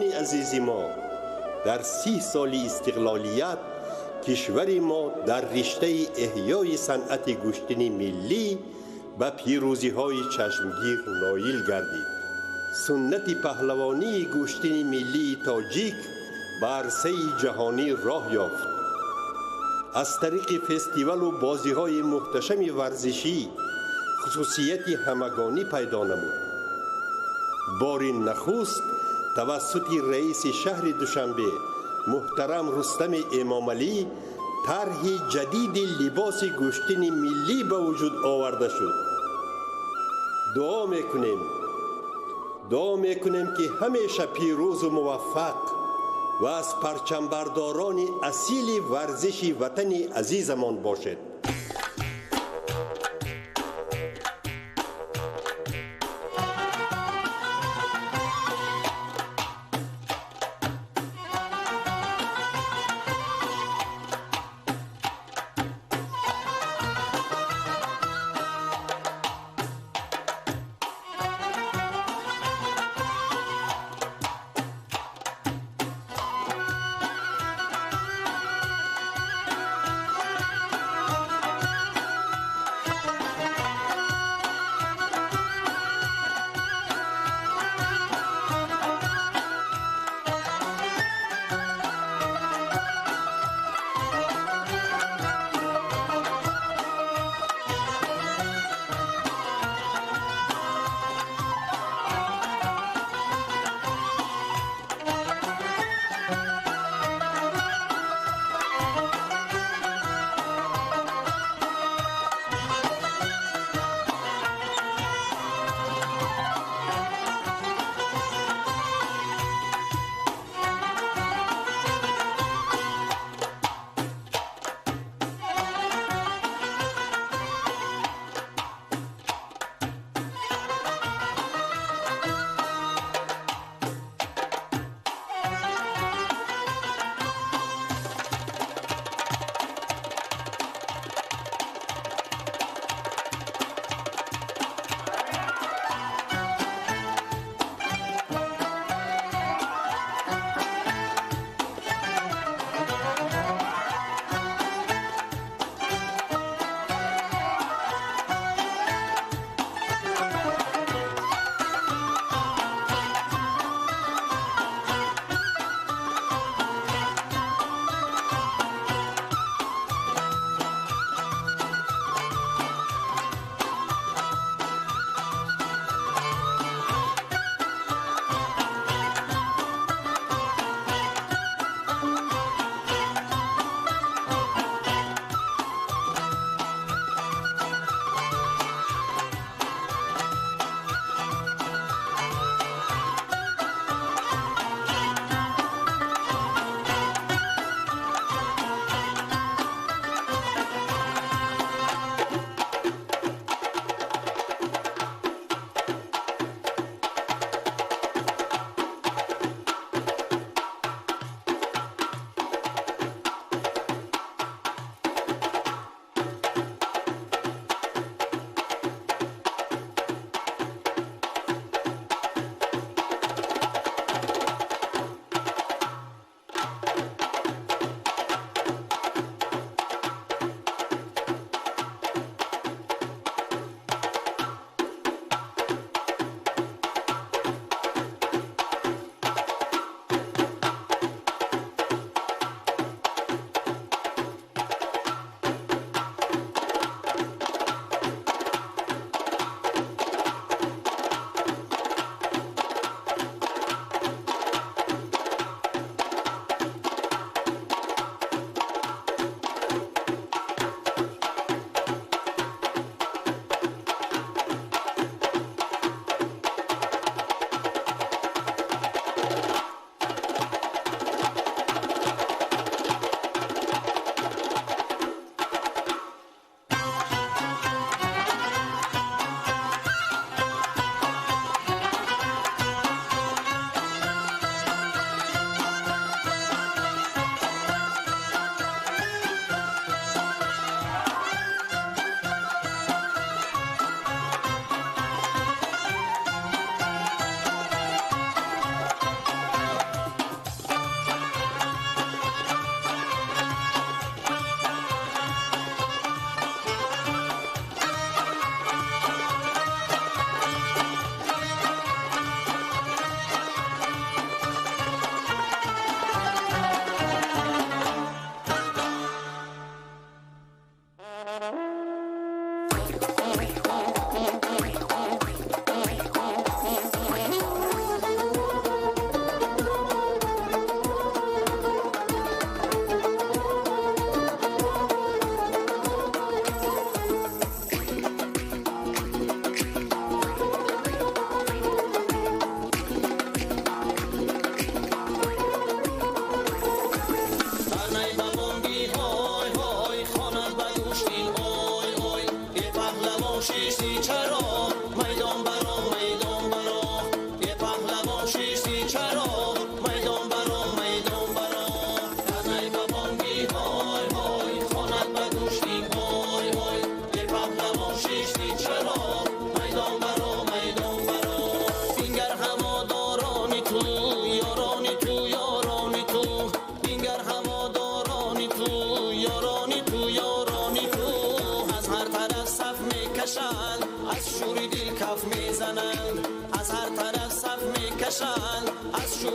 Ҳамватанони азизи мо, дар 30 соли истиқлолият кишвари мо дар риштаи эҳёи санъати гӯштини миллӣ ба пирӯзиҳои чашмгир ноил гардид. Суннати паҳлавонии гӯштини миллии тоҷик ба арсаи ҷаҳонӣ роҳ ёфт. Аз тариқи фестивалу бозиҳои муҳташами варзишӣ хусусияти ҳамагонӣ пайдо намуд. Бори нахуст тавассути раиси шаҳри Душанбе муҳтарам Рустами Эмомалӣ тарҳи ҷадиди либоси гӯштини миллӣ ба вуҷуд оварда шуд. Дуо мекунем, ки ҳамеша пирӯзу муваффақ ва аз парчамбардорони асили варзиши ватани азизамон бошед.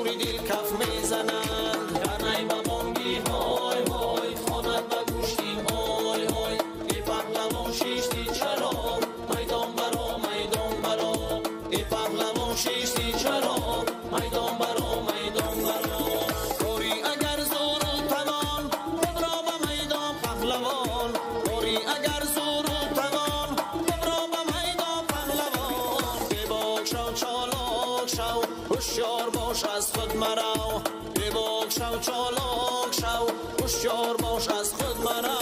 شوری دل کف میزنند. کرنای با بانگی های های خواند به گوشتین های های. ای پهلوان شیشتی چرا میدان برا میدان برا. ای پهلوان شیشتی چرا میدان برا میدان برا. باری اگر زور و توان ببرا به میدان پهلوان. باری اگر زور و توان ببرا به میدان پهلوان. بباک شو چالاک شو هوشیار باش از خود مرو. بباک شو چالاک شو هوشیار باش از خود مرو.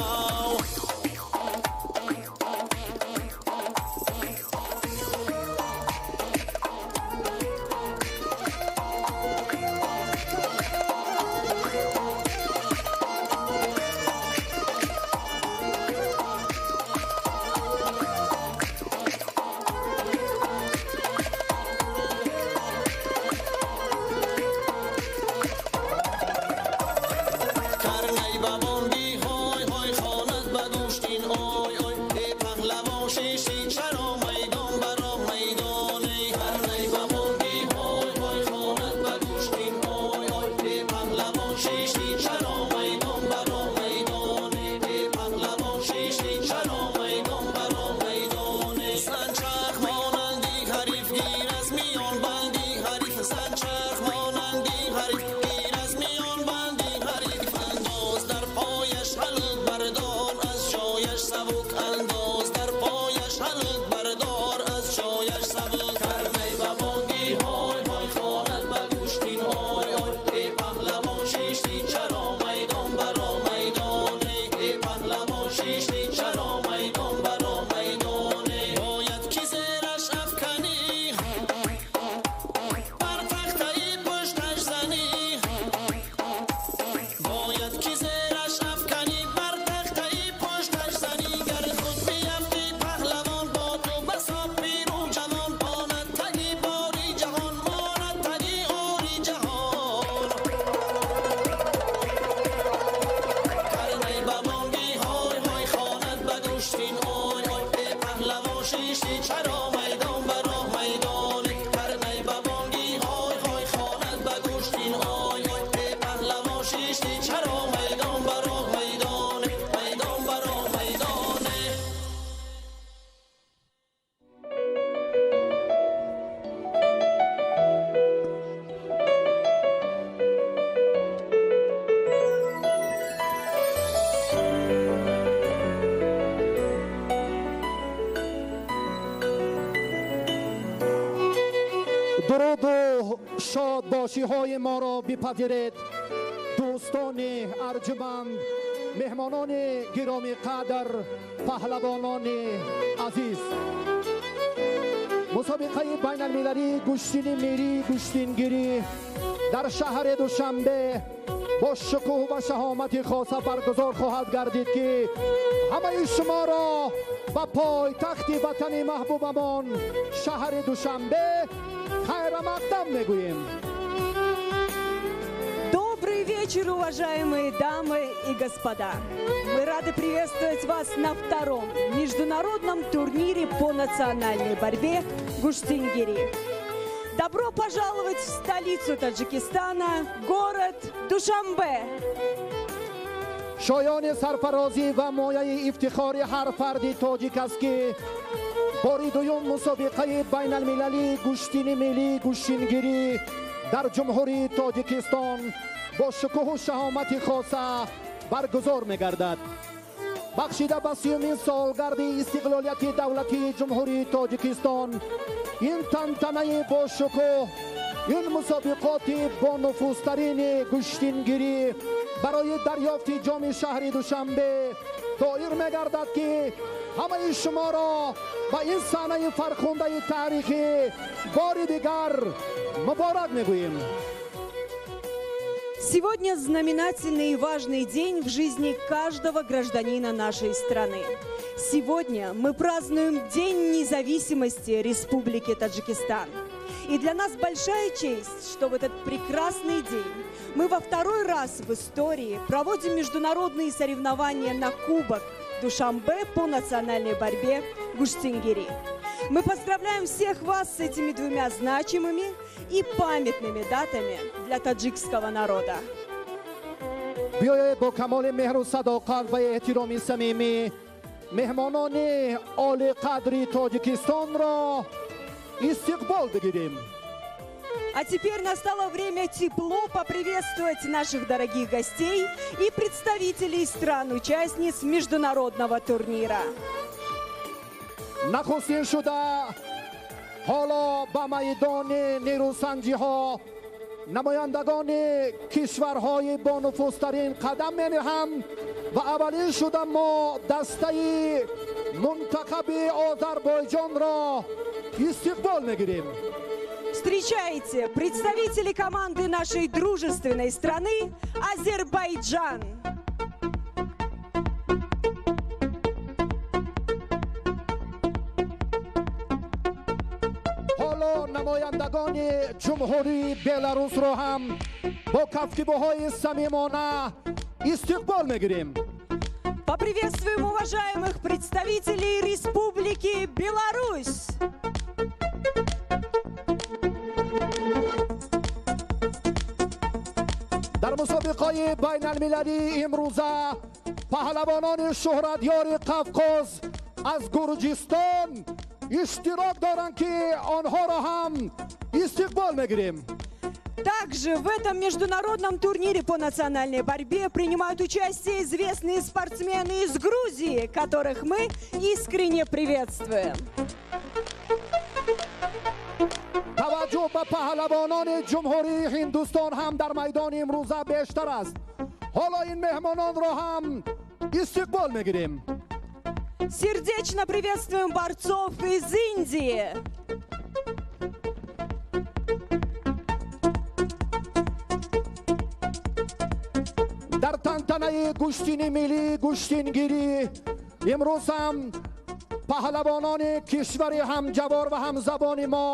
کرنای با بانگی های های خواند به گوشتین آی آی. ای پهلوان شیشتی چرا میدان برا میدانی. کرنای با بانگی های های خواند به گوشتین آی آی. ای پهلوان شیشتی چرا میدان برا میدانی. ای پهلوان شیشتی چرا میدان برا میدانی. زن چرخ مانندی حریف گیر از میان بندی حریف. زن چرخ مانندی حریف گیر از میان بندی حریف. انداز در پایش حلق بردار از جایش سبک. انداز در پایش حلق بردار از جایش سبک. کرنای با بانگی های های خواند به گوشتین آی آی. ای پهلوان شیشتی چرا میدان برا میدانی. ای پهلوان شیشتی چرا میدان برا میدانی. باید که زیرش افکنی بر تخته پشتش زنی. باید که زیرش افکنی بر تخته پشتش زنی. گر خود بیفتی پهلوان با تو بسا پیر و جوان. ماند تگی باری جهان ماند تگی آری جهان. کرنای با بانگی های های خواند به گوشتین آی آی. ای پهلوان شیشتی چرا میدان برا میدانی. کرنای با بانگی های های خواند به گوشتین آی آی. ای پهلوان شیشتی چرا میدان برا میدانی. میدان برا میدانی. дуруду шодбошиҳои моро бипазиред дӯстони арҷуманд, меҳмонони гиромиқадр, паҳлавонони азиз. Мусобиқаи байналмилалии гӯштини мирии гӯштингирӣ дар шаҳри Душанбе бо шукӯҳ ва шаҳомати хоса баргузор хоҳад гардид, ки ҳамаи шуморо ба пойтахти ватани маҳбубамон шаҳри Душанбе хайрамақдам мегӯем. Добрый вечер, уважаемые дамы и господа! Мы рады приветствовать вас на втором международном турнире по национальной борьбе Гуштингири. Добро пожаловать в столицу Таджикистана, город Душанбе! Шоёни сарфарозӣ ва мояи ифтихори ҳар фарди тоҷик аст, ки бори дуюм мусобиқаи байналмилалии гӯштини миллии гӯштингирӣ дар Ҷумҳурии Тоҷикистон бо шукӯҳу шаҳомати хоса баргузор мегардад. Бахшида ба 30-умин солгарди истиқлолияти давлатии Ҷумҳурии Тоҷикистон ин тантанаи бошукӯҳ, ин мусобиқоти бонуфузтарини гӯштингирӣ барои дарёфти ҷоми шаҳри Душанбе доир мегардад, ки ҳамаи шуморо ба ин саҳнаи фархундаи таърихӣ бори дигар муборак мегӯем. Сегодня знаменательный и важный день в жизни каждого гражданина нашей страны. Сегодня мы празднуем День независимости Республики Таджикистан. И для нас большая честь, что в этот прекрасный день мы во второй раз в истории проводим международные соревнования на Кубок Душанбе по национальной борьбе Гуштингири. Мы поздравляем всех вас с этими двумя значимыми и памятными датами для таджикского народа. Биёед бо камоли меҳру садоқат ва эҳтироми самимӣ меҳмонони олиқадри Тоҷикистонро истиқбол бигирем. А теперь настало время тепло поприветствовать наших дорогих гостей и представителей стран-участниц международного турнира. Нахустин шуда ҳоло ба майдони нерӯсанҷиҳо намояндагони кишварҳои бонуфузтарин қадам менеҳанд ва аввалин шуда мо дастаи мунтахаби Озарбойҷонро истиқбол мегирем. Встречайте, представители команды нашей дружественной страны Азербайджан. Ҳоло намояндагони ҷумҳурии Беларусро ҳам бо кафкибоҳои самимона истиқбол мегирем. Поприветствуем уважаемых представителей Республики Беларусь. Дар мусобиқаи байналмилалии имрӯза паҳлавонони шӯҳратёри Қавқоз аз Гурҷистон иштирок доранд, ки онҳоро ҳам истиқбол мегирем. Также в этом международном турнире по национальной борьбе принимают участие известные спортсмены из Грузии, которых мы искренне приветствуем. Таваҷҷӯҳ ба паҳлавонони ҷумҳурии Ҳиндустон ҳам дар майдони имрӯза бештар аст. Ҳоло ин меҳмононро ҳам истиқбол мегирем. Сердечно приветствуем борцов из Индии. Дар тантанаи гӯштини миллии гӯштингирӣ имрӯз ҳам паҳлавонони кишвари ҳамҷавор ва ҳамзабони мо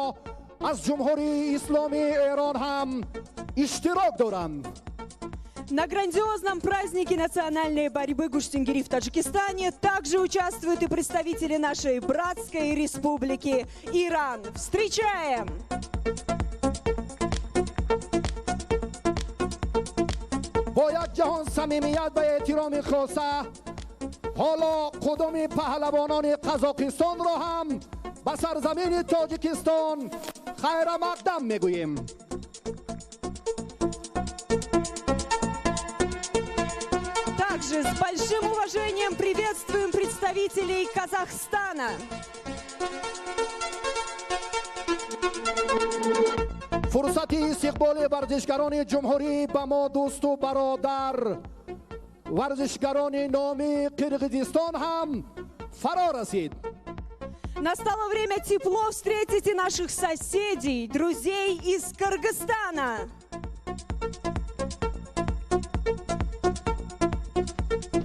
аз Ҷумҳурии Исломии Эрон ҳам иштирок доранд. На грандиозном празднике национальной борьбы гуштингири в Таджикистане также участвуют и представители нашей братской республики Иран. Встречаем! Бо як ҷаҳон самимият ва эҳтироми хоса ҳоло қудуми паҳлавонони Қазоқистонро ҳам ба сарзамини Тоҷикистон хайрамақдам мегӯем. Также с большим уважением приветствуем представителей Казахстана. Фурсати истиқболи варзишгарони ҷумҳурӣ ба мо дӯсту бародар варзишгарони номи Қирғизистон ҳам фаро расид. Настало время тепло встретить и наших соседей, друзей из Кыргызстана.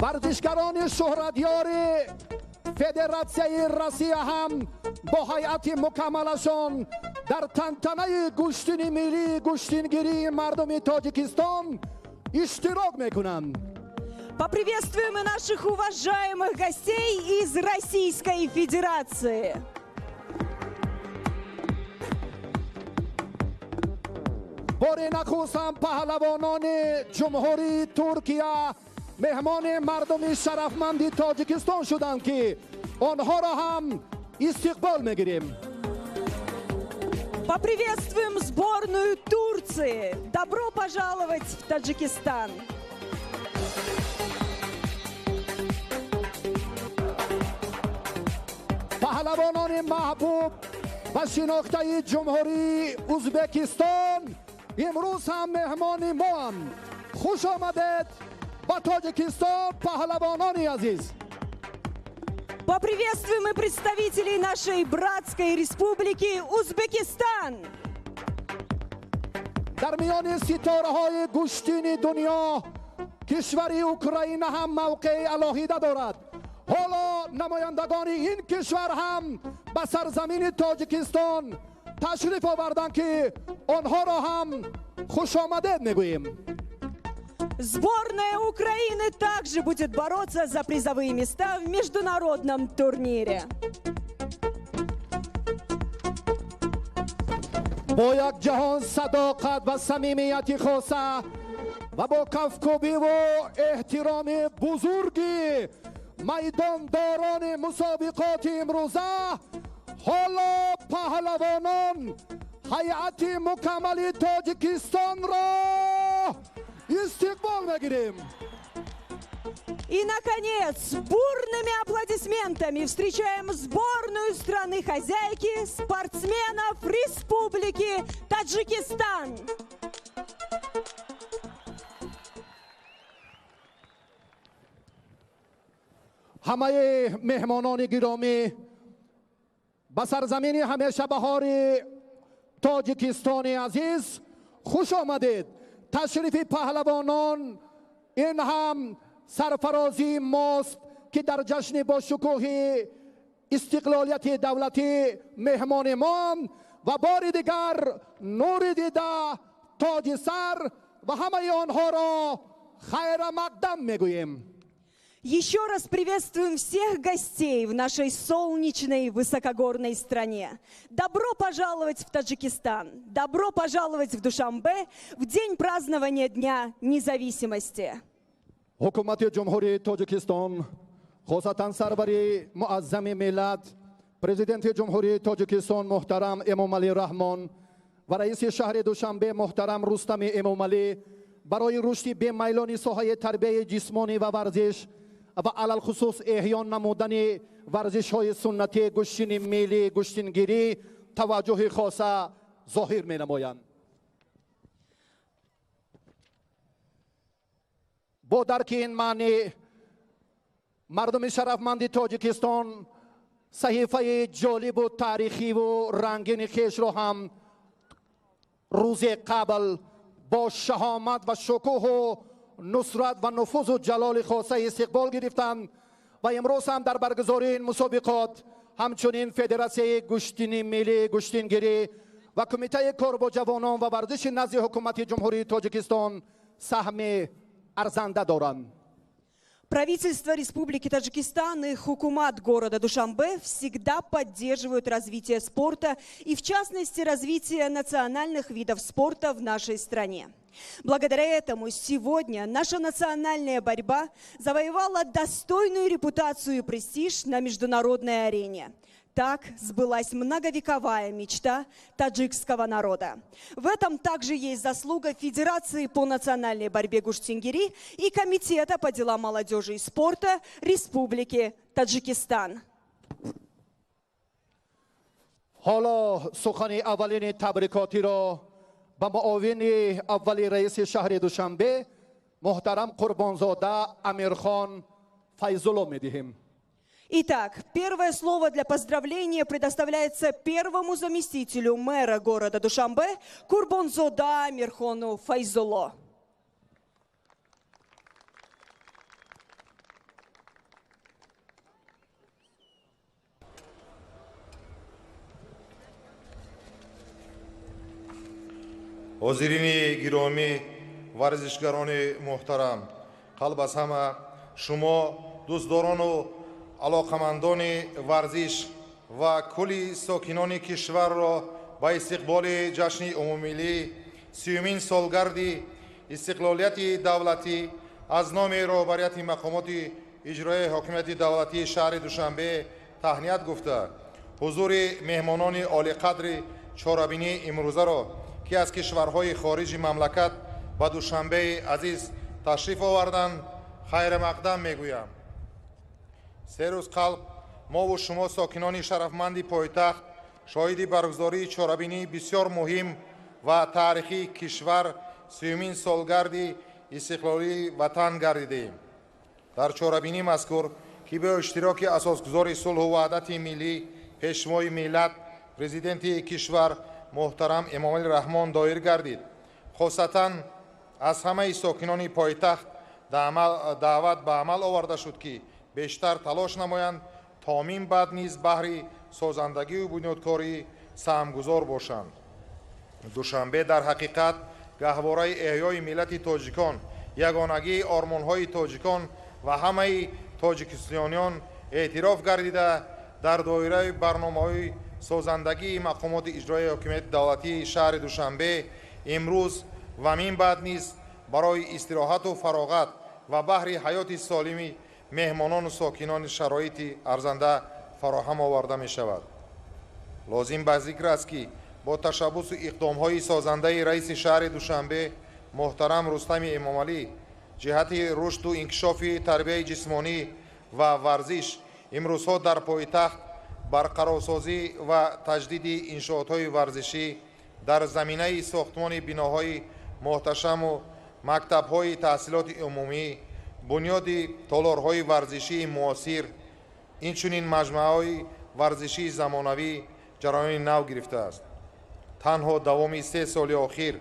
Варзишгарони шӯҳратёри Федератсияи Россия ҳам бо ҳайати мукаммалашон дар тантанаи гӯштини миллии гӯштингирии мардуми Тоҷикистон иштирок мекунанд. Поприветствуем и наших уважаемых гостей из Российской Федерации. Бори нахуст ҳам паҳлавонони ҷумҳурии Туркия меҳмони мардуми шарафманди Тоҷикистон шуданд, ки онҳоро ҳам истиқбол мегирем. Поприветствуем сборную Турции. Добро пожаловать в Таджикистан. Паҳлавонони маҳбуб ва шинохтаи ҷумҳурии Узбекистон имрӯз ҳам меҳмони моанд. Хуш омадед ба Тоҷикистон, паҳлавонони азиз. Поприветствуем и представителей нашей братской республики Узбекистан. Дар миёни ситораҳои гӯштини дунё кишвари Украина ҳам мавқеи алоҳида дорад. Ҳоло намояндагони ин кишвар ҳам ба сарзамини Тоҷикистон ташриф оварданд, ки онҳоро ҳам хушомадед мегӯем. Сборная Украины также будет бороться за призовые места в международном турнире. Бо як ҷаҳон садоқат ва самимияти хоса ва бо кафкӯбиву эҳтироми бузурги майдондорони мусобиқоти имрӯза ҳоло паҳлавонон ҳайати мукаммали Тоҷикистонро истиқбол мегирем. И, наконец, бурными аплодисментами встречаем сборную страны-хозяйки спортсменов Республики Таджикистан. Ҳамаи меҳмонони гиромӣ ба сарзамини ҳамешабаҳори Тоҷикистони азиз хуш омадед. Ташрифи паҳлавонон ин ҳам сарфарозии мост, ки дар ҷашни бошукӯҳи истиқлолияти давлатӣ меҳмони мо ва бори дигар нури дида, тоҷи сар ва ҳамаи онҳоро хайрамақдам мегӯем. Еще раз приветствуем всех гостей в нашей солнечной высокогорной стране. Добро пожаловать в Таджикистан! Добро пожаловать в Душанбе в день празднования Дня независимости! Ҳукумати Ҷумҳурии Тоҷикистон, хосатан сарвари муаззами миллат, Президенти Ҷумҳурии Тоҷикистон муҳтарам Эмомалӣ Раҳмон ва раиси шаҳри Душанбе муҳтарам Рустами Эмомалӣ барои рушди бемайлони соҳаи тарбияи ҷисмонӣ ва варзиш ва алалхусус эҳё намудани варзишҳои суннатӣ, гӯштини миллӣ, гӯштингирӣ таваҷҷӯҳи хоса зоҳир менамоянд. Бо дарки ин маънӣ мардуми шарафманди Тоҷикистон саҳифаи ҷолибу таърихиву рангини хешро ҳам рӯзе қабл бо шаҳомат ва шукӯҳу нусрат ва нуфузу ҷалоли хоса истиқбол гирифтанд ва имрӯз ҳам дар баргузории ин мусобиқот ҳамчунин Федератсияи гӯштини миллӣ, гӯштингирӣ ва Кумитаи кор бо ҷавонон ва варзиши назди Ҳукумати Ҷумҳурии Тоҷикистон саҳми арзанда доранд. Правительство Республики Таджикистан и Хукумат города Душанбе всегда поддерживают развитие спорта и, в частности, развитие национальных видов спорта в нашей стране. Благодаря этому сегодня наша национальная борьба завоевала достойную репутацию и престиж на международной арене. Так сбылась многовековая мечта таджикского народа. В этом также есть заслуга Федерации по национальной борьбе гуштингири и Комитета по делам молодежи и спорта Республики Таджикистан. Ҳоло сухани аввалини табрикотиро ба муовини аввали раиси шаҳри Душанбе муҳтарам Қурбонзода Амирхон Файзулло медиҳем. Итак, первое слово для поздравления предоставляется первому заместителю мэра города Душанбе Курбонзода Амирхону Файзулло. Ҳозирини гиромӣ, варзишгарони муҳтарам, қалб аз ҳама шумо дӯстдорону алоқамандони варзиш ва кулли сокинони кишварро ба истиқболи ҷашни умумимиллӣ, 30-умин солгарди истиқлолияти давлатӣ аз номи роҳбарияти мақомоти иҷроияи ҳокимияти давлатии шаҳри Душанбе таҳният гуфта, ҳузури меҳмонони олиқадри чорабинии имрӯзаро, ки аз кишварҳои хориҷи мамлакат ба Душанбеи азиз ташриф оварданд, хайрамақдам мегӯям. Се рӯз қалб мову шумо, сокинони шарафманди пойтахт, шоҳиди баргузории чорабинии бисёр муҳим ва таърихии кишвар, 30-умин солгарди истиқлолии ватан гардидем. Дар чорабинии мазкур, ки бо иштироки асосгузори сулҳу ваҳдати миллӣ, пешвои миллат, Президенти кишвар муҳтарам Эмомалӣ Раҳмон доир гардид, хосатан аз ҳамаи сокинони пойтахт даъват ба амал оварда шуд, ки бештар талош намоянд то мин баъд низ баҳри созандагию бунёдкорӣ саҳмгузор бошанд. Душанбе дар ҳақиқат гаҳвораи эҳёи миллати тоҷикон, ягонагии ормонҳои тоҷикон ва ҳамаи тоҷикистониён эътироф гардида, дар доираи барномаҳои созандагии мақомоти иҷроияи ҳокимияти давлатии шаҳри Душанбе имрӯз ва минбаъд низ барои истироҳату фароғат ва баҳри ҳаёти солими меҳмонону сокинони шароити арзанда фароҳам оварда мешавад. Лозим ба зикр аст, ки бо ташаббусу иқдомҳои созандаи раиси шаҳри Душанбе муҳтарам Рустами Эмомалӣ ҷиҳати рушду инкишофи тарбияи ҷисмонӣ ва варзиш имрӯзҳо дар пойтахт барқарорсозӣ ва таҷдиди иншоотҳои варзишӣ дар заминаи сохтмони биноҳои муҳташаму мактабҳои таҳсилоти умумӣ, бунёди толорҳои варзишии муосир, инчунин маҷмӯаҳои варзишии замонавӣ ҷараёни нав гирифтааст. Танҳо давоми 3 соли охир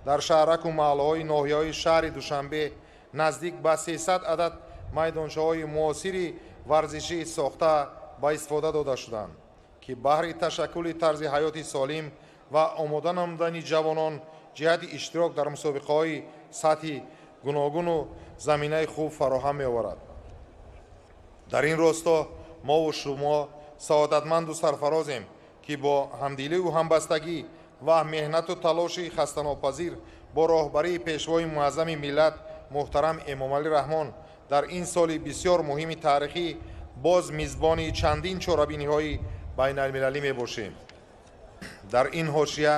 дар шаҳраку маҳаллаҳои ноҳияҳои шаҳри Душанбе наздик ба 300 адад майдончаҳои муосири варзишӣ сохта ба истифода дода шуданд, ки баҳри ташаккули тарзи ҳаёти солим ва омода намудани ҷавонон ҷиҳати иштирок дар мусобиқаҳои сатҳи гуногуну заминаи хуб фароҳам меоварад. Дар ин росто мову шумо саодатманду сарфарозем, ки бо ҳамдиливу ҳамбастагӣ ва меҳнату талоши хастанопазир бо роҳбарии пешвои муаззами миллат муҳтарам Эмомалӣ Раҳмон дар ин соли бисёр муҳими таърихӣ боз мизбони чандин чорабиниҳои байналмилалӣ мебошем. Дар ин ҳошия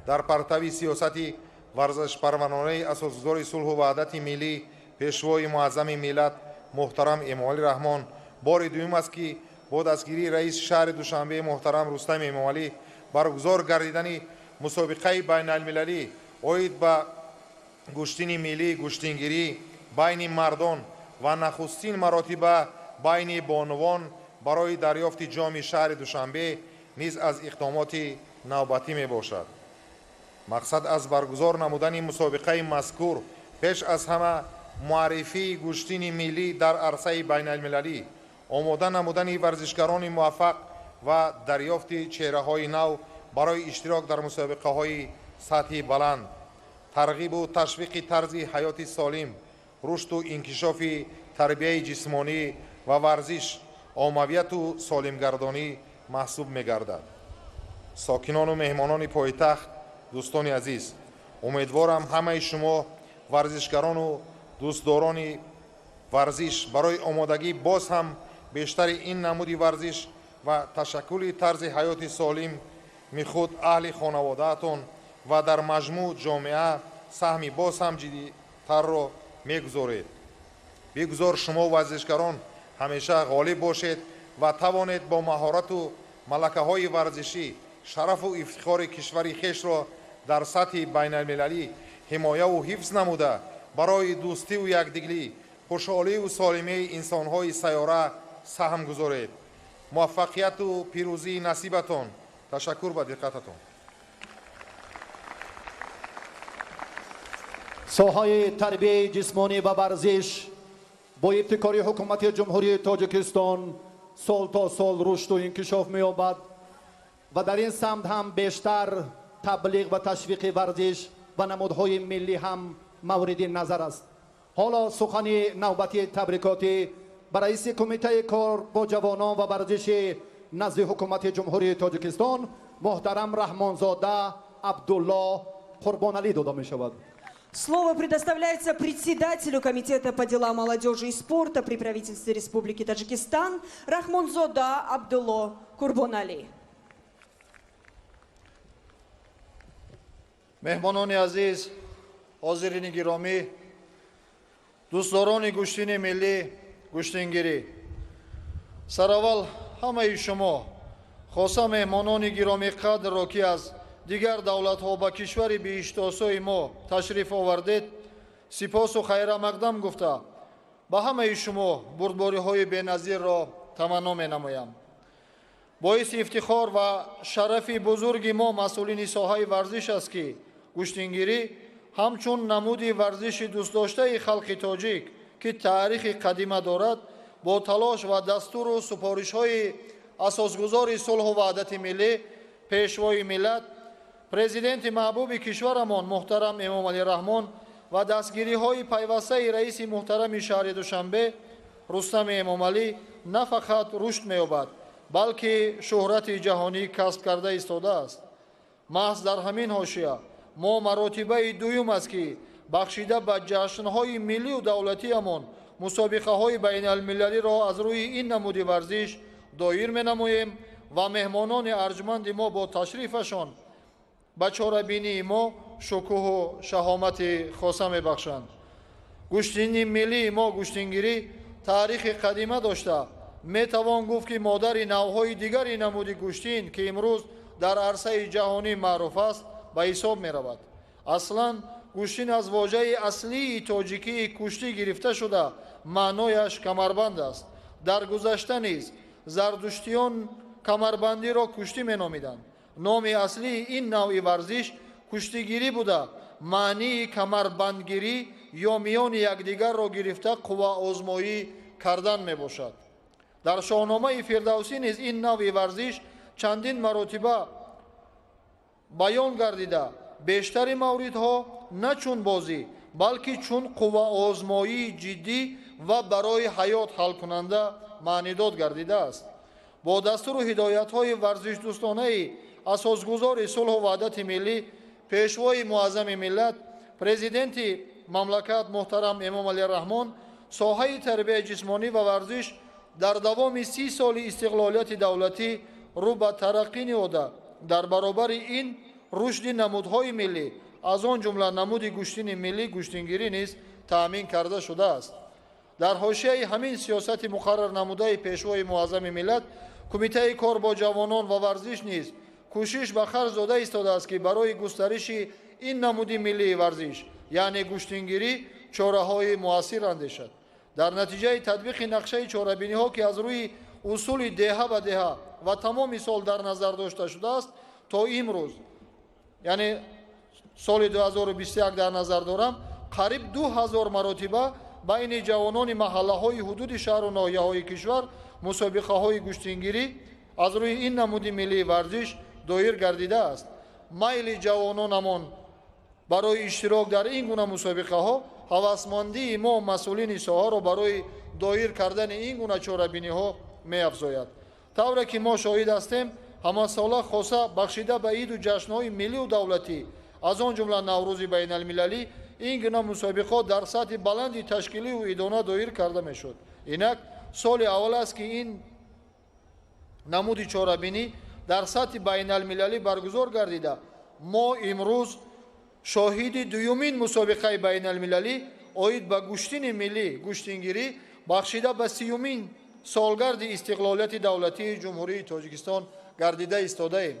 дар партави сиёсати варзишпарваронаи асосгузори сулҳу ваҳдати миллӣ пешвои муаззами миллат муҳтарам Эмомалӣ Раҳмон бори дуюм аст, ки бо дастгирии раиси шаҳри Душанбе муҳтарам Рустами Эмомалӣ баргузор гардидани мусобиқаи байналмилалӣ оид ба гӯштини миллӣ гӯштингирӣ байни мардон ва нахустин маротиба байни бонувон барои дарёфти ҷоми шаҳри Душанбе низ аз иқдомоти навбатӣ мебошад. Мақсад аз баргузор намудани мусобиқаи мазкур пеш аз ҳама муаррифии гӯштини миллӣ дар арсаи байналмилалӣ, омода намудани варзишгарони муваффақ ва дарёфти чеҳраҳои нав барои иштирок дар мусобиқаҳои сатҳи баланд, тарғибу ташвиқи тарзи ҳаёти солим, рушду инкишофи тарбияи ҷисмонӣ ва варзиш, оммавияту солимгардонӣ маҳсуб мегардад. Сокинону меҳмонони пойтахт, дӯстони азиз, умедворам ҳамаи шумо варзишгарону дӯстдорони варзиш барои омодагӣ боз ҳам бештари ин намуди варзиш ва ташаккули тарзи ҳаёти солими худ аҳли хонаводаатон ва дар маҷмӯъ ҷомеа саҳми боз ҳам ҷиддитарро мегузоред. Бигузор шумо варзишгарон ҳамеша ғолиб бошед ва тавонед бо маҳорату малакаҳои варзишӣ шарафу ифтихори кишвари хешро дар сатҳи байналмилалӣ ҳимояву ҳифз намуда барои дӯстиву якдиглӣ, хушҳоливу солимии инсонҳои сайёра саҳм гузоред. Муваффақияту пирӯзии насибатон. Ташаккур ба диққататон. Соҳаи тарбияи ҷисмонӣ ва варзиш бо ибтикори ҳукумати Ҷумҳурии Тоҷикистон сол то сол рушду инкишоф меёбад ва дар ин самт ҳам бештар таблиғ ва ташвиқи варзиш ва намудҳои миллӣ ҳам мавриди назар аст. Ҳоло сухани навбати табрикотӣ ба раиси кумитаи кор бо ҷавонон ва варзиши назди ҳукумати Ҷумҳурии Тоҷикистон муҳтарам Раҳмонзода Абдулло Қурбоналӣ дода мешавад. Слово предоставляется председателю Комитета по делам молодежи и спорта при правительстве Республики Таджикистан Рахмонзода Абдулло Курбонали. Меҳмонони азиз, ҳозирини гиромӣ, дӯстдорони гӯштини миллӣ, гӯштингирӣ, сараввал ҳамаи шумо, хоса меҳмонони гиромиқадрро, ки аз дигар давлатҳо ба кишвари биҳиштосои мо ташриф овардед, сипосу хайрамақдам гуфта ба ҳамаи шумо бурдбориҳои беназирро таманно менамоям. Боиси ифтихор ва шарафи бузурги мо масъулини соҳаи варзиш аст, ки гӯштингирӣ ҳамчун намуди варзиши дӯстдоштаи халқи тоҷик, ки таърихи қадима дорад, бо талош ва дастуру супоришҳои асосгузори сулҳу ваҳдати миллӣ, пешвои миллат, президенти маҳбуби кишварамон муҳтарам Эмомалӣ Раҳмон ва дастгириҳои пайвастаи раиси муҳтарами шаҳри Душанбе Рустами Эмомалӣ на фақат рушд меёбад, балки шӯҳрати ҷаҳонӣ касб карда истодааст. Маҳз дар ҳамин ҳошия мо маротибаи дуюм аст, ки бахшида ба ҷашнҳои миллию давлатиамон мусобиқаҳои байналмилалиро аз рӯи ин намуди варзиш доир менамоем ва меҳмонони арҷманди мо бо ташрифашон ба чорабинии мо шукӯҳу шаҳомати хоса мебахшанд. Гӯштини миллии мо гӯштингирӣ таърихи қадима дошта, метавон гуфт, ки модари навъҳои дигари намуди гӯштин, ки имрӯз дар арсаи ҷаҳонӣ маъруф аст, ба ҳисоб меравад. Аслан гӯштин аз вожаи аслии тоҷикии куштӣ гирифта шуда, маънояш камарбанд аст. Дар гузашта низ зардуштиён камарбандиро куштӣ меномиданд. Номи аслии ин навъи варзиш куштигирӣ буда, маънии камарбандгирӣ ё миёни якдигарро гирифта қувваозмоӣ кардан мебошад. Дар Шоҳномаи Фирдавсӣ низ ин навъи варзиш чандин маротиба баён гардида, бештари мавридҳо на чун бозӣ, балки чун қувваозмоии ҷиддӣ ва барои ҳаёт ҳалкунанда маънидод гардидааст. Бо дастуру ҳидоятҳои варзишдӯстонаи асосгузори сулҳу ваҳдати миллӣ, пешвои муаззами миллат, президенти мамлакат муҳтарам Эмомалӣ Раҳмон, соҳаи тарбияи ҷисмонӣ ва варзиш дар давоми 30 соли истиқлолияти давлатӣ рӯ ба тараққӣ ниҳода, дар баробари ин рушди намудҳои миллӣ, аз он ҷумла намуди гӯштини миллӣ гӯштингирӣ низ таъмин карда шудааст. Дар ҳошияи ҳамин сиёсати муқаррарнамудаи пешвои муаззами миллат, Кумитаи кор бо ҷавонон ва варзиш низ кӯшиш ба харҷ дода истодааст, ки барои густариши ин намуди миллии варзиш, яъне гӯштингирӣ, чораҳои муассир андешад. Дар натиҷаи татбиқи нақшаи чорабиниҳо, ки аз рӯи усули деҳа ба деҳа ва тамоми сол дар назар дошта шудааст, то имрӯз, яъне соли 2021 дар назар дорам, қариб 2000 маротиба байни ҷавонони маҳаллаҳои ҳудуди шаҳру ноҳияҳои кишвар мусобиқаҳои гӯштингирӣ аз рӯи ин намуди миллии варзиш доир гардидааст. Майли ҷавононамон барои иштирок дар ин гуна мусобиқаҳо ҳавасмандии мо масъулини соҳаро барои доир кардани ин гуна чорабиниҳо меафзояд. Тавре ки мо шоҳид ҳастем, ҳамасола, хоса бахшида ба иду ҷашнҳои миллию давлатӣ, аз он ҷумла Наврӯзи байналмилалӣ, ин гуна мусобиқот дар сатҳи баланди ташкилию идона доир карда мешуд. Инак соли аввал аст, ки ин намуди чорабинӣ дар сатҳи байналмилалӣ баргузор гардида, мо имрӯз шоҳиди дуюмин мусобиқаи байналмилалӣ оид ба гӯштини миллӣ гӯштингирӣ бахшида ба 30-юмин солгарди истиқлолияти давлатии Ҷумҳурии Тоҷикистон гардида истодаем.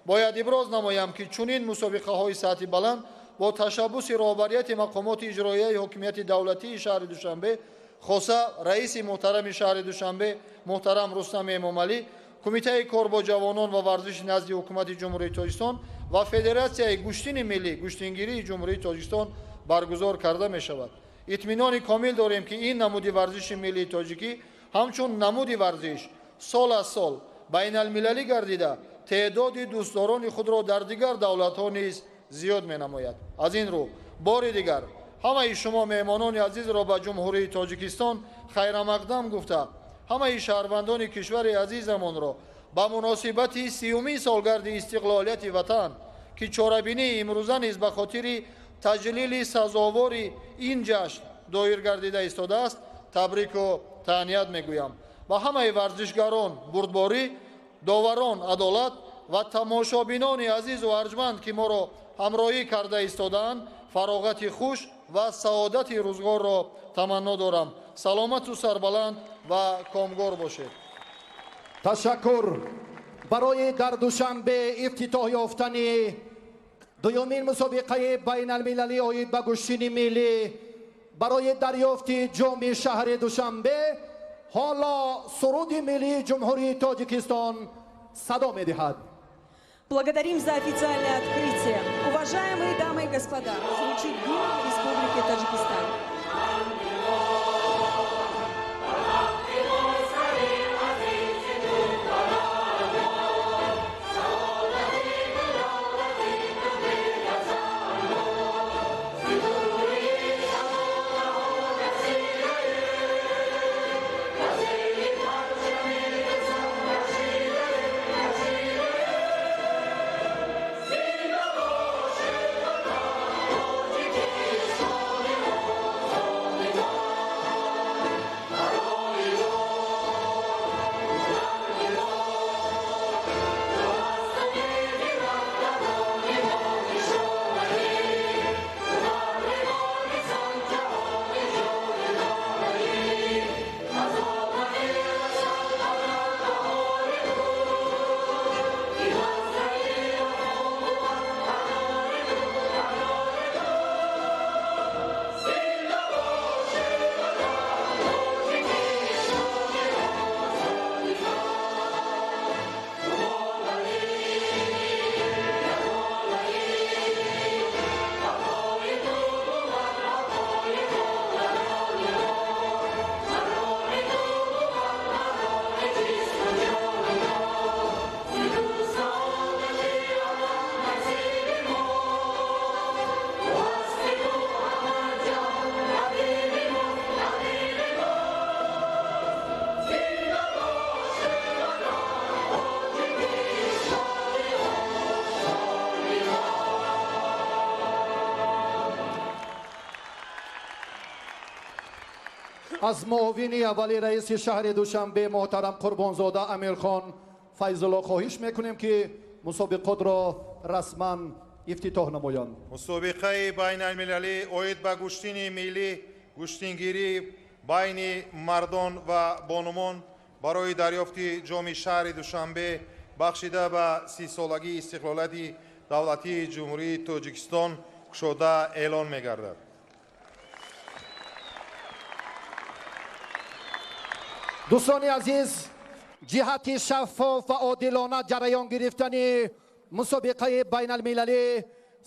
Бояд иброз намоям, ки чунин мусобиқаҳои сатҳи баланд бо ташаббуси роҳбарияти мақомоти иҷроияи ҳокимияти давлатии шаҳри Душанбе, хоса раиси муҳтарами шаҳри Душанбе муҳтарам Рустам Эмомалӣ, Кумитаи кор бо ҷавонон ва варзиши назди Ҳукумати Ҷумҳурии Тоҷикистон ва Федератсияи гӯштини миллӣ гӯштингирии Ҷумҳурии Тоҷикистон баргузор карда мешавад. Итминони комил дорем, ки ин намуди варзиши миллии тоҷикӣ ҳамчун намуди варзиш сол аз сол байналмилалӣ гардида, теъдоди дӯстдорони худро дар дигар давлатҳо низ зиёд менамояд. Аз ин рӯ бори дигар ҳамаи шумо меҳмонони азизро ба Ҷумҳурии Тоҷикистон хайрамақдам гуфта, ҳамаи шаҳрвандони кишвари азизамонро ба муносибати 30-юмин солгарди истиқлолияти ватан, ки чорабинии имрӯза низ ба хотири таҷлили сазовори ин ҷашн доир гардида истодааст, табрику таҳният мегӯям. Ба ҳамаи варзишгарон бурдборӣ, доварон адолат ва тамошобинони азизу арҷманд, ки моро ҳамроҳӣ карда истодаанд, фароғати хуш ва саодати рӯзгорро таманно дорам. Саломату сарбаланд ва комгор бошед. Ташаккур барои дар Душанбе ифтитоҳ ёфтани дуюмин мусобиқаи байналмилалӣ оид ба гӯштини миллӣ барои дарёфти ҷоми шаҳри Душанбе. Ҳоло суруди миллии Ҷумҳурии Тоҷикистон садо медиҳад. Благодарим за официальное открытие. Уважаемые дамы и господа, звучит гимн Республики Таджикистан. Аз муовини аввали раиси шаҳри Душанбе муҳтарам Қурбонзода Амирхон Файзулло хоҳиш мекунем, ки мусобиқотро расман ифтитоҳ намоянд. Мусобиқаи байналмилалӣ оид ба гӯштини миллӣ, гӯштингирӣ байни мардон ва бонувон барои дарёфти ҷоми шаҳри Душанбе бахшида ба 30-солагии истиқлолияти давлатии Ҷумҳурии Тоҷикистон кушода эълон мегардад. Дӯстони азиз, ҷиҳати шаффоф ва одилона ҷараён гирифтани мусобиқаи байналмилалӣ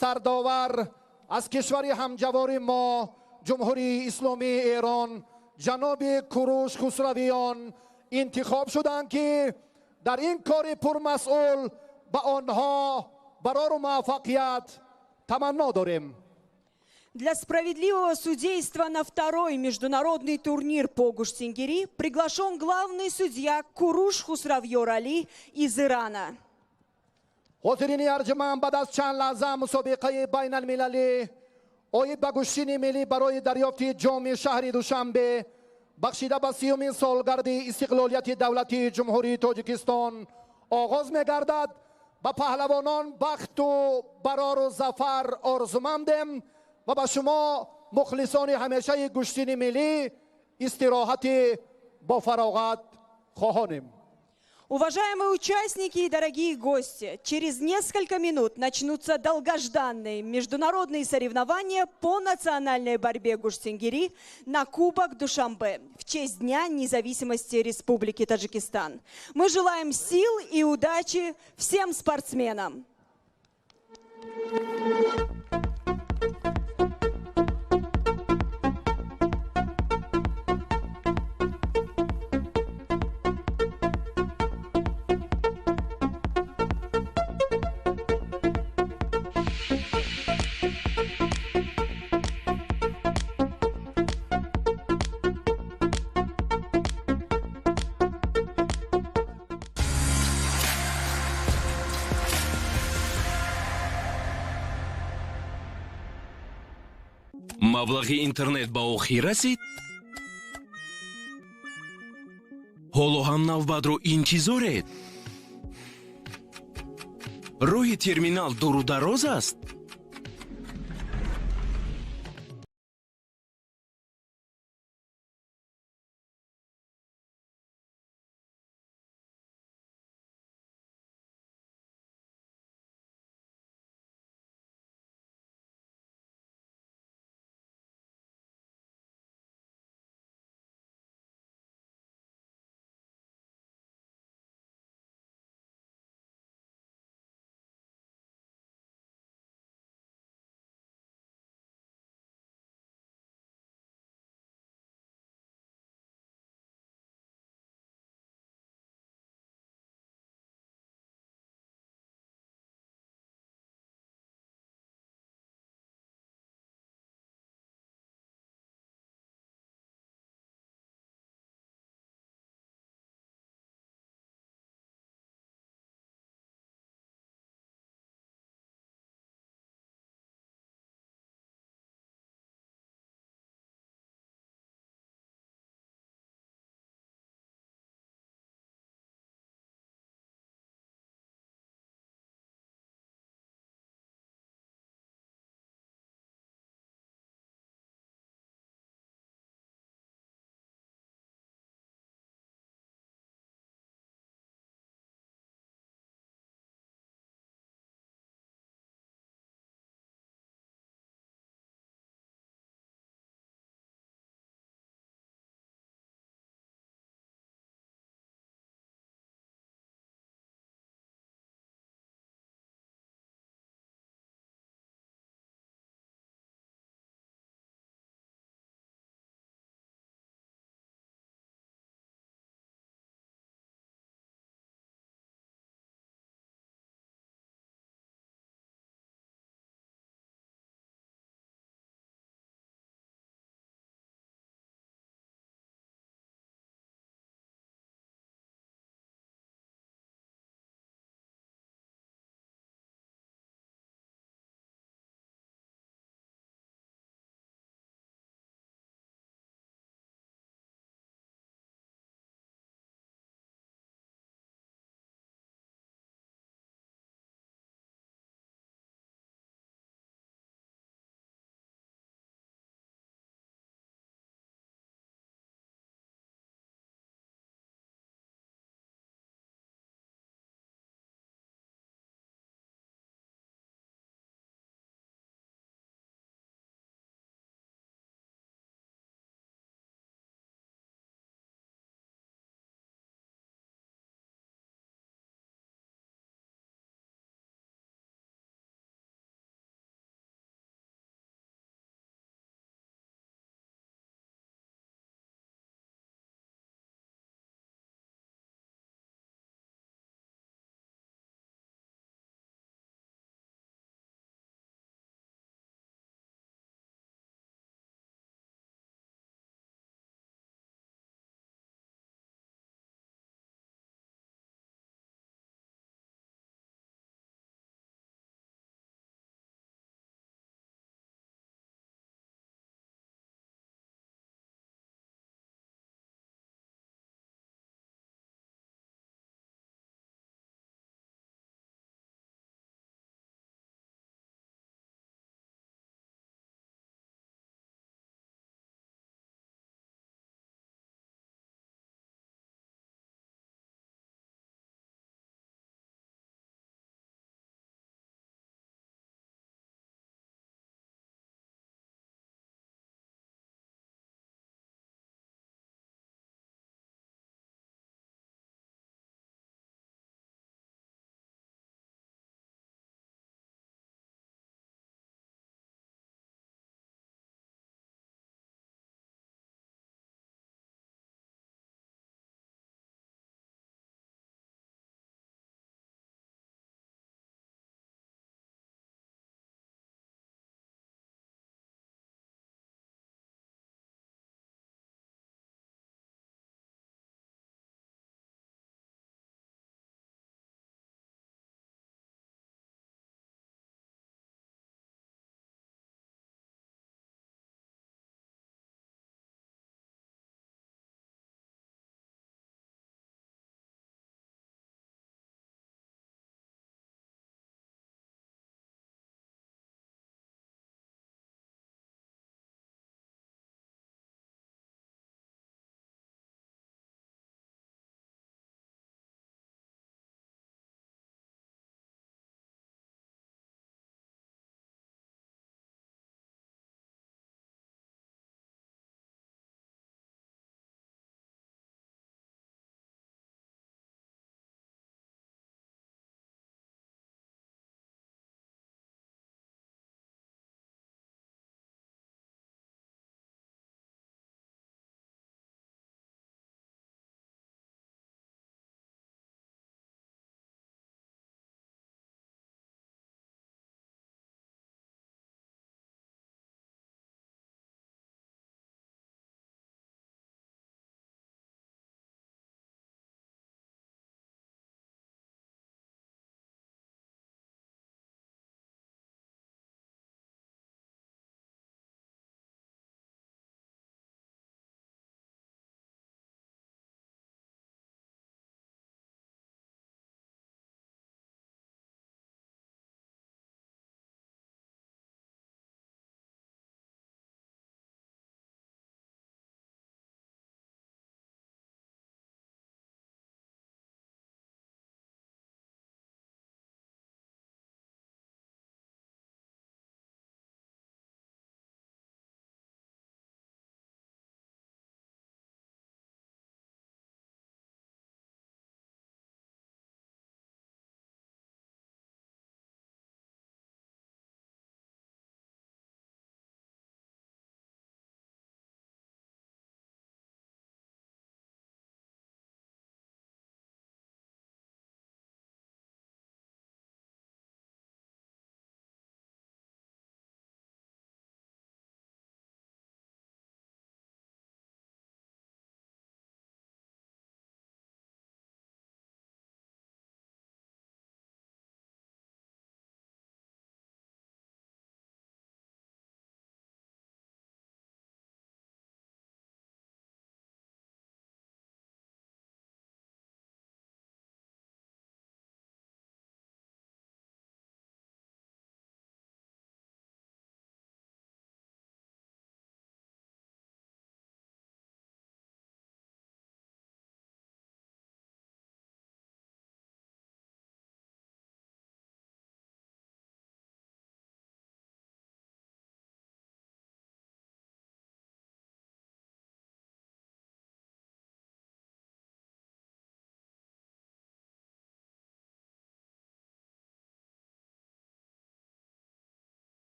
сардовар аз кишвари ҳамҷавори мо, Ҷумҳурии Исломии Эрон, ҷаноби Куруш Хусравиён интихоб шуданд, ки дар ин кори пурмасъул ба онҳо барору муваффақият таманно дорем. Для справедливого судейства на второй международный турнир по гуштингири приглашен главный судья Куруш Хусравьор Али из Ирана. Ҳозирини арҷуманд, баъд аз чанд лаҳза мусобиқаи байналмилалӣ оид ба гӯштини миллӣ барои дарёфти ҷоми шаҳри Душанбе бахшида ба 30-умин солгарди истиқлолияти давлатии Ҷумҳурии Тоҷикистон оғоз мегардад. Ба паҳлавонон бахту барору зафар орзумандем ва ба шумо, мухлисони ҳамешаи гӯштини миллӣ, истироҳати бофароғат хоҳонем. Уважаемые участники и дорогие гости, через несколько минут начнутся долгожданные международные соревнования по национальной борьбе гуштингири на Кубок Душанбе в честь Дня независимости Республики Таджикистан. Мы желаем сил и удачи всем спортсменам. Маблағи интернет ба охир расид? Ҳоло ҳам навбатро интизоред? Роҳи терминал дуру дароз аст?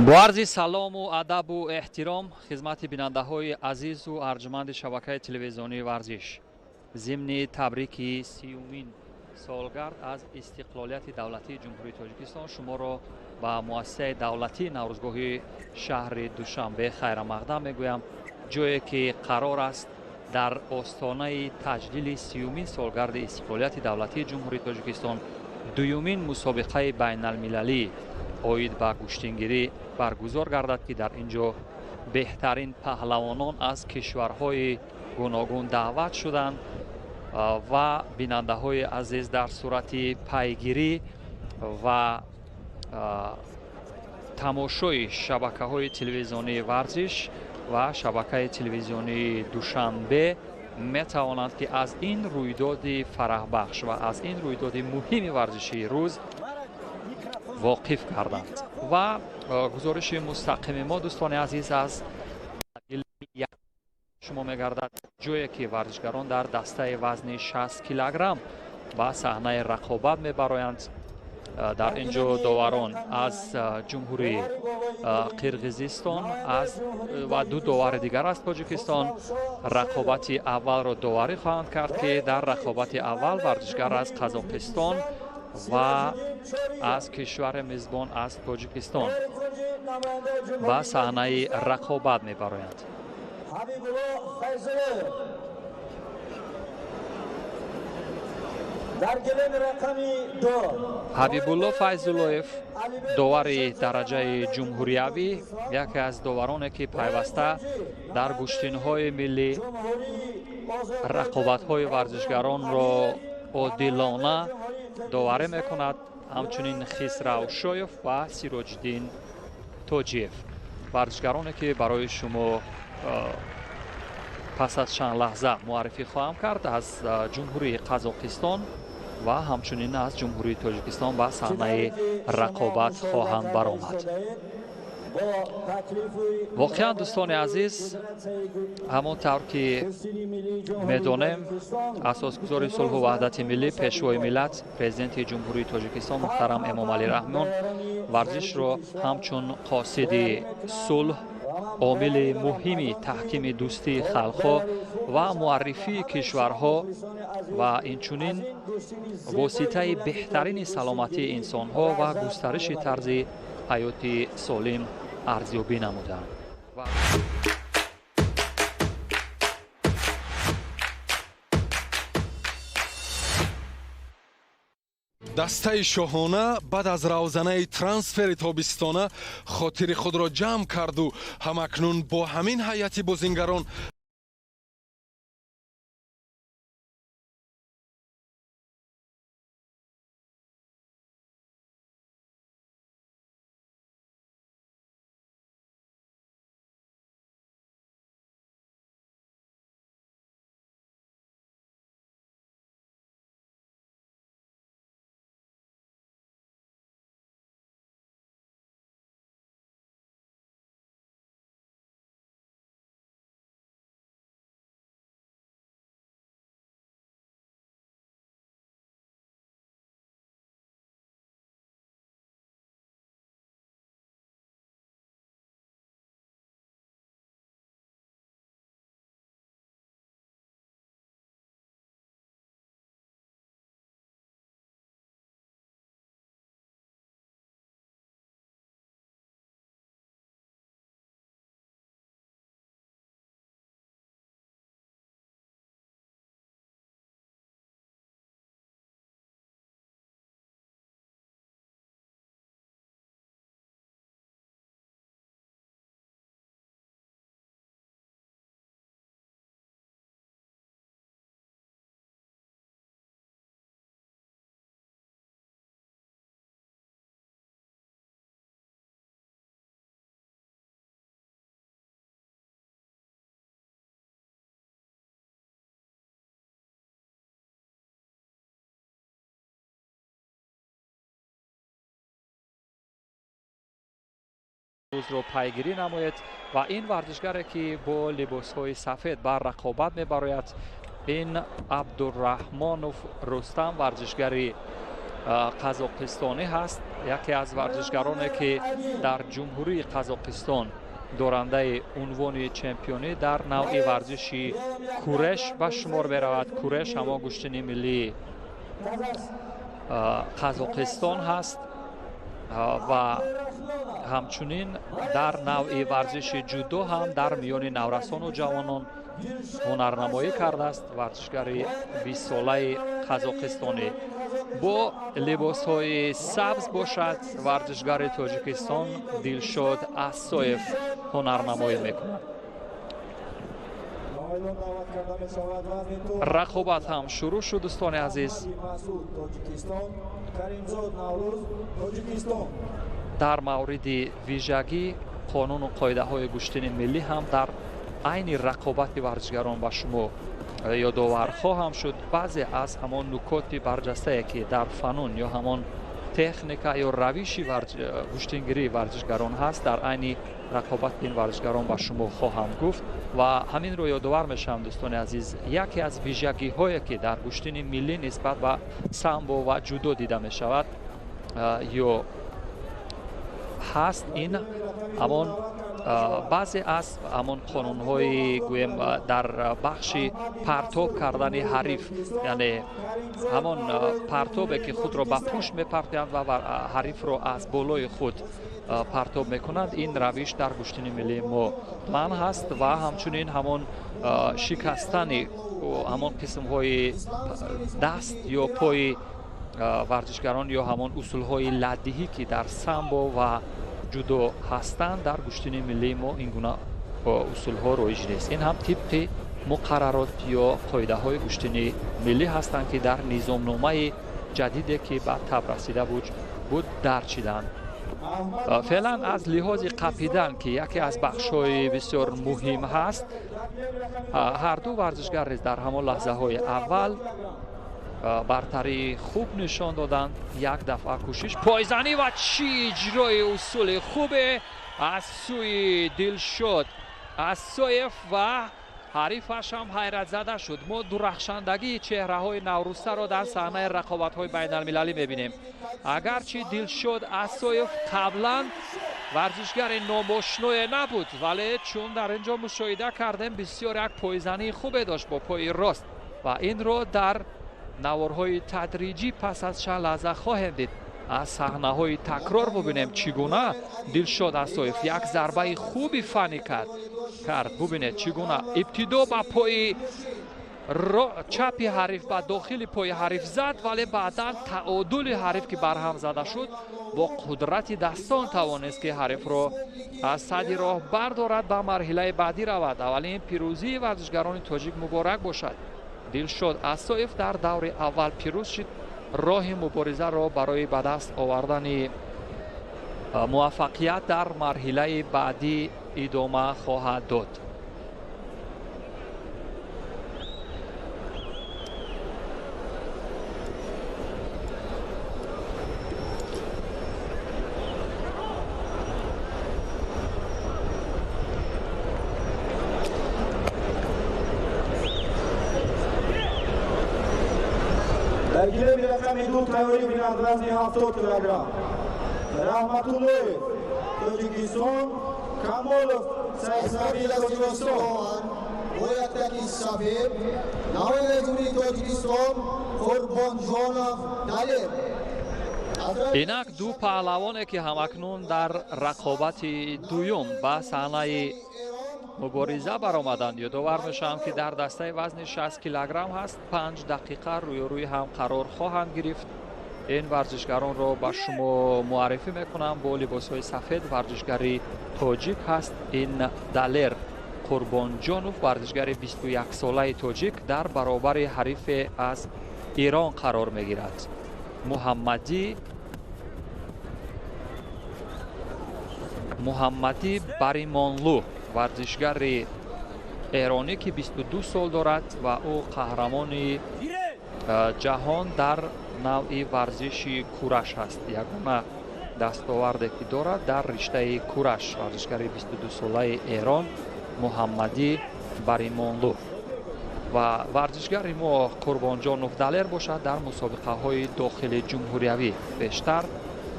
Бо арзи салому адабу эҳтиром хизмати бинандаҳои азизу арҷманди шабакаи телевизионии варзиш. Зимни табрики 30-умин солгард аз истиқлолияти давлатии Ҷумҳурии Тоҷикистон шуморо ба муассисаи давлатии Наврӯзгоҳи шаҳри Душанбе хайрамақдам мегӯям, ҷое ки қарор аст дар остонаи таҷлили 30-умин солгарди истиқлолияти давлатии Ҷумҳурии Тоҷикистон дуюмин мусобиқаи байналмилалӣ оид ба гӯштингирӣ баргузор гардад, ки дар ин ҷо беҳтарин паҳлавонон аз кишварҳои гуногун даъват шуданд ва бинандаҳои азиз дар сурати пайгирӣ ва тамошои шабакаҳои телевизионии варзиш ва шабакаи телевизионии Душанбе метавонанд, ки аз ин рӯйдоди фараҳбахш ва аз ин рӯйдоди муҳими варзишии рӯз воқиф гарданд. Ва гузориши мустақими мо, дӯстони азиз, аз шумо мегардад, ҷое ки варзишгарон дар дастаи вазни 60 килограмм ба саҳнаи рақобат мебароянд. Дар ин ҷо доварон аз Ҷумҳурии Қирғизистон ва ду довари дигар аз Тоҷикистон рақобати аввалро доварӣ хоҳанд кард, ки дар рақобати аввал варзишгар аз Қазоқистон ва аз кишвари мизбон аз Тоҷикистон ба саҳнаи рақобат мебароянд. Ҳабибулло Файзуллоев, довари дараҷаи ҷумҳуриявӣ, яке аз довароне, ки пайваста дар гӯштинҳои миллӣ рақобатҳои варзишгаронро одилона доварӣ мекунад, ҳамчунин Хисрав Шоев ва Сироҷиддин Тоҷиев, варзишгароне, ки барои шумо пас аз чанд лаҳза муаррифӣ хоҳам кард, аз Ҷумҳурии Қазоқистон ва ҳамчунин аз Ҷумҳурии Тоҷикистон ба саҳнаи рақобат хоҳанд баромад. Воқеан, дӯстони азиз, ҳамон тавр ки медонем, асосгузори сулҳу ваҳдати миллӣ, пешвои миллат, президенти Ҷумҳурии Тоҷикистон муҳтарам Эмомалӣ Раҳмон варзишро ҳамчун қосиди сулҳ, омили муҳими таҳкими дӯстии халқҳо ва муаррифии кишварҳо ва инчунин воситаи беҳтарини саломатии инсонҳо ва густариши тарзи ҳаёти солим арзёбӣ намуданд. Дастаи шоҳона баъд аз равзанаи трансфери тобистона хотири худро ҷамъ карду ҳамакнун бо ҳамин ҳайати бозингарон рӯзро пайгирӣ намоед. Ва ин варзишгаре, ки бо либосҳои сафед бар рақобат мебарояд, ин Абдураҳмонов Рустам, варзишгари қазоқистонӣ ҳаст, яке аз варзишгароне ки дар ҷумҳурии Қазоқистон дорандаи унвони чемпионӣ дар навъи варзиши куреш ба шумор меравад. Куреш ҳамон гӯштини миллии Қазоқистон ҳаст ва ҳамчунин дар навъи варзиши ҷудо ҳам дар миёни наврасону ҷавонон ҳунарнамоӣ кардааст. Варзишгари 20-солаи қазоқистонӣ бо либосҳои сабз бошад, варзишгари Тоҷикистон Дилшод Ассоев ҳунарнамоӣ мекунад. Рақобат ҳам шурӯъ шуд, дӯстони азиз. Дар мавриди вижагӣ қонуну қоидаҳои гӯштини миллӣ ҳам дар айни рақобати варзишгарон ба шумо ёдовар хоҳам шуд. Баъзе аз ҳамон нукоти барҷастае ки дар фанун ё ҳамон техника ё равиши гӯштингирии варзишгарон ҳаст, дар айни рақобати ин варзишгарон ба шумо хоҳам гуфт ва ҳаминро ёдовар мешавам, дӯстони азиз. Яке аз вижагиҳое ки дар гӯштини миллӣ нисбат ба самбо ва ҷудо дида мешавад ё ҳаст, ин ҳамон баъзе аз ҳамон қонунҳои гӯем дар бахши партоб кардани ҳариф, яъне ҳамон партобе ки худро ба пушт мепартоянд ва ҳарифро аз болои худ партоб мекунанд, ин равиш дар гӯштини миллии мо манъ ҳаст ва ҳамчунин ҳамон шикастани ҳамон қисмҳои даст ё пои варзишгарон ё ҳамон усулҳои ладдиҳӣ ки дар самбо ва ҷудо ҳастанд, дар гӯштини миллии мо ин гуна усулҳо роиҷ нест. Ин ҳам тибқи муқаррарот ё қоидаҳои гӯштини миллӣ ҳастанд ки дар низомномаи ҷадиде ки ба таб расида буд дарҷ шиданд. Феълан аз лиҳози қапидан ки яке аз бахшҳои бисёр муҳим ҳаст, ҳарду варзишгар низ дар ҳамон лаҳзаҳои аввал бартарии хуб нишон доданд. Як дафъа кӯшиш, пойзанӣ ва чӣ иҷрои усули хубе аз сӯи Дилшод Ассоев ва ҳарифаш ҳам ҳайратзада шуд. Мо дурахшандагии чеҳраҳои наврӯзаро дар саҳнаи рақобатҳои байналмилалӣ мебинем. Агарчи Дилшод Ассоев қаблан варзишгари номошное набуд, вале чун дар ин ҷо мушоҳида кардем, бисёр як пойзании хубе дошт бо пои рост ва инро дар наворҳои тадриҷӣ пас аз чанд лаҳза хоҳем дид. Аз саҳнаҳои такрор бубинем чӣ гуна Дилшод Ассоев як зарбаи хуби фанӣ кард. Бубинед чӣ гуна ибтидо ба пои чапи ҳариф, ба дохили пои ҳариф зад, вале баъдан таодули ҳариф ки барҳам зада шуд, бо қудрати дастон тавонист ки ҳарифро аз сади роҳ бардорад, ба марҳилаи баъдӣ равад. Аввалин пирӯзии варзишгарони тоҷик муборак бошад. Дилшод Ассоев дар даври аввал пирӯз шуд. Роҳи муборизаро барои ба даст овардани муваффақият дар марҳилаи баъдӣ идома хоҳад дод. Дар гилеми рақами 2 тайёрӣ бинанд вазни 70 килограмм. Раҳматуллоев Тоҷикистон, Камолов Сайфсафи Тоҷикистон. Бо яктаки сафед намояндаи ҷумҳурии Тоҷикистон Қурбонҷонов Далер. Инак ду паҳлавоне ки ҳамакнун дар рақобати дуюм ба саҳнаи мубориза баромаданд. Ёдовар мешавам ки дар дастаи вазни 60 килограмм ҳаст, 5 дақиқа рӯёрӯи ҳам қарор хоҳанд гирифт. Ин варзишгаронро ба шумо муаррифӣ мекунам. Бо либосҳои сафед варзишгари тоҷик ҳаст ин Далер Қурбонҷонов, варзишгари 21-солаи тоҷик, дар баробари ҳарифе аз Эрон қарор мегирад. Муҳаммадӣ Баримонлу, варзишгари эронӣ ки 22 сол дорад ва ӯ қаҳрамони ҷаҳон дар навъи варзиши кураш ҳаст. Ягона дастоварде ки дорад дар риштаи кураш, варзишгари 22-солаи Эрон Муҳаммадӣ Баримонлу. Ва варзишгари мо Қурбонҷонов Далер бошад, дар мусобиқаҳои дохили ҷумҳуриявӣ бештар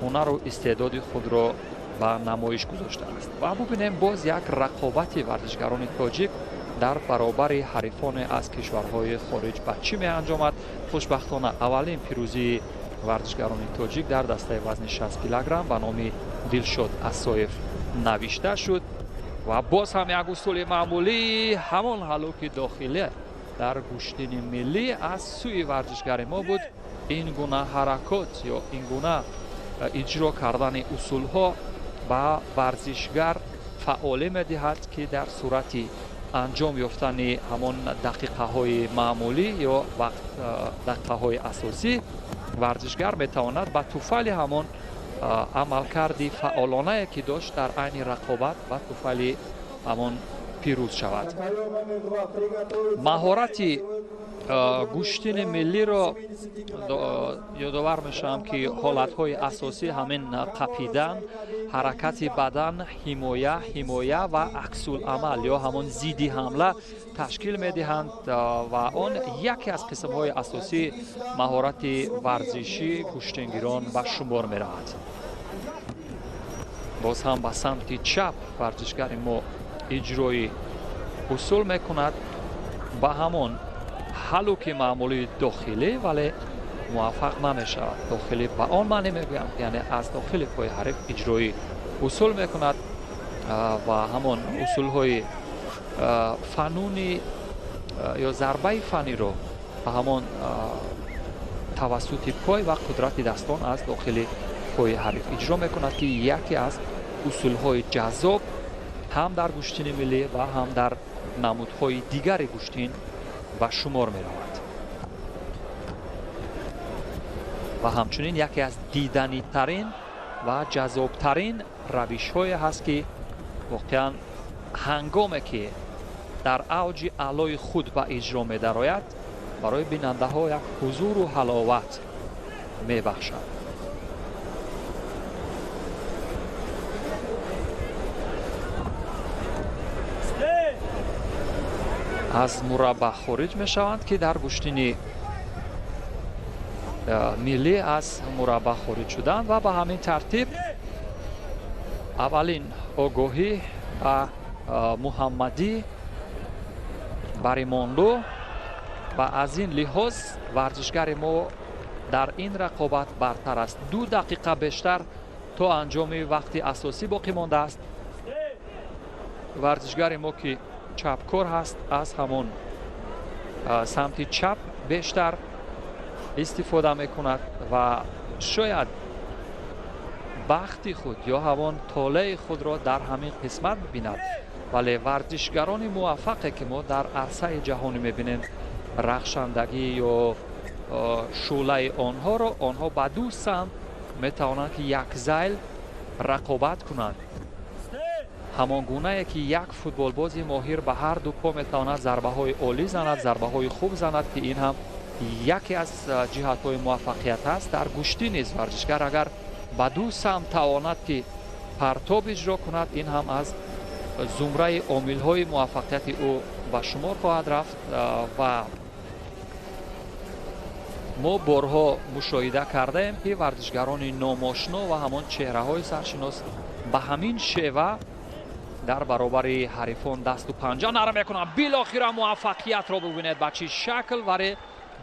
ҳунару истеъдоди худро ба намоиш гузоштааст. Ва бубинем боз як рақобати варзишгарони тоҷик дар баробари ҳарифоне аз кишварҳои хориҷ ба чӣ меанҷомад. Хушбахтона аввалин пирӯзии варзишгарони тоҷик дар дастаи вазни 60 килограмм ба номи Дилшод Асоев навишта шуд. Ва боз ҳам як усули маъмулӣ, ҳамон ҳалуки дохилӣ дар гӯштини миллӣ аз сӯи варзишгари мо буд. Ин гуна ҳаракот ё ин гуна иҷро кардани усулҳо ба варзишгар фаъолӣ медиҳад, ки дар сурати анҷом ёфтани ҳамон дақиқаҳои маъмулӣ ё вақт дақиқаҳои асосӣ варзишгар метавонад ба туфайли ҳамон амалкарди фаъолонае ки дошт дар айни рақобат ба туфайли ҳамон пирӯз шавад. Маҳорати гӯштини миллиро ёдовар мешавам, ки ҳолатҳои асосӣ ҳамин қапидан, ҳаракати бадан, ҳимоя ва аксуламал ё ҳамон зидди ҳамла ташкил медиҳанд ва он яке аз қисмҳои асосии маҳорати варзишӣ гӯштингирон ба шумор меравад. Боз ҳам ба самти чап варзишгари мо иҷрои усул мекунад ба ҳамон ҳалуки маъмулии дохилӣ, вале муваффақ намешавад. Дохилӣ ба он маъне мегӯям, яъне аз дохили пои ҳариф иҷрои усул мекунад ва ҳамон усулҳои фануни ё зарбаи фаниро ба ҳамон тавассути пой ва қудрати дастон аз дохили пои ҳариф иҷро мекунад, ки яке аз усулҳои ҷаззоб ҳам дар гӯштини миллӣ ва ҳам дар намудҳои дигари гӯштин ба шумор меравад. Ва ҳамчунин яке аз диданитарин ва ҷаззобтарин равишҳое ҳаст, ки воқеан ҳангоме ки дар авҷи аълои худ ба иҷро медарояд, барои бинандаҳо як ҳузуру ҳаловат мебахшад. Аз мураббаъ хориҷ мешаванд, ки дар гӯштини миллӣ аз мураббаъ хориҷ шуданд ва ба ҳамин тартиб аввалин огоҳӣ ба Муҳаммадӣ Баримонлу ва аз ин лиҳоз варзишгари мо дар ин рақобат бартар аст. 2 дақиқа бештар то анҷоми вақти асосӣ боқӣ мондааст. Варзишгари мо ки чапкор ҳаст, аз ҳамон самти чап бештар истифода мекунад ва шояд бахти худ ё ҳамон толеи худро дар ҳамин қисмат бибинад. Вале варзишгарони муваффақе ки мо дар арсаи ҷаҳонӣ мебинем, рахшандагӣ ё шӯълаи онҳоро, онҳо ба ду самт метавонанд ки якзайл рақобат кунанд. Ҳамон гунае ки як футболбози моҳир ба ҳар ду по метавонад зарбаҳои олӣ занад, зарбаҳои хуб занад, ки ин ҳам яке аз ҷиҳатҳои муваффақият аст. Дар гӯштӣ низ варзишгар агар ба ду самт тавонад ки партоб иҷро кунад, ин ҳам аз зумраи омилҳои муваффақияти ӯ ба шумор хоҳад рафт. Ва мо борҳо мушоҳида кардаем, ки варзишгарони номошно ва ҳамон чеҳраҳои саршинос ба ҳамин шева дар баробари ҳарифон дасту панҷа нарм мекунанд. Билохира муваффақиятро бубинед ба чӣ шакл, вале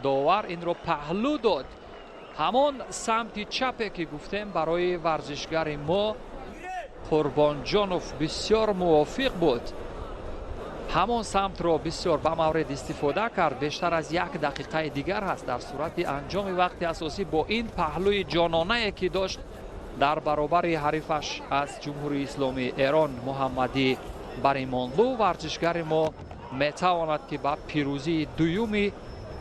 довар инро паҳлӯ дод. Ҳамон самти чапе ки гуфтем барои варзишгари мо Қурбонҷонов бисёр мувофиқ буд. Ҳамон самтро бисёр ба маврид истифода кард. Бештар аз 1 дақиқаи дигар ҳаст дар сурати анҷоми вақти асосӣ бо ин паҳлӯи ҷононае ки дошт дар баробари ҳарифаш аз Ҷумҳурии Исломии Эрон Муҳаммадӣ Баримонлу, варзишгари мо метавонад ки ба пирӯзии дуюми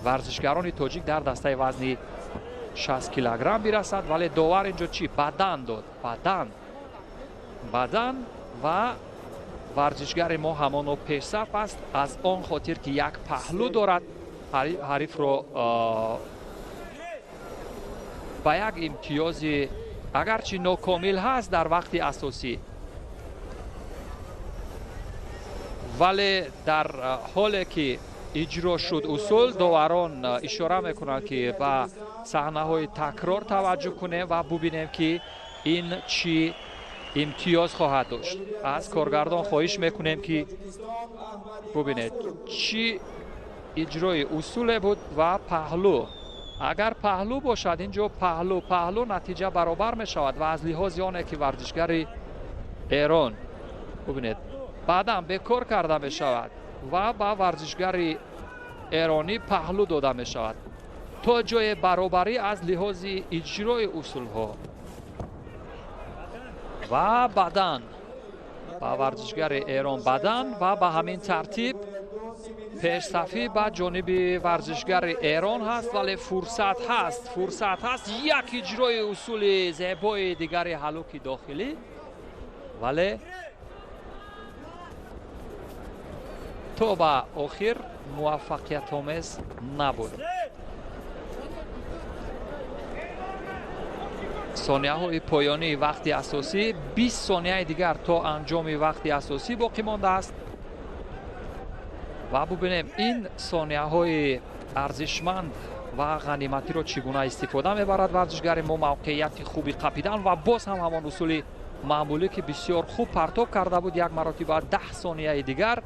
варзишгарони тоҷик дар дастаи вазни 60 килограмм бирасад. Вале довар инҷо чӣ? Бадан дод. Бадан ва варзишгари мо ҳамоно пешсаф аст, аз он хотир ки як паҳлӯ дорад, ҳарифро ба як имтиёзи агарчи нокомил ҳаст дар вақти асосӣ, вале дар ҳоле ки иҷро шуд усул. Доварон ишора мекунанд, ки ба саҳнаҳои такрор таваҷҷӯҳ кунем ва бубинем, ки ин чӣ имтиёз хоҳад дошт. Аз коргардон хоҳиш мекунем, ки бубинед чӣ иҷрои усуле буд ва паҳлӯ. Агар паҳлӯ бошад, инҷо паҳлӯ паҳлӯ натиҷа баробар мешавад ва аз лиҳози оне ки варзишгари Эрон, бубинед, баъдан бекор карда мешавад ва ба варзишгари эронӣ паҳлӯ дода мешавад то ҷои баробарӣ аз лиҳози иҷрои усулҳо ва бадан ба варзишгари Эрон бадан ва ба ҳамин тартиб пешсафӣ ба ҷониби варзишгари Эрон ҳаст, вале фурсат ҳаст, фурсат ҳаст. Як иҷрои усули зебои дигари ҳалуки дохилӣ, вале то ба охир муваффақиятомез набуд. Сонияҳои поёнии вақти асосӣ, 20 сонияи дигар то анҷоми вақти асосӣ боқӣ мондааст ва бубинем ин сонияҳои арзишманд ва ғаниматиро чӣ гуна истифода мебарад варзишгари мо. Мавқеияти хуби қапидан ва боз ҳам ҳамон усули маъмулӣ, ки бисёр хуб партоб карда буд як маротиба 10 сонияи дигар,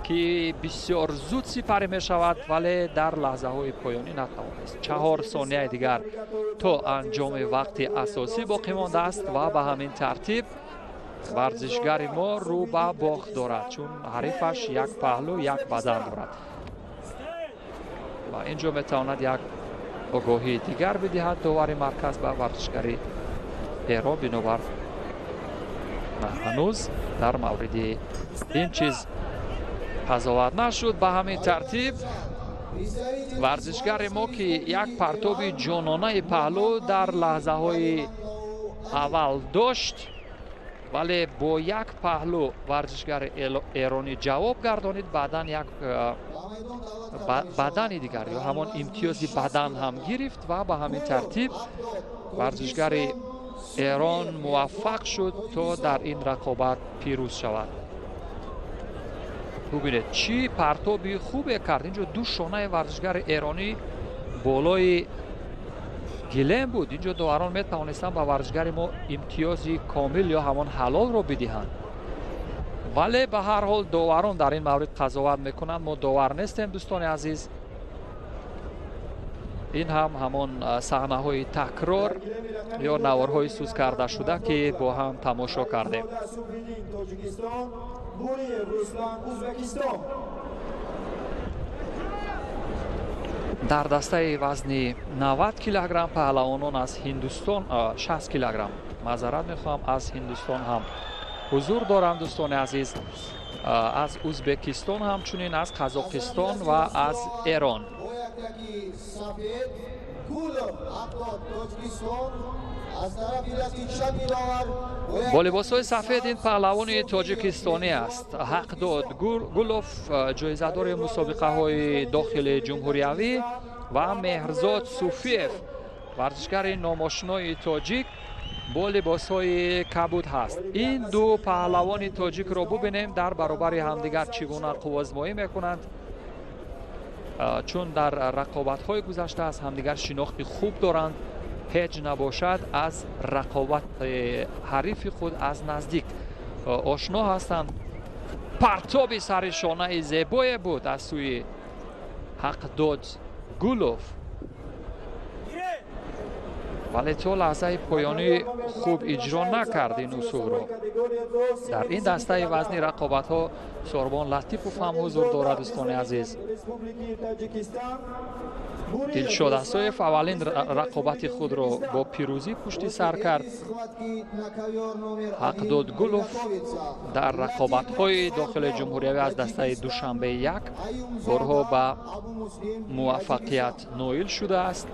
ки бисёр зуд сипарӣ мешавад, вале дар лаҳзаҳои поёнӣ натавонист. 4 сонияи дигар то анҷоми вақти асосӣ боқӣ мондааст ва ба ҳамин тартиб варзишгари мо рӯ ба бохт дорад, чун ҳарифаш як паҳлӯ як бадан дорад ва инҷо метавонад як огоҳии дигар бидиҳад довари марказ ба варзишгари Эрон. Бинобар ҳанӯз дар мавриди ин чиз қазоват нашуд. Ба ҳамин тартиб варзишгари мо, ки як партоби ҷононаи паҳлӯ дар лаҳзаҳои аввал дошт, вале бо як паҳлӯ варзишгари эронӣ ҷавоб гардонид, баъдан як бадани дигар ё ҳамон имтиёзи бадан ҳам гирифт ва ба ҳамин тартиб варзишгари Эрон муваффақ шуд то дар ин рақобат пирӯз шавад. Бубинед чӣ партоби хубе кард. Инҷо ду шонаи варзишгари эронӣ болои гилем буд. Инҷо доварон метавонистанд ба варзишгари мо имтиёзи комил ё ҳамон ҳалолро бидиҳанд, вале ба ҳар ҳол доварон дар ин маврид қазоват мекунанд. Мо довар нестем, дӯстони азиз. Ин ҳам ҳамон саҳнаҳои такрор ё наворҳои сӯз карда шуда, ки бо ҳам тамошо кардем. Дар дастаи вазни 90 килограмм паҳлавонон аз Ҳиндустон, 60 килограмм, маъзарат мехоҳам, аз Ҳиндустон ҳам ҳузур доранд, дӯстони азиз, аз Узбекистон ҳамчунин, аз Қазоқистон ва аз Эрон. Бо либосҳои сафед ин паҳлавони тоҷикистонӣ аст. Ҳақдод Гулов, ҷоизадори мусобиқаҳои дохили ҷумҳуриявӣ, ва Меҳрзод Суфиев, варзишгари номошинои тоҷик бо либосҳои кабуд ҳаст. Ин ду паҳлавони тоҷикро бубинем дар баробари ҳамдигар чӣ гуна қуввозмоӣ мекунанд, чун дар рақобатҳои гузашта аз ҳамдигар шинохти хуб доранд. Ҳеҷ набошад аз рақобати ҳарифи худ аз наздик ошно ҳастанд. Партоби сари шонаи зебое буд аз сӯи Ҳақдод Гулов, вале то лаҳзаи поёнӣ хуб иҷро накард ин усулро. Дар ин дастаи вазни рақобатҳо Сорбон Латипов ҳам ҳузур дорад, дӯстони азиз. Дилшод Асоев аввалин рақобати худро бо пирӯзӣ пушти сар кард. Ҳақдод Гулов дар рақобатҳои дохили ҷумҳуриявӣ аз дастаи Душанбе 1 борҳо ба муваффақият ноил шудааст.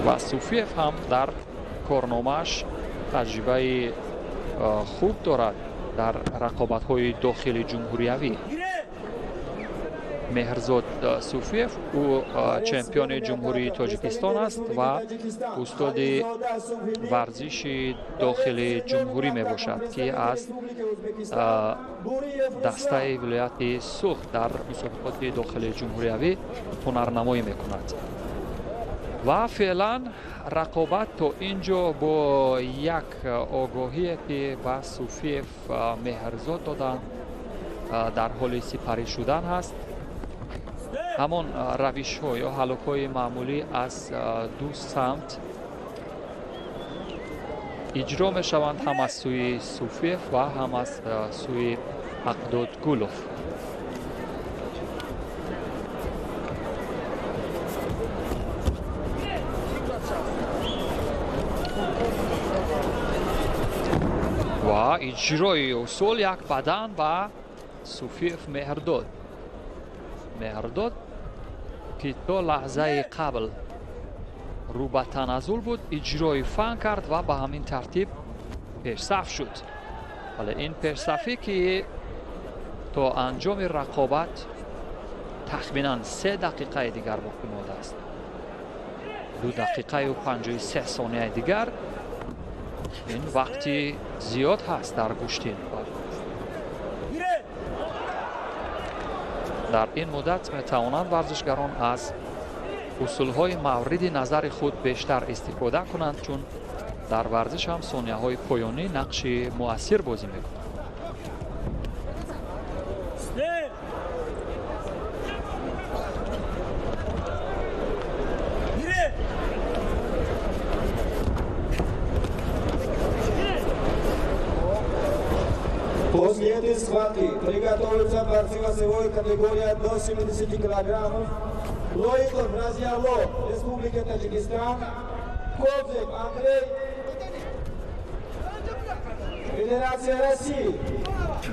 Ва Суфиев ҳам дар корномааш таҷрибаи хуб дорад дар рақобатҳои дохили ҷумҳуриявӣ. Меҳрзод Суфиев. Ӯ чемпиони Ҷумҳурии Тоҷикистон аст ва устоди варзиши дохили ҷумҳурӣ мебошад, ки аз дастаи вилояти Суғд дар мусобиқоти дохили ҷумҳуриявӣ ҳунарнамоӣ мекунад. Ва феълан рақобат то ин ҷо бо як огоҳие, ки ба Суфиев Меҳрзод доданд, дар ҳоли сипарӣ шудан ҳаст. Ҳамон равишҳо ё ҳалукҳои маъмулӣ аз ду самт иҷро мешаванд, ҳам аз сӯи Суфиев ва ҳам аз сӯи Ҳақдод Гулов. Ва иҷрои усул як бадан ба Суфиев Меҳрдод. Меҳрдод, ки то лаҳзаи қабл рӯ ба таназзул буд, иҷрои фан кард ва ба ҳамин тартиб пешсаф шуд. Вале ин пешсафӣ, ки то анҷоми рақобат тахминан 3 дақиқаи дигар боқӣ мондааст, 2 дақиқаю 53 сонияи дигар, ин вақти зиёд ҳаст дар гӯштин. Дар ин муддат метавонанд варзишгарон аз усулҳои мавриди назари худ бештар истифода кунанд, чун дар варзиш ҳам сонияҳои поёнӣ нақши муассир бозӣ мекунанд. После этой схватки приготовятся борцы весовой категории до 70 килограммов. Лоиков Разияло, Республика Таджикистан, Кобзев Андрей, Федерация России.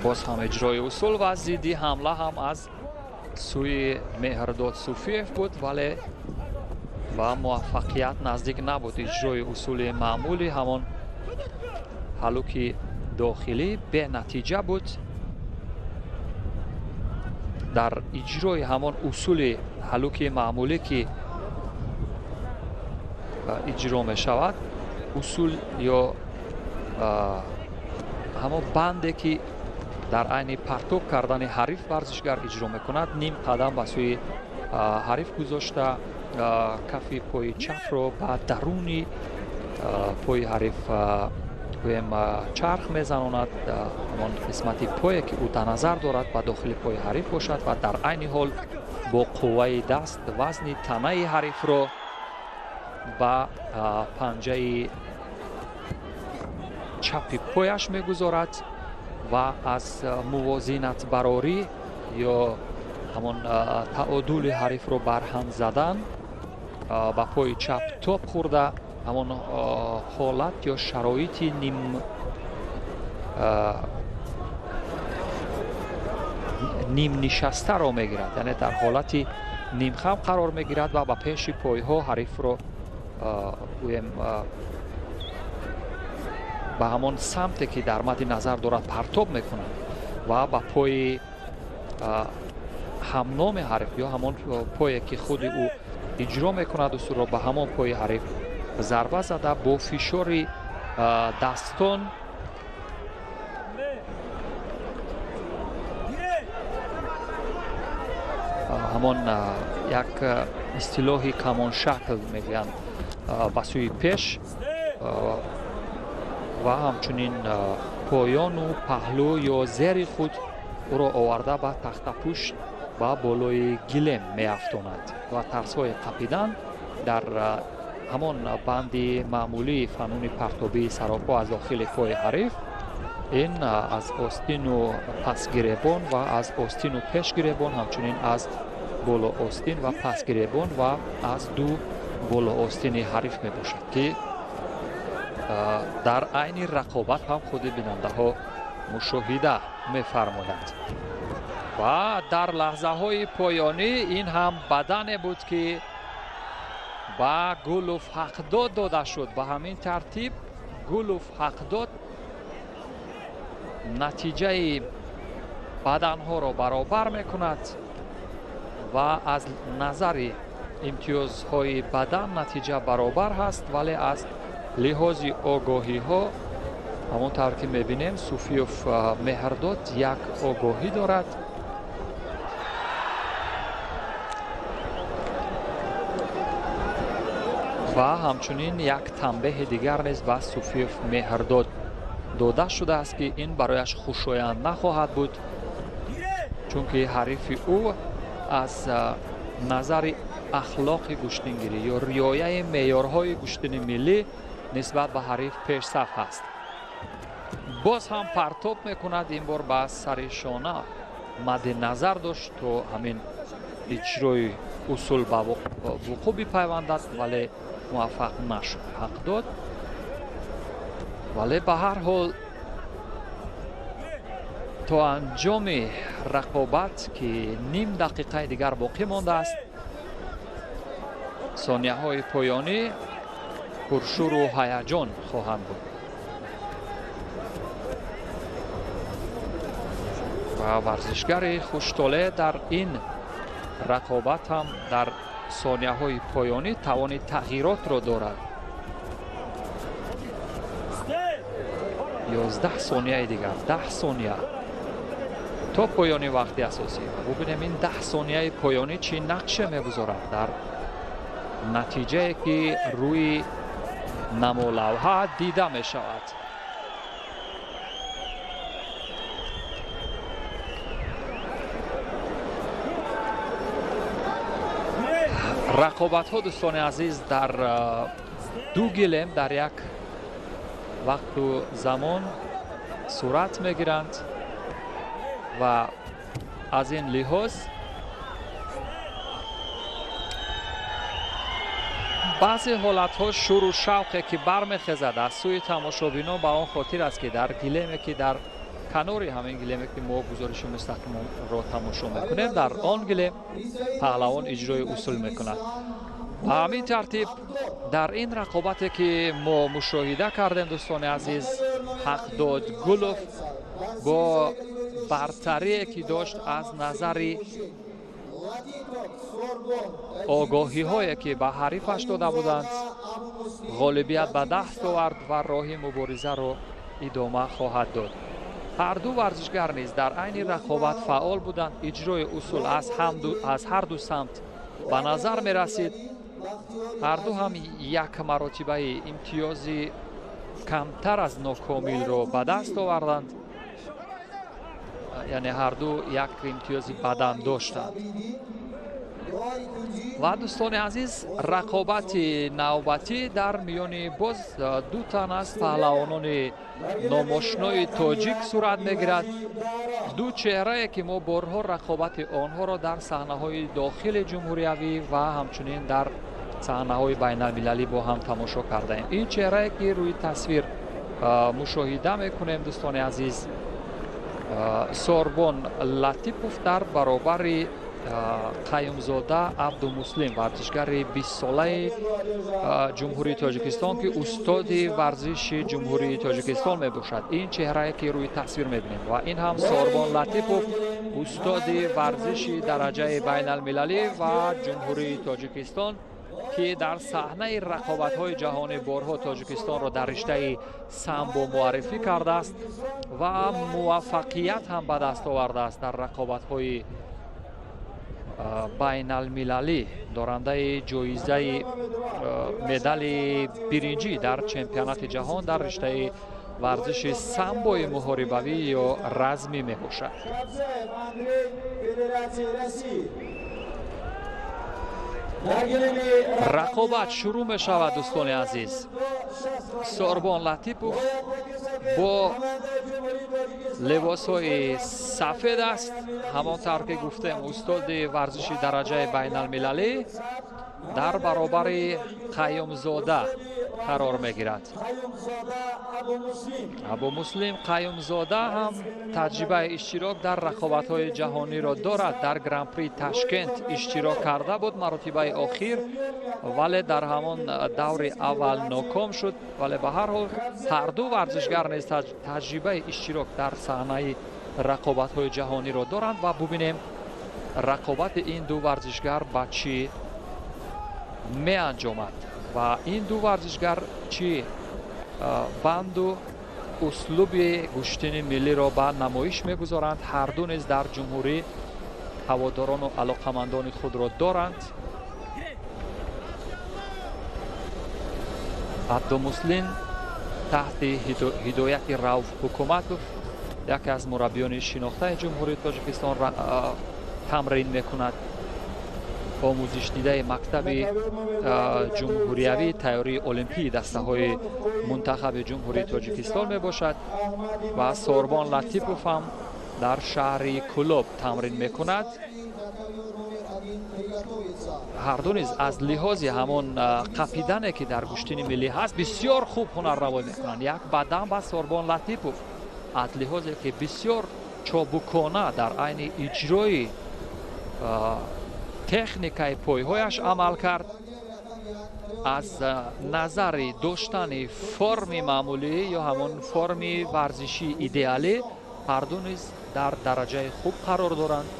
Боз ҳам иҷрои усул ва зидди ҳамла ҳам аз сӯи Меҳрдод Суфиев буд, вале ба муваффақият наздик набуд. Иҷрои усули маъмули ҳамон ҳалуки дохилӣ бенатиҷа буд. Дар иҷрои ҳамон усули ҳалуки маъмулӣ, ки иҷро мешавад, усул ё ҳамон банде, ки дар айни партоб кардани ҳариф варзишгар иҷро мекунад, ним қадам ба сӯи ҳариф гузошта, кафи пои чапро ба даруни пои ҳариф гӯем чарх мезанонад. Ҳамон қисмати пое, ки ӯ дар назар дорад, ба дохили пои ҳариф бошад ва дар айни ҳол бо қувваи даст вазни танаи ҳарифро ба панҷаи чапи пояш мегузорад ва аз мувозинатбарорӣ ё ҳамон таодули ҳарифро барҳам задан ба пои чап топ хӯрда, ҳамон ҳолат ё шароити нимнишастаро мегирад, яъне дар ҳолати нимхам қарор мегирад ва ба пеши пойҳо ҳарифро гӯем ба ҳамон самте, ки дар мадди назар дорад, партоб мекунад ва ба пои ҳамноми ҳариф ё ҳамон пое, ки худи ӯ иҷро мекунад усулро, ба ҳамон пои ҳариф зарба зада бо фишори дастон ҳамон як истилоҳи камоншакл мегӯянд, ба сӯи пеш ва ҳамчунин поёну паҳлӯ ё зери худ ӯро оварда ба тахтапушт ба болои гилем меафтонад ва тарзҳои қапидан дар ҳамон банди маъмулии фануни партобии саропо аз дохили пои ҳариф, ин аз остину пасгиребон ва аз остину пешгиребон, ҳамчунин аз болоостин ва пасгиребон ва аз ду болоостини ҳариф мебошад, ки дар айни рақобат ҳам худи бинандаҳо мушоҳида мефармоянд. Ва дар лаҳзаҳои поёнӣ ин ҳам бадане буд, ки ба Гулов Ҳақдод дода шуд. Ба ҳамин тартиб Гулов Ҳақдод натиҷаи баданҳоро баробар мекунад. Ва аз назари имтиёзҳои бадан натиҷа баробар ҳаст, вале аз лиҳози огоҳиҳо ҳамон тавр ки мебинем, Суфиев Меҳрдод як огоҳӣ дорад. Ва ҳамчунин як танбеҳи дигар низ ба Суфиев Меҳрдод дода шудааст, ки ин барояш хушоянд нахоҳад буд, чунки ҳарифи ӯ аз назари ахлоқи гӯштингирӣ ё риояи меъёрҳои гӯштини миллӣ нисбат ба ҳариф пешсаф ҳаст. Боз ҳам партоб мекунад, ин бор ба сари шона мадди назар дошт, то ҳамин иҷрои усул ба вуқӯъ бипайвандад, вале муваффақ нашуд. Ҳақ дод, вале ба ҳар ҳол то анҷоми рақобат, ки ним дақиқаи дигар боқӣ мондааст, сонияҳои поёнӣ пуршӯру ҳаяҷон хоҳанд буд. Ва варзишгари хуштолеъ дар ин рақобат ҳам дар сонияҳои поёнӣ тавони тағйиротро дорад. 11 сонияи дигар, 10 сония то поёни вақти асосӣ. Бубинем ин 10 сонияи поёнӣ чӣ нақше мегузорад дар натиҷае ки рӯи намолавҳа дида мешавад. Рақобатҳо, дӯстони азиз, дар ду гилем дар як вақту замон сурат мегиранд ва аз ин лиҳоз баъзе ҳолатҳо шӯру шавқе ки бармехезад аз сӯи тамошобинон ба он хотир аст, ки дар гилеме ки дар канори ҳамин гилеме ки мо гузориши мустақимро тамошо мекунем, дар он гилем паҳлавон иҷрои усул мекунад. Ба ҳамин тартиб дар ин рақобате ки мо мушоҳида кардем, дӯстони азиз, Ҳақдод Гулов бо бартарие ки дошт аз назари огоҳиҳое ки ба ҳарифаш дода буданд, ғолибият ба даст овард ва роҳи муборизаро идома хоҳад дод. Ҳар ду варзишгар низ дар айни рақобат фаъол буданд. Иҷрои усул аз ҳар ду самт ба назар мерасид. Ҳар ду ҳам як маротибаи имтиёзи камтар аз нокомилро ба даст оварданд, яъне ҳар ду як имтиёзи бадан доштанд. Ва дӯстони азиз, рақобати навбатӣ дар миёни боз ду тан аз паҳлавонони номошинои тоҷик сурат мегирад. Ду чеҳрае ки мо борҳо рақобати онҳоро дар саҳнаҳои дохили ҷумҳуриявӣ ва ҳамчунин дар саҳнаҳои байналмилалӣ бо ҳам тамошо кардаем. Ин чеҳрае ки рӯи тасвир мушоҳида мекунем, дӯстони азиз, Сорбон Латипов дар баробари Қаюмзода Абдумуслим, варзишгари 20-солаи Ҷумҳурии Тоҷикистон, ки устоди варзиши Ҷумҳурии Тоҷикистон мебошад. Ин чеҳрае ки рӯи тасвир мебинем ва ин ҳам Сорбон Латипов, устоди варзиши дараҷаи байналмилалӣ ва Ҷумҳурии Тоҷикистон, ки дар саҳнаи рақобатҳои ҷаҳонӣ борҳо Тоҷикистонро дар риштаи самбо муаррифӣ кардааст ва муваффақият ҳам ба даст овардааст дар рақобатҳои байналмилалӣ, дорандаи ҷоизаи медали биринҷӣ дар чемпионати ҷаҳон дар риштаи варзиши самбои муҳорибавӣ ё размӣ мебошад. Рақобат шурӯъ мешавад, дӯстони азиз. Сорбон Латипов бо либосҳои сафед аст, ҳамон тавр ки гуфтем, устоди варзиши дараҷаи байналмилалӣ, дар баробари Қаюмзода қарор мегирад. Абумуслим Қаюмзода ҳам таҷрибаи иштирок дар рақобатҳои ҷаҳониро дорад. Дар Гран-при Ташкент иштирок карда буд маротибаи охир, вале дар ҳамон даври аввал ноком шуд. Вале ба ҳар ҳол ҳар ду варзишгар низ таҷрибаи иштирок дар саҳнаи рақобатҳои ҷаҳониро доранд ва бубинем рақобати ин ду варзишгар ба чӣ меанҷомад ва ин ду варзишгар чӣ банду услуби гӯштини миллиро ба намоиш мегузоранд. Ҳар ду низ дар ҷумҳурӣ ҳаводорону алоқамандони худро доранд. Абдумуслим таҳти ҳидояти Рауф Ҳукуматов, яке аз мураббиёни шинохтаи Ҷумҳурии Тоҷикистон, тамрин мекунад. Омӯзишдидаи мактаби ҷумҳуриявии тайёрии олимпии дастаҳои мунтахаби Ҷумҳурии Тоҷикистон мебошад ва Сорбон Латипов ҳам дар шаҳри Кӯлоб тамрин мекунад. Ҳар ду низ аз лиҳози ҳамон қапидане, ки дар гӯштини миллӣ ҳаст, бисёр хуб ҳунарнамоӣ мекунанд. Як бадан ба Сорбон Латипов аз лиҳозе, ки бисёр чобукона дар айни иҷрои техникаи пойҳояш амал кард, аз назари доштани форми маъмулӣ ё ҳамон форми варзишии идеалӣ ҳар ду низ дар дараҷаи хуб қарор доранд.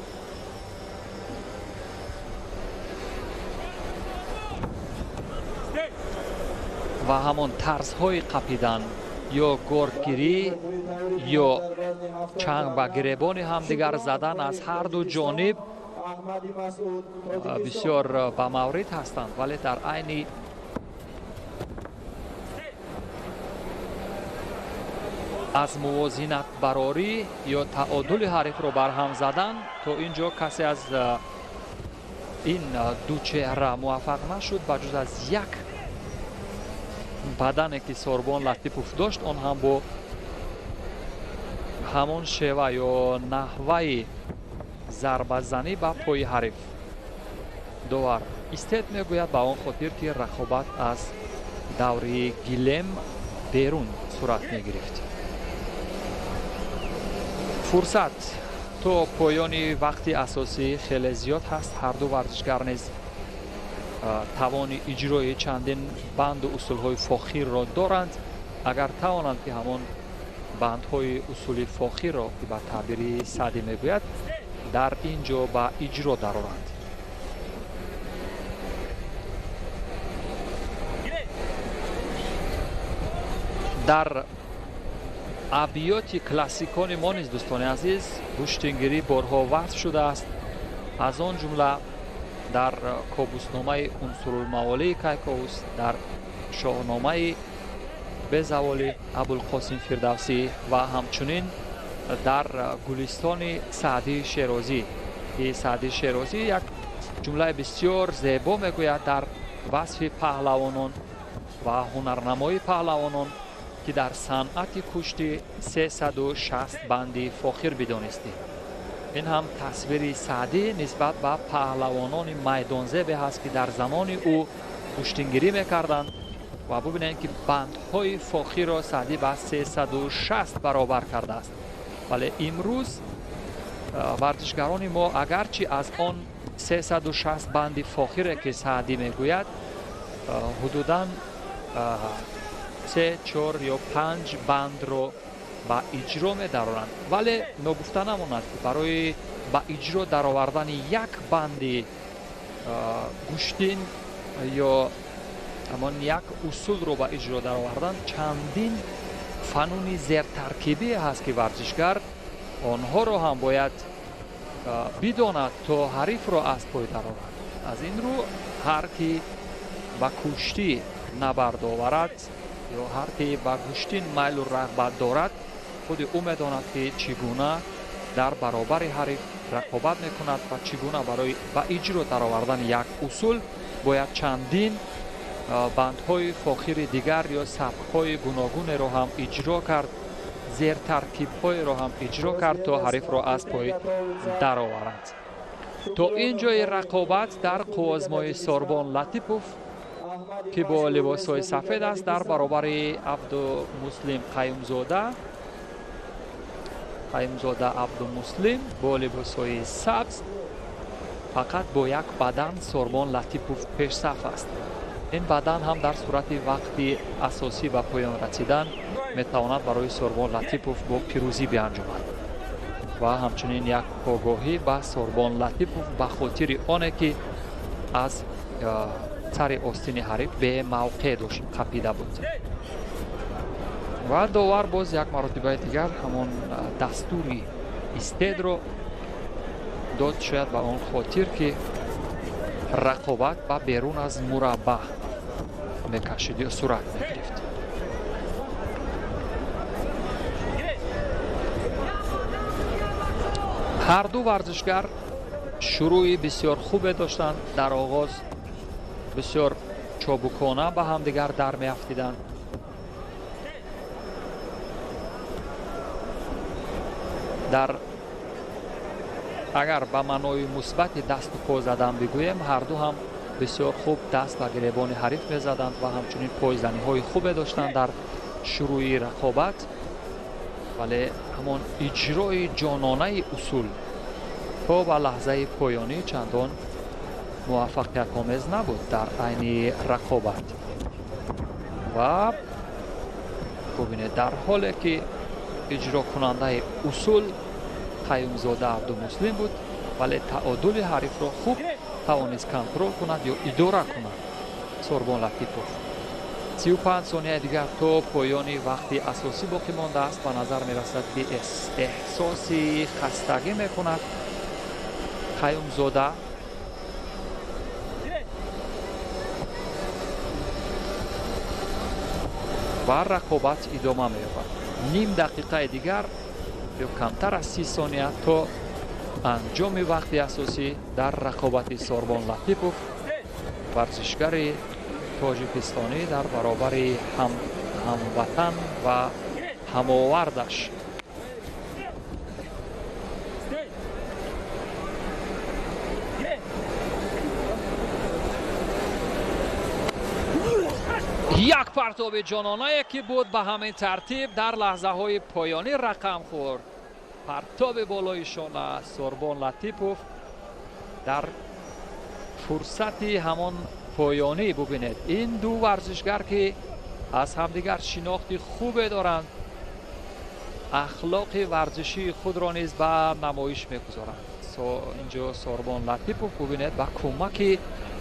Ва ҳамон тарзҳои қапидан ё гордгирӣ ё чанг ба гиребони ҳамдигар задан аз ҳар ду ҷониб бисёр ба маврид ҳастанд, вале дар айни аз мувозинатбарорӣ ё таодули ҳарифро барҳам задан то ин ҷо касе аз ин ду чеҳра муваффақ нашуд, ба ҷуз аз як бадане, ки Сорбон Латипов дошт, он ҳам бо ҳамон шева ё наҳваи зарбазанӣ ба пои ҳариф. Довар истед мегӯяд ба он хотир, ки рақобат аз даври гилем берун сурат мегирифт. Фурсат то поёни вақти асосӣ хеле зиёд ҳаст. Ҳар ду варзишгар низ тавони иҷрои чандин банду усулҳои фохирро доранд. Агар тавонанд, ки ҳамон бандҳои усули фохирро, ки ба таъбири Саъдӣ мегӯяд, дар ин ҷо ба иҷро дароранд. Дар абиёти классикони мо низ, дӯстони азиз, гӯштингирӣ борҳо васф шудааст. Аз он ҷумла дар кобусномаи Унсурулмаволии Кайковус, дар шоҳномаи безаволи Абулқосим Фирдавсӣ ва ҳамчунин дар Гулистони Саъдии Шерозӣ, ки Саъдии Шерозӣ як ҷумлаи бисёр зебо мегӯяд дар васфи паҳлавонон ва ҳунарнамоии паҳлавонон, ки дар санъати кушти 360 банди фохир бидонистӣ. Ин ҳам тасвири Саъдӣ нисбат ба паҳлавонони майдонзебе ҳаст, ки дар замони ӯ гӯштингирӣ мекарданд ва бубинед, ки бандҳои фохирро Саъдӣ ба 360 баробар кардааст. Вале имрӯз варзишгарони мо агарчи аз он 360 банди фохире, ки Саъдӣ мегӯяд, ҳудудан 3, 4 ё 5 бандро ба иҷро медароранд, вале ногуфта намонад, ки барои ба иҷро даровардани як банди гӯштин ё ҳамон як усулро ба иҷро даровардан чандин фануни зертаркибӣ ҳаст, ки варзишгар онҳоро ҳам бояд бидонад, то ҳарифро аз пой дарорад. Аз ин рӯ ҳар ки ба куштӣ набард оварад ё ҳар ки ба гӯштин майлу рағбат дорад, худи ӯ медонад, ки чӣ гуна дар баробари ҳариф рақобат мекунад ва чӣ гуна барои ба иҷро даровардани як усул бояд чандин бандҳои фохири дигар ё сабкҳои гуногунеро ҳам иҷро кард, зертаркибҳоеро ҳам иҷро кард, то ҳарифро аз пой дароварад. То ин ҷои рақобат дар қуввозмои Сорбон Латипов, ки бо либосҳои сафед аст, дар баробари Абдумуслим Қаюмзода, Қаюмзода Абдумуслим бо либосҳои сабз, фақат бо як бадан Сорбон Латипов пешсаф аст. Ин бадан ҳам дар сурати вақти асосӣ ба поён расидан метавонад барои Сорбон Латипов бо пирӯзӣ бианҷомад. Ва ҳамчунин як огоҳӣ ба Сорбон Латипов ба хотири оне ки аз сари остини ҳариф бемавқеъ дошт, қапида буд. Ва довар боз як маротибаи дигар ҳамон дастури истедро дод, шояд ба он хотир ки рақобат ба берун аз мураббаъ мекашид ё сурат мегирифт. Ҳар ду варзишгар шурӯи бисёр хубе доштанд. Дар оғоз бисёр чобукона ба ҳамдигар дар меафтиданд. Дар агар ба маънои мусбати дасту по задан бигӯем, ҳар ду ҳам бисёр хуб даст ба гиребони ҳариф мезаданд ва ҳамчунин пойзаниҳои хубе доштанд дар шурӯи рақобат, вале ҳамон иҷрои ҷононаи усул то ба лаҳзаи поёнӣ чандон муваффақиятомез набуд дар айни рақобат. Ва бубинед, дар ҳоле ки иҷрокунандаи усул Қаюмзода Абдумуслим буд, вале таодули ҳарифро хуб тавонист контрол кунад ё идора кунад Сорбон Латипов. 35 сонияи дигар то поёни вақти асосӣ боқӣ мондааст. Ба назар мерасад ки эҳсоси хастагӣ мекунад Қаюмзода. Ва рақобат идома меёбад. Ним дақиқаи дигар ё камтар аз 30 сония то анҷоми вақти асосӣ дар рақобати Сорбон Латипов, варзишгари тоҷикистонӣ дар баробари ҳамватан ва ҳамовардаш. Як партоби ҷононае ки буд, ба ҳамин тартиб дар лаҳзаҳои поёнӣ рақам хӯрд. Партоби болои шона Сорбон Латипов дар фурсати ҳамон поёнӣ. Бубинед, ин ду варзишгар ки аз ҳамдигар шинохти хубе доранд, ахлоқи варзишии худро низ ба намоиш мегузоранд. Инҷо Сорбон Латипов, бубинед, ба кӯмаки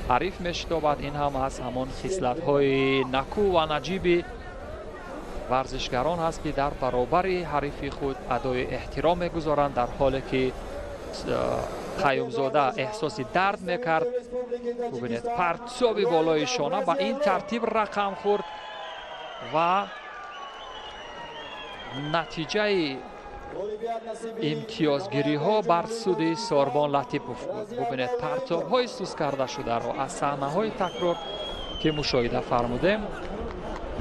ҳариф мешитобад. Ин ҳам аз ҳамон хислатҳои наку ва наҷиби варзишгарон ҳаст ки дар баробари ҳарифи худ адои эҳтиром мегузоранд. Дар ҳоле ки Қаюмзода эҳсоси дард мекард, бубинед, партоби болои шона ба ин тартиб рақам хӯрд ва натиҷаи имтиёзгириҳо бар суди Сорбон Латипов буд. Бубинед, партобҳои сус карда шударо аз саҳнаҳои такрор ки мушоҳида фармудем,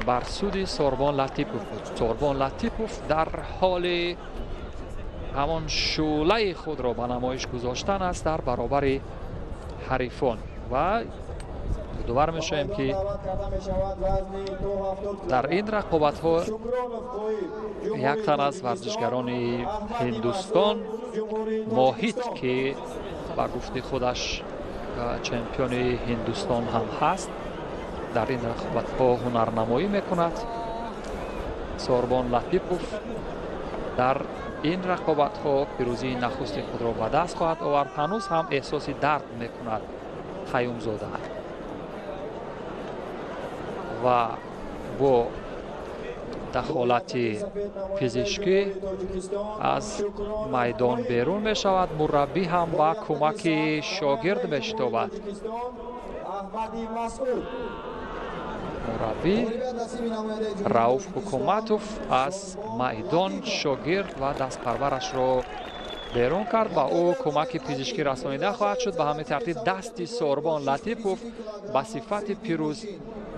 бар суди Сорбон Латипов буд. Сорбон Латипов дар ҳоли ҳамон шӯълаи худро ба намоиш гузоштан аст дар баробари ҳарифон. Ва ёдовар мешавем ки дар ин рақобатҳо як тан аз варзишгарони Ҳиндустон Моҳит, ки ба гуфти худаш чемпиони Ҳиндустон ҳам ҳаст, дар ин рақобатҳо ҳунарнамоӣ мекунад. Сорбон Латипов дар ин рақобатҳо пирӯзии нахусти худро ба даст хоҳад овард. Ҳанӯз ҳам эҳсоси дард мекунад Қаюмзода ва бо дахолати физишкӣ аз майдон берун мешавад. Мураббӣ ҳам ба кӯмаки шогирд мешитобад. Мураббӣ Рауф Ҳукуматов аз майдон шогирд ва дастпарварашро берун кард ва ӯ кӯмаки пизишкӣ расонида хоҳад шуд. Ба ҳамин тартиб дасти Сорбон Латипов ба сифати пирӯз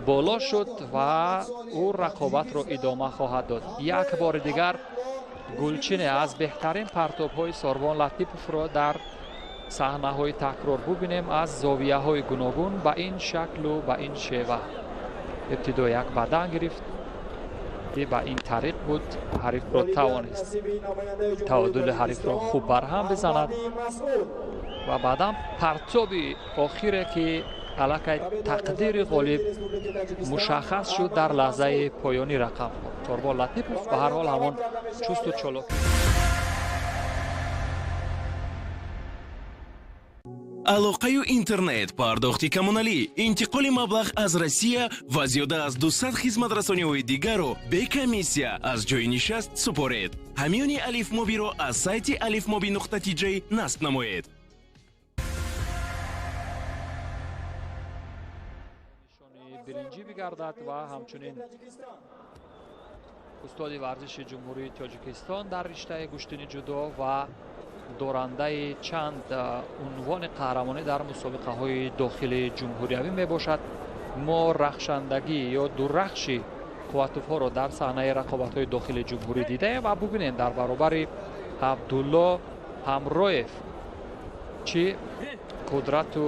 боло шуд ва ӯ рақобатро идома хоҳад дод. Як бори дигар гулчине аз беҳтарин партобҳои Сорбон Латиповро дар саҳнаҳои такрор бубинем аз зовияҳои гуногун ба ин шаклу ба ин шева. Ибтидо як бадан гирифт ки ба ин тариқ буд, ҳарифро тавонист таодули ҳарифро хуб барҳам бизанад ва баъдан партоби охире ки аллакай тақдири ғолиб мушаххас шуд дар лаҳзаи поёнӣ рақам хӯрд. Сорбон Латипов ба ҳар ҳол ҳамон чусту чолок Алоқаю интернет, пардохти коммуналӣ, интиқоли маблағ аз Россия ва зиёда аз 200 хизматрасониҳои дигарро бе комиссия аз ҷои нишаст супоред. Ҳамёни Алифмобиро аз сайти alifmobi.tj насб намоед. Биринҷӣ бигардад ва ҳамчунин устоди варзиши Ҷумҳурии Тоҷикистон дар риштаи гӯштини ҷудо ва дорандаи чанд унвони қаҳрамонӣ дар мусобиқаҳои дохили ҷумҳуриявӣ мебошад. Мо рахшандагӣ ё дурахши қувватовҳоро дар саҳнаи рақобатҳои дохили ҷумҳурӣ дидаем ва бубинем дар баробари Абдулло Ҳамроев чӣ қудрату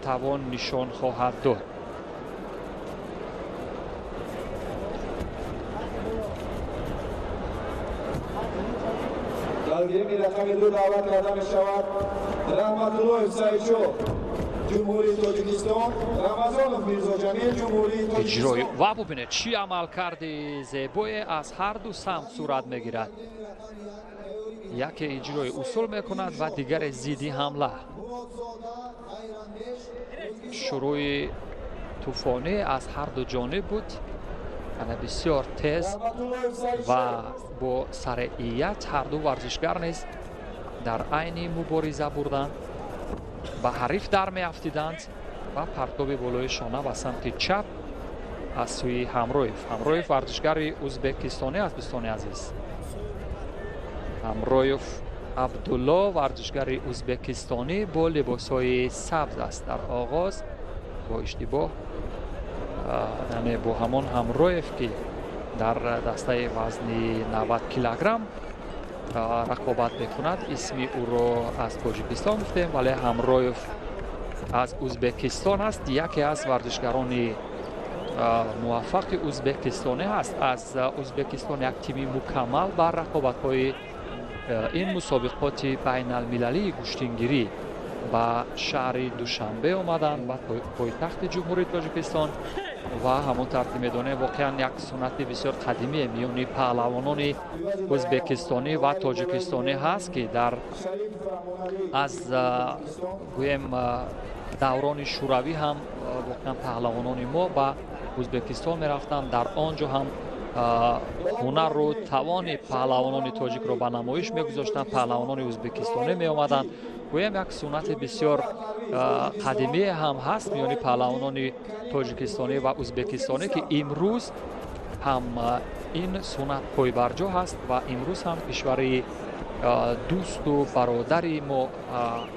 тавон нишон хоҳад дод. Дар рақами 2 даъват карда мешавад Раҳматуллоев Саидшоҳ, Ҷумҳурии Тоҷикистон, Рамазонов Мирзоҷамил, Ҷумҳурии Тоҷикистон. Ва бубинед чӣ амалкарди зебое аз ҳар ду самт сурат мегирад. Яке иҷрои усул мекунад ва дигаре зидди ҳамла. Шурӯи тӯфонӣ аз ҳар ду ҷониб буд. Ана бисёр тез ва бо сареият ҳар ду варзишгар низ дар айни мубориза бурданд, ба ҳариф дар меафтиданд ва партоби болои шона ба самти чап аз сӯи Ҳамроев. Ҳамроев варзишгари ӯзбекистонӣ аст, дӯстони азиз. Ҳамроев Абдулло варзишгари ӯзбекистонӣ бо либосҳои сабз аст. Дар оғоз бо иштибоҳ, яъне бо ҳамон Ҳамроев ки дар дастаи вазни 90 килограмм рақобат мекунад, исми ӯро аз Тоҷикистон гуфтем, вале Ҳамроев аз Ӯзбекистон аст, яке аз варзишгарони муваффақи ӯзбекистонӣ аст. Аз Ӯзбекистон як тими мукаммал бар рақобатҳои ин мусобиқоти байналмилалии гӯштингирӣ ба шаҳри Душанбе омаданд, ба пойтахти Ҷумҳурии Тоҷикистон ва ҳамон тавр ки медонем воқеан як суннати бисёр қадимие миёни паҳлавонони ӯзбекистонӣ ва тоҷикистонӣ ҳаст, ки дар аз гӯем даврони шӯравӣ ҳам воқеан паҳлавонони мо ба Ӯзбекистон мерафтанд, дар он ҷо ҳам ҳунару тавони паҳлавонони тоҷикро ба намоиш мегузоштанд, паҳлавонони ӯзбекистонӣ меомаданд. Гӯем як суннати бисёр қадимие ҳам ҳаст миёни паҳлавонони тоҷикистонӣ ва ӯзбекистонӣ, ки имрӯз ҳам ин суннат пойбарҷо ҳаст ва имрӯз ҳам кишвари дӯсту бародари мо,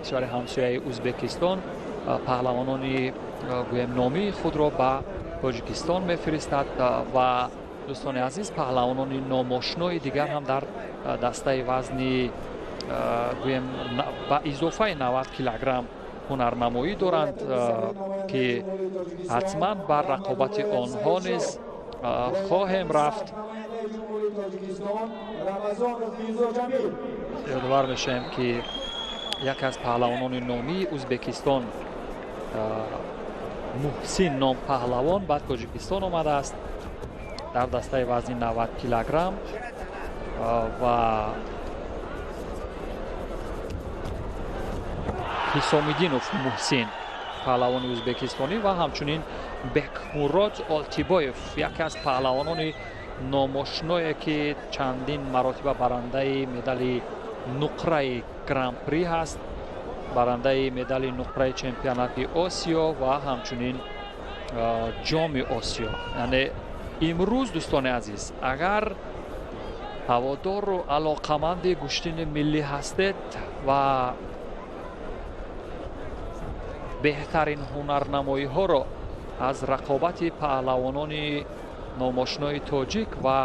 кишвари ҳамсояи Ӯзбекистон, паҳлавонони гӯем номии худро ба Тоҷикистон мефиристад. Ва дӯстони азиз, паҳлавонони номошинои дигар ҳам дар дастаи вазни гӯем ба изофаи 90 килограмм ҳунарнамоӣ доранд, ки ҳатман бар рақобати онҳо низ хоҳем рафт. Ёдовар мешавем, ки яке аз паҳлавонони номии Ӯзбекистон Муҳсин ном паҳлавон ба Тоҷикистон омадааст дар дастаи вазни 90 килограмм ва Ҳисомиддинов Муҳсин паҳлавони ӯзбекистонӣ ва ҳамчунин Бекмурод Олтибоев, яке аз паҳлавонони номошиное ки чандин маротиба барандаи медали нуқраи гран-при ҳаст, барандаи медали нуқраи чемпионати Осиё ва ҳамчунин ҷоми Осиё. Яъне имрӯз дӯстони азиз, агар ҳаводору алоқаманди гӯштини миллӣ ҳастед ва беҳтарин ҳунарнамоиҳоро аз рақобати паҳлавонони номошинои тоҷик ва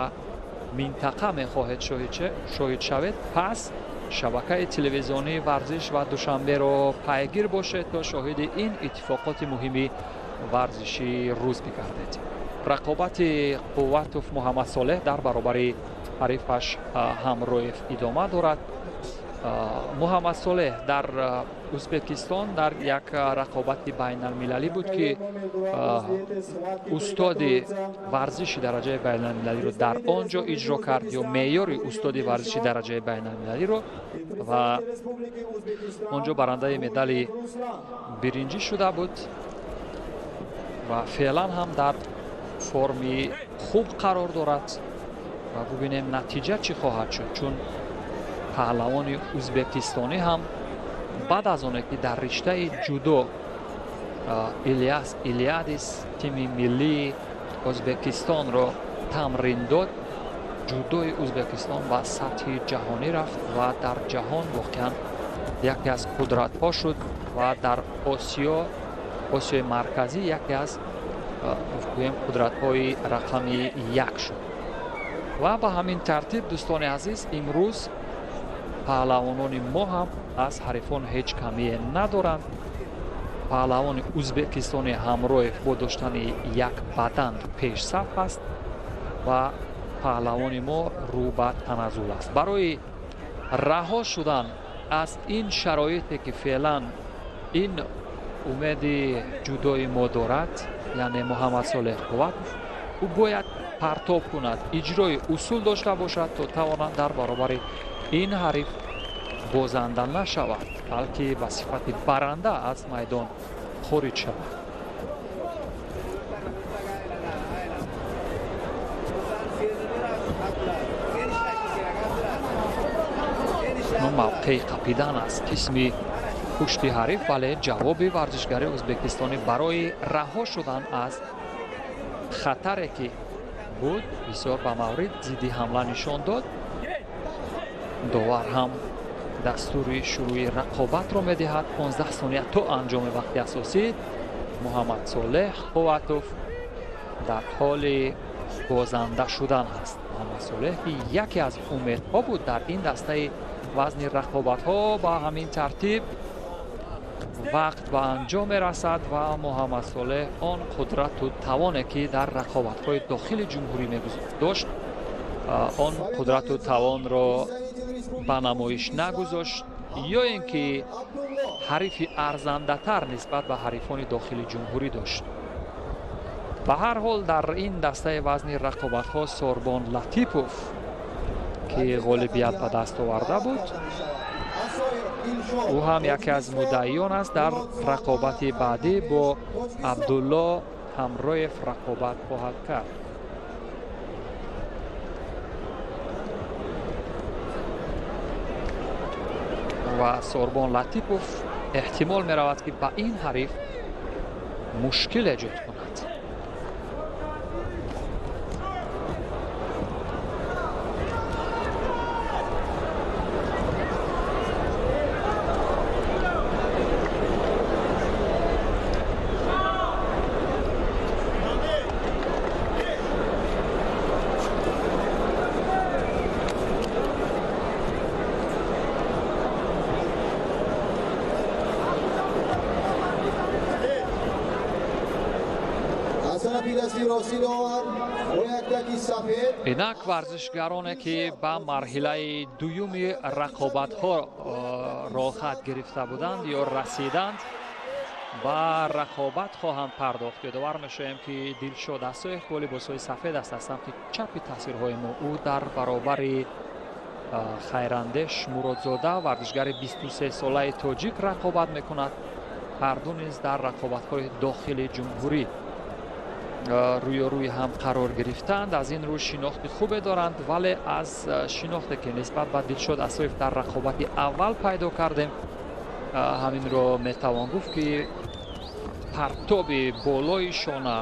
минтақа мехоҳед шоҳид шавед, пас шабакаи телевизионии варзиш ва Душанберо пайгир бошед то шоҳиди ин иттифоқоти муҳими варзиши рӯз бигардед. Рақобати Қувватов Муҳаммадсолеҳ дар баробари ҳарифаш Ҳамроев идома дорад. Муҳаммад Солеҳ дар Узбекистон дар як рақобати байналмилалӣ буд, ки устоди варзиши дараҷаи байналмилалиро дар он ҷо иҷро кард ё меъёри устоди варзиши дараҷаи байналмилалиро, ва он ҷо барандаи медали биринҷӣ шуда буд ва феълан ҳам дар форми хуб қарор дорад ва бубинем натиҷа чӣ хоҳад шуд, чун паҳлавони узбекистонӣ ҳам баъд аз оне ки дар риштаи ҷудо Ильяс Илиадис тими миллии Узбекистонро тамрин дод, ҷудои Узбекистон ба сатҳи ҷаҳонӣ рафт ва дар ҷаҳон воқеан яке аз қудратҳо шуд ва дар Осиёи Марказӣ яке аз гӯем қудратҳои рақами 1 шуд. Ва ба ҳамин тартиб, дӯстони азиз, имрӯз паҳлавонони мо ҳам аз ҳарифон ҳеҷ камие надоранд. Паҳлавони узбекистони Ҳамроев бо доштани як бадан пешсаф аст ва паҳлавони мо рӯ ба таназзул аст. Барои раҳо шудан аз ин шароите ки феълан ин умеди ҷудои мо дорад, яъне Муҳаммад Солеҳ Қувватов, ӯ бояд партоб кунад, иҷрои усул дошта бошад, то тавонад дар баробари ин ҳариф бозанда нашавад, балки ба сифати баранда аз майдон хориҷ шавад. Мавқеи қапидан аз қисми пушти ҳариф, вале ҷавоби варзишгари узбекистонӣ барои раҳо шудан аз хатаре ки буд бисёр ба маврид зидди ҳамла нишон дод. Довар ҳам дастури шурӯи рақобатро медиҳад. 15 сония то анҷоми вақти асосӣ. Муҳаммад Солеҳ Қувватов дар ҳоли бозанда шудан аст. Муҳаммад Солеҳ ки яке аз умедҳо буд дар ин дастаи вазни рақобатҳо, ба ҳамин тартиб вақт ба анҷом мерасад ва Муҳаммад Солеҳ он қудрату тавоне ки дар рақобатҳои дохили ҷумҳурӣ дошт, он қудрату тавонро ба намоиш нагузошт, ё ин ки ҳарифи арзандатар нисбат ба ҳарифони дохили ҷумҳурӣ дошт. Ба ҳар ҳол, дар ин дастаи вазни рақобатҳо Сорбон Латипов, ки ғолибият ба даст оварда буд, ӯ ҳам яке аз муддаиён аст. Дар рақобати баъдӣ бо Абдулло Ҳамроев рақобат хоҳад кард. Ва Сорбон Латипов эҳтимол меравад, ки ба ин ҳариф мушкил эҷод кунад. Инак варзишгароне ки ба марҳилаи дуюми рақобатҳо роҳат гирифта буданд ё расиданд, ба рақобат хоҳанд пардохт. Ёдовар мешавем, ки Дилшод Асоев бо либосҳои сафед аст аз самти чапи тасвирҳои мо. Ӯ дар баробари Хайрандеш Муродзода, варзишгари 23-солаи тоҷик, рақобат мекунад. Ҳарду низ дар рақобатҳои дохили ҷумҳурӣ рӯёрӯи ҳам қарор гирифтанд. Аз ин рӯ шинохти хубе доранд, вале аз шинохте ки нисбат ба Дилшод Асоев дар рақобати аввал пайдо кардем, ҳаминро метавон гуфт, ки партоби болои шона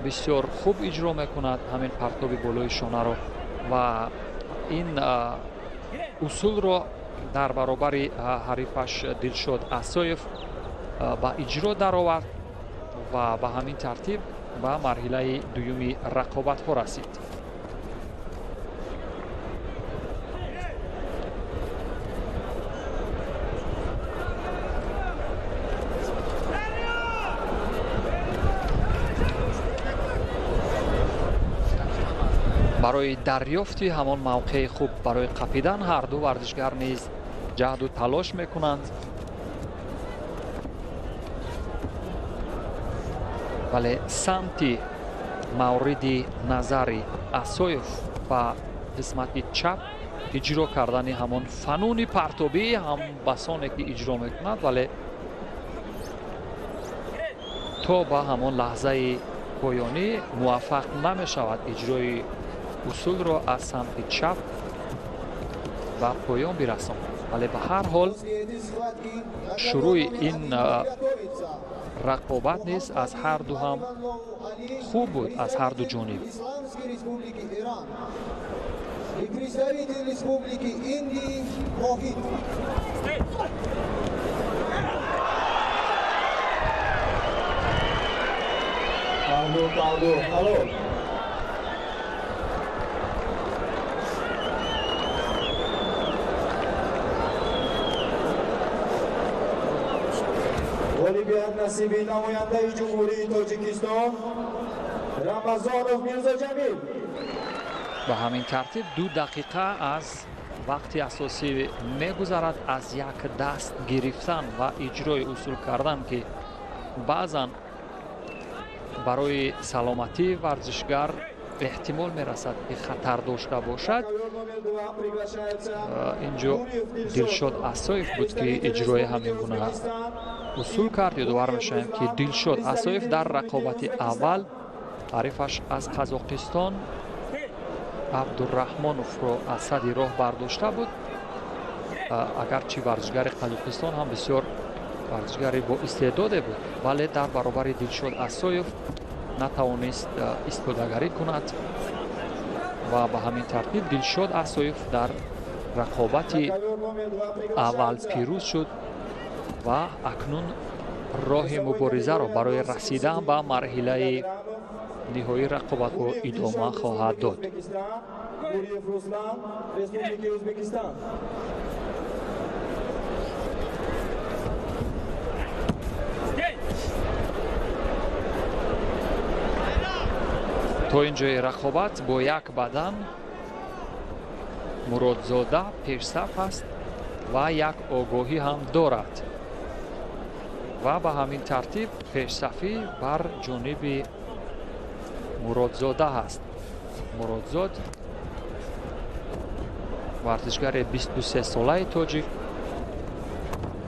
бисёр хуб иҷро мекунад. Ҳамин партоби болои шонаро ва ин усулро дар баробари ҳарифаш Дилшод Асоев ба иҷро даровард ва ба ҳамин тартиб ба марҳилаи дуюми рақобатҳо расид. Барои дарёфти ҳамон мавқеи хуб барои қапидан ҳарду варзишгар низ Ҷаҳду талош мекунанд. Вале самти мавриди назари Асоев ба қисмати чап иҷро кардани ҳамон фануни партобӣ ҳам басоне ки иҷро мекунад, вале то ба ҳамон лаҳзаи поёнӣ муваффақ намешавад иҷрои усулро аз самти чап ба поён бирасонад. Вале ба ҳар ҳол шурӯи ин рақобат низ аз ҳар ду ҳам хуб буд, аз ҳар ду ҷониб. И представитель Республики Индии Мохит. Алло, алло, алло. Ғолибият насиби намояндаи Ҷумҳурии Тоҷикистон Рамазонов Мирзоҷамил. Ба ҳамин тартиб 2 дақиқа аз вақти асосӣ мегузарад аз як даст гирифтан ва иҷрои усул кардан, ки баъзан барои саломатии варзишгар эҳтимол мерасад ки хатар дошта бошад. Инҷо Дилшод Асоев буд ки иҷрои ҳамин гуна усул кард. Ёдовар мешавем ки Дилшод Асоев дар рақобати аввал ҳарифаш аз Қазоқистон Абдурраҳмоновро аз сади роҳ бардошта буд. Агарчи варзишгари Қазоқистон ҳам бисёр варзишгари бо истеъдоде буд, вале дар баробари Дилшод Асоев натавонист истодагарӣ кунад ва ба ҳамин тартиб Дилшод Асоев дар рақобати аввал пирӯз шуд ва акнун роҳи муборизаро барои расидан ба марҳилаи ниҳоии рақобатҳо идома хоҳад дод. То ин ҷои рақобат бо як бадан Муродзода пешсаф аст ва як огоҳӣ ҳам дорад ва ба ҳамин тартиб пешсафӣ бар ҷониби Муродзода ҳаст. Муродзод варзишгари 23-солаи тоҷик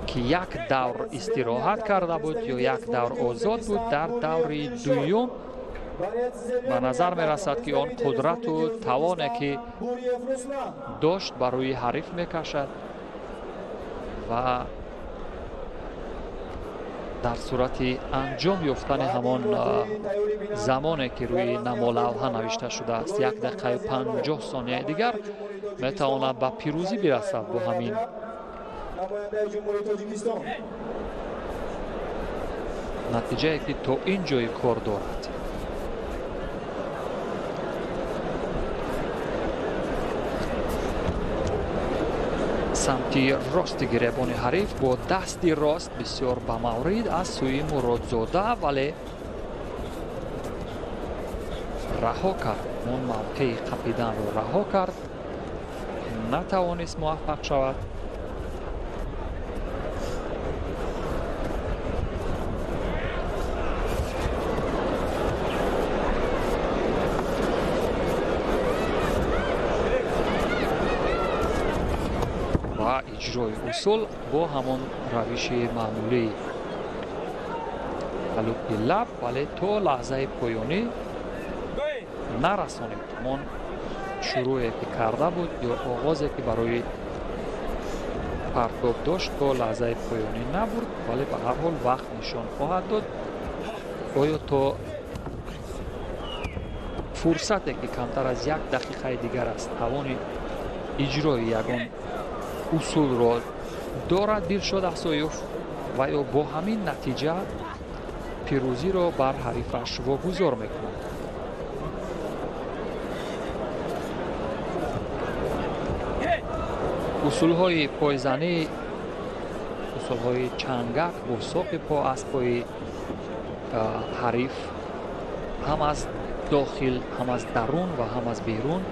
ки як давр истироҳат карда буд ё як давр озод буд, дар даври дуюм ба назар мерасад ки он қудрату тавоне ки дошт ба рӯи ҳариф мекашад ва дар сурати анҷом ёфтани ҳамон замоне ки рӯи намолавҳа навишта шудааст 1 дақиқаю 50 сонияи дигар метавонад ба пирӯзӣ бирасад бо ҳамин натиҷае ки то ин ҷои кор дорад. Самти рости гиребони ҳариф бо дасти рост бисёр ба маврид аз сӯи Муродзода, вале раҳо кард. Он мавқеи қапиданро раҳо кард, натавонист муваффақ шавад. Иҷрои усул бо ҳамон равиши маъмулии талуқи лаб, вале то лаҳзаи поёнӣ нарасонид. Ҳамон шурӯъе ки карда буд ё оғозе ки барои партоб дошт то лаҳзаи поёнӣ набурд, вале ба ҳар ҳол вақт нишон хоҳад дод оё то фурсате ки камтар аз 1 дақиқаи дигар аст тавони иҷрои ягон усулро дорад Дилшод Асоев ва ё бо ҳамин натиҷа пирӯзиро бар ҳарифаш вогузор мекунад. Усулҳои пойзанӣ, усулҳои чангак бо соқи по аз пои ҳариф ҳам аз дохил, ҳам аз дарун ва ҳам аз берун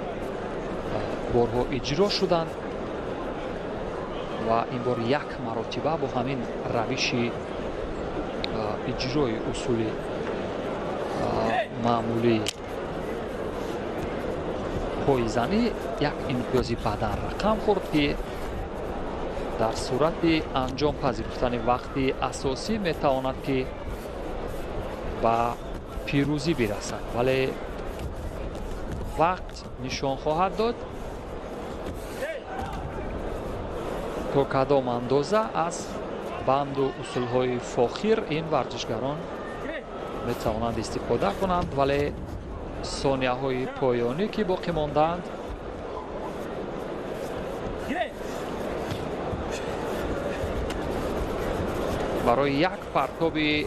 борҳо иҷро шуданд. Ва ин бор як маротиба бо ҳамин равиши иҷрои усули маъмулии пойзанӣ як имтиёзи бадан рақам хӯрд, ки дар сурати анҷом пазируфтани вақти асосӣ метавонад, ки ба пирӯзӣ бирасад, вале вақт нишон хоҳад дод, то кадом андоза аз банду усулҳои фохир ин варзишгарон метавонанд истифода кунанд. Вале сонияҳои поёнӣ, ки боқӣ мондаанд, барои як партоби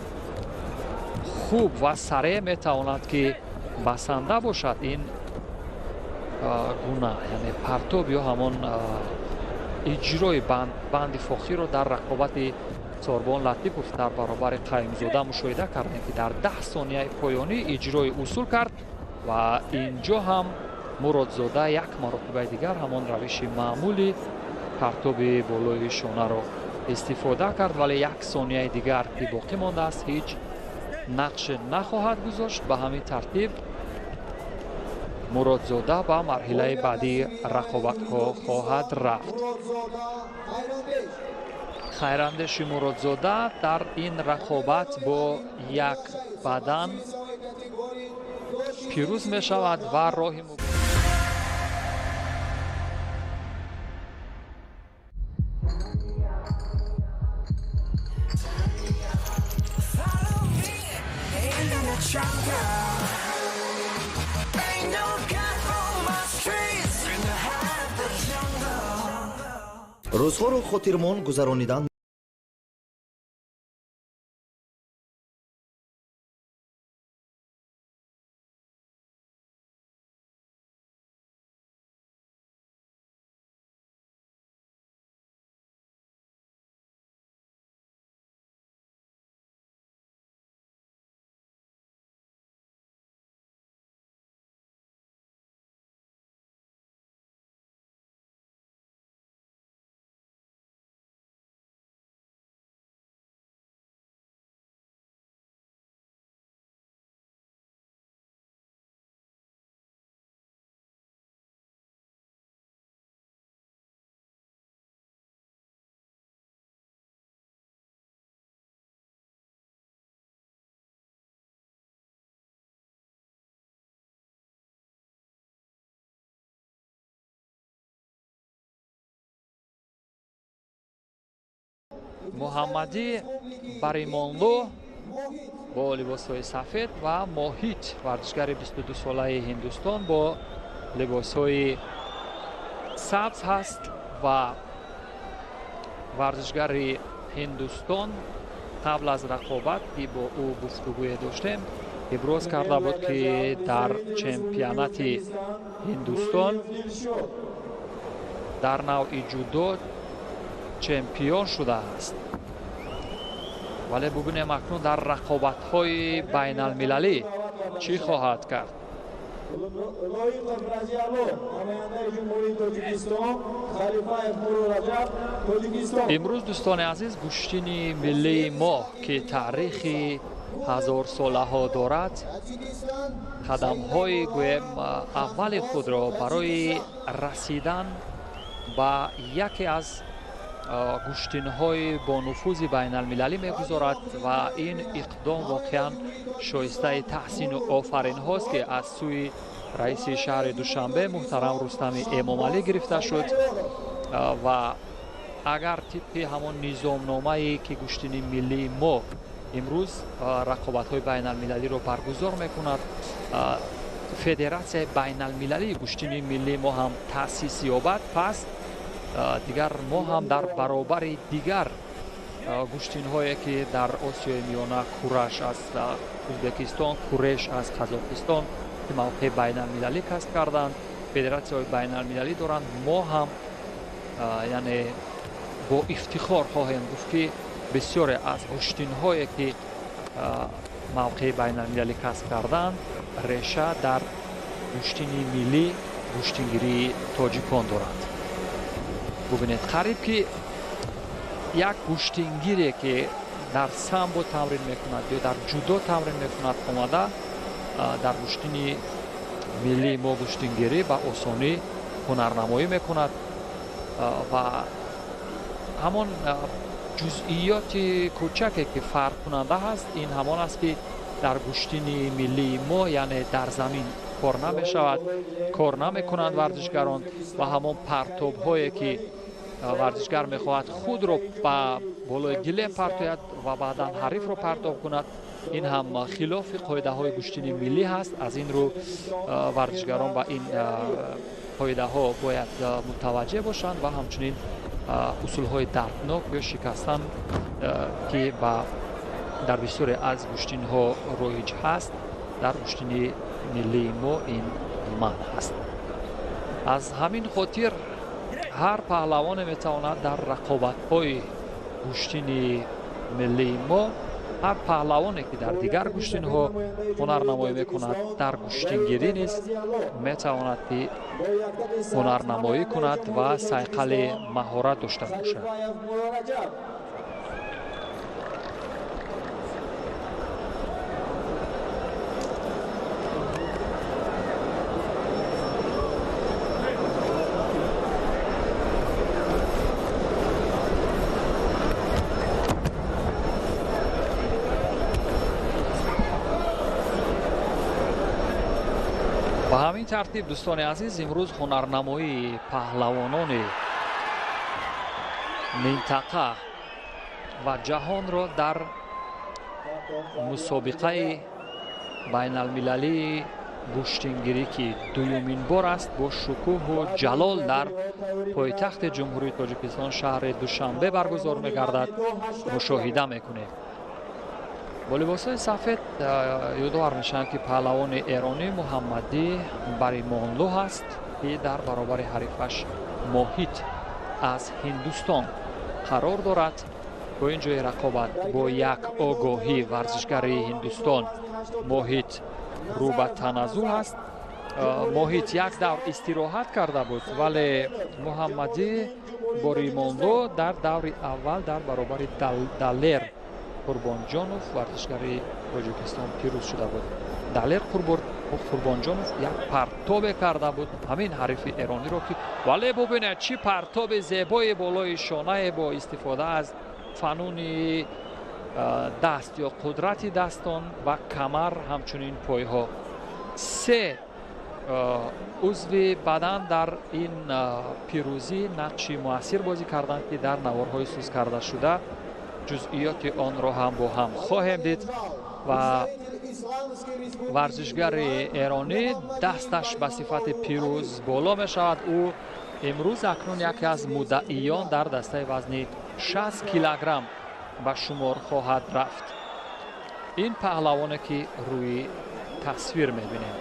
хуб ва сареъ метавонад, ки басанда бошад. Ин гуна, яъне партоб ё ҳамон иҷрои банди фохирро дар рақобати Сорбон Латипов дар баробари Қаюмзода мушоҳида кардем, ки дар 10 сонияи поёнӣ иҷрои усул кард ва инҷо ҳам Муродзода як маротибаи дигар ҳамон равиши маъмули партоби болои шонаро истифода кард, вале як сонияи дигар, ки боқӣ мондааст, ҳеҷ нақше нахоҳад гузошт. Ба ҳамин тартиб Муродзода ба марҳилаи баъдии рақобатҳо хоҳад рафт. Хайрандеши Муродзода дар ин рақобат бо як бадан пирӯз мешавад ва роҳи Рӯзҳоро хотирмон гузаронидан. Муҳаммадӣ Баримонлу бо либосҳои сафед ва Моҳит, варзишгари 22-солаи Ҳиндустон, бо либосҳои сабз ҳаст ва варзишгари Ҳиндустон қабл аз рақобат, ки бо ӯ гуфтугӯе доштем, иброз карда буд, ки дар чемпионати Ҳиндустон дар навъи ҷудо чемпион шудааст. Вале бубинем акнун дар рақобатҳои байналмилалӣ чӣ хоҳад кард. Лоиқов Разиялло, намояндаи Ҷумҳурии Тоҷикистон, Халифаев Мурораҷаб, Тоҷикистон. Имрӯз, дӯстони азиз, гӯштини миллии мо, ки таърихи ҳазорсолаҳо дорад, қадамҳои гӯем аввали худро барои расидан ба яке аз гӯштинҳои бонуфузи байналмилалӣ мегузорад ва ин иқдом воқеан шоистаи таҳсину офаринҳост, ки аз сӯи раиси шаҳри Душанбе муҳтарам Рустами Эмомалӣ гирифта шуд. Ва агар тибқи ҳамон низомномае, ки гӯштини миллии мо имрӯз рақобатҳои байналмилалиро баргузор мекунад, федератсияи байналмилалии гӯштини миллии мо ҳам таъсис ёбад, пас дигар мо ҳам дар баробари дигар гӯштинҳое, ки дар Осиёи Миёна, Кураш аз Ӯзбекистон, Куреш аз Қазоқистон, ки мавқеи байналмилалӣ касб карданд, федератсияҳои байналмилалӣ доранд, мо ҳам яъне бо ифтихор хоҳем гуфт, ки бисёре аз гӯштинҳое, ки мавқеи байналмилалӣ касб карданд, реша дар гӯштини миллӣ, гӯштингирии тоҷикон доранд. Бубинед, қариб ки Як гӯштингире ки дар самбо тамрин мекунад ё дар ҷудо тамрин мекунад, омада дар гӯштини миллии мо гӯштингирӣ ба осонӣ ҳунарнамоӣ мекунад ва ҳамон ҷузъиёти кӯчаке ки фарқкунанда ҳаст, ин ҳамон аст ки дар гӯштини миллии мо, яъне дар замин кор намешавад, кор намекунанд варзишгарон ва ҳамон партобҳое ки варзишгар мехоҳад худро ба болои гилем партояд ва баъдан ҳарифро партоб кунад, ин ҳам хилофи қоидаҳои гӯштини миллӣ ҳаст. Аз ин рӯ варзишгарон ба ин қоидаҳо бояд мутаваҷҷеҳ бошанд ва ҳамчунин усулҳои дарднок ё шикастан ки дар бисёре аз гӯштинҳо роиҷ ҳаст, дар гӯштини миллии мо ин манъ ҳаст. Аз ҳамин хотир ҳар паҳлавоне метавонад дар рақобатҳои гӯштини миллии мо, ҳар паҳлавоне ки дар дигар гӯштинҳо ҳунарнамоӣ мекунад, дар гӯштингирӣ низ метавонад ки ҳунарнамоӣ кунад ва сайқали маҳорат дошта бошад. Ба ҳамин тартиб, дӯстони азиз, имрӯз ҳунарнамоии паҳлавонони минтақа ва ҷаҳонро дар мусобиқаи байналмилалии гӯштингирӣ, ки дуюмин бор аст бо шукӯҳу ҷалол дар пойтахти Ҷумҳурии Тоҷикистон шаҳри Душанбе баргузор мегардад, мушоҳида мекунем. Бо либосҳои сафед ёдовар мешаванд, ки паҳлавони эронӣ Муҳаммадӣ Баримонлу ҳаст, ки дар баробари ҳарифаш Моҳит аз Ҳиндустон қарор дорад. Бо ин ҷои рақобат бо як огоҳӣ варзишгари Ҳиндустон Моҳит рӯ ба таназзул ҳаст. Моҳит як давр истироҳат карда буд, вале Муҳаммадӣ Боримонлу дар даври аввал дар баробари Далер Қурбонҷонов, варзишгари Тоҷикистон, пирӯз шуда буд. Далер Қурбонҷонов як партобе карда буд ҳамин ҳарифи эрониро, ки вале бубинед чӣ партоби зебои болои шонае бо истифода аз фануни даст ё қудрати дастон ва камар, ҳамчунин пойҳо. Се узви бадан дар ин пирӯзӣ нақши муассир бозӣ карданд, ки дар наворҳои сӯз карда шуда ҷузъиёти онро ҳам бо ҳам хоҳем дид. Ва варзишгари эронӣ дасташ ба сифати пирӯз боло мешавад. Ӯ имрӯз акнун яке аз муддаиён дар дастаи вазни 60 килограмм ба шумор хоҳад рафт. Ин паҳлавоне ки рӯи тасвир мебинем.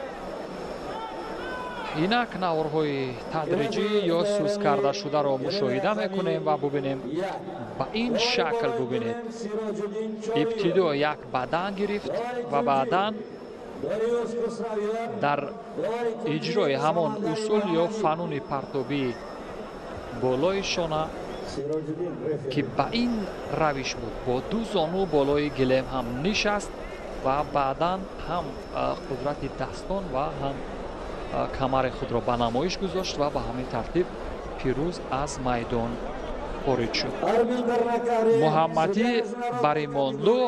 Инак наворҳои тадриҷӣ ё сӯз карда шударо мушоҳида мекунем ва бубинем ба ин шакл. Бубинед, ибтидо як бадан гирифт ва баъдан дар иҷрои ҳамон усул ё фануни партобии болои шона, ки ба ин равиш буд, бо ду зону болои гилем ҳам нишаст ва баъдан ҳам қудрати дастон ва ҳам камари худро ба намоиш гузошт ва ба ҳамин тартиб пирӯз аз майдон хориҷ шуд. Муҳаммадӣ Баримонлу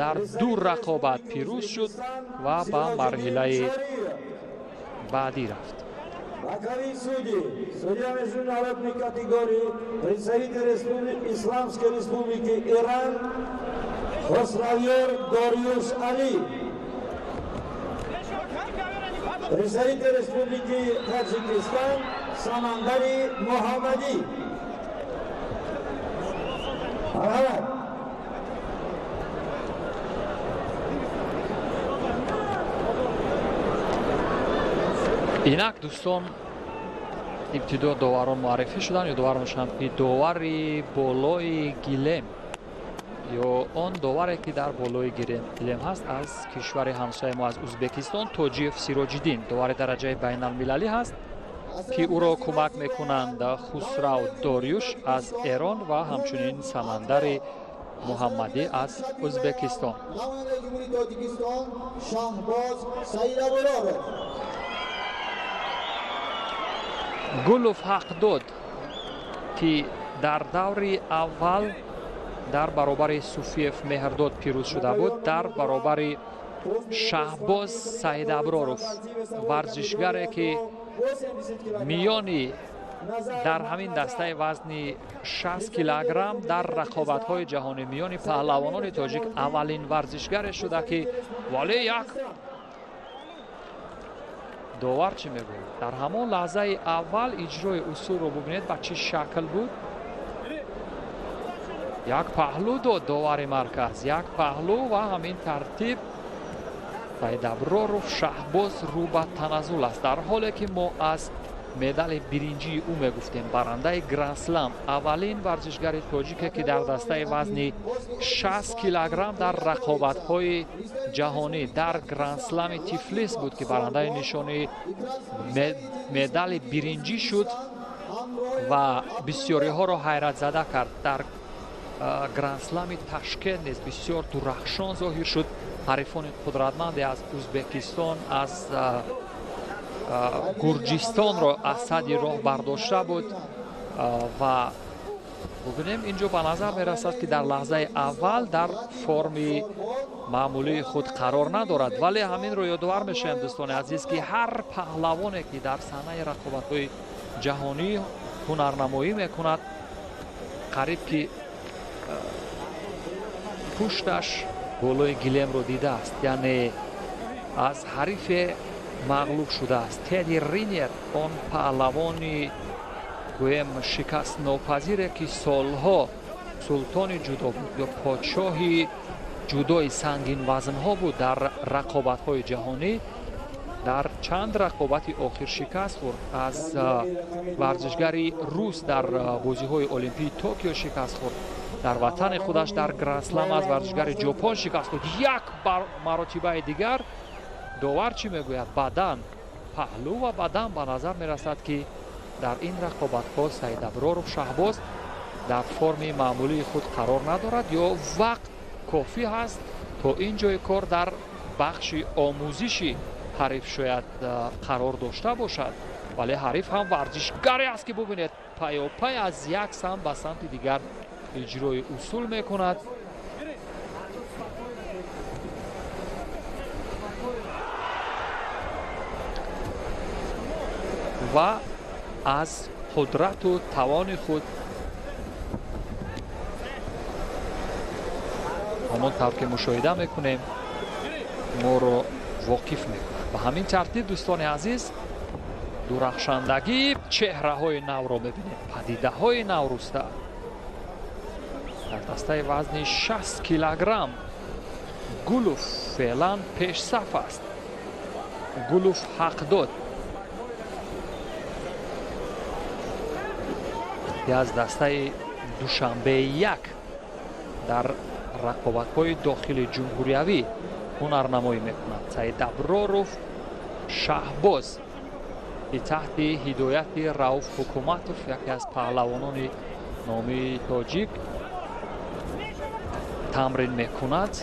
дар ду рақобат пирӯз шуд ва ба марҳилаи баъдӣ рафт. Боковые судьи, судья международной категории, представитель Исламской Республики Иран Хосравьер Дориуш Али. Представитель Республики Таджикистан Самандари Мухаммади. Марҳамат. Инак дӯстон, ибтидо доварон муаррифӣ шуданд. Ёдовар мешаванд, ки довари болои гилем ё он доваре ки дар болои гилем ҳаст аз кишвари ҳамсояи мо, аз Узбекистон, Тоҷиев Сироҷиддин, довари дараҷаи байналмилалӣ ҳаст. ки ӯро кӯмак мекунанд Хусрав Дориюш аз Эрон ва ҳамчунин Самандари Муҳаммадӣ аз Ӯзбекистон. Гулов ҳақ дод, ки дар даври аввал дар баробари Суфиев Меҳрдод пирӯз шуда буд, дар баробари Шаҳбоз Саидаброров, варзишгаре ки миёни дар ҳамин дастаи вазни 60 килограмм дар рақобатҳои ҷаҳонӣ миёни паҳлавонони тоҷик аввалин варзишгаре шуда ки вале як довар чӣ мегӯяд? Дар ҳамон лаҳзаи аввал иҷрои усулро бубинед ба чӣ шакл буд. Як паҳлӯ дод довари марказ, як паҳлӯ ва ҳамин тартиб Саидаброров Шаҳбоз рӯ ба таназзул аст, дар ҳоле ки мо аз медали биринҷии ӯ мегуфтем, барандаи гранд-слам, аввалин варзишгари тоҷике ки дар дастаи вазни 60 килограмм дар рақобатҳои ҷаҳонӣ дар гранд-слами Тифлис буд ки барандаи нишони медали биринҷӣ шуд ва бисёриҳоро ҳайратзада кард. Дар гранд-слами Ташкент низ бисёр дурахшон зоҳир шуд. Ҳарифони қудратманде аз Ӯзбекистон, аз Гурҷистонро аз сади роҳ бардошта буд ва бубинем инҷо ба назар мерасад ки дар лаҳзаи аввал дар форми маъмулии худ қарор надорад, вале ҳаминро ёдовар мешавем дӯстони азиз ки ҳар паҳлавоне ки дар саҳнаи рақобатҳои ҷаҳонӣ ҳунарнамоӣ мекунад, қариб ки пушташ болои гилемро дидааст, яъне аз ҳарифе мағлуб шудааст. Тедди Ринер, он паҳлавони гӯем шикастнопазире ки солҳо султони ҷудо буд ё подшоҳи ҷудои сангинвазнҳо буд дар рақобатҳои ҷаҳонӣ, дар чанд рақобати охир шикаст хӯрд. Аз варзишгари рус дар бозиҳои Олимпии Токио шикаст хӯрд, дар ватани худаш дар гранд-слам аз варзишгари ҷопон шикаст хӯрд. Як маротибаи дигар довар чӣ мегӯяд? Бадан, паҳлӯ ва бадан ба назар мерасад ки дар ин рақобатҳо Саидаброров Шаҳбоз дар форми маъмулии худ қарор надорад ё вақт кофӣ ҳаст то ин ҷои кор дар бахши омӯзиши ҳариф шояд қарор дошта бошад, вале ҳариф ҳам варзишгаре аст ки бубинед пайопай аз як самт ба самти дигар иҷрои усул мекунад. Ва аз қудрату тавони худ ҳамон тавр ки мушоҳида мекунем моро воқиф мекунад. Ба ҳамин тартиб дӯстони азиз дурахшандагии чеҳраҳои навро мебинем, падидаҳои навруста дар дастаи вазни 60 килограмм Гулов феълан пешсаф аст. Гулов ҳақ дод аз дастаи Душанбе як дар рақобатҳои дохили ҷумҳуриявӣ ҳунарнамоӣ мекунад. Саидаброров Шаҳбоз ки таҳти ҳидояти Рауф Ҳукуматов, яке аз паҳлавонони номии тоҷик, тамрин мекунад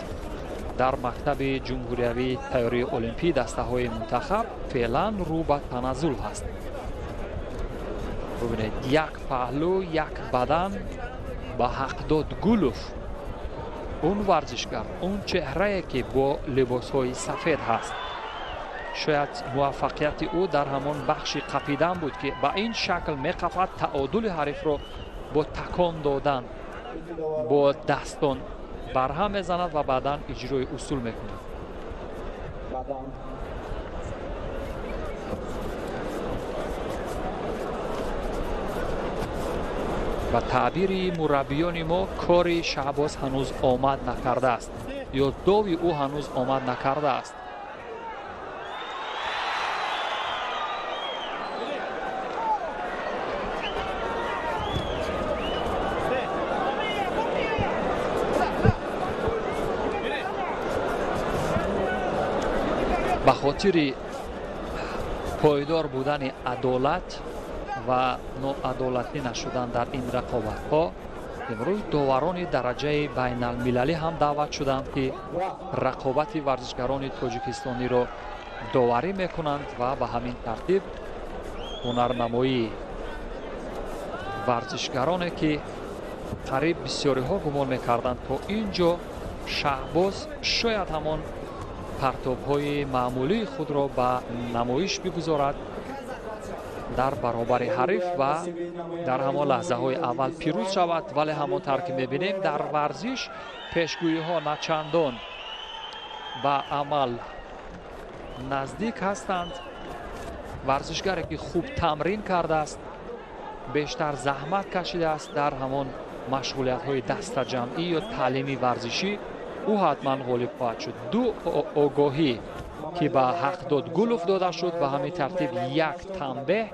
дар мактаби ҷумҳуриявии тайёрии олимпӣ дастаҳои мунтахаб, феълан рӯ ба таназзул ҳаст. Бубинед, як паҳлӯ, як бадан ба ҳақдод Гулов, он варзишгар, он чеҳрае ки бо либосҳои сафед ҳаст. Шояд муваффақияти ӯ дар ҳамон бахши қапидан буд ки ба ин шакл меқафад, таодули ҳарифро бо такон додан, бо дастон барҳам мезанад ва баъдан иҷрои усул мекунад. Ба таъбири мураббиёни мо кори Шаҳбоз ҳанӯз омад накардааст ё дови ӯ ҳанӯз омад накардааст. Ба хотири Пойдор будани адолат ва ноадолатӣ нашудан дар ин рақобатҳо имрӯз доварони дараҷаи байналмилалӣ ҳам даъват шуданд, ки рақобати варзишгарони тоҷикистониро доварӣ мекунанд ва ба ҳамин тартиб ҳунарнамоии варзишгароне, ки қариб бисёриҳо гумон мекарданд то ин ҷо Шаҳбоз шояд ҳамон партобҳои маъмулии худро ба намоиш бигузорад дар баробари ҳариф ва дар ҳамон лаҳзаҳои аввал пирӯз шавад, вале ҳамон тавр ки мебинем дар варзиш пешгӯиҳо начандон ба амал наздик ҳастанд. Варзишгаре ки хуб тамрин кардааст, бештар заҳмат кашидааст дар ҳамон машғулиятҳои дастаҷамъӣ ё таълими варзишӣ, ӯ ҳатман ғолиб хоҳад шуд. Ду огоҳӣ ки ба Ҳақдод Гулов дода шуд, ба ҳамин тартиб як танбеҳ.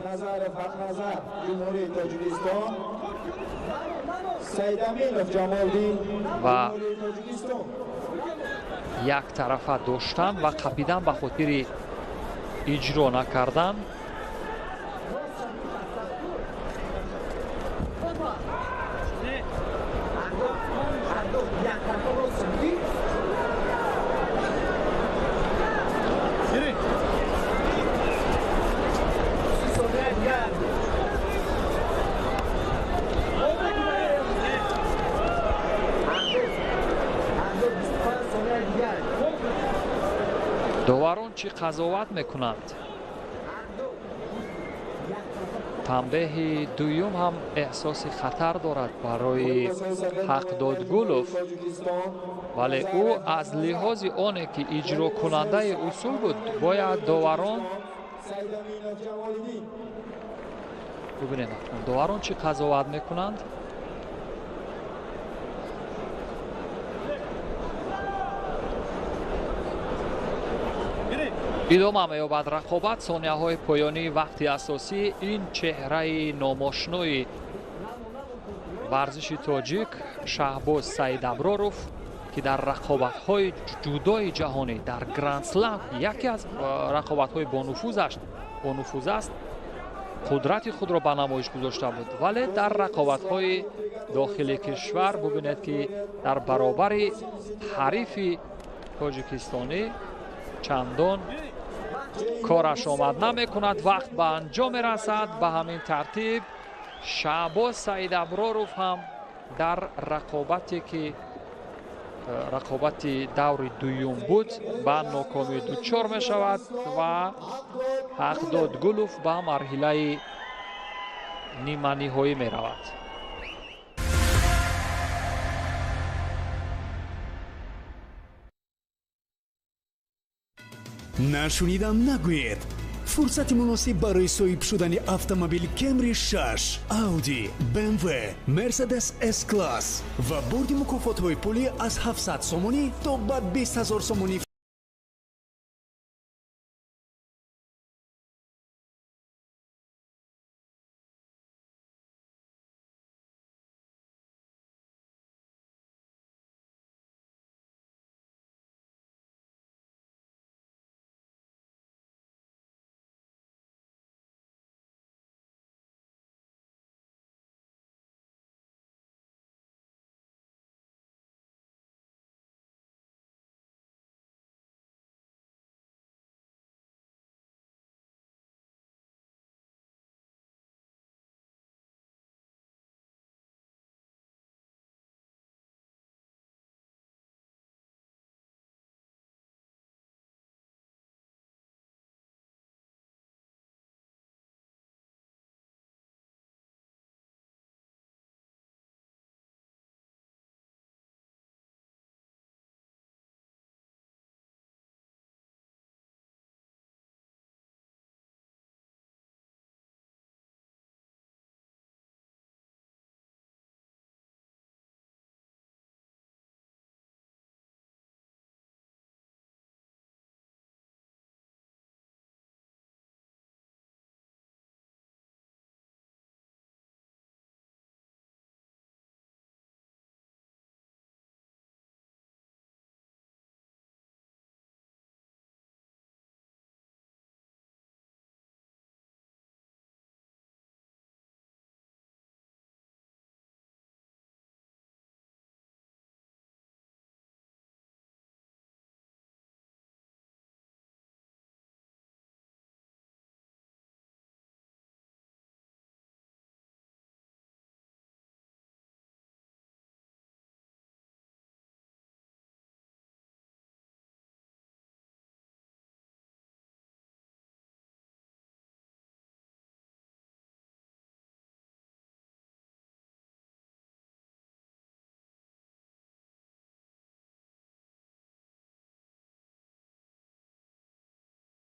Назаров Ҳақназар, Ҷумҳурии Тоҷикистон, Саидаминов Ҷамолиддин, ва Ҷумҳурии Тоҷикистон. Як тарафа доштан ва қапидан ба хотири иҷро накардан. Доварон чӣ қазоват мекунанд? Танбеҳи дуюм ҳам эҳсоси хатар дорад барои Ҳақдод Гулов, вале ӯ аз лиҳози оне ки иҷрокунандаи усул буд, бояд доварон бибинем, доварон чӣ қазоват мекунанд. Идома меёбад рақобат. Сонияҳои поёнии вақти асосӣ. Ин чеҳраи номошнои варзиши тоҷик Шаҳбоз Саидаброров, ки дар рақобатҳои ҷудои ҷаҳонӣ дар Гранд-слам, яке аз рақобатҳои бонуфуз аст, қудрати худро ба намоиш гузошта буд, вале дар рақобатҳои дохили кишвар бубинед, ки дар баробари ҳарифи тоҷикистонӣ чандон кораш омад намекунад. Вақт ба анҷом мерасад. Ба ҳамин тартиб Шаҳбоз Саидаброров ҳам дар рақобате ки рақобати даври дуюм буд ба нокомӣ дучор мешавад ва Ҳақдод Гулов ба марҳилаи ниманиҳоӣ меравад. Нашунидам нагӯед. Фурсати муносиб барои соҳиб шудани автомобил Camry 6, Audi, BMW, Mercedes S-Class ва бурди мукофотҳои пулӣ аз 700 сомонӣ то ба 20 000 сомонӣ.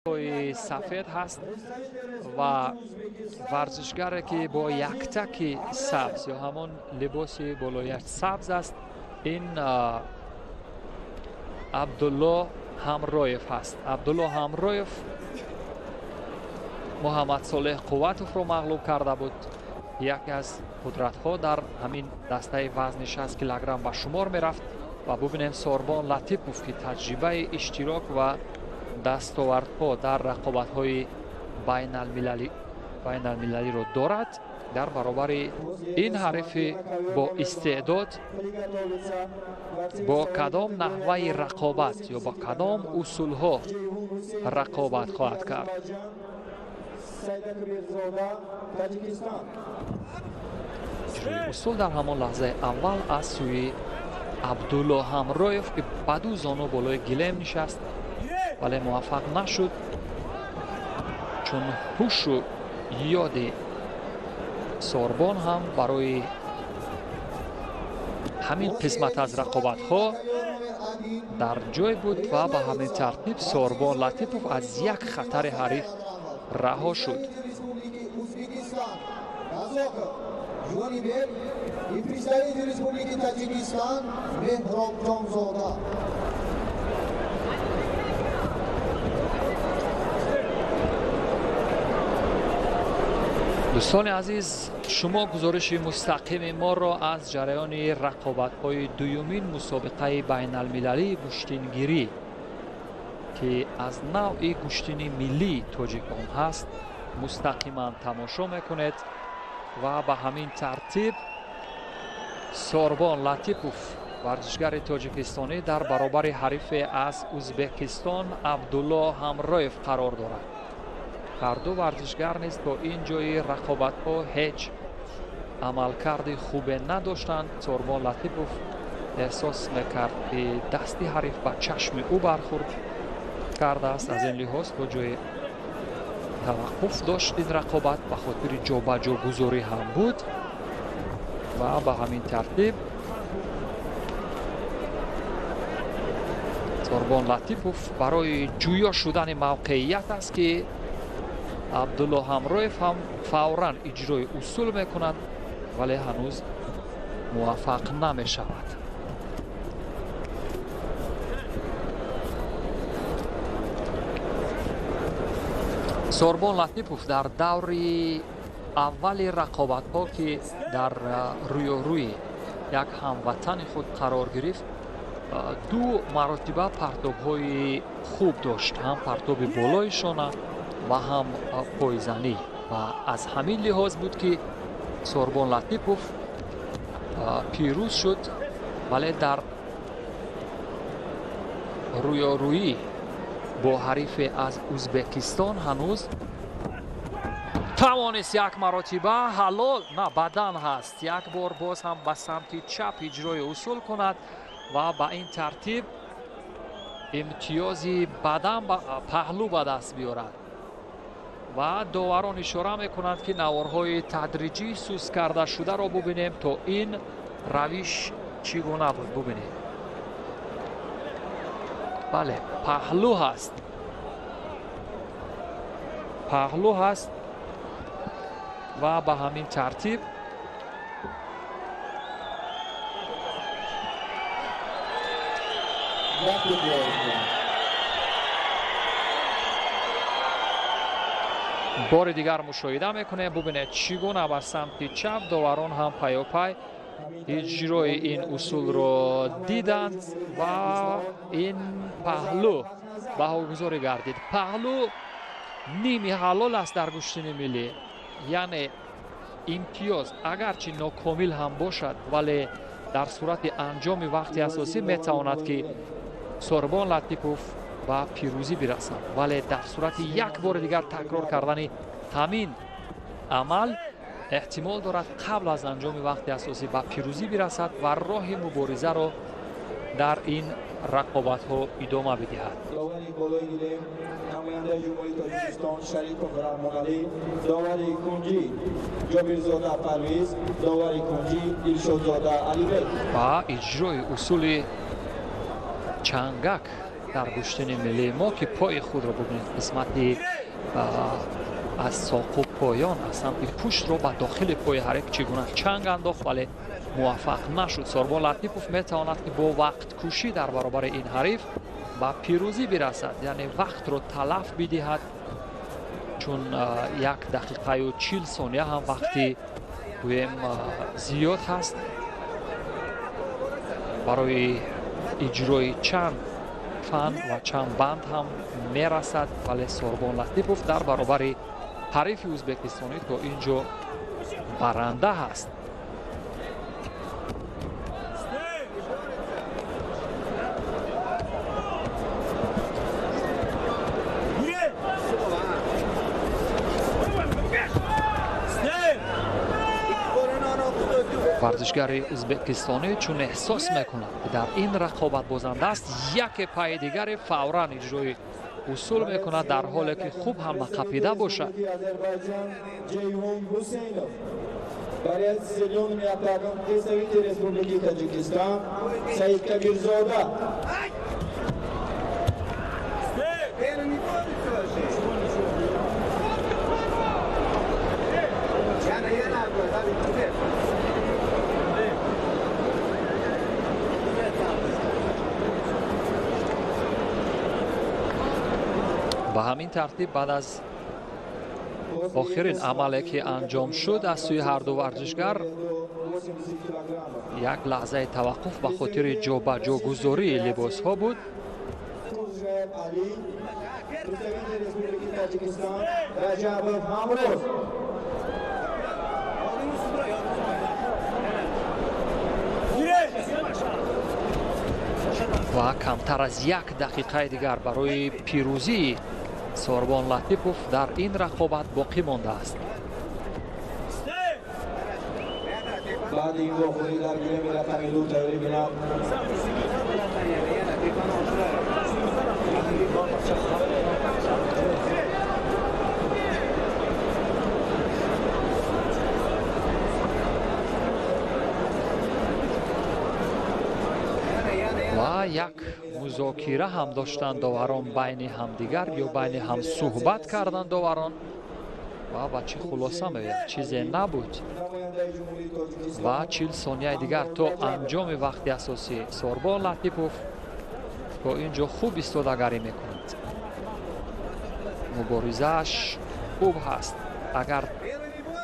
Сафед ҳаст ва варзишгаре ки бо яктаки сабз ё ҳамон либоси болояш сабз аст, ин Абдулло Ҳамроев ҳаст. Абдулло Ҳамроев Муҳаммад Солеҳ Қувватовро мағлуб карда буд. Яке аз қудратҳо дар ҳамин дастаи вазни 60 килограмм ба шумор мерафт. Ва бубинем Сорбон Латипов, ки таҷрибаи иштирок ва дастовардҳо дар рақобатҳои байналмилалиро дорад, дар баробари ин ҳарифи бо истеъдод бо кадом наҳваи рақобат ё бо кадом усулҳо рақобат хоҳад кард. Усул дар ҳамон лаҳзаи аввал аз сӯи Абдулло Ҳамроев, ки ба ду зону болои гилем нишаст, вале муваффақ нашуд, чун ҳушу ёди Сорбон ҳам барои ҳамин қисмат аз рақобатҳо дар ҷой буд ва ба ҳамин тартиб Сорбон Латипов аз як хатари ҳариф раҳо шуд. Дӯстони азиз, шумо гузориши мустақими моро аз ҷараёни рақобатҳои дуюмин мусобиқаи байналмилалии гӯштингирӣ, ки аз навъи гӯштини миллии тоҷикон ҳаст, мустақиман тамошо мекунед. Ва ба ҳамин тартиб Сорбон Латипов, варзишгари тоҷикистонӣ, дар баробари ҳарифе аз Узбекистон Абдулло Ҳамроев қарор дорад. Ҳар ду варзишгар низ то ин ҷои рақобатҳо ҳеҷ амалкарди хубе надоштанд. Сорбон Латипов эҳсос мекард, ки дасти ҳариф ба чашми ӯ бархӯрд кардааст. Аз ин лиҳоз то ҷои таваққуф дошт ин рақобат, ба хотири ҷобаҷогузорӣ ҳам буд. Ва ба ҳамин тартиб Сорбон Латипов барои ҷӯё шудани мавқеият аст, ки Абдулло Ҳамроев ҳам фавран иҷрои усул мекунад, вале ҳанӯз муваффақ намешавад. Сорбон Латипов дар даври аввали рақобатҳо, ки дар рӯёрӯи як ҳамватани худ қарор гирифт, ду маротиба партобҳои хуб дошт, ҳам партоби болои шона ва ҳам пойзанӣ. Ва аз ҳамин лиҳоз буд, ки Сорбон Латипов пирӯз шуд, вале дар рӯёрӯӣ бо ҳарифе аз Узбекистон ҳанӯз тавонист як маротиба ҳалол на бадан ҳаст, як бор боз ҳам ба самти чап иҷрои усул кунад ва ба ин тартиб имтиёзи бадан паҳлӯ ба даст биёрад. Ва доварон ишора мекунанд, ки наворҳои тадриҷӣ сус карда шударо бубинем, то ин равиш чӣ гуна буд. Бубинем, бале, паҳлӯ ҳаст, паҳлӯ ҳаст ва ба ҳамин тартиб бори дигар мушоҳида мекунем. Бубинед, чӣ гуна ба самти чап доварон ҳам пайопай иҷрои ин усулро диданд ва ин паҳлӯ баҳогузорӣ гардид. Паҳлӯ ними ҳалол аст дар гӯштини миллӣ, яъне имтиёз агарчи нокомил ҳам бошад, вале дар сурати анҷоми вақти асосӣ метавонад, ки Сорбон Латипов ба пирӯзӣ бирасад. Вале дар сурати як бори дигар такрор кардани ҳамин амал эҳтимол дорад қабл аз анҷоми вақти асосӣ ба пирӯзӣ бирасад ва роҳи муборизаро дар ин рақобатҳо идома бидиҳад. Довари болои гилем намояндаи Ҷумҳурии Тоҷикистон Шарипов Раҳмоналӣ, довари кунҷӣ Ҷобирзода Парвиз, довари кунҷӣ Дилшодзода Алибек. Ба иҷрои усули чангак Дар гӯштини миллии мо, ки пои худро бубинед, қисмати аз соқу поён аз самти пуштро ба дохили пои ҳариф чӣ гуна чанг андохт, вале муваффақ нашуд. Сорбон Латипов метавонад, ки бо вақткушӣ дар баробари ин ҳариф ба пирӯзӣ бирасад, яъне вақтро талаф бидиҳад, чун 1 дақиқаю 40 сония ҳам вақти гӯем зиёд ҳаст барои иҷрои чанд фан ва чанд банд ҳам мерасад. Вале Сорбон Латипов дар баробари ҳарифи ӯзбекистонӣ то ин ҷо баранда ҳаст. Варзишгари ӯзбекистонӣ чун эҳсос мекунад, ки дар ин рақобат бозанда аст, яке пайи дигаре фавран иҷрои усул мекунад, дар ҳоле ки хуб ҳам нақапида бошад. Борец с зелеными атаком, представитель Республики Таджикистан Саид Кабирзода. Ба ҳамин тартиб, баъд аз охирин амале, ки анҷом шуд аз сӯи ҳарду варзишгар, як лаҳзаи таваққуф ба хотири ҷобаҷогузории либосҳо буд. Ва камтар аз 1 дақиқаи дигар барои пирӯзии Сорбон Латипов дар ин рақобат боқӣ мондааст. Баъди ин вохӯрӣ дар гилеми рақами 2 тайёрӣ бинад. Ва як музокира ҳам доштанд доварон байни ҳамдигар ё байни ҳам суҳбат карданд доварон ва ба чӣ хулоса меояд, чизе набуд. Ва 40 сонияи дигар то анҷоми вақти асосӣ. Сорбон Латипов то ин ҷо хуб истодагарӣ мекунад, муборизааш хуб ҳаст. Агар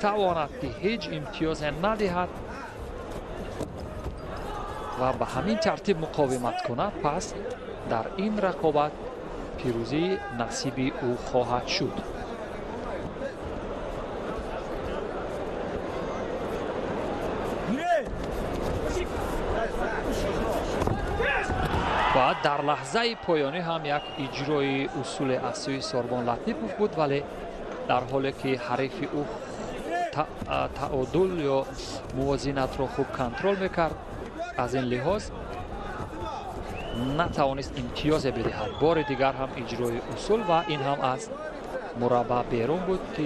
тавонад, ки ҳеҷ имтиёзе надиҳад ва ба ҳамин тартиб муқовимат кунад, пас дар ин рақобат пирӯзӣ насиби ӯ хоҳад шуд. Ва дар лаҳзаи поёнӣ ҳам як иҷрои усули аз сӯи Сорбон Латипов буд, вале дар ҳоле ки ҳарифи ӯ таодул ё мувозинатро хуб контрол мекард, аз ин лиҳоз натавонист имтиёзе бидиҳад. Бори дигар ҳам иҷрои усул ва ин ҳам аз мураббаъ берун буд, ки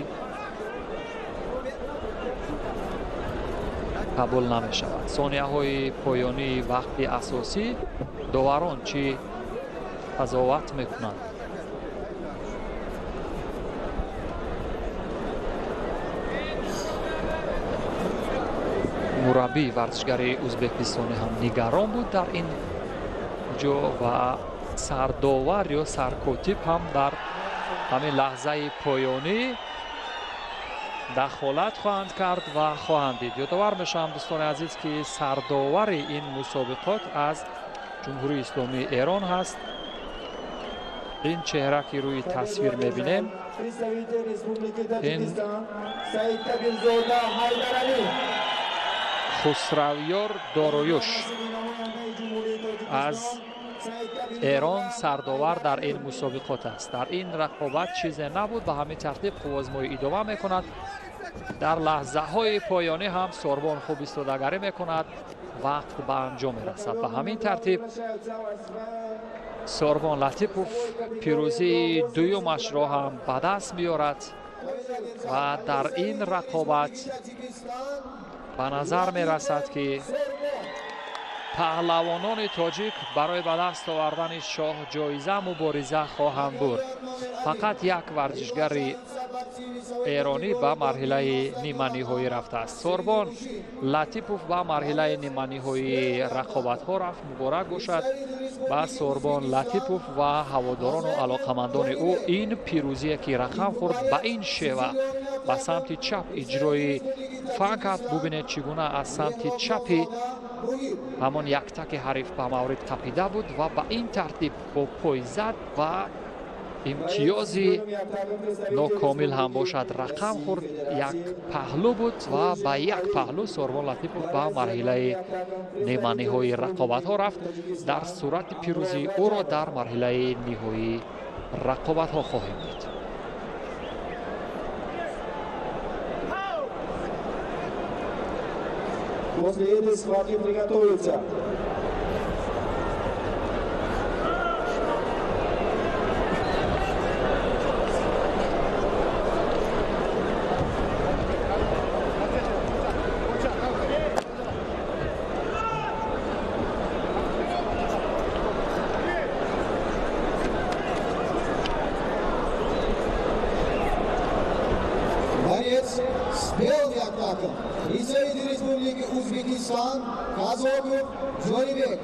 қабул намешавад. Сонияҳои поёнии вақти асосӣ доварон чӣ қазоват мекунанд? Мураббии варзишгари ӯзбекистонӣ ҳам нигарон буд дар ин ҷо ва сардовар ё саркотиб ҳам дар ҳамин лаҳзаи поёнӣ дахолат хоҳанд кард ва хоҳанд дид. Ёдовар мешавам, дӯстони азиз, ки сардовари ин мусобиқот аз Ҷумҳурии Исломии Эрон ҳаст. Ин чеҳра, ки рӯи тасвир мебинем, ин Хусравёр Дороюш аз Эрон сардовар дар ин мусобиқот аст. Дар ин рақобат чизе набуд, ба ҳамин тартиб қуввозмоӣ идома мекунад. Дар лаҳзаҳои поёнӣ ҳам Сорбон хуб истодагарӣ мекунад, вақт ба анҷом мерасад. Ба ҳамин тартиб Сорбон Латипов пирӯзии дуюмашро ҳам ба даст меорад ва дар ин рақобат ба назар мерасад, ки Паҳлавонони тоҷик барои ба даст овардани шоҳҷоиза мубориза хоҳанд бурд. Фақат як варзишгари эронӣ ба марҳилаи ниманиҳоӣ рафтааст. Сорбон Латипов ба марҳилаи ниманиҳоии рақобатҳо рафт. Муборак бошад ба Сорбон Латипов ва ҳаводорону алоқамандони ӯ. Ин пирӯзие ки рақам хӯрд ба ин шева ба самти чап иҷрои фан кард. Бубинед, чӣ гуна аз самти чапи ҳамон яктаки ҳариф ба маврид қапида буд ва ба ин тартиб бо пой зад ва имтиёзи нокомил ҳам бошад рақам хӯрд. Як паҳлӯ буд ва ба як паҳлӯ Сорбон Латипов ба марҳилаи ниманиҳои рақобатҳо рафт. Дар сурати пирӯзӣ ӯро дар марҳилаи ниҳоии рақобатҳо хоҳем дид. После этой схватки приготовиться. Борец с белым яктаком, представитель Республики Узбекистан Казоков Джонибек,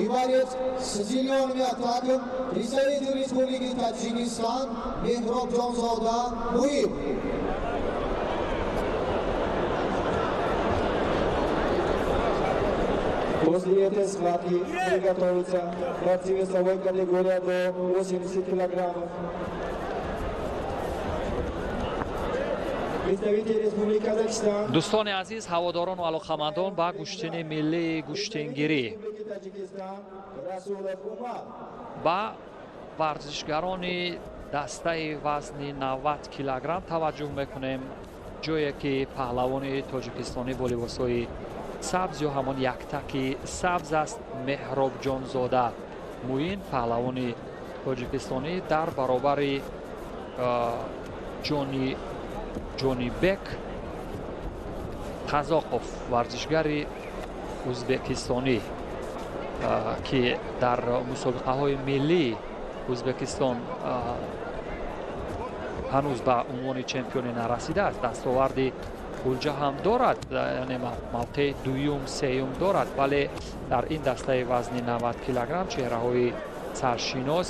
и борец с зеленым яктаком, представитель Республики Таджикистан Мехроб Джонзода Муиб. После этой схватки приготовиться борцы весовой категории до 80 килограммов. Дӯстони азиз, ҳаводорону алоқамандон ба гӯштини миллии гӯштингирӣ, ба варзишгарони дастаи вазни 90 килограмм таваҷҷӯҳ мекунем, ҷое ки паҳлавони тоҷикистонӣ бо либосҳои сабз ё ҳамон яктаки сабз аст Меҳробҷонзода Муин, паҳлавони тоҷикистонӣ дар баробари Ҷонибек Қазоқов, варзишгари ӯзбекистонӣ, ки дар мусобиқаҳои миллии Ӯзбекистон ҳанӯз ба унвони чемпионӣ нарасидааст. Дастоварди гулҷа ҳам дорад, яъне мавқеи дуюм, сеюм дорад, вале дар ин дастаи вазни 90 килограмм чеҳраҳои саршинос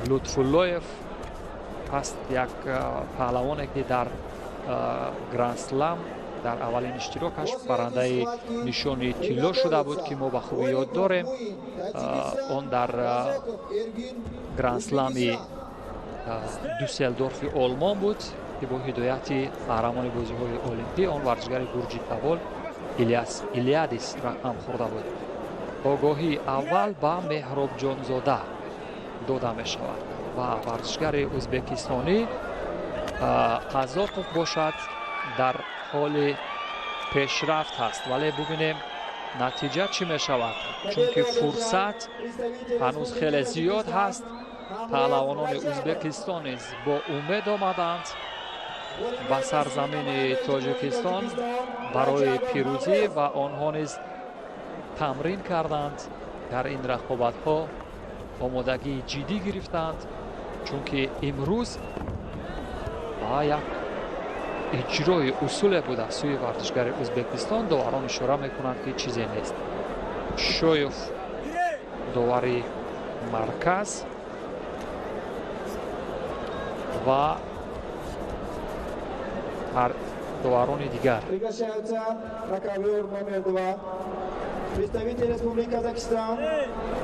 Лутфуллоев ҳаст, як паҳлавоне ки дар Гранд-слам дар аввалин иштирокаш барандаи нишони тилло шуда буд, ки мо ба хубӣ ёд дорем. Он дар Гранд-слами Дюсселдорфи Олмон буд, ки бо ҳидояти қаҳрамони бозиҳои олимпӣ он варзишгари гурҷитабол Илияс Илиадис рақам хӯрда буд. Огоҳии аввал ба Меҳробҷонзода дода мешавад ва варзишгари ӯзбекистонӣ Қазоқов бошад дар ҳоли пешрафт ҳаст, вале бубинем натиҷа чӣ мешавад, чунки фурсат ҳанӯз хеле зиёд ҳаст. Паҳлавонони Ӯзбекистон низ бо умед омаданд ба сарзамини Тоҷикистон барои пирӯзӣ ва онҳо низ тамрин карданд дар ин рақобатҳо, омодагии ҷиддӣ гирифтанд, чунки имрӯз ба як иҷрои усуле буд аз сӯи варзишгари Ӯзбекистон. Доварон ишора мекунанд, ки чизе нест. Шоев довари марказ ва доварони дигар. Приглашаются на ковер номер 2 представитель Республики Казахстан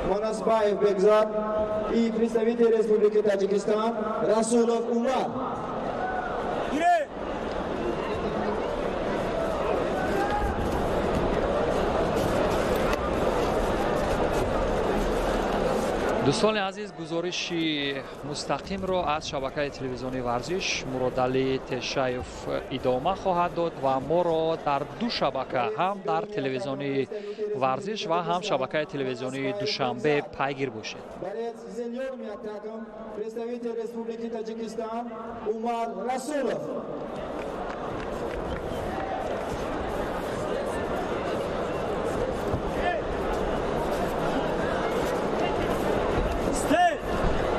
Манасбаев Бекзат и представитель Республики Таджикистан Расулов Умар. Дӯстони азиз, гузориши мустақимро аз шабакаи телевизионии варзиш Муродалӣ Тешаев идома хоҳад дод ва моро дар ду шабака, ҳам дар телевизиони варзиш ва ҳам шабакаи телевизионии Душанбе пайгир бошед. Борец с зелёным яктаком, представитель Республики Таджикистан Умар Расулов.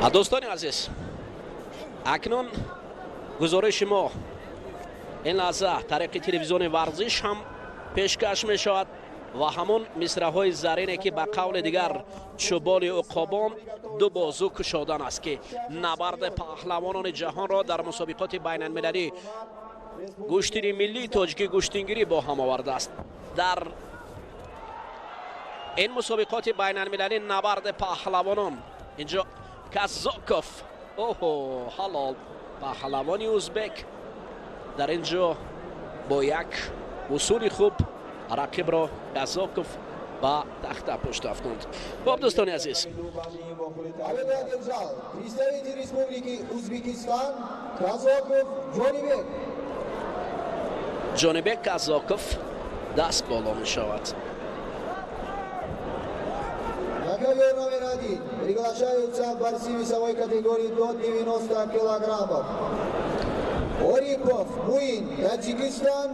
Дӯстони азиз, акнун гузориши мо ин лаҳза тариқи телевизиони варзиш ҳам пешкаш мешавад ва ҳамон мисраҳои зарине ки ба қавли дигар чӯболи уқобон ду бозу кушодан аст, ки набарди паҳлавонони ҷаҳонро дар мусобиқоти байналмилалӣ гӯштини миллии тоҷикӣ гӯштингирӣ бо ҳам овардааст. Дар ин мусобиқоти байналмилалӣ набарди паҳлавонон инҷо Казоков, оҳо, ҳалол, паҳлавони узбек дар ин ҷо бо як усули хуб рақибро Казоков ба тахта пушт афтонд. Хуб, дӯстони азиз, Представитель Республики Узбекистан Казоков Ҷонибек. Ҷонибек Казоков даст боло мешавад. На ковер номер 1 приглашаются борцы весовой категории до 90 килограммов. Орипов Муин, Таджикистан,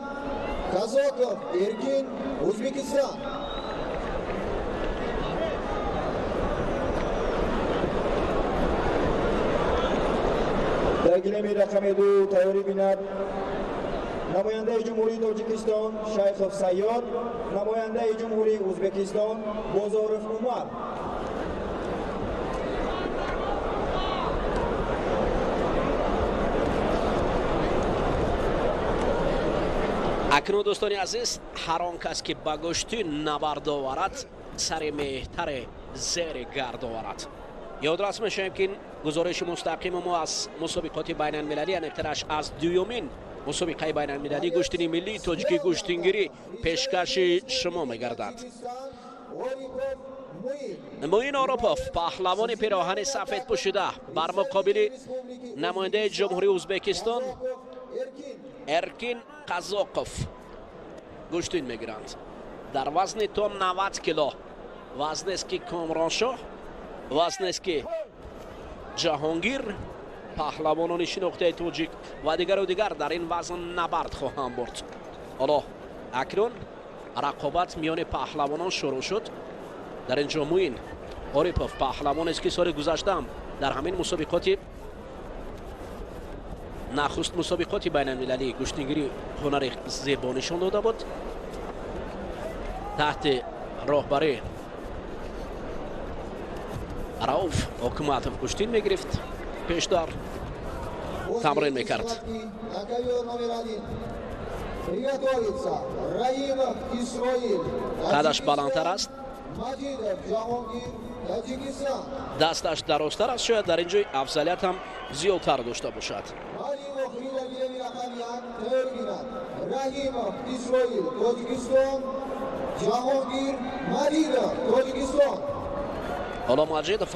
Казоков Эркин, Узбекистан. Дар гилеми рақами 2 тайёрӣ бинад намояндаи Ҷумҳурии Тоҷикистон Шайхов Сайёд, намояндаи Ҷумҳурии Узбекистон Бозоров Умар. Акнун дӯстони азиз, ҳар он кас ки ба гӯштӣ набард оварад, сари меҳтаре зери гард оварад. Ёдрас мешавем, ки гузориши мустақими мо аз мусобиқоти байналмилалӣ, аниқтараш аз дуюмин мусобиқаи байналмилалӣ гӯштини миллии тоҷикӣ гӯштингирӣ пешкаши шумо мегардад. Муин Оропов, паҳлавони пироҳани сафед пӯшида, бар муқобили намояндаи Ҷумҳурии Узбекистон Эркин Қазоқов гӯштин мегиранд дар вазни то 90 кило. Вазнест ки Комроншоҳ, вазнест ки Ҷаҳонгир, паҳлавонони шинохтаи тоҷик ва дигару дигар дар ин вазн набард хоҳанд бурд. Ҳоло акнун рақобат миёни паҳлавонон шурӯъ шуд. Дар ин ҷо Муин Орипов паҳлавонест, ки соли гузаштаам дар ҳамин мусобиқоти нахуст мусобиқоти байналмилалии гӯштингирӣ ҳунари зебо нишон дода буд. Таҳти роҳбарӣ Рауф Ҳукуматов гӯштин мегирифт, пешдар тамрин мекард. Қадаш баландтар аст, дасташ дарозтар аст, шояд дар ин ҷой афзалият ҳам зиёдтар дошта бошад. Раҳимов Исроил, Тоҷикистон, Ҷаҳонгир Маҷидов, Тоҷикистон. Ҳоло Маҷидов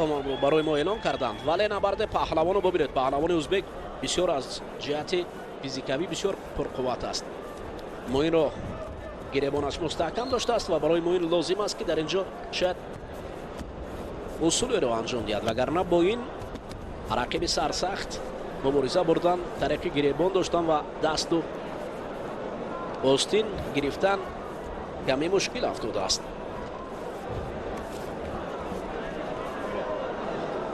барои мо эълон карданд, вале набарди паҳлавоно бибинед. Паҳлавони узбек бисёр аз ҷиҳати физикавӣ бисёр пурқувват аст. Муинро гиребонаш мустаҳкам доштааст ва барои Муин лозим аст, ки дар ин ҷо шояд усулеро анҷом диҳад, вагарна бо ин рақиби сарсахт мубориза бурдан, тариқи гиребон доштан ва дасту остин гирифтан каме мушкил афтодааст.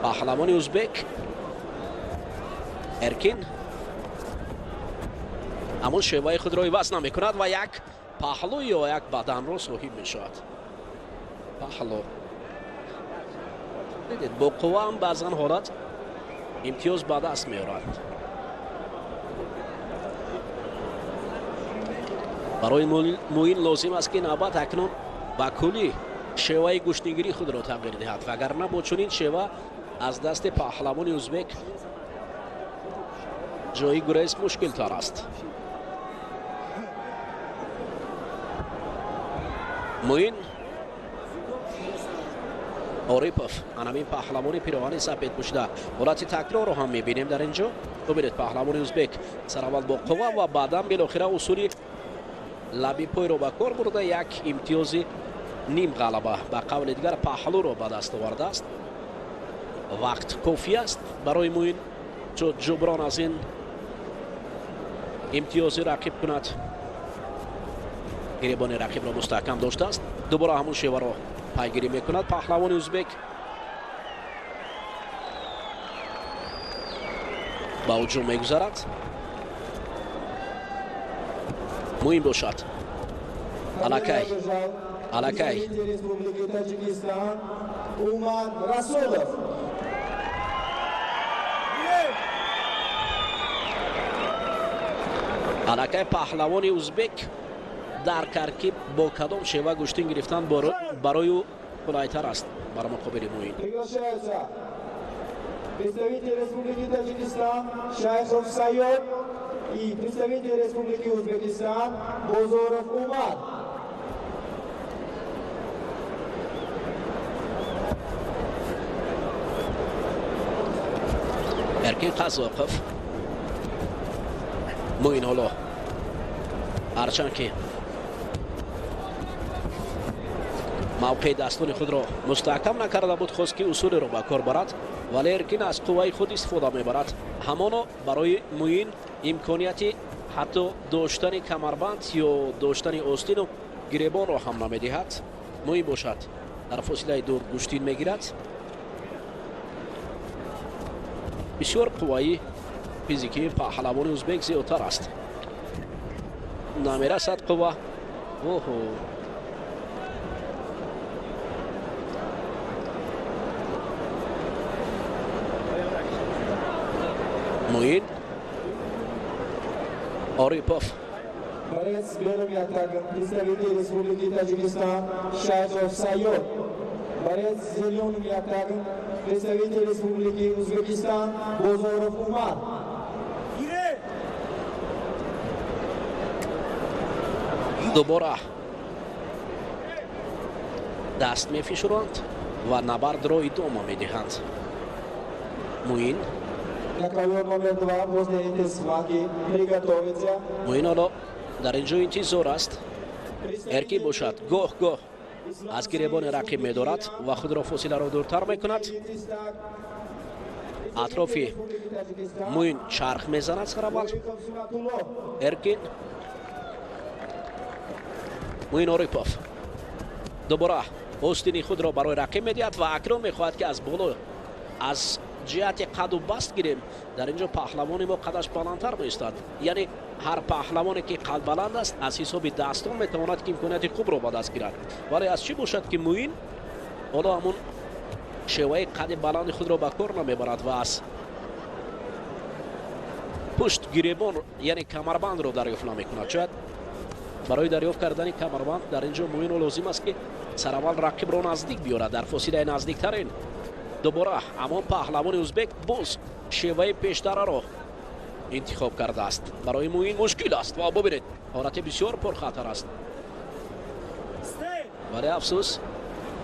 Паҳлавони узбек Эркин ҳамон шеваи худро иваз намекунад ва як паҳлӯ ё як баданро соҳиб мешавад. Паҳлӯ дидед, бо қувва ҳам баъзан ҳолат имтиёз ба даст меорад. Барои Муин лозим аст, ки навбат акнун ба куллӣ шеваи гӯштингирии худро тағйир диҳад, вагарна бо чунин шева аз дасти паҳлавони узбек ҷои гурез мушкилтар аст. Муин Орипов, анамин паҳлавони пироҳани сафед пӯшида, ҳолати такрорро ҳам мебинем дар ин ҷо. Бубинед, паҳлавони узбек сараввал бо қувва ва баъдан билохира усули лаби пойро ба кор бурда як имтиёзи ним ғалаба, ба қавли дигар паҳлӯро ба даст овардааст. Вақт кофӣ аст барои Муин, чун ҷуброн аз ин имтиёзи рақиб кунад. Гиребони рақибро мустаҳкам доштааст. Дубора ҳамон шеваро пайгирӣ мекунад паҳлавони узбек. Ба ҳуҷум мегузарад. Муҳим бошад. Алакай. Алакай. Умар Расулов. Алакай паҳлавони узбек дар кард, ки бо кадом шева гӯштин гирифтан барои ӯ қулайтар аст бар муқобили Муин. Представитель Республики Таджикистан Шайхов Сайод и представитель Республики Узбекистан Бозоров Умар. Эркин Қазоқов. Муин ҳоло ҳарчанд ки мавқеи дастони худро мустаҳкам накарда буд, хост ки усулеро ба кор барад, вале Эркин аз қувваи худ истифода мебарад. Ҳамоно барои Муин имконияти ҳатто доштани камарбанд ё доштани остину гиребонро ҳам намедиҳад. Муин бошад дар фосилаи дур гӯштин мегирад. Бисёр қувваи физикии паҳлавони узбек зиёдтар аст. Намерасад қувва. Оҳо, Муин Орипов. Борец в белом октагон, представитель Республики Таджикистан Шайхов Сайод. Борец в зеленом октагон, представитель Республики Узбекистан Бозоров Умар. Дубора даст мефишуранд ва набардро идома медиҳанд. Муин На ковер номер 2 возле этой схватки приготовиться. Муин ҳоло дар ин ҷо интизор аст. Эркин бошад гоҳ гоҳ аз гиребони рақиб медорад ва худро фосиларо дуртар мекунад. Атрофи Муин чарх мезанад сараввал. Эркин Муин Орипов дубора остини худро барои рақиб медиҳад ва акнун мехоҳад, ки аз боло аз ҷиҳати қаду баст гирем. Дар ин ҷо паҳлавони мо қадаш баландтар меистад, яъне ҳар паҳлавоне ки қадбаланд аст, аз ҳисоби дастон метавонад, ки имконияти хубро ба даст гирад. Вале аз чӣ бошад, ки Муин ҳоло ҳамун шеваи қади баланди худро ба кор намебарад ва аз пушт гиребон, яъне камарбандро дарёфт намекунад. Шояд барои дарёфт кардани камарбанд дар ин ҷо Муинро лозим аст, ки сараввал рақибро наздик биёрад, дар фосилаи наздиктарин. Дубора ҳамон паҳлавони узбек боз шеваи пештараро интихоб кардааст. Барои Муин мушкил аст ва бубинед, ҳолати бисёр пурхатар аст, вале афсӯс,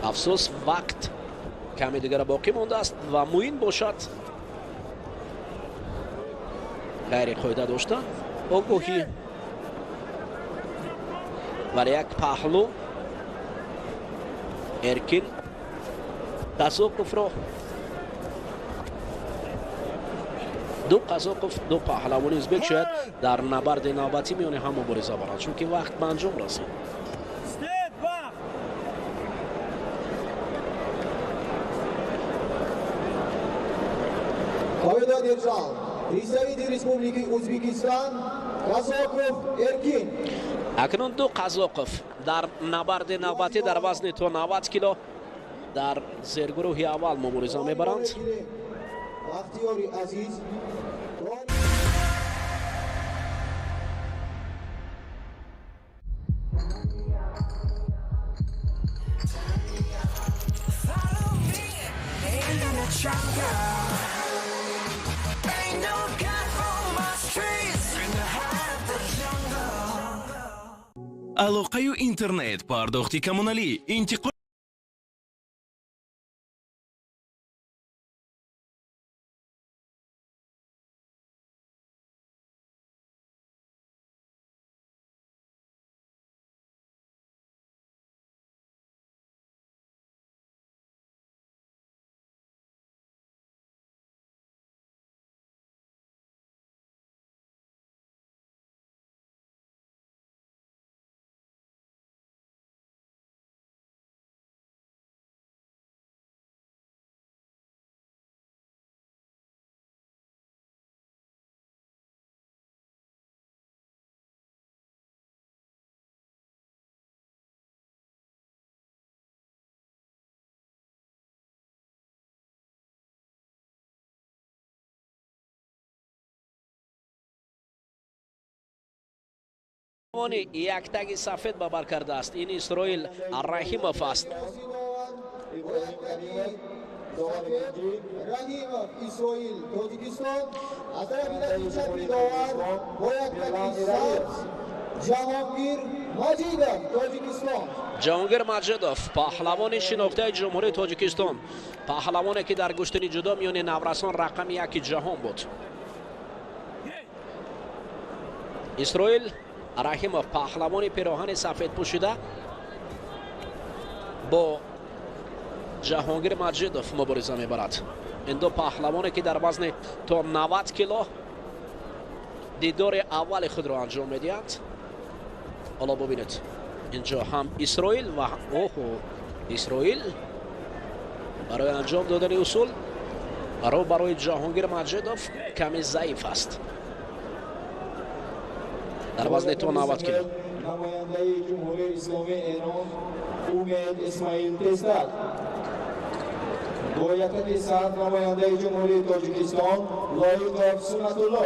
афсӯс, вақт каме дигара боқӣ мондааст ва Муин бошад ғайриқоида доштан огоҳӣ, вале як паҳлу Эркин Қазоқовро, ду Қазоқов, ду паҳлавони узбек шояд дар набарди навбатӣ миёни ҳам мубориза баранд, чунки вақт ба анҷом расид. Победу одержал представитель Республики Узбекистан Казоков Эркин. Акнун ду Қазоқов дар набарди навбатӣ дар вазни то 90 кило дар зергурӯҳи аввал мубориза мебаранд. Бахтиёри азиз. Алоқаю интернет, пардохти коммуналӣ, интиқол Яктаги сафед ба бар кардааст. Ин Исроил Раҳимов аст. Раҳимов Исроил, Тоҷикистон. Аз тарафи дасти чапи довар бо яктаги сабз Ҷаҳонгир Маҷидов, Тоҷикистон. Ҷаҳонгир Маҷидов, паҳлавони шинохтаи Ҷумҳурии Тоҷикистон, паҳлавоне ки дар гӯштини ҷудо миёни наврасон рақами яки ҷаҳон буд. Исроил Раҳимов, паҳлавони пироҳани сафед пӯшида, бо Ҷаҳонгир Маҷидов мубориза мебарад. Ин ду паҳлавоне ки дар вазни то 90 кило дидори аввали худро анҷом медиҳанд. Ҳоло бубинед, инҷо ҳам Исроил ва оҳо, Исроил барои анҷом додани усул барои Ҷаҳонгир Маҷидов каме заиф аст. Дар вазни то 90 кило. Намояндаи Ҷумҳурии Исломии Эрон Умед Исмаил Тестак. Бо яктаги сабз намояндаи Ҷумҳурии Тоҷикистон Лоиқов Суннатулло.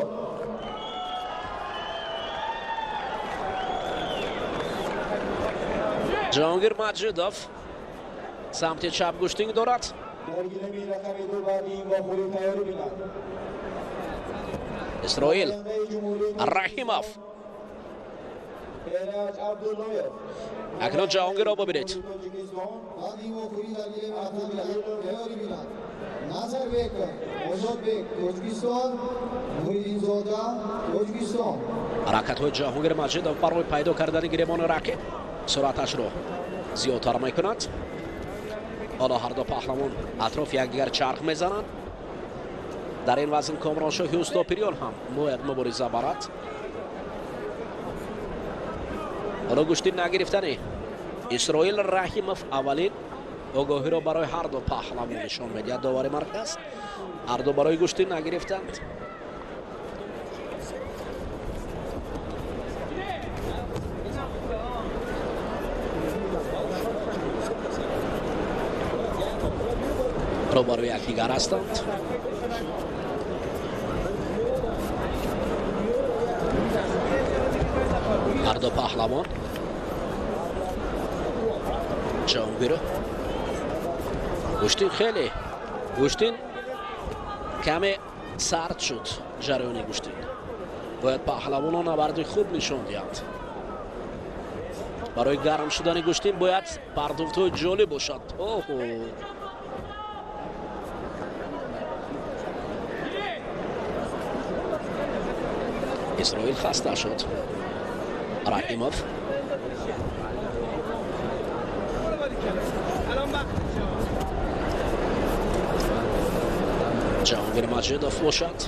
Ҷаҳонгир Маҷидов самти чап гӯштинг дорад. Дар гилеми рақами 2 баъди ин вохӯрӣ тайёрӣ бинад. Исроил Раҳимов. Эраҷ Абдуллоев. Акнун Ҷаҳонгирро бубинед. Баъди ин вохӯрӣ дар гилеми рақами 2 тайёрӣ бинад. Назарбеков Озодбек, Тоҷикистон. Муҳиддинзода, Тоҷикистон. Ҳаракатҳои Ҷаҳонгир Маҷидов барои пайдо кардани гиребони рақиб суръаташро зиёдтар мекунад. Ҳоло ҳар ду паҳлавон атрофи якдигар чарх мезананд. Дар ин вазн Комроншоҳи Устопирён ҳам бояд мубориза барад. Ҳоло гӯштин нагирифтани Исроил Раҳимов аввалин огоҳиро барои ҳар ду паҳлавон нишон медиҳад. Довари марказ ҳар ду барои гӯштин нагирифтанд. Рӯбарӯи якдигар ҳастанд. Ҳар ду паҳлавон. Ҷаҳонгир гӯштин хеле гӯштин каме сард шуд. Ҷараёни гӯштин бояд паҳлавонон набарди хуб нишон диҳанд. Барои гарм шудани гӯштин бояд пардуфтҳои ҷолиб бошад. Оҳо, Исроил хаста шуд. Раҳимов Ҷаҳонгир Маҷидов бошад.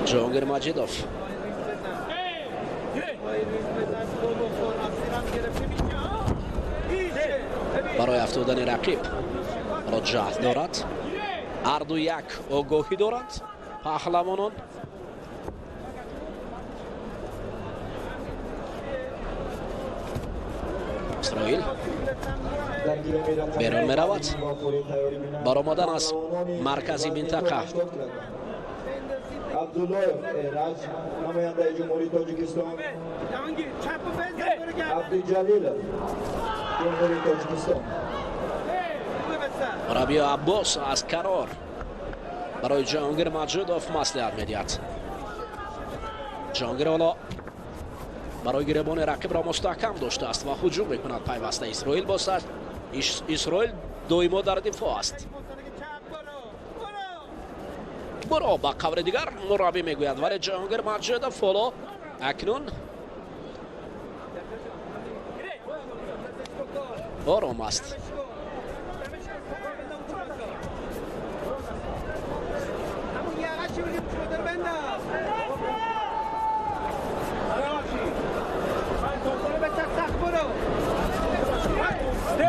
Ҷаҳонгир Маҷидов барои афтодани рақиб ро ҷаҳд дорад. Ҳар ду як огоҳӣ доранд паҳлавонон. Исроил берун меравад. Баромадан аз маркази минтақа. Абдуллоев Эраҷ, намояндаи Ҷумҳурии Тоҷикистон. Абдуҷалилов, Ҷумҳурии Тоҷикистон. Рабиё Аббос аз қарор барои Ҷаҳонгир Маҷидов маслиҳат медиҳад. Ҷаҳонгир ҳоло барои гиребони рақибро мустаҳкам доштааст ва ҳуҷум мекунад пайваста. Исроил бошад, Исроил доимо дар дифоъ аст. Буро ба қаври дигар мураббӣ мегӯяд, вале Ҷаҳонгир Маҷидов ҳоло акнун ором аст.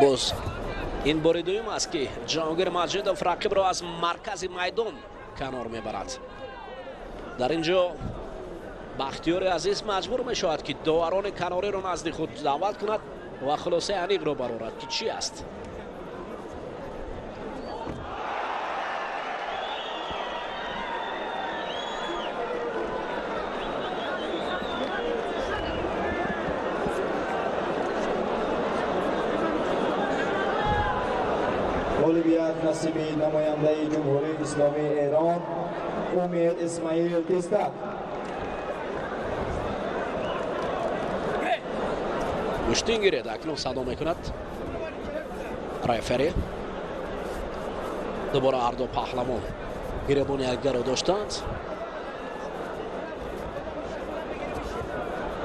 Боз Ин бори дуюм аст, ки Ҷаҳонгир Маҷидов рақибро аз маркази майдон канор мебарад. Дар ин ҷо Бахтиёри азиз маҷбур мешавад, ки доварони канориро назди худ даъват кунад ва хулосаи аниқро барорад, ки чӣ аст. Ғолибият насиби намояндаи Ҷумҳурии Исломии Эрон Умед Исмаил Тестак. Гӯштин гиред, акнун садо мекунад рефери. Дубора ҳарду паҳлавон гиребони якдигарро доштанд.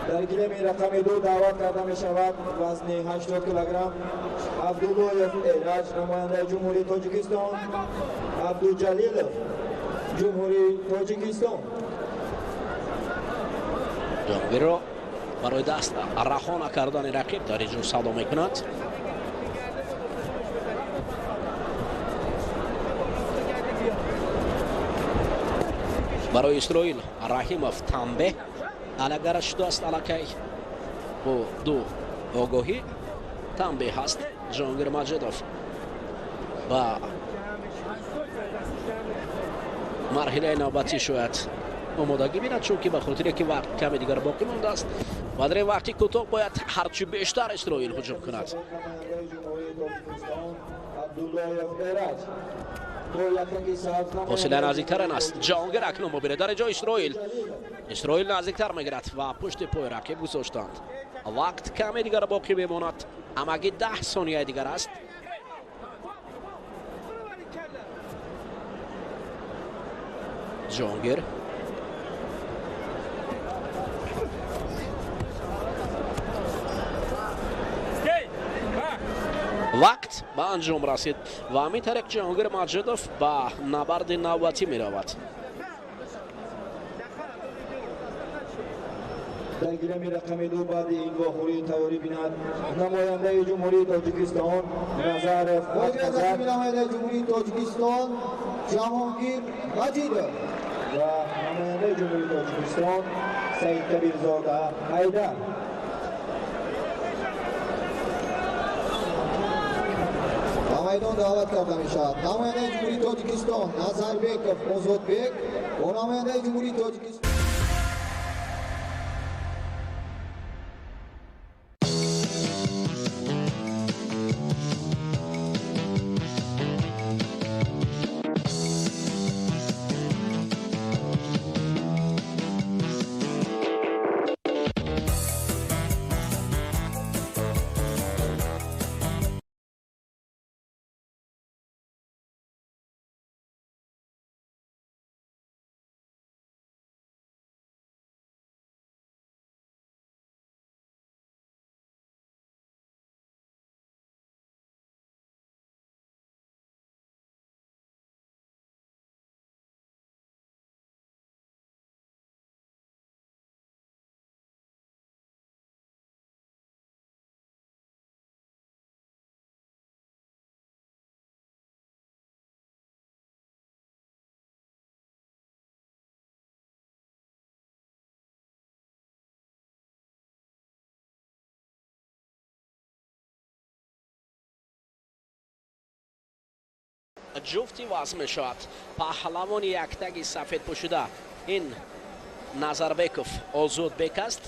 Дар гилеми рақами 2 даъват карда мешавад вазни 80 килограмм Абдуллоев Эраҷ, намояндаи Ҷумҳурии Тоҷикистон, Абдуҷалилов, Ҷумҳурии Тоҷикистон. Ҷаҳонгирро барои даст раҳо накардани рақиб дар ин ҷо садо мекунад. Барои Исроил Раҳимов танбеҳ алагара шудааст, аллакай бо ду огоҳӣ танбеҳ ҳаст. Ҷаҳонгир Маҷидов ба марҳилаи навбатӣ шояд омодагӣ бинад, чунки ба хотире ки вақт каме дигар боқӣ мондааст ва дар ин вақти кӯтоҳ бояд ҳарчи бештар Исроил ҳуҷум кунад. Фосила наздиктаран аст. Ҷаҳонгир акнун мубинад дар ин ҷо Исроил наздиктар мегирад ва пушти пои рақиб гузоштанд. Вақт каме дигар боқӣ мемонад, ҳамагӣ 10 сонияи дигар аст. Ҷаҳонгир вақт ба анҷом расид ва ҳамин тариқ Ҷаҳонгир Маҷидов ба набарди навбатӣ меравад. Дар гилеми рақами 2 баъди ин вохӯрӣ тайёрӣ бинад намояндаи Ҷумҳурии Тоҷикистон Назаров намояндаи Ҷумҳурии Тоҷикистон Ҷаҳонгир Маҷидов ва намояндаи Ҷумҳурии Тоҷикистон Саид Кабирзода Ҳайдар. Ба майдон даъват карда мешавад намояндаи Ҷумҳурии Тоҷикистон Назарбеков Озодбек бо намояндаи Ҷумҳурии Тоҷикистон. Ҷуфти вазн мешавад. Паҳлавони яктаги сафед пӯшида ин Назарбеков Озодбек аст.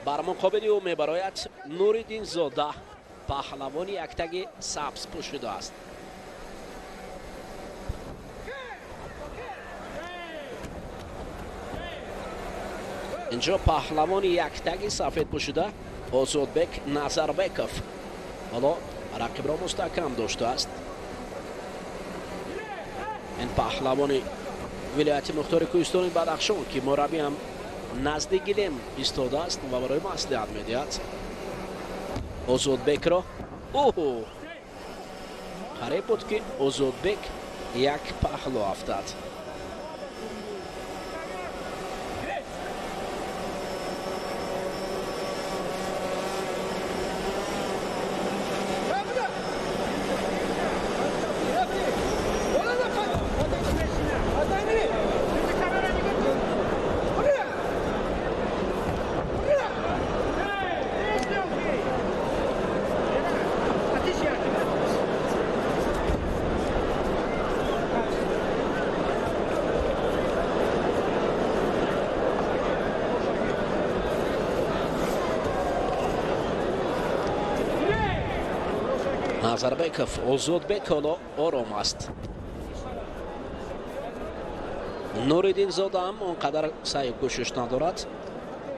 Бар муқобили ӯ мебарояд Нуриддинзода, паҳлавони яктаги сабз пӯшида аст. Инҷо паҳлавони яктаги сафед пӯшида Озодбек Назарбеков ҳоло рақибро мустаҳкам доштааст. Ин паҳлавони вилояти мухтори кӯҳистони Бадахшон, ки мураббӣ ҳам назди гилем истодааст ва барои маслиҳат медиҳад Озодбекро. Оҳо, қариб буд, ки Озодбек як паҳлӯ афтад. Назарбеков Озодбек ҳоло ором аст. Нуриддинзода ҳам он қадар саъю кӯшиш надорад.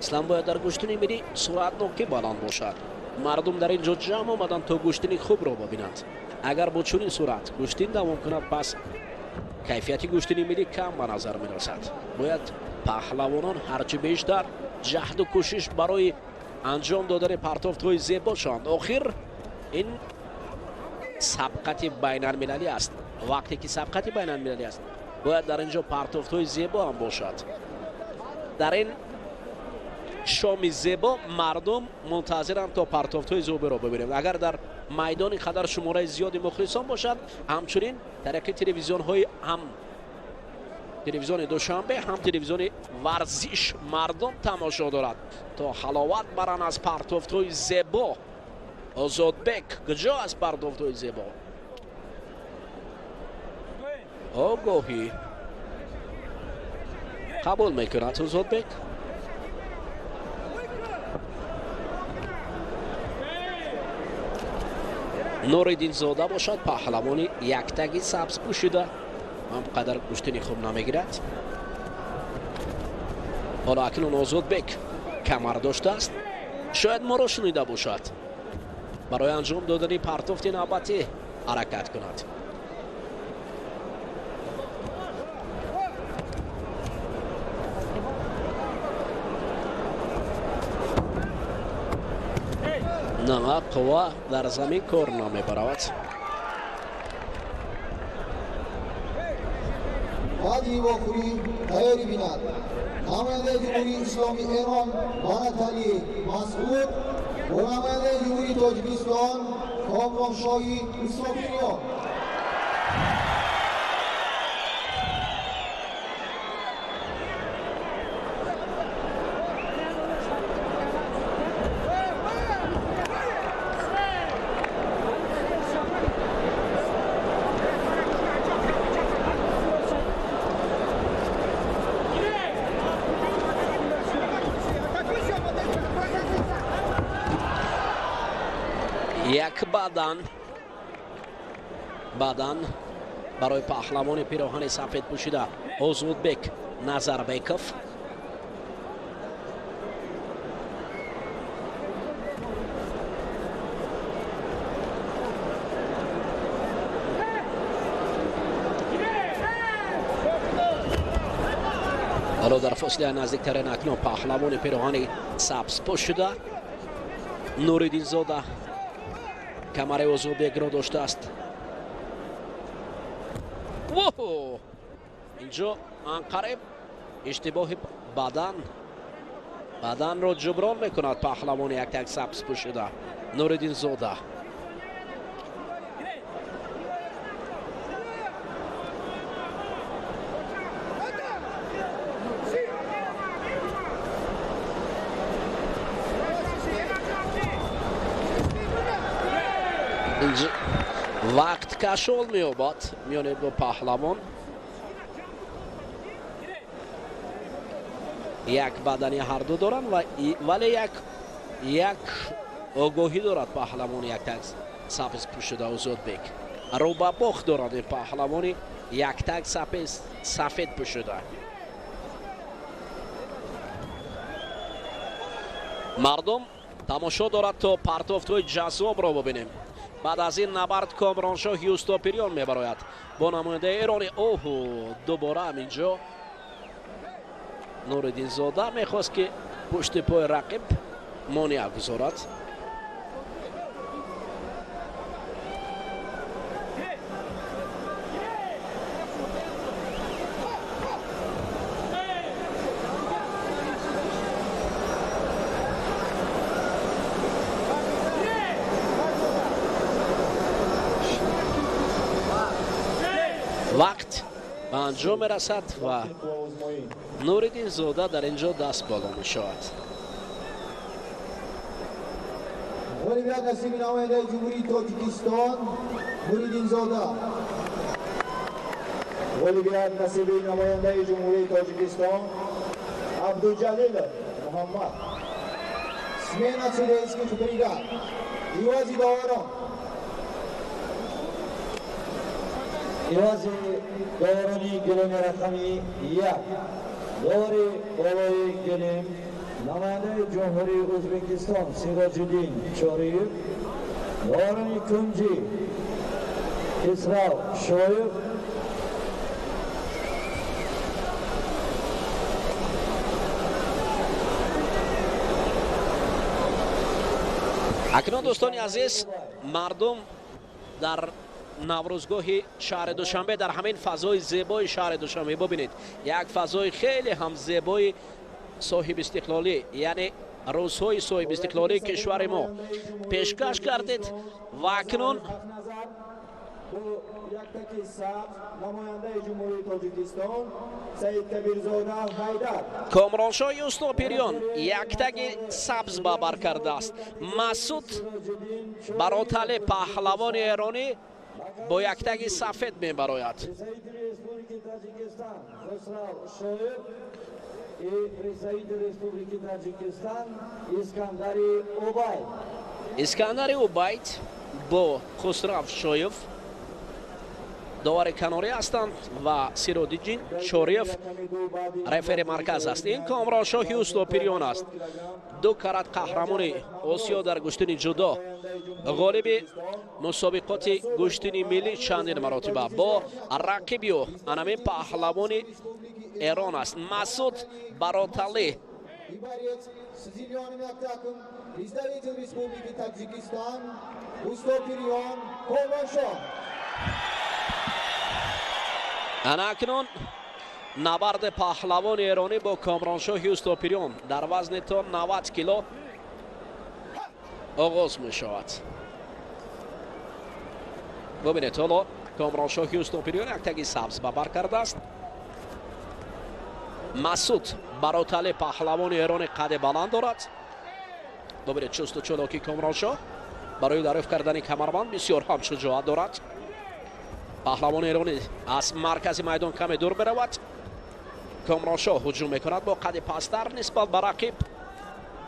Аслан бояд дар гӯштини миллӣ суръатнокӣ баланд бошад. Мардум дар ин ҷо ҷамъ омаданд то гӯштини хубро бибинанд. Агар бо чунин суръат гӯштин давом кунад, пас кайфияти гӯштини миллӣ кам ба назар мерасад. Бояд паҳлавонон ҳарчи бештар ҷаҳду кӯшиш барои анҷом додани партофтҳои зебо шаванд. Охир ин сабқати байналмилалӣ аст. Вақте ки сабқати байналмилалӣ аст, бояд дар ин ҷо партофтҳои зебо ҳам бошад. Дар ин шоми зебо мардум мунтазиранд то партофтҳои зеборо бибинем. Агар дар майдони қадар шумораи зиёди мухлисон бошад, ҳамчунин тариқи телевизионҳои ҳам телевизиони Душанбе, ҳам телевизиони варзиш мардум тамошо дорад то ҳаловат баранд аз партофтҳои зебо. Озодбек куҷо аз партофтҳои зебо? Огоҳӣ қабул мекунад Озодбек. Нуриддинзода бошад паҳлавони яктаги сабз пӯшида, ҳам қадар гӯштини хуб намегирад. Ҳоло акнун Озодбек камар доштааст, шояд моро шунида бошад, барои анҷом додани партофти навбатӣ ҳаракат кунад. На, қувва дар замин кор намебаравад. Баъди вохӯрӣ тайёрӣ бинад намояндаи Ҷумҳурии Исломии Эрон Банатали Масъуд бо намояндаи Ҷумҳурии Тоҷикистон Комроншоҳи Исрофилён. Як бадан барои паҳлавони пироҳани сафед пӯшида Озодбек Назарбеков. Ҳоло дар фосилаи наздиктарин акнун паҳлавони пироҳани сабз пӯшида Нуриддинзода камари Озодбекро доштааст. Воҳ! Инҷо анқариб иштибоҳи баданро ҷуброн мекунад паҳлавони яктак сабз пӯшида Нуриддинзода. Вақт кашол меёбад миёни ду паҳлавон. Як бадани ҳарду доранд, вале як огоҳӣ дорад паҳлавони яктак сабз пӯшида Озодбек. Рӯ ба бохт дорад ин паҳлавони яктак сафед пӯшида. Мардум тамошо дорад то партофтҳои ҷаззобро бибинем. Баъд аз ин набард Комроншоҳ Юстопирён мебарояд бо намояндаи эронӣ. Оҳу, дубора ҳам инҷо Нуриддинзода мехост ки пушти пои рақиб монеа гузорад. Вақт ба анҷом мерасад ва Нуриддинзода дар ин ҷо даст боло мешавад. Ғолибият насиби намояндаи Ҷумҳурии Тоҷикистон Нуриддинзода. Ғолибият насиби намояндаи Ҷумҳурии Тоҷикистон Абдуҷалилов Муҳаммад. Смена судейских бригад. Ивази доварон. Ивази доварони гилеми рақами 1, довари болои гилем намояндаи Ҷумҳурии Ӯзбекистон Сироҷиддин Чориев, доварони кунҷӣ Исрав Шоев. Акнун, дӯстони азиз, мардум дар наврӯзгоҳи шаҳри Душанбе, дар ҳамин фазои зебои шаҳри Душанбе, бубинед, як фазои хеле ҳам зебои соҳибистиқлолӣ, яъне рӯзҳои соҳибистиқлолии кишвари мо пешкаш кардед. Ва акнун яктаки сабз намояндаи Ҷумҳурии Тоҷикистон Саидкабирзода Ҳайдар. Комроншоҳи Устопириён яктаги сабз ба бар кардааст. Масуд Баротале, паҳлавони эронӣ, бо яктаги сафед мебарояд. Таджикистан Хусрав Шоев и представитель Республики Таджикистан Искандари Убайд. Искандари Убайд бо Хусрав Шоев довари канорӣ ҳастанд ва Сиродиҷин Чориев рефери марказ аст. Ин Комроншоҳи Устопириён аст, ду карат қаҳрамони Осиё дар гӯштини ҷудо, ғолиби мусобиқоти гӯштини миллӣ чандин маротиба. Бо рақиби ӯ анамин паҳлавони Эрон аст, Масуд Бароталӣ. Представитель Республики Таджикистан Устопириён Комроншоҳ. Ана акнун набарди паҳлавони эронӣ бо Комроншоҳи Устопириён дар вазни то 90 кило оғоз мешавад. Бубинед, ҳоло Комроншоҳи Устопириён яктаги сабз ба бар кардааст. Масуд Баротале, паҳлавони эрони, қади баланд дорад. Бубинед, чусту чолоки Комроншоҳ барои дарёфт кардани камарбанд бисёр ҳам шуҷоат дорад. Паҳлавони эронӣ аз маркази майдон каме дур меравад. Комроншоҳ ҳуҷум мекунад бо қади пасттар нисбат ба рақиб.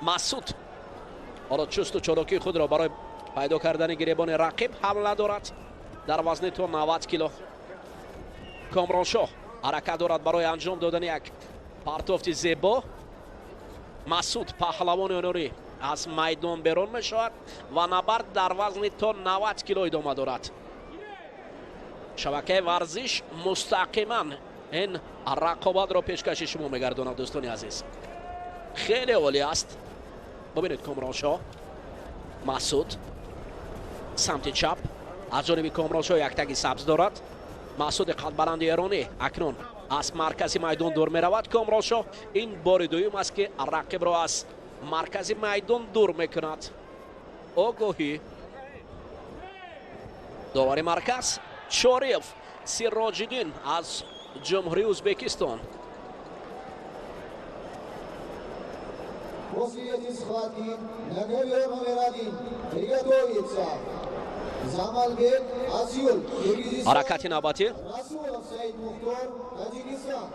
Масуд ҳоло чусту чолокии худро барои пайдо кардани гиребони рақиб ҳамла дорад дар вазни то 90 кило. Комроншоҳ ҳаракат дорад барои анҷом додани як партофти зебо. Масуд, паҳлавони эронӣ, аз майдон берун мешавад ва набард дар вазни то 90 кило идома дорад. Шабакаи варзиш мустақиман ин рақобатро пешкаши шумо мегардонад, дӯстони азиз. Хеле олӣ аст. Бубинед, Комроншоҳ, Масуд самти чап, аз ҷониби Комроншоҳ яктаги сабз дорад. Масуди қадбаланди эронӣ акнун аз маркази майдон дур меравад. Комроншоҳ ин бори дуюм аст, ки рақибро аз маркази майдон дур мекунад. Огоҳӣ, довари марказ Чориев Сироҷиддин аз Ҷумҳурии Ӯзбекистон. После этой схватки на ковер номер 1 приготовится Замалбек Асюл, Киргизистан. Ҳаракати навбатӣ. Расулов Саид Мухтор, Таджикистан.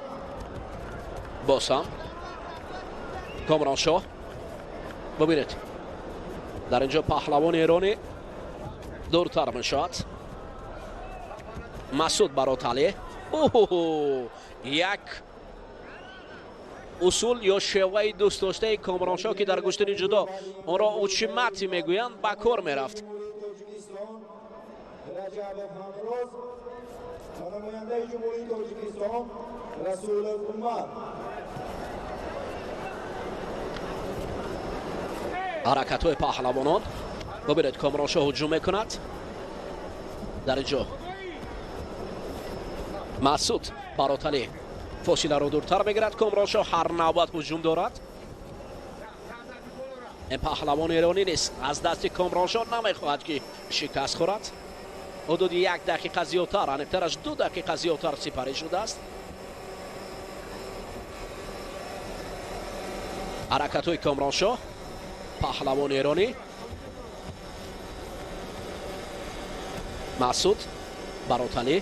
Боз ҳам Комроншоҳ. Бубинед, дар инҷо паҳлавони эронӣ дуртар мешавад. Масуд Баротале, як усул ё шеваи дӯстдоштаи Комроншоҳ, ки дар гӯштини ҷудо онро учимати мегӯянд, ба кор мерафт. Раҷабов Ҳамроз ва намояндаи Ҷумҳурии Тоҷикистон Расулов Умар. Ҳаракатҳои паҳлавонон. Бубинед, Комроншоҳ ҳуҷум мекунад. Дар инҷо Масуд Бароталӣ фосиларо дуртар мегирад. Комроншоҳ ҳар навбат ҳуҷум дорад. Ин паҳлавони эронӣ низ аз дасти Комроншоҳ намехоҳад, ки шикаст хӯрад. Ҳудуди як дақиқа зиёдтар, аниқтараш 2 дақиқа зиёдтар сипарӣ шудааст. Ҳаракатҳои Комроншоҳ, паҳлавони эронӣ. Масуд Бароталӣ.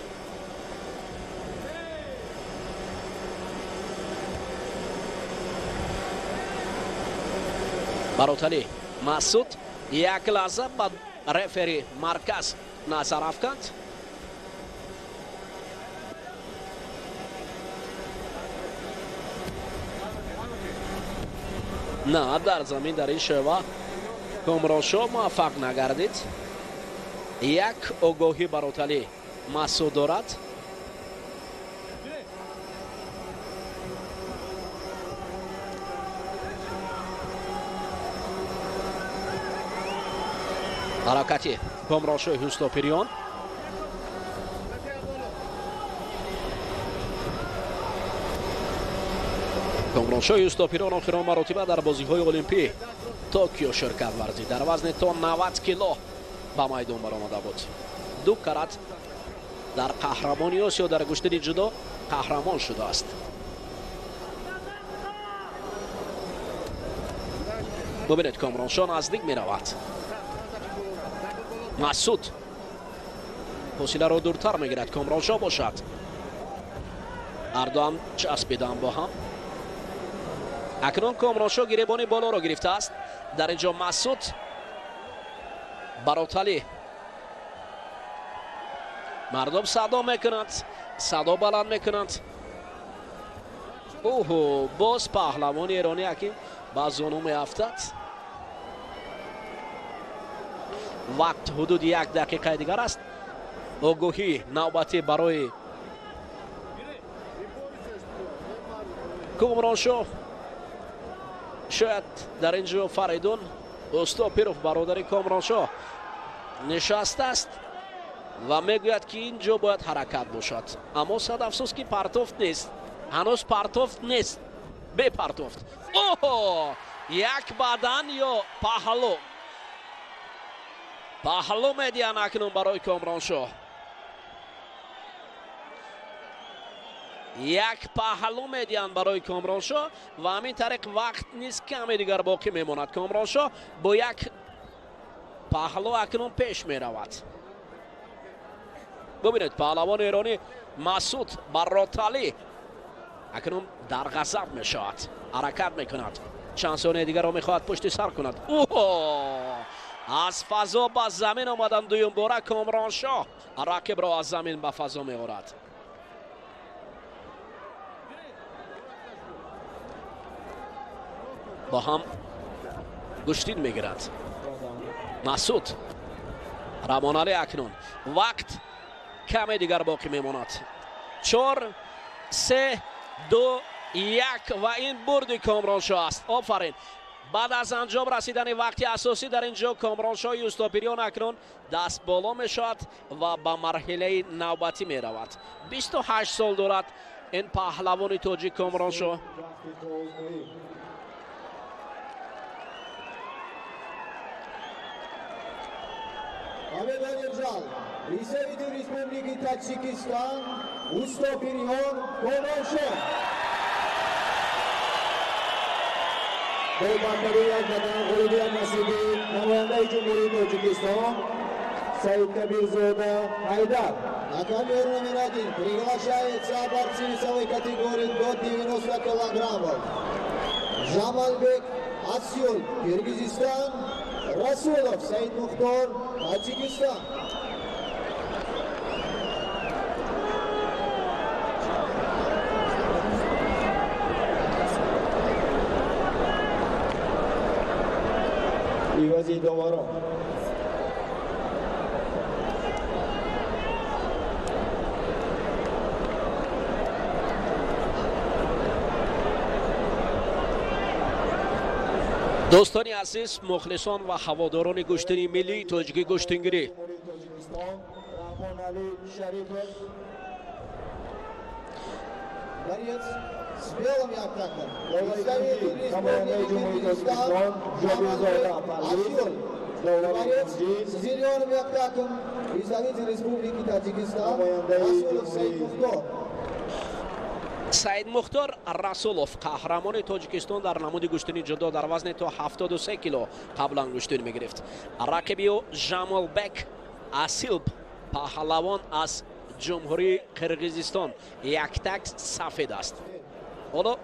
Бароталӣ, Масуд як лаҳза ба рефери марказ назар афканд. На, дар замин дар ин шева Комроншо муваффақ нагардид. Як огоҳӣ Бароталӣ Масуд дорад. Ҳаракати Комроншои Ҳустопириён. Комроншои Устопирон охирон маротиба дар бозиҳои Олимпӣ Токио ширкат варзид. Дар вазни то 90 кило ба майдон баромада буд. Ду карат дар қаҳрамони Осиё дар гӯштини ҷудо қаҳрамон шудааст. Бубинед, Комроншо наздик меравад. Масуд фосиларо дуртар мегирад. Комроншо бошад. Ҳардуам часпиданд бо ҳам. Акнун Комроншо гиребони болоро гирифтааст. Дар ин ҷо Масуд Бароталӣ. Мардум садо мекунанд, садо баланд мекунанд. Оҳо, боз паҳлавони эронӣ ҳаким ба зону меафтад. Вақт ҳудуди як дақиқаи дигар аст. Огоҳӣ навбатӣ барои Комроншо. Шояд дар ин ҷо Фаридун Устопиров, бародари Комроншо, нишастааст ва мегӯяд, ки ин ҷо бояд ҳаракат бошад. Аммо сад афсӯс, ки партофт нест. Ҳанӯз партофт нест. Бепартофт. Оҳо! Як бадан ё паҳлӯ. Паҳлӯ медиҳанд акнун барои Комроншо. Як паҳлӯ медиҳанд барои Комроншо ва ҳамин тариқ вақт низ каме дигар боқӣ мемонад. Комроншо бо як паҳлӯ акнун пеш меравад. Бубинед, паҳлавони эронӣ Масуд Бароталӣ акнун дар ғазаб мешавад, ҳаракат мекунад. Чанд сонияи дигарро мехоҳад пушти сар кунад. Оҳо! Аз фазо ба замин омадан дуюмбора Комроншо рақибро аз замин ба фазо меорад. Бо ҳам гӯштин мегирад. Масуд Рамоналӣ акнун. Вақт каме дигар боқӣ мемонад. 4, 3, 2, 1 ва ин бурди Комроншо аст. Офарин. Баъд аз анҷом расидани вақти асосӣ дар ин ҷо Комроншои Устопириён акнун даст боло мешавад ва ба марҳилаи навбатӣ меравад. 28 сол дорад ин паҳлавони тоҷик Комроншо. Представитель Республики Таджикистан Устопириён Комроншо. Бо бартарии як бадан ғолибият насиби намояндаи Ҷумҳурии Тоҷикистон Саидкабирзода Ҳайдар. На ковер номер 1 приглашается борцы весовой категории до 90 килограммов. Жамалбек Асюл, Киргизистан, Расулов Саид Мухтор, Таджикистан. Ивази доварон. Дӯстони азиз, мухлисон ва ҳаводорони гӯштини миллии тоҷикӣ гӯштингирӣ, Саид Мухтор Расулов, қаҳрамони Тоҷикистон дар намуди гӯштини ҷудо дар вазни то 73 кило қаблан гӯштин мегирифт. Рақиби ӯ Жамолбек Асилб, паҳлавон аз Ҷумҳурии Қирғизистон, яктак сафед аст. Ҳоло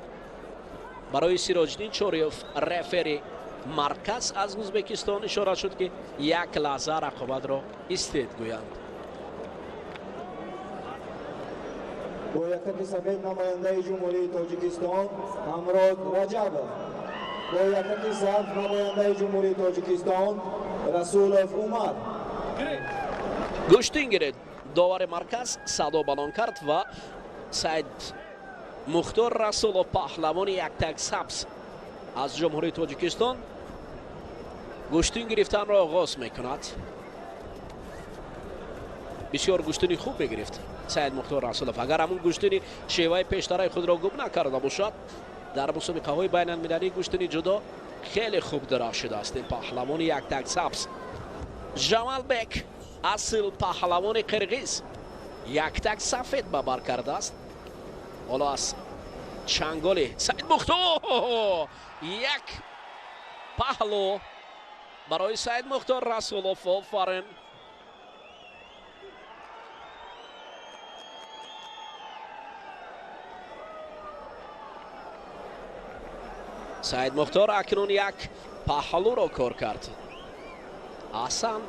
барои Сироҷиддин Чориев, рефери марказ аз Ӯзбекистон, ишора шуд, ки як лаҳза рақобатро истед гӯянд. Бо яктаки сафед намояндаи Ҷумҳурии Тоҷикистон Ҳамрод Раҷабов. Бо яктаки сабз намояндаи Ҷумҳурии Тоҷикистон Расулов Умар. Гӯштин гиред. Довари марказ садо балон кард ва Саид Мухтор Расулов, паҳлавони яктак сабз аз Ҷумҳурии Тоҷикистон, гӯштин гирифтанро оғоз мекунад. Бисёр гӯштини хуб мегирифт Саид Мухтор Расулов. Агар ҳамун гӯштини шеваи пештараи худро гум накарда бошад, дар мусобиқаҳои байналмилалии гӯштини ҷудо хеле хуб дарахшидааст ин паҳлавони яктак сабз. Жамалбек асл паҳлавони қирғиз яктак сафед ба бар кардааст. Ҳоло аз чанголи Саид Мухтор як паҳлу барои Саид Мухтор Расулов. Офарин. Саид Мухтор акнун як паҳлуро кор кард. Аҳсан.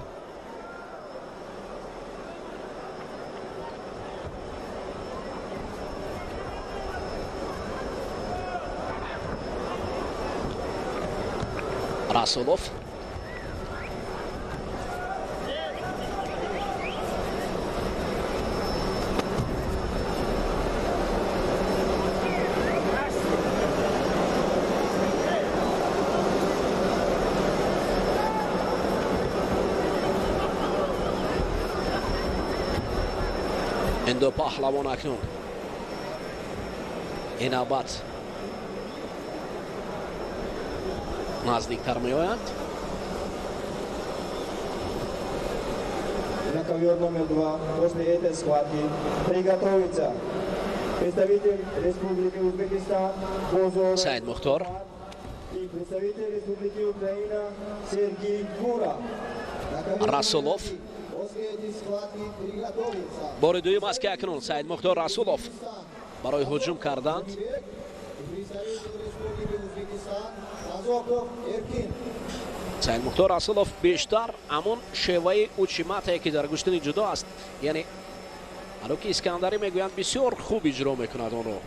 Расулов. Ин ду паҳлавон акнун ин навбат наздиктар меоянд. На ковер номер 2 после этой схватки приготовиться представитель Республики Узбекистан Бозор Саид Мухтор и представитель Республики Украина Сергей Гура. Расулов. Бори дуюм аст ки акнун Саид Мухтор Расулов барои ҳуҷум карданд. Саид Мухтор Расулов бештар ҳамон шеваи учиматае ки дар гӯштини ҷудо аст, яъне ҳало ки Искандарӣ мегӯянд, бисёр хуб иҷро мекунад онро.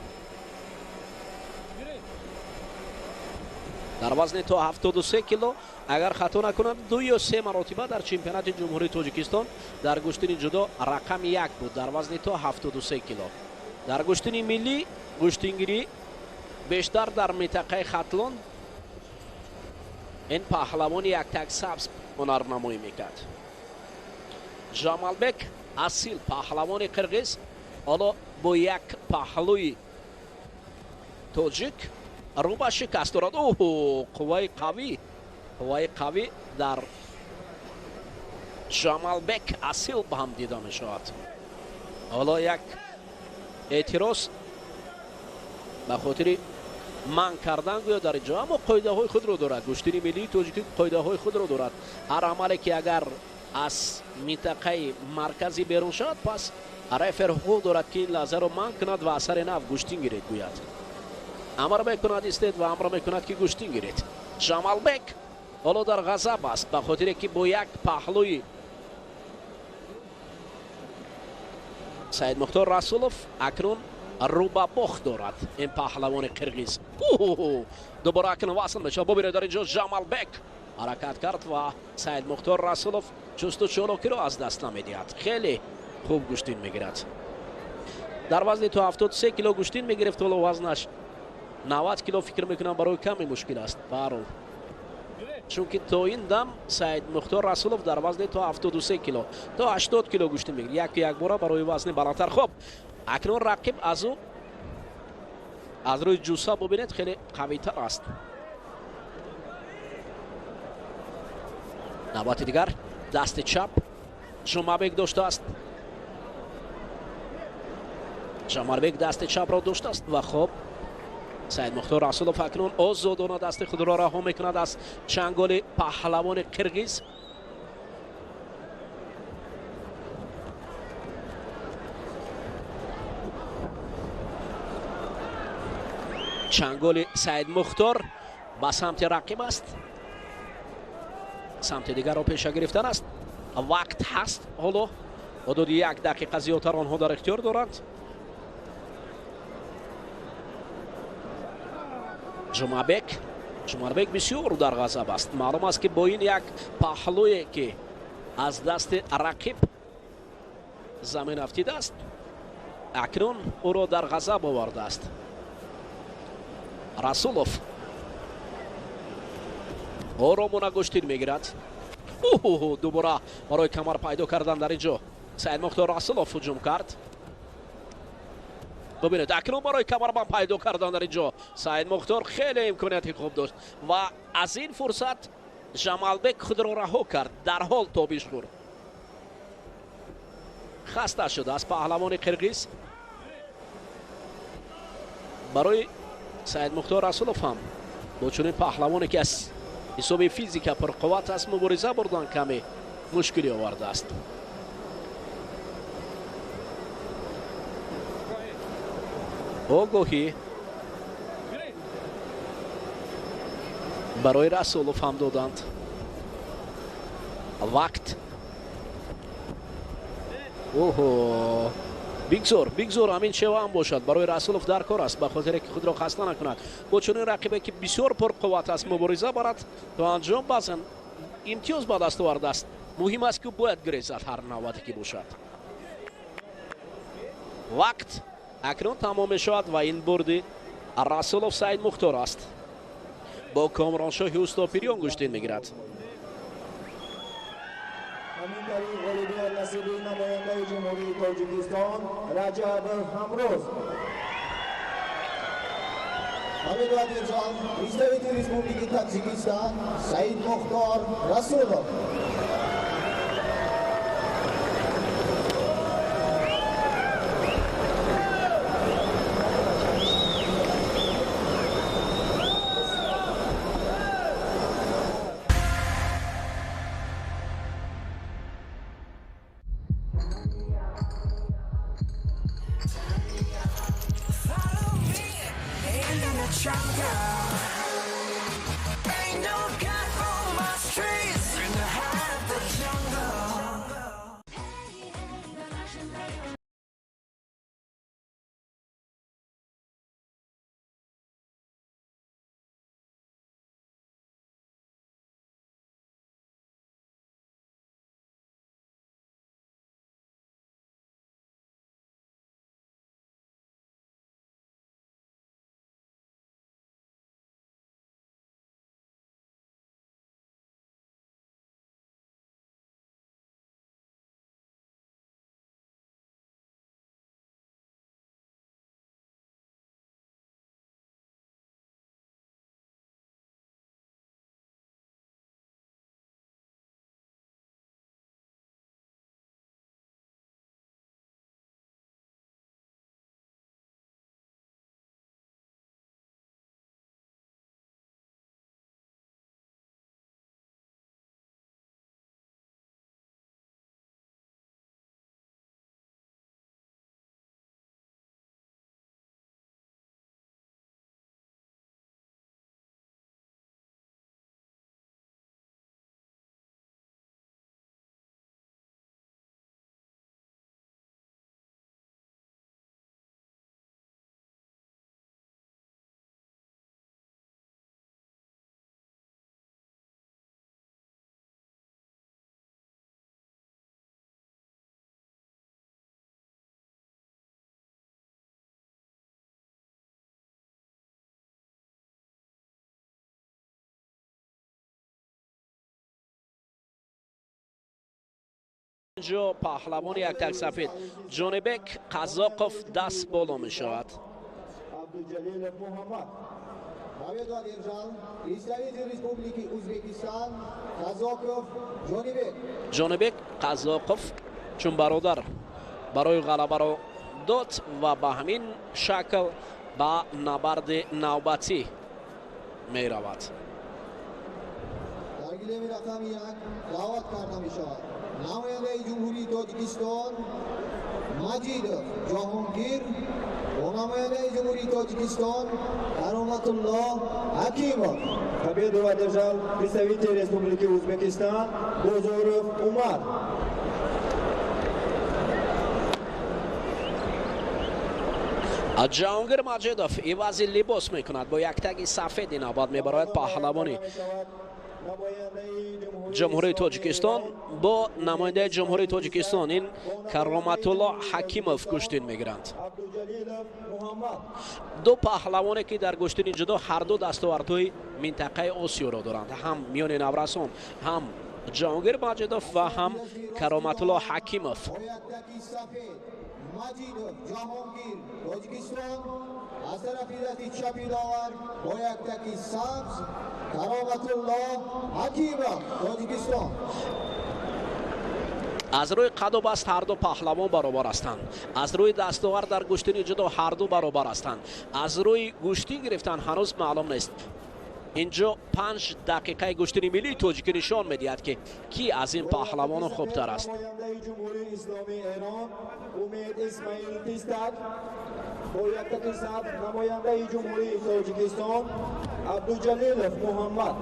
Дар вазни то 73 кило агар хато накунам 2 ё 3 маротиба дар чемпионати Ҷумҳурии Тоҷикистон дар гӯштини ҷудо рақами 1 буд дар вазни то 73 кило. Дар гӯштини миллӣ гӯштингирӣ бештар дар минтақаи Хатлон ин паҳлавони яктак сабз ҳунарнамоӣ мекард. Жамалбек асил паҳлавони қирғиз ҳоло бо як паҳлӯи тоҷик рӯ ба шикаст дорад. Оҳ, қувваи қавӣ, қувваи қавӣ дар Жамалбек асил ба ҳам дида мешавад. Ҳоло як эътироз ба хотири манъ кардан гӯё дар инҷо, аммо қоидаҳои худро дорад. Гӯштини миллии тоҷикӣ қоидаҳои худро дорад. Ҳар амале ки агар аз минтақаи марказӣ берун шавад, пас рефер ҳуқуқ дорад ки ин лаҳзаро манъ кунад ва асари нав гӯштин гиред гӯяд. Амр мекунад истед ва амр мекунад ки гӯштин гиред. Жамалбек ҳоло дар ғазаб аст ба хотире ки бо як паҳлӯи Саид Мухтор Расулов акнун рӯ ба бохт дорад ин паҳлавони қирғиз. Дубора акнун васл мешавад. Бубинед, дар инҷо Жамалбек ҳаракат кард ва Саид Мухтор Расулов чусту чолокиро аз даст намедиҳад. Хеле хуб гӯштин мегирад. Дар вазни то 73 кило гӯштин мегирифт, ҳоло вазнаш 90 кило фикр мекунам барои каме мушкил аст. Баҳрол, чунки то ин дам Саид Мухтор Расулов дар вазни то 73 кило то 80 кило гӯштин мегирад. Яку якбора барои вазни баландтар. Хуб, акнун рақиб аз ӯ аз рӯи ҷусса бубинед хеле қавитар аст. Навбати дигар дасти чап Жумабек доштааст. Жамалбек дасти чапро доштааст ва хуб Саид Мухтор Расулов акнун озодона дасти худро раҳо мекунад аз чанголи паҳлавони қирғиз. Чанголи Саид Мухтор ба самти рақиб аст. Самти дигарро пеша гирифтан аст. Вақт ҳаст ҳоло, ҳудуди 1 дақиқа зиёдтар онҳо дар ихтиёр доранд. Жумабек, Ҷумарбек бисёр дар ғазаб аст. Маълум аст, ки бо ин як паҳлӯе, ки аз дасти рақиб замин афтидааст, акнун ӯро дар ғазаб овардааст. Расулов оромона гӯштин мегирад. Дубора барои камар пайдо кардан дар ин ҷо Саидмухтор Расулов ҳуҷум кард. Бубинед, акнун барои камарбанд пайдо кардан дар ин ҷо Саидмухтор хеле имконияти хуб дошт ва аз ин фурсат Ҷамалбек худро раҳо кард, дарҳол тобиш хӯрд. Хаста шуд аз паҳлавони қирғиз. Барои Саидмухтор Расулов ҳам бо чунин паҳлавоне, ки аз ҳисоби физика пурқувват аст, мубориза бурдан каме мушкилӣ овардааст. Огоҳӣ барои Расулов ҳам доданд. Вақт. Оҳо, бигзор, бигзор ҳамин шева ҳам бошад. Барои Расулов дар кор аст, ба хотире ки худро хаста накунад. Бо чунин рақибе, ки бисёр пурқувват аст, мубориза барад то анҷом, баъзан имтиёз ба даст овардааст. Муҳим аст, ки бояд гирезад ҳар навбате ки бошад. Вақт акнун тамом мешавад ва ин бурди Расулов Саидмухтор аст. Бо Комроншоҳи Устопириён гӯштин мегирад. Ҳамин тариқ ғолибият насиби намояндаи Ҷумҳурии Тоҷикистон Раҷабов Ҳамрӯз. Победу одержал представитель Республики Таджикистан Саидмухтор Расулов. Инҷо паҳлавони яктак сафед Ҷонибек Қазоқов даст боло мешавад. Абдуҷалилов Муҳаммад. Победу одержал представитель Республики Узбекистан Казоков Ҷонибек. Ҷонибек Қазоқов чун бародар барои ғалабаро дод ва ба ҳамин шакл ба набарди навбатӣ меравад. Дар гилеми рақами 1 даъват карда мешавад намояндаи Ҷумҳурии Тоҷикистон Маҷидов Ҷаҳонгир ва намояндаи Ҷумҳурии Тоҷикистон Кароматулло Ҳакимов. Победу одержал представитель Республики Узбекистан Бозоров Умар. Ҷаҳонгир Маҷидов ивази либос мекунад, бо як таги сафеди навбат мебарояд паҳлавони Ҷумҳурии Тоҷикистон. Бо намояндаи Ҷумҳурии Тоҷикистон ин Кароматулло Ҳакимов гӯштин мегиранд. Ду паҳлавоне ки дар гӯштини ҷудо ҳар ду дастовардҳои минтақаи Осиёро доранд, ҳам миёни наврасон, ҳам Ҷаҳонгир Маҷидов ва ҳам Кароматулло Ҳакимов. Маҷидов Ҷаҳонгир, Тоҷикистон, аз тарафи дасти чапи довар бо як таки сабз Кароматулло Ҳакимов, Тоҷикистон. Аз рӯи қаду баст ҳар ду паҳлавон баробар ҳастанд. Аз рӯи дастовард дар гӯштини ҷудо ҳар ду баробар ҳастанд. Аз рӯи гӯштин гирифтан ҳанӯз маълум нест. Инҷо 5 дақиқаи гӯштини миллии тоҷикӣ нишон медиҳад, ки кӣ аз ин паҳлавоно хубтар аст. Намояндаи Ҷумҳурии Исломии Эрон Умед Исмаил Тистак бо як таки сабз намояндаи Ҷумҳурии Тоҷикистон Абдуҷалилов Муҳаммад.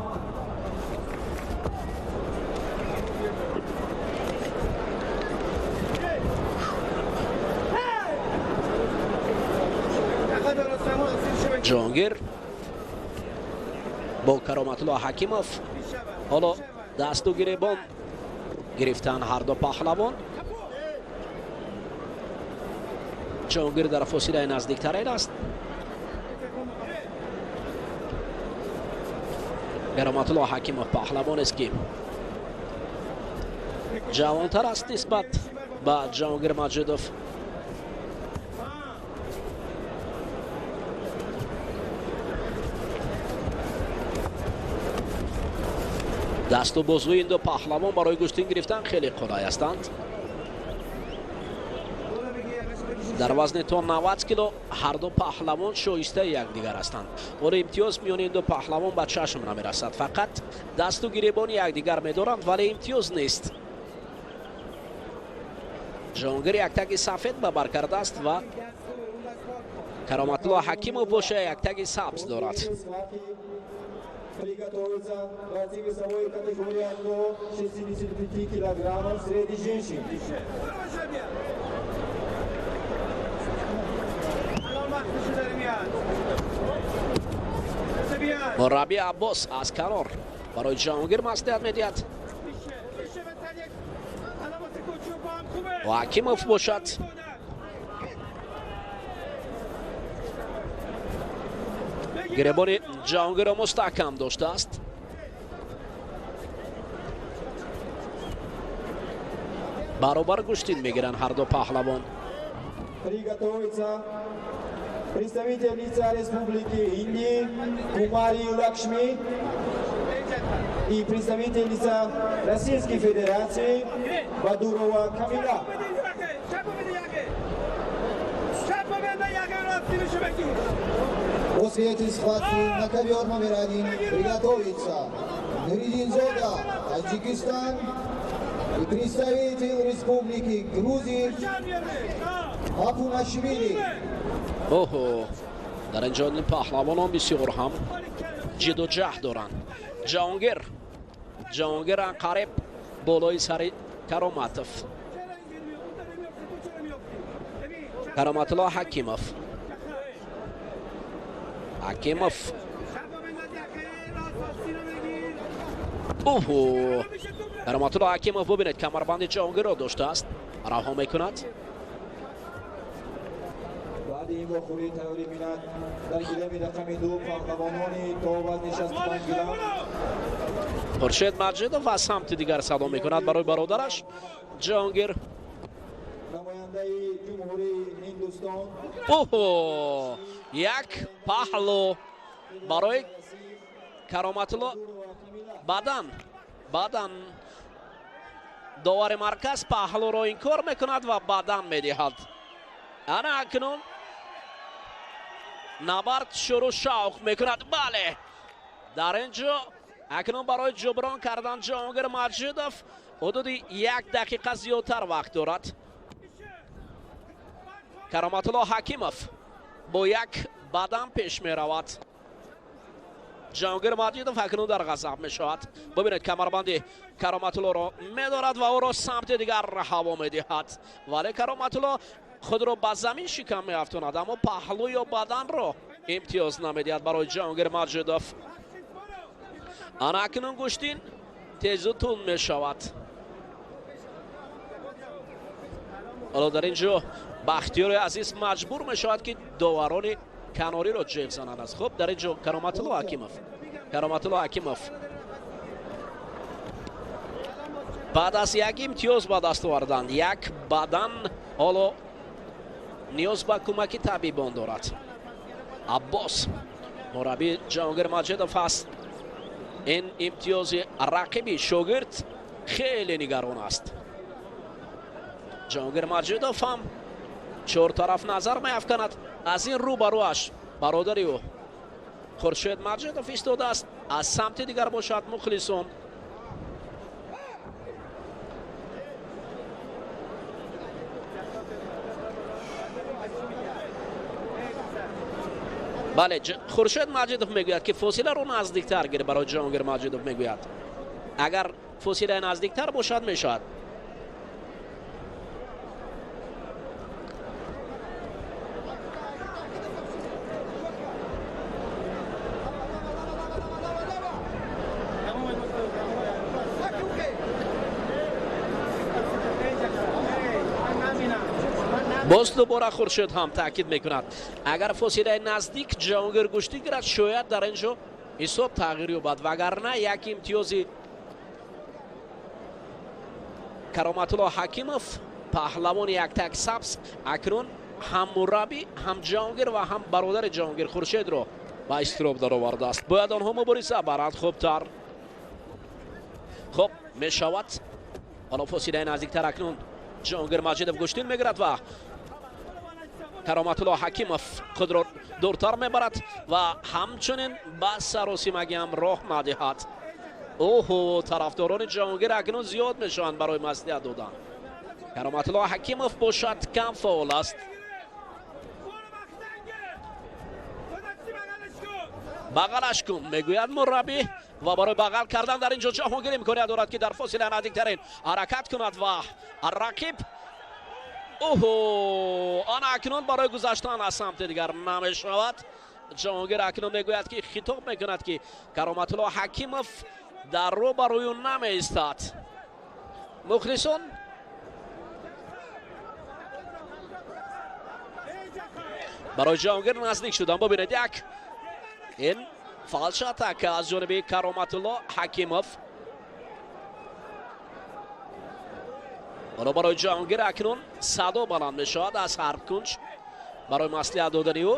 Ҷаҳонгир бо Кароматулло Ҳакимов ҳоло дасту гиребон гирифтан ҳар ду паҳлавон. Ҷаҳонгир дар фосилаи наздиктарин аст. Кароматулло Ҳакимов паҳлавонест, ки ҷавонтар аст нисбат ба Ҷаҳонгир Маҷидов. Дасту бозуи ин ду паҳлавон барои гӯштин гирифтан хеле қулай ҳастанд. Дар вазни то 90 кило ҳар ду паҳлавон шоистаи якдигар ҳастанд. Ҳоло имтиёз миёни ин ду паҳлавон ба чашм намерасад. Фақат дасту гиребони якдигар медоранд, вале имтиёз нест. Ҷаҳонгир як таги сафед ба бар кардааст ва Кароматулло Ҳакимов боша як таги сабз дорад. Приготовиться бойцы весовой категории до 65 килограммов среди женщин. Мурабби Аббос аз канор барои Ҷаҳонгир маслиҳат медиҳад. Ва Ҳакимов бошад гиребони Ҷаҳонгирро мустаҳкам доштааст. Баробар гӯштин мегиранд ҳар ду паҳлавон. Приготовиться представительница Республики Индии Кумари Лакшми и представительница Российской Федерации Бадурова Камила. После этой схватки на ковер номер 1 приготовится Нуриддинзода, Таджикистан, и представитель Республики Грузии Апунашвили. Оҳо, дар ин ҷо паҳлавонон бисёр ҳам ҷиду ҷаҳд доранд. Ҷаҳонгир анқариб болои сари Кароматов. Кароматулло Ҳакимов. Ҳакимов. Оҳо, Кароматулло Ҳакимов бубинед, камарбанди Ҷаҳонгирро доштааст, раҳо мекунад. Баъди ин вохӯрӣ тайёрӣ бинад дар гилеми рақами 2 паҳлавонони то вазни 65 грамм. Хуршед Маҷидов аз самти дигар садо мекунад барои бародараш Ҷаҳонгир. Намояндаи Ҷумҳурии Ҳиндустон. Оҳо, як паҳлу барои Кароматулло. Баъдан довари марказ паҳлуро инкор мекунад ва баъдан медиҳад. Ана акнун набард шурӯъ шавқ мекунад. Бале, дар ин ҷо акнун барои ҷуброн кардан Ҷаҳонгир Маҷидов ҳудуди 1 дақиқа зиёдтар вақт дорад. Кароматулло Ҳакимов бо як бадан пеш меравад. Ҷаҳонгир Маҷидов акнун дар ғазаб мешавад. Бубинед, камарбанди Кароматуллоро медорад ва ӯро самти дигар ҳаво медиҳад, вале Кароматулло Худро ба замин шикам меафтонад, аммо паҳлӯ ё баданро имтиёз намедиҳад барои Ҷаҳонгир Маҷидов. Ана акнун гӯштин тезу тунд мешавад. Ҳоло дар ин ҷо Бахтиёри азиз маҷбур мешавад, ки доварони канориро ҷеғ занад. Аст хуб, дар ин ҷо Кароматулло Ҳакимов, Кароматулло Ҳакимов баъд аз як имтиёз ба даст овардан як бадан ҳоло ниёз ба кӯмаки табибон дорад. Аббос мураббии Ҷаҳонгир Маҷидов аст. Ин имтиёзи рақиби шогирд хеле нигарон аст. Ҷаҳонгир Маҷидов ҳам чортараф назар меафканад. Аз ин рӯ ба рӯаш бародари ӯ Хуршед Маҷидов истодааст, аз самти дигар бошад мухлисон. Бале, Хуршед Маҷидов мегӯяд, ки фосиларо наздиктар гир. Барои Ҷаҳонгир Маҷидов мегӯяд, агар фосила наздиктар бошад, мешавад. Боз дубора Хуршед ҳам таъкид мекунад, агар фосилаи наздик Ҷаҳонгир гӯштӣ гирад, шояд дар ин ҷо ҳисоб тағйир ёбад, вагарна як имтиёзи Кароматулло Ҳакимов, паҳлавони яктак сабз, акнун ҳам мураббӣ, ҳам Ҷаҳонгир ва ҳам бародари Ҷаҳонгир Хуршедро ба изтироб даровардааст. Бояд онҳо мубориза баранд хубтар. Хуб мешавад. Ҳоло фосилаи наздиктар акнун Ҷаҳонгир Маҷидов гӯштин мегирад ва Кароматулло Ҳакимов худро дуртар мебарад ва ҳамчунин ба саросимагӣ ҳам роҳ надиҳад. Оҳо, тарафдорони Ҷаҳонгир акнун зиёд мешаванд барои маслиҳат додан. Кароматулло Ҳакимов бошад кам фаъол аст. Бағалаш кун, мегӯяд мураббӣ, ва барои бағал кардан дар ин ҷо Ҷаҳонгир имконият дорад, ки дар фосила наздиктарин ҳаракат кунад ва рақиб. Оҳо, ана акнун барои гузаштан аз самти дигар намешавад. Ҷаҳонгир акнун мегӯяд, ки хитоб мекунад, ки Кароматулло Ҳакимов дар рӯ ба рӯю намеистад. Мухлисон барои Ҷаҳонгир наздик шудан. Бубинед, як ин фалш атака аз ҷониби Кароматулло Ҳакимов. Ҳоло барои Ҷаҳонгир акнун садо баланд мешавад аз ҳар кунҷ барои маслиҳат додани ӯ.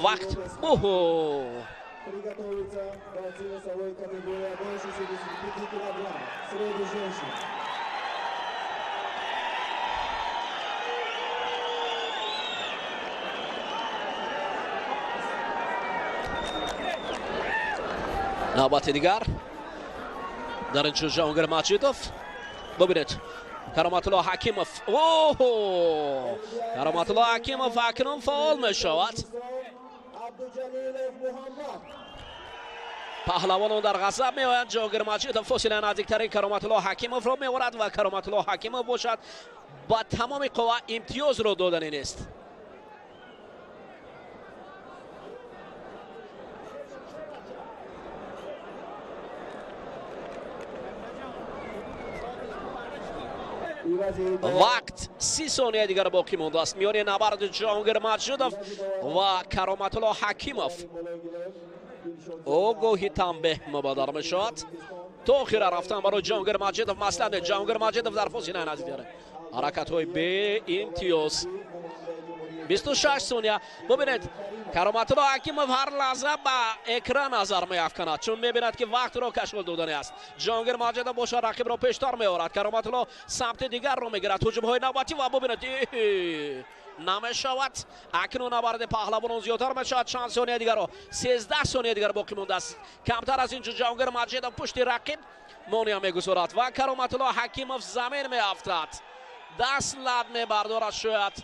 Вақт. Оҳо, Приготовиться бойцы весовой категории до 65 килограмм. Среди женщин. Навбати дигар дар ин ҷо Ҷаҳонгир Маҷидов. Бубинед, Кароматулло Ҳакимов. Оҳо, Кароматулло Ҳакимов акнун фаъол мешавад. Абдуҷалилов Муҳаммад. Паҳлавонон дар ғазаб меоянд. Ҷаҳонгир Маҷидов фосила наздиктарин Кароматулло Ҳакимовро меорад ва Кароматулло Ҳакимов бошад ба тамоми қувва имтиёзро додани нест. Вақт 30 сония дигар боқӣ мондааст миёни набарди Ҷаҳонгир Маҷидов ва Кароматулло Ҳакимов. Ӯ гоҳи танбеҳ мубаддал мешавад. То охира рафтан барои Ҷаҳонгир Маҷидов маслиҳат нест. Ҷаҳонгир Маҷидов дар фосила наздик дорад. Ҳаракатҳои беимтиёз. 26 сония. Бубинед, Кароматулло Ҳакимов ҳар лаҳза ба экран назар меафканад, чун мебинад, ки вақтро кашол додани аст. Ҷаҳонгир Маҷидов бошад рақибро пештар меорад. Кароматулло самти дигарро мегирад. Ҳуҷумҳои навбатӣ ва бубинед, намешавад. Акнун набарди паҳлавонон зиёдтар мешавад. Чанд сония дигарро, 13 сония дигар боқӣ мондааст. Камтар аз ин ҷо Ҷаҳонгир Маҷидов пушти рақиб монеа мегузорад ва Кароматулло Ҳакимов замин меафтад. Даст лад мебардорад, шояд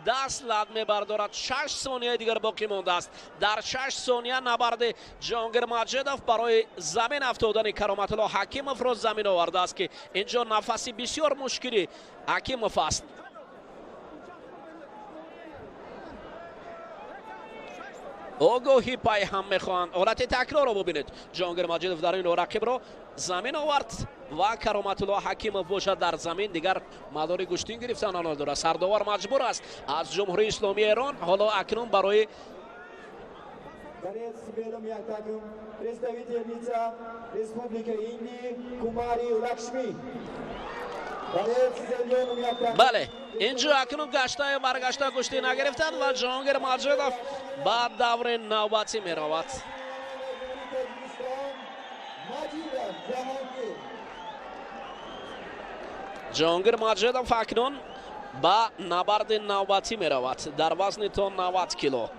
даст лад мебардорад. 6 сонияи дигар боқӣ мондааст. Дар 6 сония набарди Ҷаҳонгир Маҷидов барои замин афтодани Кароматулло Ҳакимовро замин овардааст, ки инҷо нафаси бисёр мушкили Ҳакимов аст. Огоҳӣ пайҳам мехоҳанд. Ҳолати такрорро бубинед. Ҷаҳонгир Маҷидов дар ин рақибро замин овард ва Кароматулло Ҳакимов бошад дар замин дигар мадори гӯштин гирифтан надорад. Сардовар маҷбур аст аз Ҷумҳурии Исломии Эрон ҳоло акнун барои Борец в белом яктагом, представительница Республики Индии Кумари Лакшми. Борец в зеленом яктагом. Бале, инҷо акнун гаштаю баргашта гӯштӣ нагирифтанд ва Ҷаҳонгир Маҷидов ба даври навбатӣ меравад. Ҷаҳонгир Маҷидов акнун ба набарди навбатӣ меравад дар вазни то 90 кило.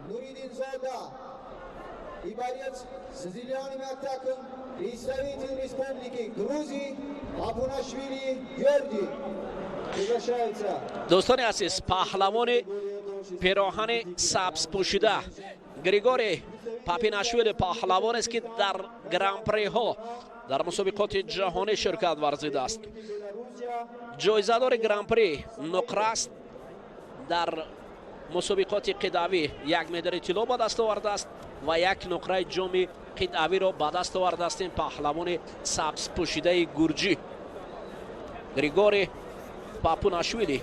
Нуриддинзода и борец с зеленым октагоном, представитель Республики Грузии Папунашвили Георгий. Приглашается. Дӯстони азиз, паҳлавони пироҳани сабз пӯшида Григорий Папинашвили паҳлавонест, ки дар гран-приҳо дар мусобиқоти ҷаҳонӣ ширкат варзидааст. Ҷоизадори гран-при нуқра аст, дар мусобиқоти қитъавӣ як медали тилло ба даст овардааст ва як нуқраи ҷоми қитъавиро ба даст овардааст. Ин паҳлавони сабзпӯшидаи гурҷӣ Григорий Папунашвили.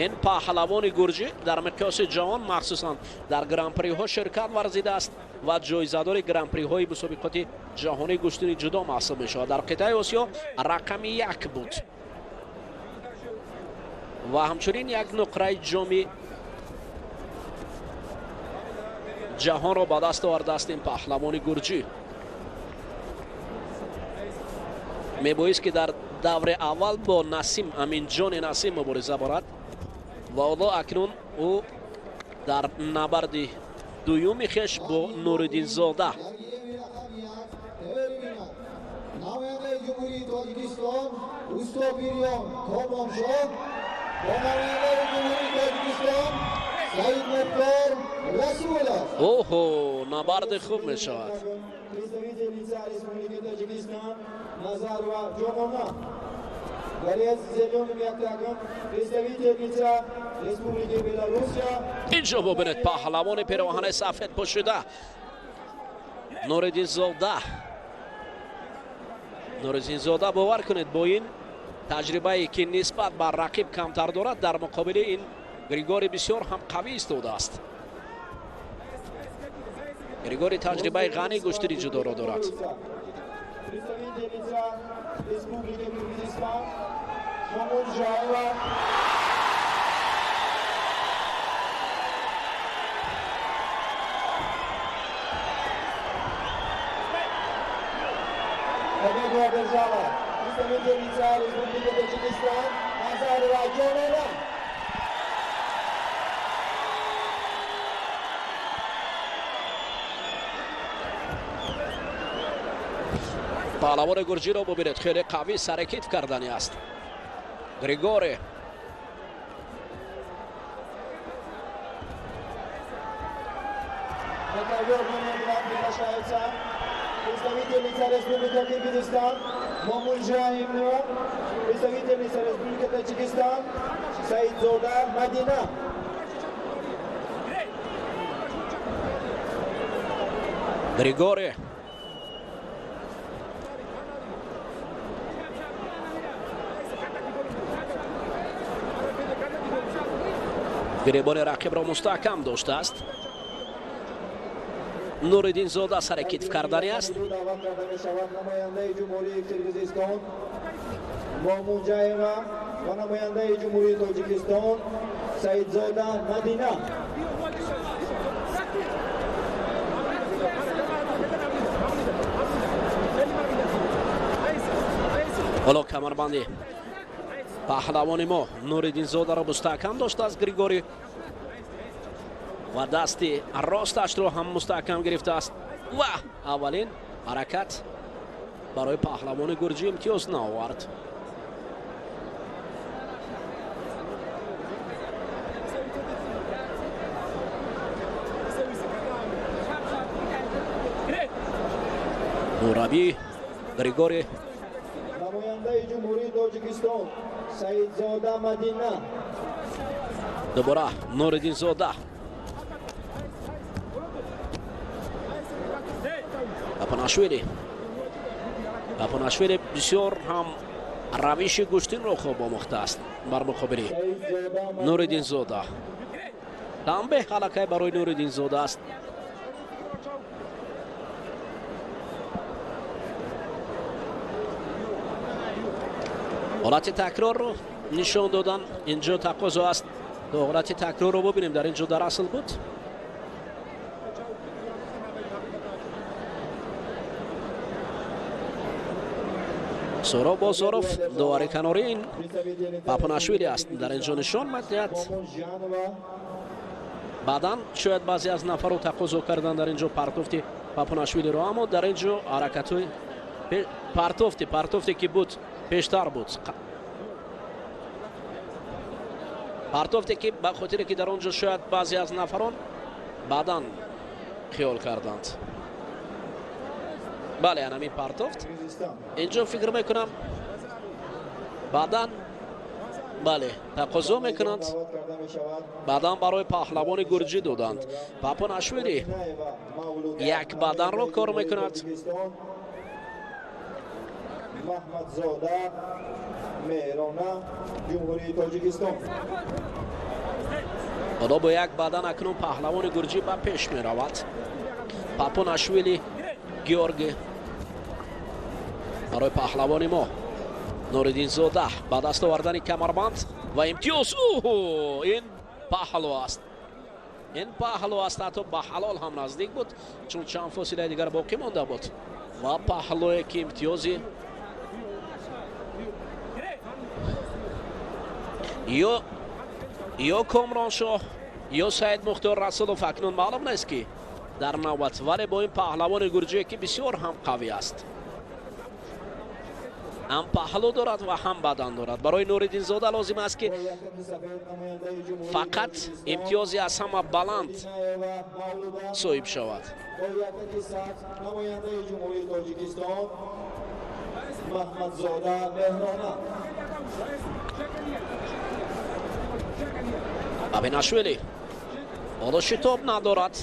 Ин паҳлавони гурҷӣ дар миқёси ҷаҳон, махсусан дар гран-приҳо ширкат варзидааст ва ҷоизадори гран-приҳои мусобиқоти ҷаҳонии гӯштини ҷудо маҳсуб мешавад. Дар қитъаи Осиё рақами 1 буд ва ҳамчунин як нуқраи ҷоми ҷаҳонро ба даст овардааст ин паҳлавони гурҷӣ. Мебоист ки дар даври аввал бо Насим Аминҷони Насим мубориза барад ва ҳоло акнун ӯ дар набарди дуюми хеш бо Нуриддинзода. Оҳо, набарди хуб мешавад. Инҷо бубинед паҳлавони пироҳани сафед пӯшида Нуриддинзода. Нуриддинзода, бовар кунед, бо ин таҷрибае ки нисбат ба рақиб камтар дорад, дар муқобили ин Григорий бисёр ҳам қавӣ истодааст. Григорий таҷрибаи ғании гӯштини ҷудоро дорад. Представительница Республики Таджикистан Назарова Ҷонона. Паҳлавони гурҷиро бубинед, хеле қавӣ саракит кардани аст Григорий. На ковер номер 2 приглашается представительница Республики Киргизстан Момуржаевна, представительница Республики Таджикистан Саидзода Мадина. Григорий гиребони рақибро мустаҳкам доштааст. Нуриддинзода сари китф кардани аст. Даъват карда мешавад намояндаи Ҷумҳурии Қирғизистон Момунҷаева ва намояндаи Ҷумҳурии Тоҷикистон Саидзода Мадина. Ҳоло камарбанди паҳлавони мо Нуриддинзодаро мустаҳкам доштааст Григорий ва дасти росташро ҳам мустаҳкам гирифтааст ва аввалин ҳаракат барои паҳлавони гурҷӣ имтиёз наовард. Мураббӣ Григорий намояндаи Ҷумҳурии Тоҷикистон Саидзода Мадина. Дубора Нуриддинзода. Папунашвили. Папунашвили бисёр ҳам равиши гӯштинро хуб омӯхтааст бар муқобили Нуриддинзода. Танбеҳ аллакай барои Нуриддинзода аст. Ҳолати такрорро нишон додан инҷо тақозо аст. Ҳолати такрорро бубинем, дар инҷо дар асл буд. Сӯроб Бозоров довари канори ин Папунашвили аст. Дар инҷо нишон медиҳад. Баъдан шояд баъзе аз нафарро тақозо кардан дар инҷо партофти Папунашвилиро, аммо дар инҷо ҳаракатҳои партофте ки буд пештар буд. Партофте ки ба хотире ки дар он ҷо шояд баъзе аз нафарон баъдан хиёл карданд. Бале, анамин партофт. Инҷо фикр мекунам баъдан бале тақозо мекунанд. Баъдан барои паҳлавони гурҷӣ доданд. Папунашвили як баданро кор мекунад. Маҳмадзода Меҳрона, Ҷумҳурии Тоҷикистон. Ҳоло бо як бадан акнун паҳлавони гурҷӣ ба пеш меравад. Папунашвили Георги барои паҳлавони мо Нуриддинзода ба даст овардани камарбанд ва имтиёз. Ин паҳлу аст. Ин паҳлу аст, ҳатто ба ҳалол ҳам наздик буд, чун чанд фосилаи дигар боқӣ монда буд ва паҳлуе ки имтиёзи ё Комроншоҳ ё Саид Мухтор Расулов акнун маълум нест ки дар навбат, вале бо ин паҳлавони гурҷие ки бисёр ҳам қавӣ аст, ҳам паҳлу дорад ва ҳам бадан дорад. Барои Нуриддинзода лозим аст ки фақат имтиёзи аз ҳама баланд соҳиб шавад. Папунашвили ҳоло шитоб надорад.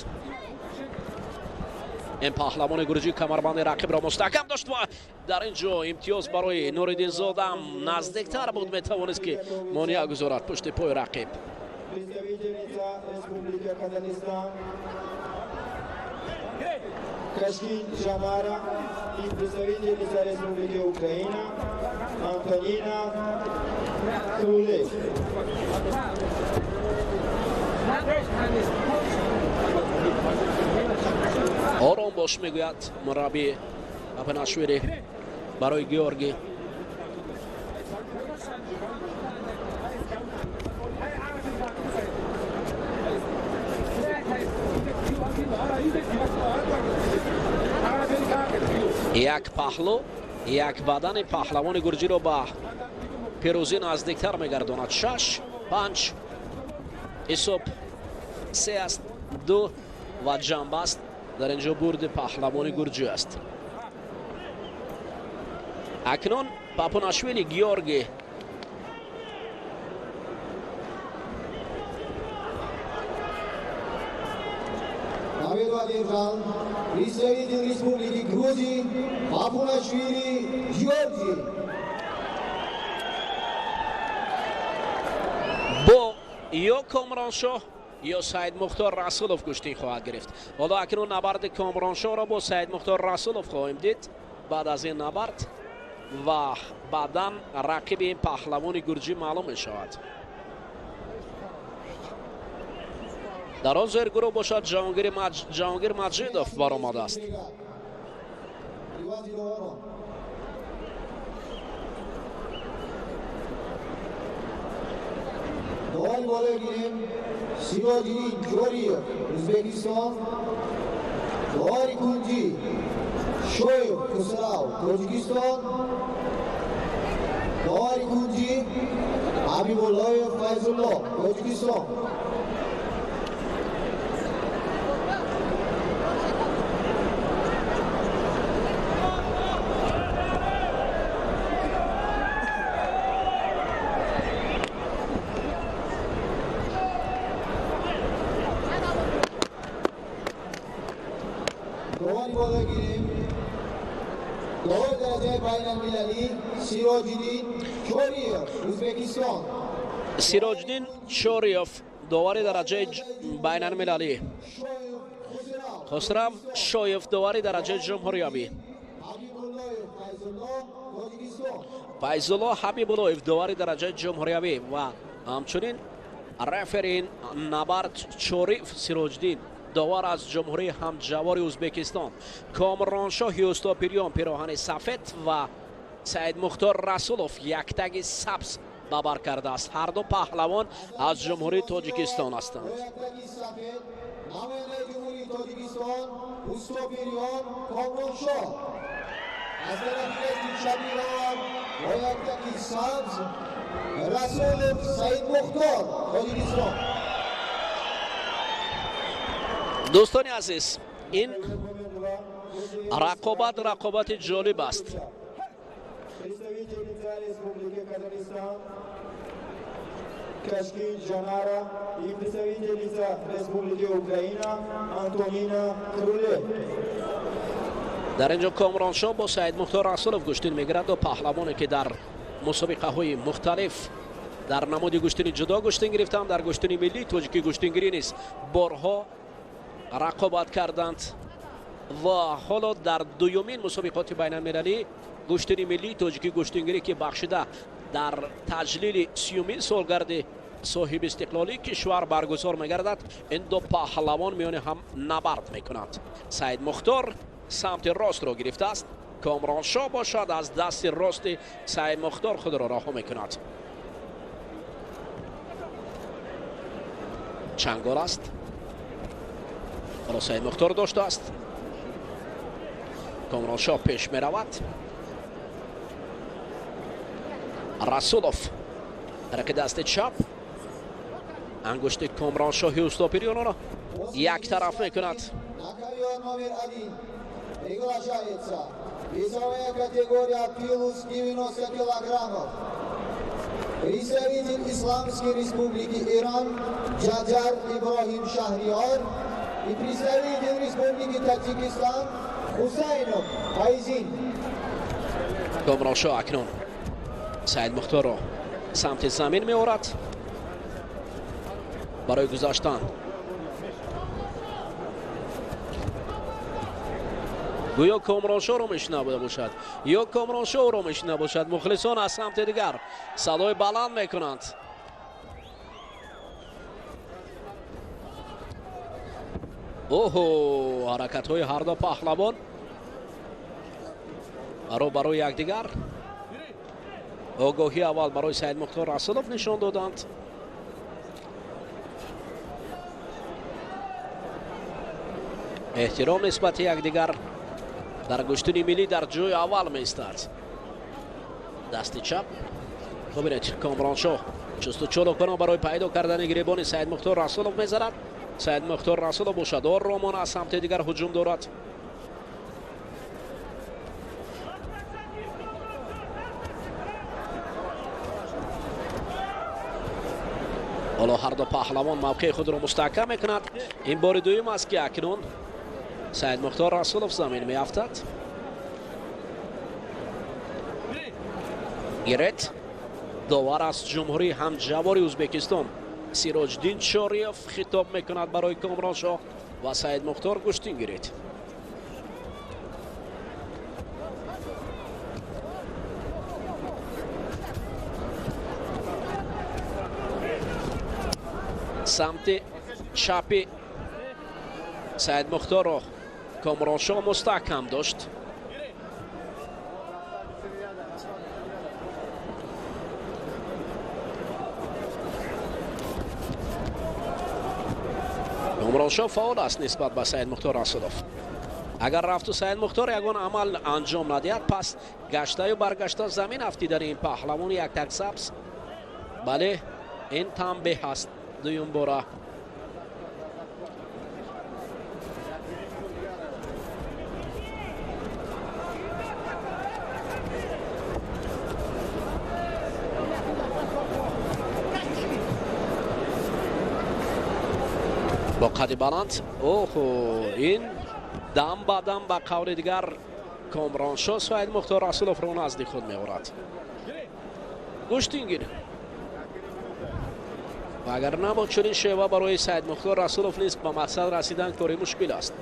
Ин паҳлавони гурҷӣ камарбанди рақибро мустаҳкам дошт ва дар ин ҷо имтиёз барои Нуриддинзода наздиктар буд, метавонист ки монеа гузорад пушти пои рақиб. Кашкин Жамара и представительница Республики Украина Антонина Трулей. Ором бош, мегӯяд мураббӣ Папунашвили барои Георгий. Як паҳлу, як бадани паҳлавони гурҷиро ба пирӯзӣ наздиктар мегардонад. 6 5 ҳисоб 3 аст, 2 ва ҷанб аст. Дар инҷо бурди паҳлавони гурҷӣ аст. Акнун Папунашвили Георгий Победу одержал представитель Республики Грузии Папунашвили Георгий. Бо ё Комроншоҳ ё Саидмухтор Расулов гӯштин хоҳад гирифт. Ҳоло акнун набарди Комроншоҳро бо Саидмухтор Расулов хоҳем дид. Баъд аз ин набард ва баъдан рақиби ин паҳлавони гурҷӣ маълум мешавад. Дар он зергурӯҳ бошад Ҷаҳонгир Маҷидов баромадааст. Довари боло гирем Сироҷиддин Ҷориев, Ӯзбекистон. Довари кунҷӣ Шоев Хусрав, Тоҷикистон. Довари кунҷӣ Ҳабибуллоев Файзулло, Тоҷикистон. Сироҷиддин Чориев, довари дараҷаи байналмилалӣ. Хусрав Шоев, довари дараҷаи ҷумҳуриявӣ. Файзулло Ҳабибуллоев, довари дараҷаи ҷумҳуриявӣ ва ҳамчунин реферин набард Чориев Сироҷиддин, довар аз ҷумҳурии ҳамҷавори Ӯзбекистон. Комроншоҳ Юстопирён пироҳани сафед ва Саидмухтор Расулов яктаги сабз бабар кардааст. Ҳар ду паҳлавон аз ҷумҳурии Тоҷикистон ҳастанд. Дӯстони азиз, ин рақобат рақобати ҷолиб аст. Кашкин Жанара и представительница Республики Украина Антонина Круле. Дар инҷо Комроншоҳ бо Саидмухтор Расулов гӯштин мегирад ва паҳлавоне ки дар мусобиқаҳои мухталиф дар намуди гӯштини ҷудо гӯштин гирифтанд, дар гӯштини миллии тоҷикӣ гӯштингирӣ низ борҳо рақобат карданд ва ҳоло дар дуюмин мусобиқоти байналмилалӣ гӯштини миллии тоҷикӣ гӯштингирӣ ки бахшида дар таҷлили 30-умин солгарди соҳиби истиқлолии кишвар баргузор мегардад, ин ду паҳлавон миёни ҳам набард мекунанд. Саидмухтор самти ростро гирифтааст, Комроншоҳ бошад аз дасти рости Саидмухтор худро раҳо мекунад. Чангол аст, ҳоло Саидмухтор доштааст. Комроншоҳ пеш меравад. Расулов тариқи дасти чап ангушти Комроншоҳи Устопирёнро як тараф мекунад. Весовая категория плюс 90 килограммов. Представитель Исламской Республики Иран Джаджар Ибрахим Шахриёр и представитель Республики Таджикистан Хусайнов Файзин. Комроншоҳ акнун Саидмухторро самти замин меорад барои гузаштан. Гӯё Комроншоҳро мешунавда бошад ё Комроншоҳро мешунавда бошад. Мухлисон аз самти дигар садои баланд мекунанд. Оҳо, ҳаракатҳои ҳар ду паҳлавон барои якдигар. Огоҳии аввал барои Саидмухтор Расулов нишон доданд. Эҳтиром нисбати якдигар дар гӯштини миллӣ дар ҷои аввал меистад. Дасти чап. Бубинед, Комроншоҳ чусту чолокона барои пайдо кардани гиребони Саидмухтор Расулов мезанад. Саидмухтор Расулов бошад оромона аз самти дигар ҳуҷум дорад. Ҳоло ҳар ду паҳлавон мавқеи худро мустаҳкам мекунад. Ин бори дуюм аст, ки акнун Саидмухтор Расулов замин меафтад. Гирет. Довар аз ҷумҳурии ҳамҷавори Ӯзбекистон Сироҷиддин Чориев хитоб мекунад барои Комроншоҳ ва Саидмухтор гӯштин гиред. Самти чапи Саидмухторро Комроншоҳ мустаҳкам дошт. Комроншоҳ фаъол аст нисбат ба Саидмухтор Расулов. Агар рафту Саидмухтор ягон амал анҷом надиҳад, пас гаштаю баргашта замин афтидани ин паҳлавони яктак сабз, бале, ин танбеҳ аст дуюм бора. Бо қади баланд. Оҳо, ин дам ба дам ба қавли дигар Комроншоҳ Саидмухтор Расуловро назди худ меорад. Гӯштингир. Ва агар набод чунин шева барои Саидмухтор Расулов низ ба мақсад расидан кори мушкил аст.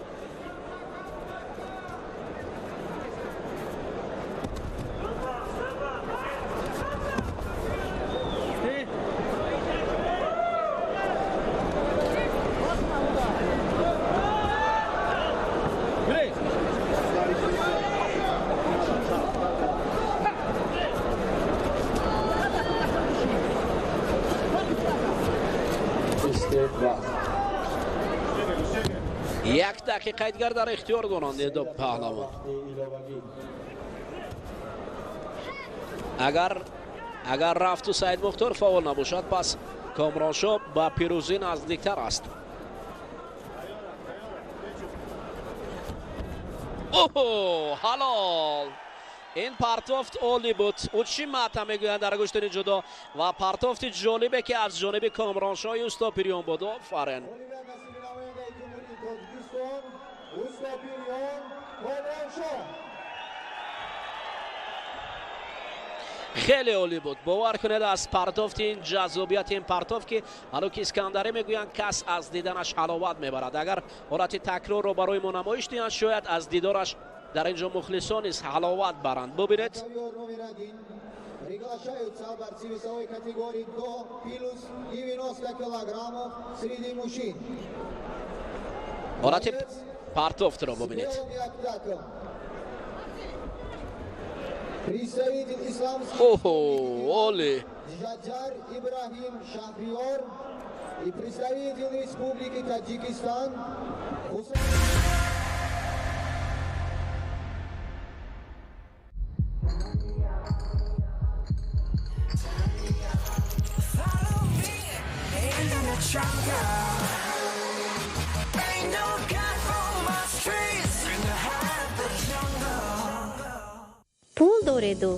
Як дақиқаи дигар дар ихтиёр доранд ду паҳлавон. Агар рафту Саидмухтор фаъол набошад, пас Комроншоҳ ба пирӯзӣ наздиктар аст. Оҳо, ҳалол! Ин партофт олӣ буд. Ӯ чӣ маъта мегӯянд дар гӯштини ҷудо ва партофти ҷолибе, ки аз ҷониби Комроншоҳи усто Пирён буд. Офарин! Хеле олӣ буд. Бовар кунед, аз партофти ин ҷаззобияти ин партофт, ки ҳало ки Искандарӣ мегӯянд, кас аз диданаш ҳаловат мебарад. Агар ҳолати такрорро барои мо намоиш диҳанд, шояд аз дидораш дар ин ҷо мухлисон низ ҳаловат баранд. Бубинед. Приглашаются борцы весовой категории до плюс 90 килограммов среди мужчин. Ҳолати партофтро бубинед. Представитель исламской Оҳо, олӣ! Джаджар Ибрахим Шахриёр и представитель Республики Таджикистан Хусейн. Пул дореду,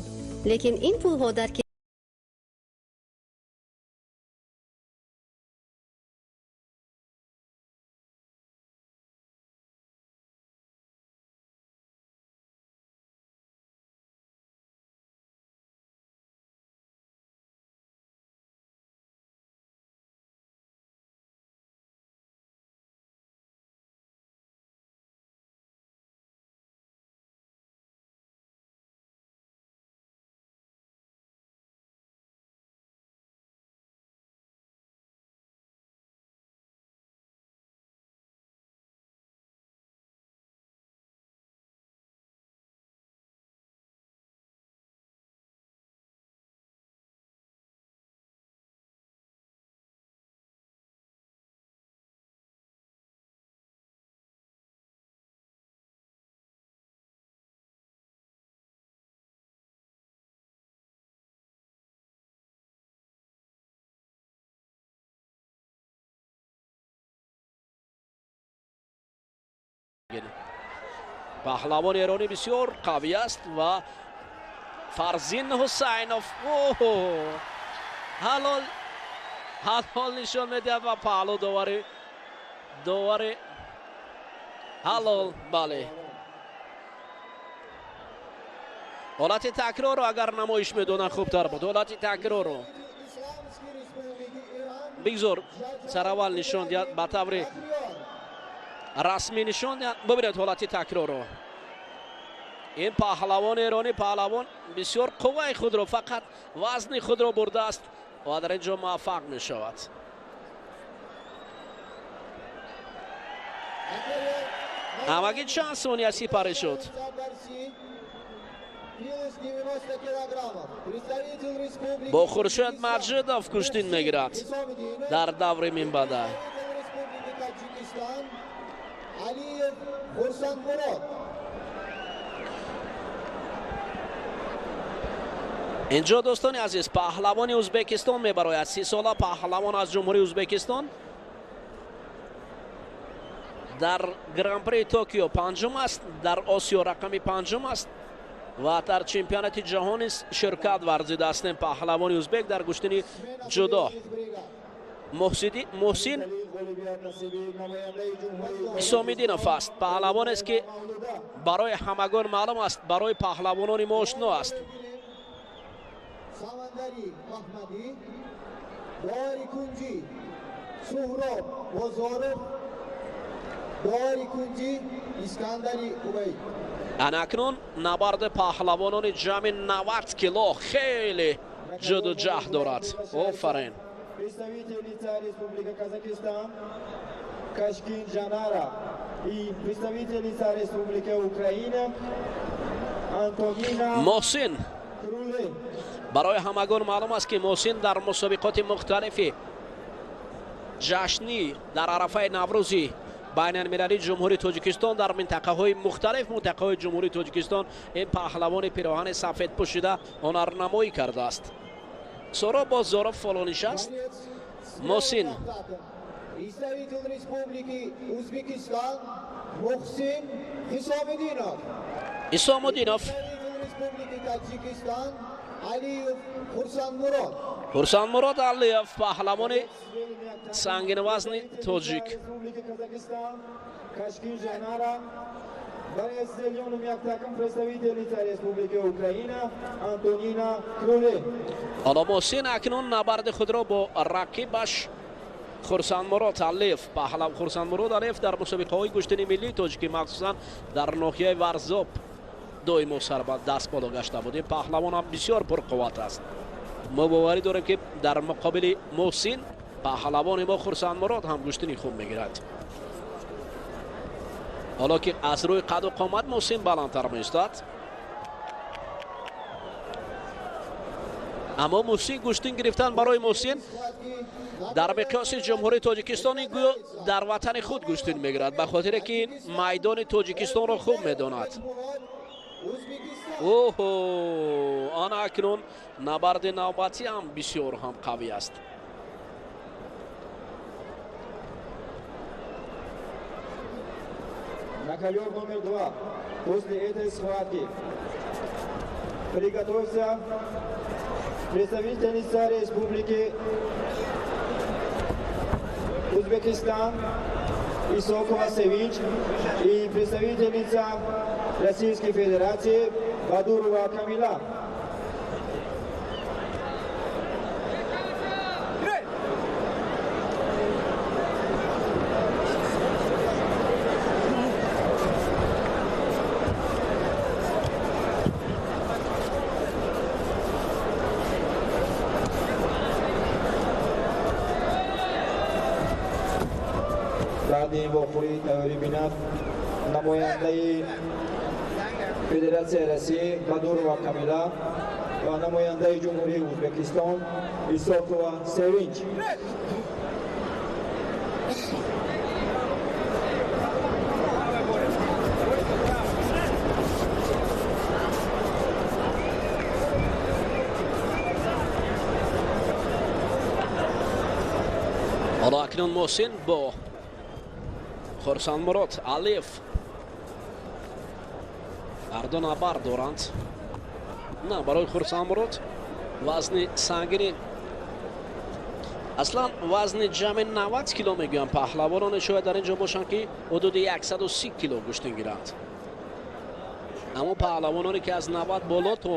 лекин ин пулҳо дар Паҳлавони эронӣ бисёр қавӣ аст ва Фарзин Ҳусайнов. Оҳо, ҳалол! Ҳалол нишон медиҳад ва паҳлу довари ҳалол. Бале, ҳолати такрорро агар намоиш медонанд хубтар буд. Ҳолати такрорро бигзор сараввал нишон диҳад, ба таври расмӣ нишон диҳад. Бибинед ҳолати такрорро. Ин паҳлавони эронӣ паҳлавон бисёр қувваи худро, фақат вазни худро бурдааст ва дар ин ҷо муваффақ мешавад. Ҳамагӣ чанд сония сипарӣ шуд. Бо Хуршед Маҷидов куштин мегирад дар даври минбаъда. Инҷо дӯстони азиз, паҳлавони Ӯзбекистон мебарояд. 30 сола паҳлавон аз Ҷумҳурии Ӯзбекистон дар Гран-при Токио панҷум аст, дар Осиё рақами панҷум аст ва дар чемпионати ҷаҳон низ ширкат варзидааст. Паҳлавони ӯзбек дар гӯштини ҷудо Муҳсин Исомиддинов аст. Паҳлавонест ки барои ҳамагон маълум аст, барои паҳлавонони мо ошно аст. Самандари Маҳмадӣ, довари кунҷӣ Суҳроб Бозоров, довари кунҷӣ Искандари Убайд. Ана акнун набарди паҳлавонони ҷамъи 90 кило хеле ҷиду ҷаҳд дорад. Офарин. Представительница Республика Казахстан Кашкин Жанара и представительница Республики Украина Антонина Муҳсин. Барои ҳамагон маълум аст, ки Муҳсин дар мусобиқоти мухталифи ҷашнӣ дар арафаи Наврӯзи байналмилалии Ҷумҳурии Тоҷикистон дар минтақаҳои мухталиф, минтақаҳои Ҷумҳурии Тоҷикистон ин паҳлавони пироҳани сафед пӯшида ҳунарнамоӣ кардааст. Соро Бозоров фоло нишаст. Муҳсин. Представитель Республики Узбекистан Муҳсин Ҳисомиддинов. Исомуддинов. Республики Таджикистан Алиев Хурсандмурод. Хурсандмурод Алиев, паҳлавони сангинвазни тоҷик. Республики Казахстан Кашкин Жанара, борец с зеленым яктаком, представительница Республики Украина Антонина Круле. Ҳоло Муҳсин акнун набарди худро бо рақибаш Хурсандмурод Алиев. Паҳлав Хурсандмурод Алиев дар мусобиқаҳои гӯштини миллии тоҷикӣ, махсусан дар ноҳияи Варзоб, доимо сар даст боло гашта буд. Ин паҳлавон ҳам бисёр пурқувват аст. Мо боварӣ дорем, ки дар муқобили Муҳсин паҳлавони мо Хурсандмурод ҳам гӯштини хуб мегирад. Ҳоло ки аз рӯи қаду қомат Муҳсин баландтар меистад, аммо Муҳсин гӯштин гирифтан барои Муҳсин дар миқёси Ҷумҳурии Тоҷикистон гӯё дар ватани худ гӯштин мегирад, ба хотире ки ин майдони Тоҷикистонро хуб медонад. Оҳо, ана акнун набарди навбатӣ ҳам бисёр ҳам қавӣ аст. На ковер номер 2 после этой схватки приготовься представительница Республики Узбекистан Исокова Севинч и представительница Российской Федерации Бадурова Камила. Баъди ин вохӯрӣ тайёрӣ бинад намояндаи Федератсияи Россия Бадурова Камила ва намояндаи Ҷумҳурии Ӯзбекистон Исокова Севинч. Ҳоло акнун Муҳсин бо Хурсандмурод Алиев ҳарду набард доранд. На, барои Хурсандмурод вазни сангини Аслан вазни ҷамъи 90 кило мегӯям, паҳлавононе шояд дар ин ҷо бошанд, ки ҳудуди 130 кило гӯштин гиранд. Аммо паҳлавононе ки аз 90 боло то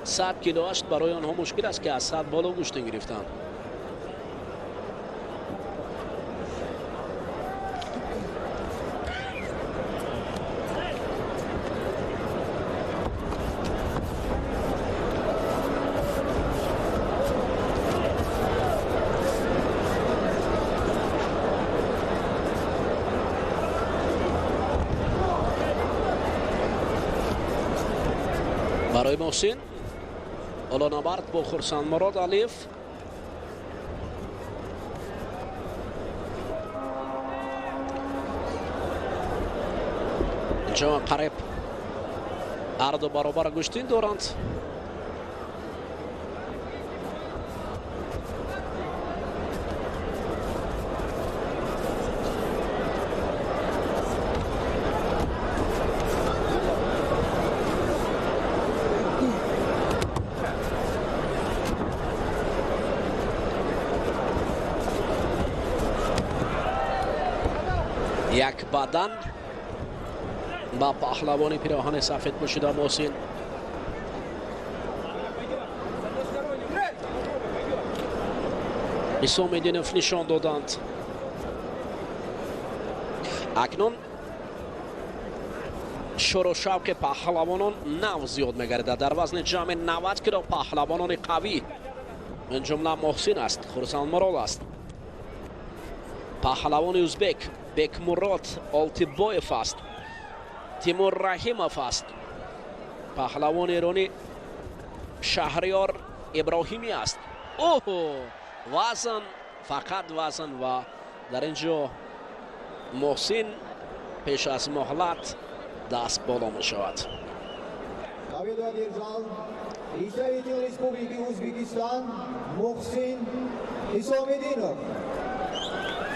100 кило аст, барои онҳо мушкил аст, ки аз 100 боло гӯштин гирифтанд. Барои Муҳсин ҳоло набард бо Хурсандмурод Алиев. Инҷо қариб ҳарду баробар гӯштин доранд. Як бадан ба паҳлавони пироҳани сафед пӯшида Муҳсин. Ҳисомиддинов нишон доданд. Акнун шуру шавқи паҳлавонон нав зиёд мегардад. Дар вазни ҷамъи 90 кило паҳлавонони қавӣ, ин ҷумла Муҳсин аст, Хурсандмурод аст, паҳлавони узбек Бекмурод Олтибоев аст, Тимур Раҳимов аст, паҳлавони эронӣ Шаҳриёр Иброҳимӣ аст. Оҳо, вазн, фақат вазн, ва дар ин ҷо Муҳсин пеш аз муҳлат даст боло мешавад. Победу одержал представитель Республики Узбекистан Мухсин Хисомиддинов.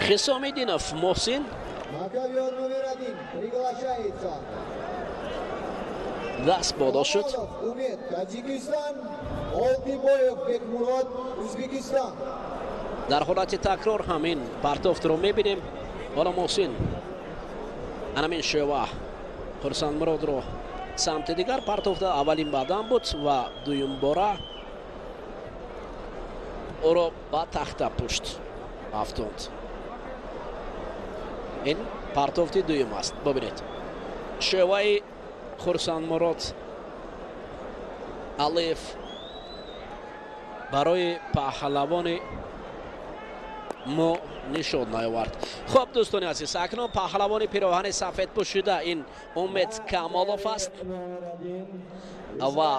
Хисомиддинов Муҳсин На ковер номер 1 приглашается даст боло шуд. Умед, Таджикистан, Олтибоев Бекмурод, Узбекистан. Дар ҳолати такрор ҳамин партофтро мебинем. Ҳоло Муҳсин анамин шева Хурсандмуродро самти дигар партофта. Аввалин бадан буд ва дуюмбора ӯро ба тахта пушт афтонд. Ин партофти дуюм аст. Бибинед, шеваи Хурсандмурод Алиев барои паҳлавони мо нишон наёвард. Хуб, дӯстони азиз, акнун паҳлавони пироҳани сафед пӯшида ин Умед Камолов аст ва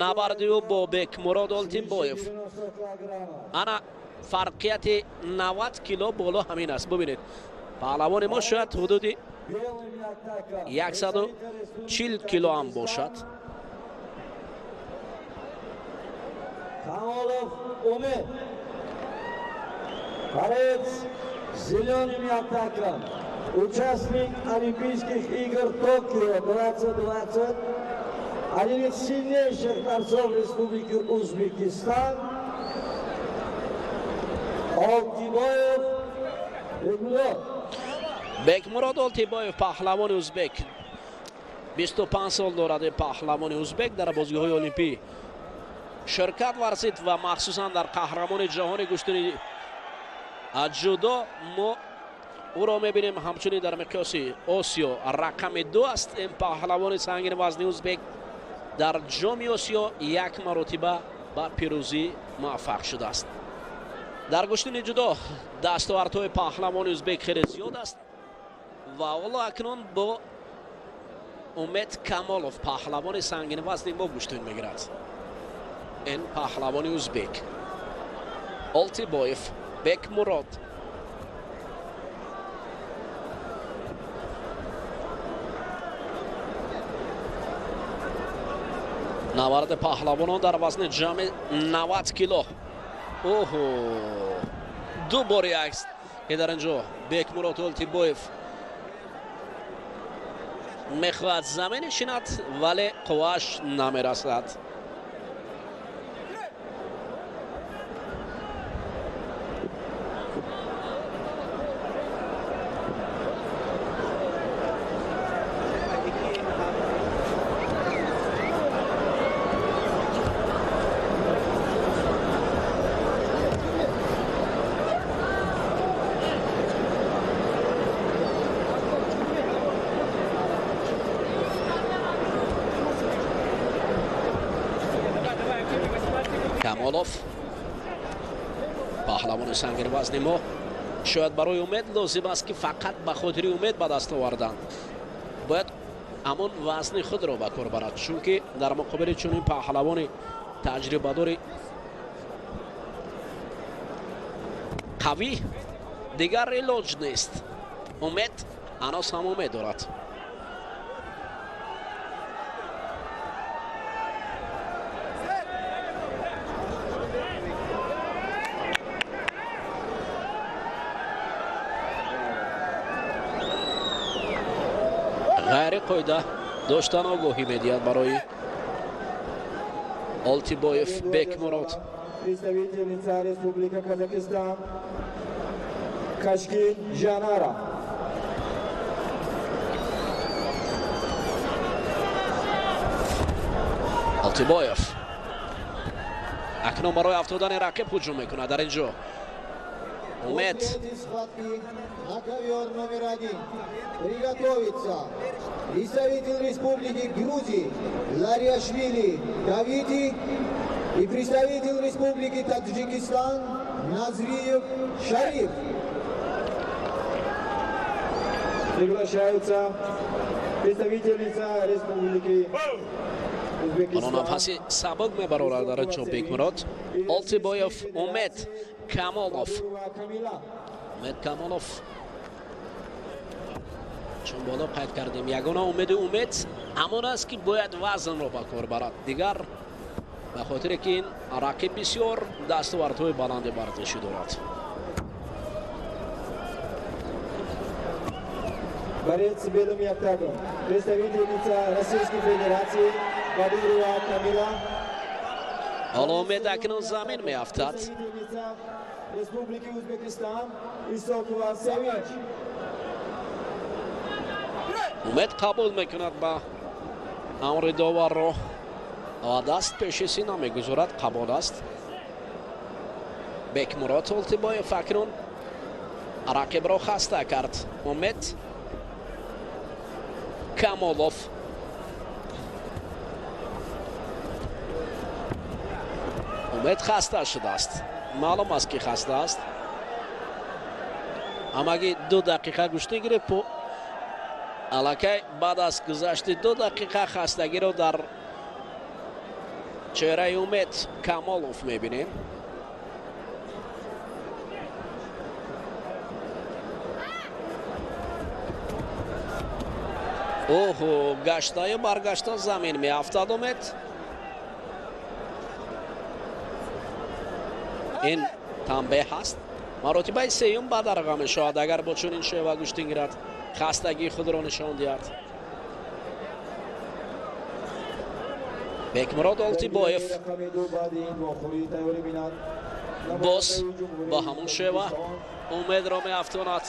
набарди ӯ бо Бекмурод Олтибоев. Ана фарқияти 90 кило боло ҳамин аст. Бибинед, паҳлавони мо шояд ҳудуди 140 кило ҳам бошад. Камолов Умед, борец с зеленым атаком, участник Олимпийских игр Токио 2020, один из сильнейших борцов Республики Узбекистан, Олтибоев Бекмурод. Бекмурод Олтибоев, паҳлавони узбек, 25 сол дорад. Паҳлавони узбек дар бозиҳои олимпӣ ширкат варзид ва махсусан дар қаҳрамони ҷаҳони гӯштини ҷудо мо ӯро мебинем. Ҳамчунин дар миқёси Осиё рақами 2 аст. Ин паҳлавони сангин вазни узбек дар ҷоми Осиё як маротиба ба пирӯзӣ муваффақ шудааст. Дар гӯштини ҷудо дастовардҳои паҳлавони узбек хеле зиёд аст ва ҳоло акнун бо Умед Камолов, паҳлавони сангинвазни мо, гӯштин мегирад. Ин паҳлавони узбек Олтибоев Бекмурод. Набарди паҳлавонон дар вазни ҷамъи 90 кило. Оҳо, ду бори аст ки дар ин ҷо Бекмурод Олтибоев мехоҳад замин нишинад, вале қуввааш намерасад. Камолов, паҳлавони сангинвазни мо. Шояд барои Умед лозим аст, ки фақат ба хотири умед ба даст овардан бояд ҳамон вазни худро ба кор барад, чунки дар муқобили чунин паҳлавони таҷрибадори қавӣ дигар илоҷ нест. Умед ҳанӯз ҳам умед дорад. Ғайри қоида доштан огоҳӣ медиҳад барои Олтибоев Бекмурод. Представительница Республика Казахстан Кашкин Жанара. Олтибоев акнун барои афтодани рақиб ҳуҷум мекунад. Дар ин ҷо Умед На ковер номер 1 приготовиться представитель Республики Грузии Лариашвили Давиди и представитель Республики Таджикистан Назриев Шариф. Приглашаются представительница Республики Оно нафаси сабук мебарорад дар ин ҷо Бекмурод Олтибоев. Умед Камолов, Умед Камолов, чун боло қайд кардем, ягона умеди Умед ҳамон аст, ки бояд вазнро ба кор барад дигар, ба хотире ки ин рақиб бисёр дастовардҳои баланди варзишӣ дорад. Борец с белым яктагом, представительница Российской Федерации Бадурова Камила. Ҳоло Умед акнун замин меафтад. Представительница Республики Узбекистан Исокова Севинч. Умед қабул мекунад ба амри доварро ва даст пеши сина мегузорад. Қабул аст. Бекмурод Олтибоев акнун рақибро хаста кард. Умед Камолов. Умед хаста шудааст, маълум аст, ки хаста аст. Ҳамагӣ 2 дақиқа гӯштӣ гирифт. Аллакай баъд аз гузашти 2 дақиқа хастагиро дар чеҳраи Умед Камолов мебинем. Оҳо, гаштаю баргашта замин меафтад Умед. Ин танбеҳ аст. Маротибаи сеюм бадарға мешавад, агар бо чунин шева гӯштин гирад, хастагии худро нишон диҳад. Бекмурод Олтибоев боз бо ҳамон шева Умедро меафтонад.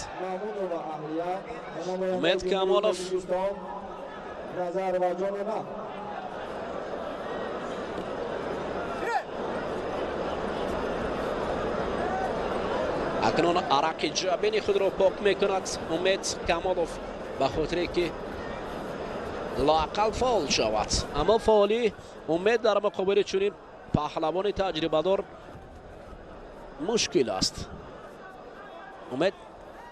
Умед Камолов. Назарова Ҷонона. Акнун арақи ҷабини худро пок мекунад Умед Камолов, ба хотире ки лоақал фаол шавад. Аммо фаолии Умед дар муқобили чунин паҳлавони таҷрибадор мушкил аст. Умед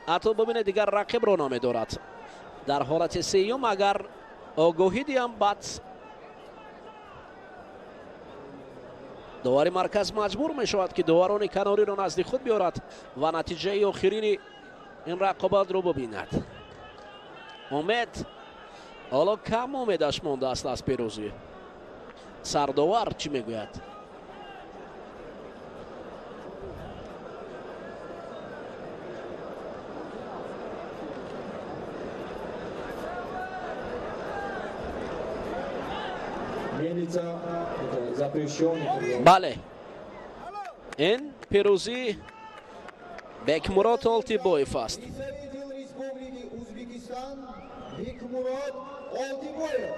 ҳатто, бибинед, дигар рақибро намедорад. Дар ҳолати сеюм агар огоҳӣ диҳам, баъд довари марказ маҷбур мешавад, ки доварони канориро назди худ биёрад ва натиҷаи охирини ин рақобатро бибинад. Умед ҳоло кам умедаш мондааст аз пирӯзӣ. Сардовар чӣ мегӯяд? Мельница запрещенный. Бале, ин пирӯзӣ Бекмурод Олтибоев аст. Представитель Республики Узбекистан Бекмурод Олтибоев.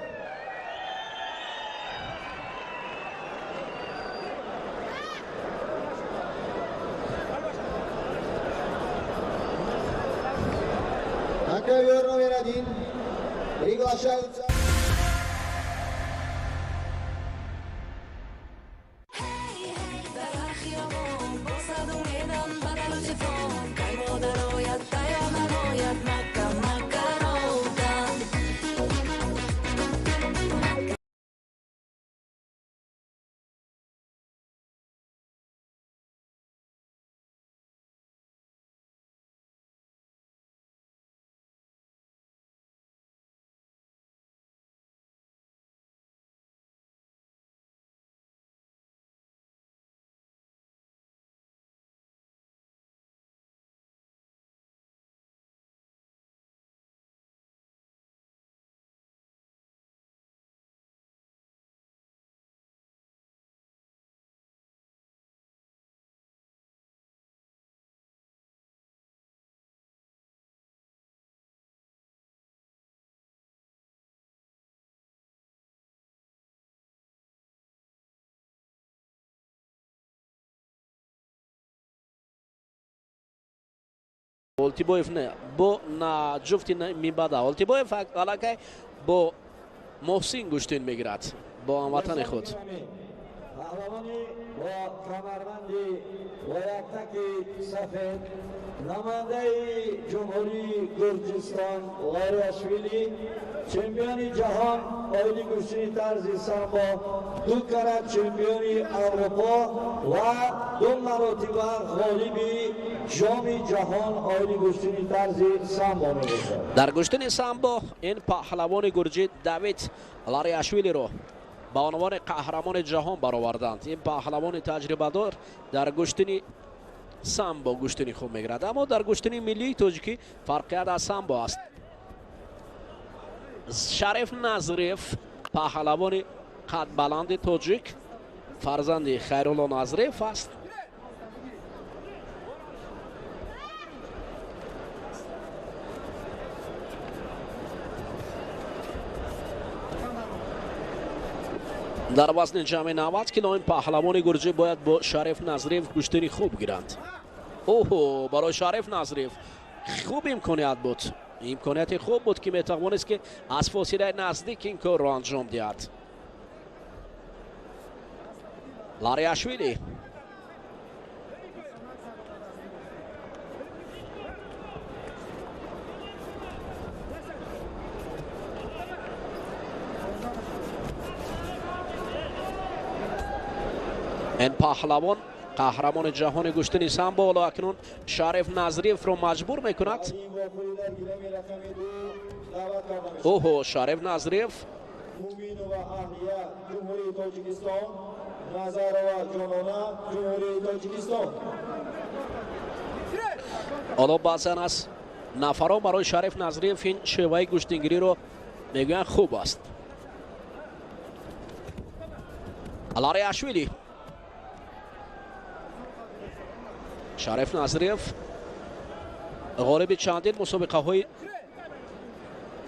На ковер номер 1 приглашаются. Олтибоев не, бо на ҷуфти мибада. Олтибоев аллакай бо Муҳсин гӯштин мегирад, бо ҳамватани худ. Паҳлавони бо камарбанди ва яктаки сафед, намояндаи Ҷумҳурии Гурҷистон Лориашвили, чемпиони ҷаҳон оиди гӯштини тарзи самбо, 2 карат чемпиони Аврупо ва 2 маротиба ғолиби ҷоми ҷаҳон оиди гӯштини тарзи самбо мебошад. Дар гӯштини самбо ин паҳлавони гурҷӣ Давид Лориашвилиро ба унвони қаҳрамони ҷаҳон бароварданд. Ин паҳлавони таҷрибадор дар гӯштини самбо гӯштини хуб мегирад, аммо дар гӯштини миллии тоҷикӣ фарқият аз самбо аст. Шариф Назриев, паҳлавони қадбаланди тоҷик, фарзанди Хайрулло Назриев аст. Дар вазни ҷамъи 90 кило ин паҳлавони гурҷӣ бояд бо Шариф Назриев гӯштини хуб гиранд. Оҳо, барои Шариф Назриев хуб имконият буд. Имконияти хуб буд, ки метавонист, ки аз фосилаи наздик ин корро анҷом диҳад. Лориашвили ин паҳлавон қаҳрамони ҷаҳони гӯштини самбо ҳоло акнун Шариф Назриевро маҷбур мекунад. Оҳо, Шариф Назриев Муминова Аҳлия, Ҷумҳурии Тоҷикистон, Назарова Ҷонона, Ҷумҳурии Тоҷикистон. Ҳоло баъзан аз нафарон барои Шариф Назриев ин шеваи гӯштингириро мегӯянд хуб аст. Лориашвили, Шариф Назриев ғолиби чандин мусобиқаҳои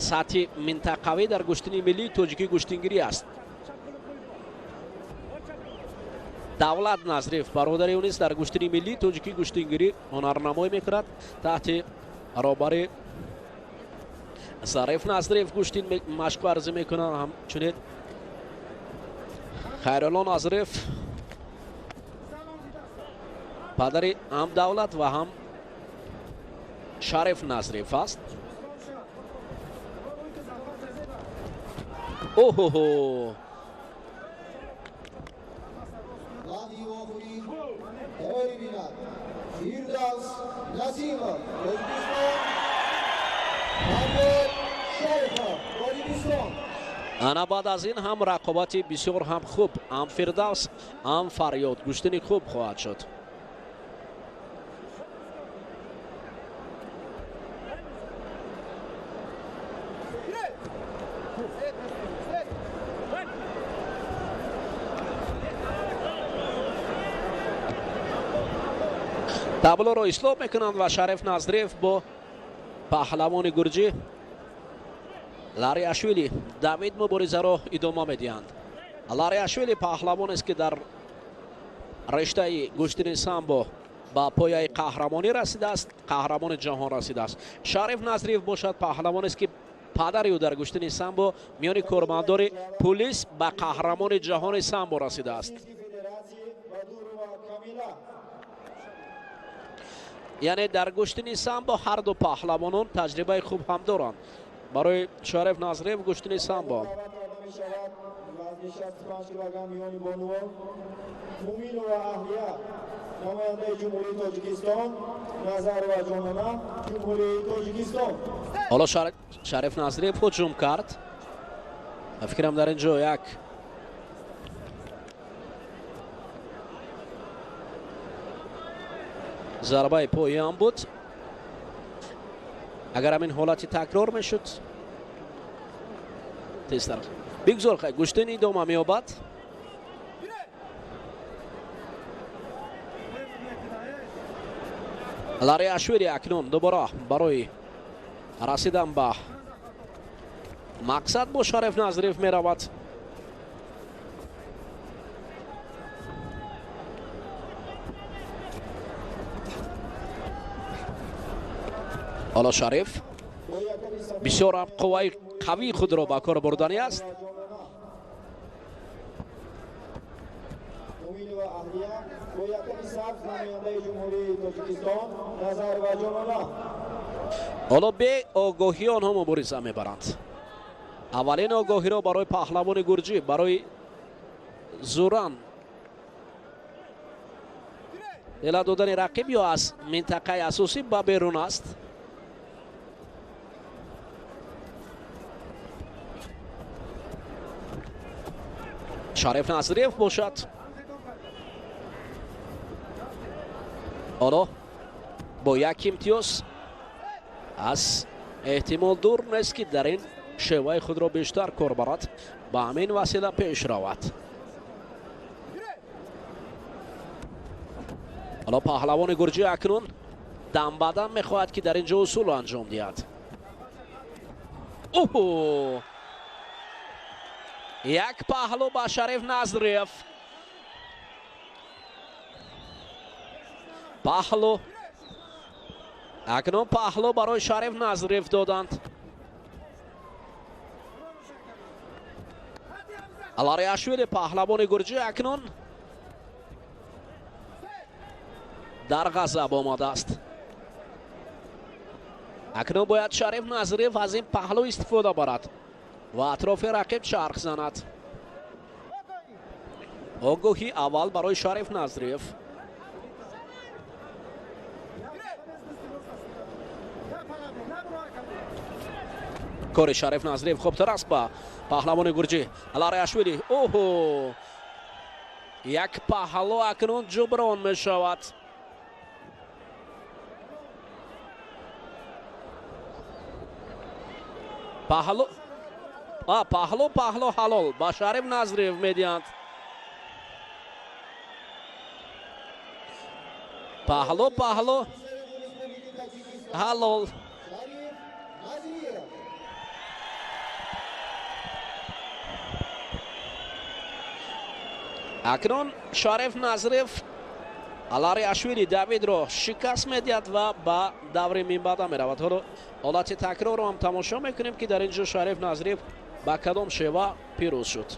сатҳи минтақавӣ дар гӯштини миллии тоҷикӣ гӯштингирӣ аст. Давлат Назриев, бародари ӯ низ дар гӯштини миллии тоҷикӣ гӯштингирӣ ҳунарнамоӣ мекунад. Таҳти роҳбари Зариф Назриев гӯштин машқ варзӣ мекунанд. Ҳамчунин Хайрулло Назриев, падари ҳам Давлат ва ҳам Шариф Назриев аст. Оҳо, Фирдавс Насимов, Тоҷикистон, Фарёд Шайхов, Тоҷикистон. Ана баъд аз ин ҳам рақобати бисёр ҳам хуб, ҳам Фирдавс, ҳам Фарёд гӯштини хуб хоҳад шуд. Таблоро ислоҳ мекунанд ва Шариф Назриев бо паҳлавони гурҷӣ Лориашвили Давид муборизаро идома медиҳанд. Лориашвили паҳлавонест, ки дар риштаи гӯштини самбо ба пояи қаҳрамонӣ расидааст, қаҳрамони ҷаҳон расидааст. Шариф Назриев бошад паҳлавонест, ки падари ӯ дар гӯштини самбо миёни кормандори пулис ба қаҳрамони ҷаҳони самбо расидааст. Яъне дар гӯштини самбо ҳар ду паҳлавонон таҷрибаи хуб ҳам доранд. Барои Шариф Назриев гӯштини самбо Вазни 65 килограмм миёни бонувон, Муминова Аҳлия, намояндаи Ҷумҳурии Тоҷикистон, Назарова Ҷонона, Ҷумҳурии Тоҷикистон. Ҳоло Шариф Назриев ҳуҷум кард. Фикрам дар ин ҷо як зарбаи поям буд. Агар ҳамин ҳолати такрор мешуд, тезтар. Бигзор хай гӯштин идома меёбад. Лориашвили акнун дубора барои расидан ба мақсад бо Шариф Назриев меравад. Ҳоло Шариф бисёр ҳам қувваи қавии худро ба кор бурданӣ аст. Ҳоло беогоҳӣ онҳо мубориза мебаранд. Аввалин огоҳиро барои паҳлавони гурҷӣ, барои Зуран дела додани рақиб ё аз минтақаи асосӣ ба берун аст. Шариф Назриев бошад. Ҳоло бо як имтиёз аз эҳтимол дур нест, ки дар ин шеваи худро бештар кор барад, ба ҳамин васила пеш равад. Ҳоло паҳлавони гурҷӣ акнун дамбадам мехоҳад, ки дар ин ҷо усулро анҷом диҳад. Оҳо! Як паҳлӯ ба Шариф Назриев. Паҳлӯ. Акнун паҳлӯ барои Шариф Назриев доданд. Алариашвили паҳлавони гурҷӣ акнун дар ғазаб омадааст. Акнун бояд Шариф Назриев аз ин паҳлӯ истифода барад ва атрофи рақиб чарх занад. Огоҳи аввал барои Шариф Назриев. Кори Шариф Назриев хубтар аст ба паҳлавони гурҷӣ Алариашвили. Оҳо! Як паҳлӯ акнун ҷуброн мешавад. Паҳлӯ паҳлӯ паҳлӯ ҳалол ба Шариф Назриев медиҳанд. Паҳлӯ паҳлӯ ҳалол. Акнун Шариф Назриев Алариашвили Давидро шикаст медиҳад ва ба даври минбаъда меравад. Ҳоло ҳолати такрорро ҳам тамошо мекунем, ки дар ин ҷо Шариф Назриев ба кадом шева пирӯз шуд.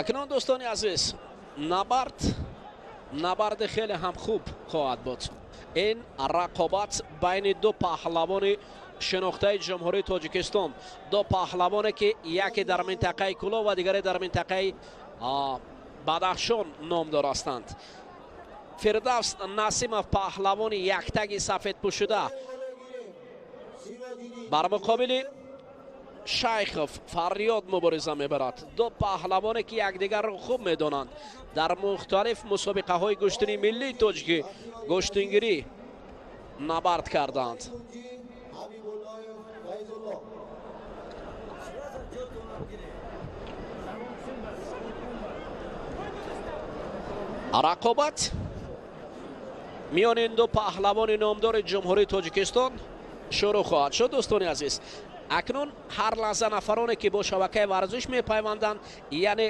Акнун дӯстони азиз, набард хеле ҳам хуб хоҳад буд. Ин рақобат байни ду паҳлавони шинохтаи Ҷумҳурии Тоҷикистон, ду паҳлавоне ки яке дар минтақаи Кӯлоб ва дигаре дар минтақаи Бадахшон номдор ҳастанд. Фирдавс Насимов паҳлавони яктаги сафедпӯшида бар муқобили Шайхов Фарёд мубориза мебарад. Ду паҳлавоне ки якдигарро хуб медонанд, дар мухталиф мусобиқаҳои гӯштини миллии тоҷикӣ гӯштингирӣ набард карданд. Рақобат миёни ин ду паҳлавони номдори Ҷумҳурии Тоҷикистон шурӯъ хоҳад шуд. Дӯстони азиз, акнун ҳар лаҳза нафароне ки бо шабакаи варзиш мепайванданд, яъне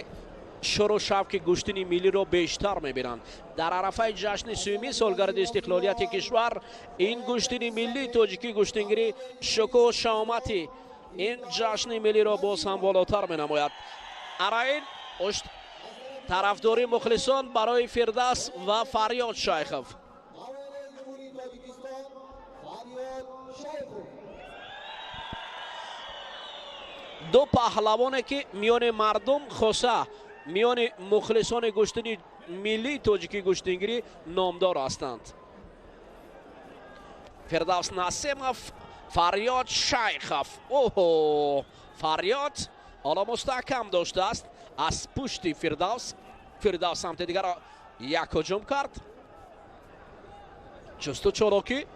шурӯъ шавқи гӯштини миллиро бештар мебинанд. Дар арафаи ҷашни сюмин солгарди истиқлолияти кишвар ин гӯштини миллии тоҷикӣ гӯштингирӣ шукӯҳу шаомати ин ҷашни миллиро боз ҳам болотар менамояд. Ара ин тарафдории мухлисон барои Фирдавс ва Фарёд Шайхов. Ду паҳлавоне ки миёни мардум, хоса миёни мухлисони гӯштини миллии тоҷикӣ гӯштингирӣ номдор ҳастанд. Фирдавс Насимов, Фарёд Шайхов. Оҳо, Фарёд Ҳоло мустаҳкам доштааст аз пушти Фирдавс. Фирдавс самти дигарро як ҳуҷум кард. Чусту чолокӣ,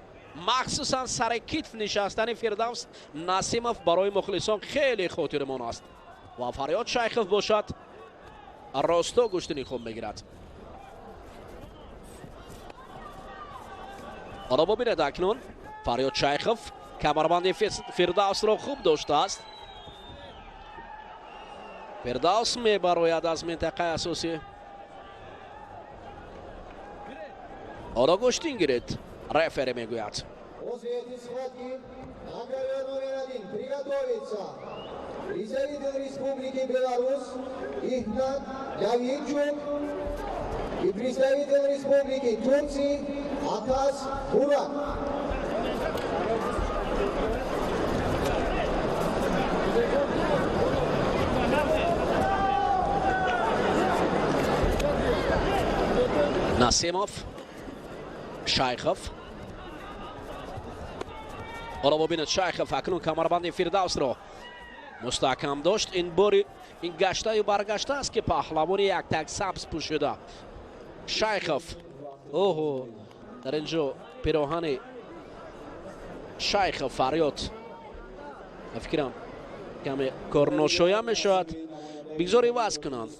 махсусан сари китф нишастани Фирдавс Насимов барои мухлисон хеле хотирмон аст ва Фарёд Шайхов бошад росто гӯштини хуб мегирад. Ҳоло бубинед, акнун Фарёд Шайхов камарбанди Фирдавсро хуб доштааст. Фирдавс мебарояд аз минтақаи асосӣ. Ҳоло гӯштин гиред, рефери мегӯяд. После этой схватки на ковер номер 1 приготовиться представитель Республики Беларусь Игнат Давидчук и представитель Республики Турции Атас Бурак. Насимов, Шайхов. Ҳоло бубинед, Шайхов акнун камарбанди Фирдавсро мустаҳкам дошт. Ин бори ин гаштаю баргашта аст, ки паҳлавони яктак сабз пӯшида Шайхов, оҳо, дар ин ҷо пироҳани Шайхов Фарёд ба фикрам каме корношоям мешавад. Бигзор иваз кунанд,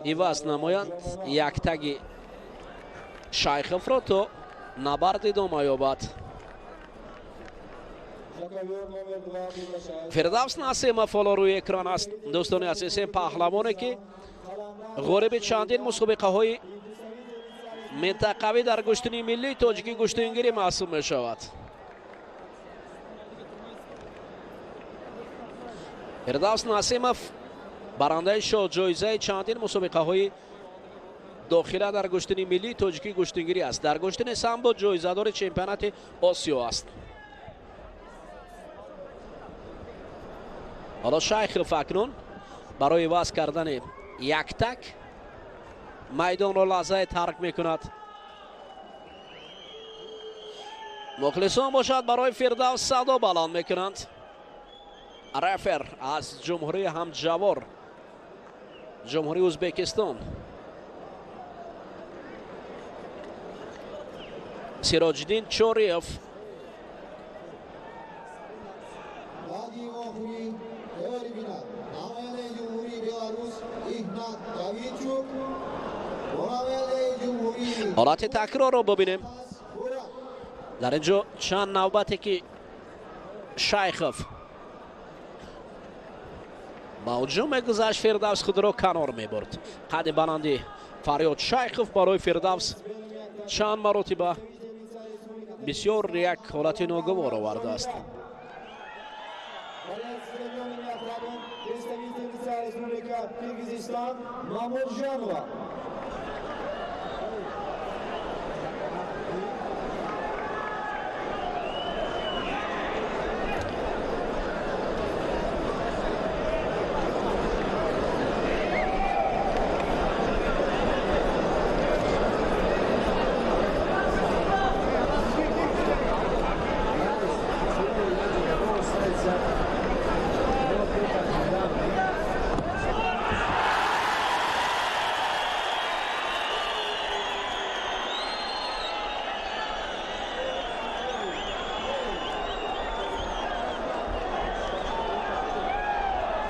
иваз намоянд яктаги Шайховро то набард идома ёбад. Фирдавс Насимов ҳоло рӯи экран аст. Дӯстони азиз, ин паҳлавоне ки ғолиби чандин мусобиқаҳои минтақавӣ дар гӯштини миллии тоҷикӣ гӯштингирӣ маҳсуб мешавад. Фирдавс Насимов барандаи шоҳҷоизаи чандин мусобиқаҳои дохила дар гӯштини миллии тоҷикӣ гӯштингирӣ аст. Дар гӯштини самбо ҷоизадори чемпионати Осиё аст. Ҳоло Шайхов акнун барои иваз кардани яктак майдонро лаҳзае тарк мекунад. Мухлисон бошад барои Фирдавс садо баланд мекунанд. Рефер аз ҷумҳурии ҳамҷавор, ҷумҳурии Ӯзбекистон, Сироҷиддин Чориев. Ҳолати такрорро бубинем. Дар ин ҷо чанд навбате ки Шайхов ба ҳуҷум мегузашт, Фирдавс худро канор мебурд. Қадди баланди Фарёд Шайхов барои Фирдавс чанд маротиба бисёр як ҳолати ногувор овардааст.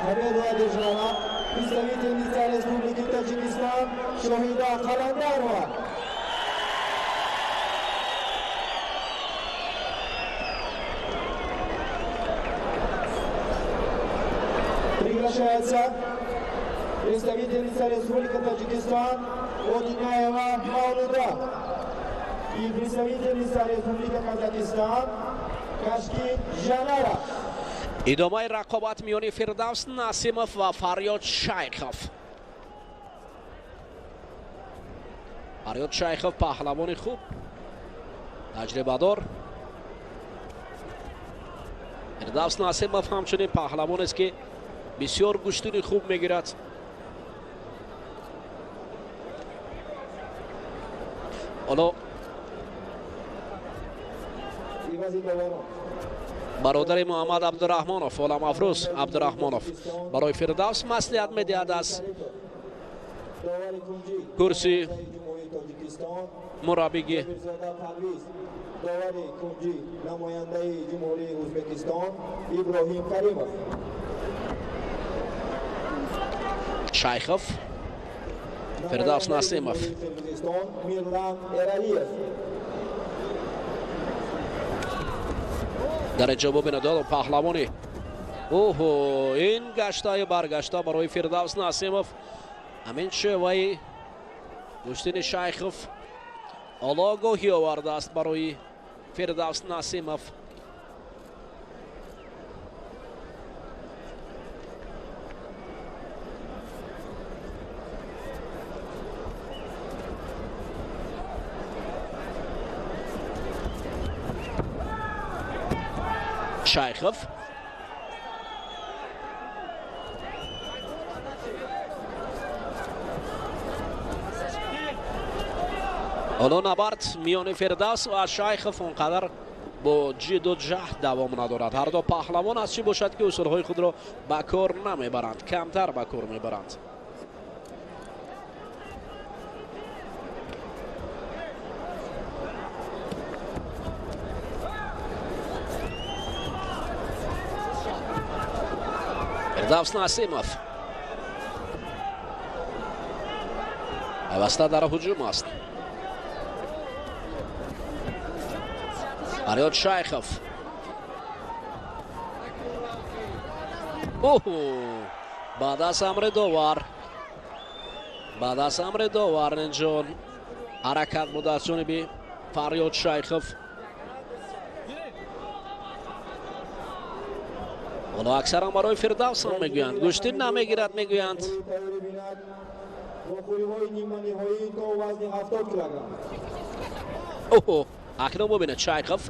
Победу одержала представительница Республики Таджикистан Шохида Қаландарова. Приглашается представительница Республики Таджикистан Одинаева Мавлуда и представительница Республики Казахстан Кашки Жанара. Идомаи рақобат миёни Фирдавс Насимов ва Фарёд Шайхов. Фарёд Шайхов паҳлавони хуб, таҷрибадор. Фирдавс Насимов ҳамчунин паҳлавонест, ки бисёр гӯштини хуб мегирад. Ҳоло Бародари Муҳаммад Абдураҳмонов, Оламафрӯз Абдураҳмонов барои Фирдавс маслиҳат медиҳад аз курси мураббигӣ. Довари кунҷӣ намояндаи Ҷумҳурии Ӯзбекистон Иброҳим Каримов. Шайхов, Фирдавс Насимов. Мирлан Эралиев. Дар инҷо бубинед паҳлавони. Оҳо, ин гаштаю баргашта барои Фирдавс Насимов. Ҳамин шеваи гӯштини Шайхов ологоҳӣ овардааст барои Фирдавс Насимов. Шайхов. Ҳоло набард миёни Фирдавс ва Шайхов он қадар бо ҷидду ҷаҳд давом надорад. Ҳар ду паҳлавон аз чӣ бошад ки усулҳои худро ба кор намебаранд, камтар ба кор мебаранд. Фирдавс Насимов пайваста дар ҳуҷум аст. Фарёд Шайхов. Оҳо, баъд аз амри довар, баъд аз амри довар инҷо ҳаракат буд аз ҷониби Фарёд Шайхов. Ҳоло аксаран барои Фирдавс ҳам мегӯянд, гӯштин намегирад мегӯянд. Оҳо, акнун бубинед Шайхов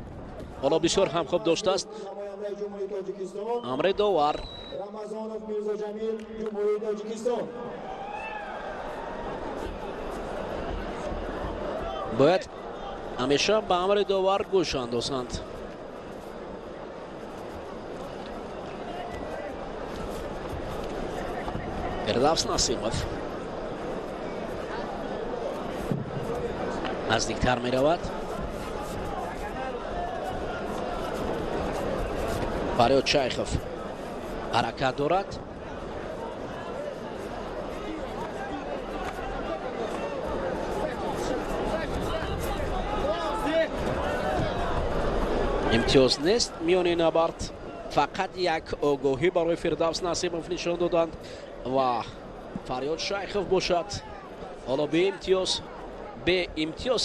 ҳоло бисёр ҳам хуб доштааст. Амри довар. Рамазонов Мирзоҷамил, Ҷумҳурии Тоҷикистон. Бояд ҳамеша ба амри довар гӯш андозанд. Фирдавс Насимов наздиктар меравад. Фарёд Шайхов ҳаракат дорад. Имтиёз нест миёни набард. Фақат як огоҳӣ барои Фирдавс Насимов нишон доданд ва Фарёд Шайхов бошад ҳоло беимтиёз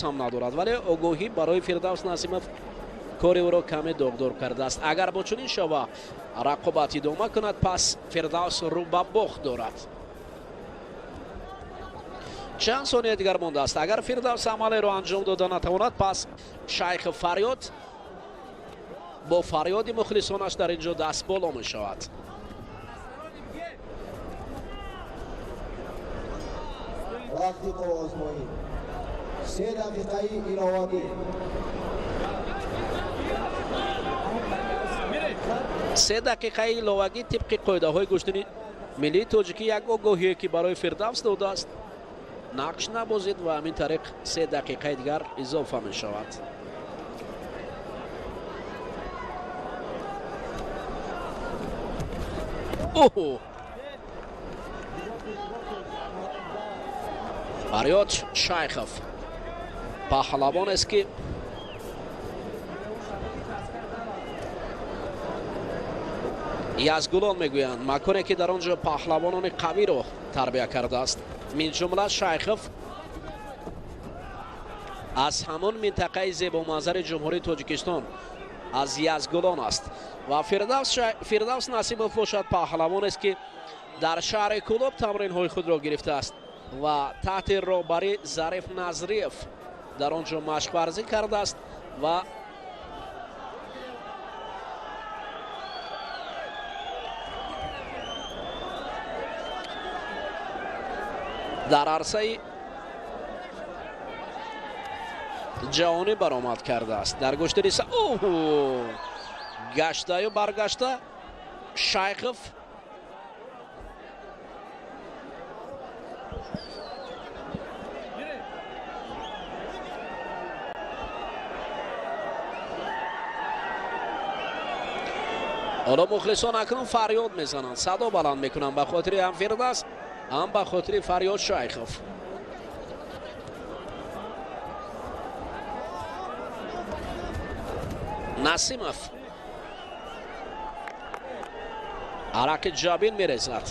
ҳам надорад, вале огоҳӣ барои Фирдавс Насимов кори ӯро каме доғдор кардааст. Агар бо чунин шава рақобат идома кунад, пас Фирдавс рӯ ба бохт дорад. Чанд сония дигар мондааст. Агар Фирдавс амалеро анҷом дода натавонад, пас Шайхов Фарёд бо фарёди мухлисонаш дар инҷо дастболо мешавад. Вақти қувваозмоӣ 3 дақиқаи иловагӣ. 3 дақиқаи иловагӣ тибқи қоидаҳои гӯштини миллии тоҷикӣ як огоҳие ки барои Фирдавс додааст нақш набозид ва ҳамин тариқ 3 дақиқаи дигар изофа мешавад. Оҳо, Фарёд Шайхов паҳлавонест ки Язгулон мегӯянд, маконе ки дар он ҷо паҳлавонони қавиро тарбия кардааст. Мин ҷумла Шайхов аз ҳамон минтақаи зебоманзари Ҷумҳурии Тоҷикистон аз Язгулон аст ва Фирдавс Насимов бошад паҳлавонест ки дар шаҳри Кӯлоб тамринҳои худро гирифтааст ва таҳти роҳбари Зариф Назриев дар он ҷо машқварзӣ кардааст ва дар арсаи ҷаҳонӣ баромад кардааст. Дар гӯштини Гаштаю баргашта Шайхов ҳоло мухлисон акнун фарёд мезананд, садо баланд мекунанд ба хотири ҳам Фирдавс, ҳам ба хотири Фарёд Шайхов. Насимов араки ҷабин мерезад.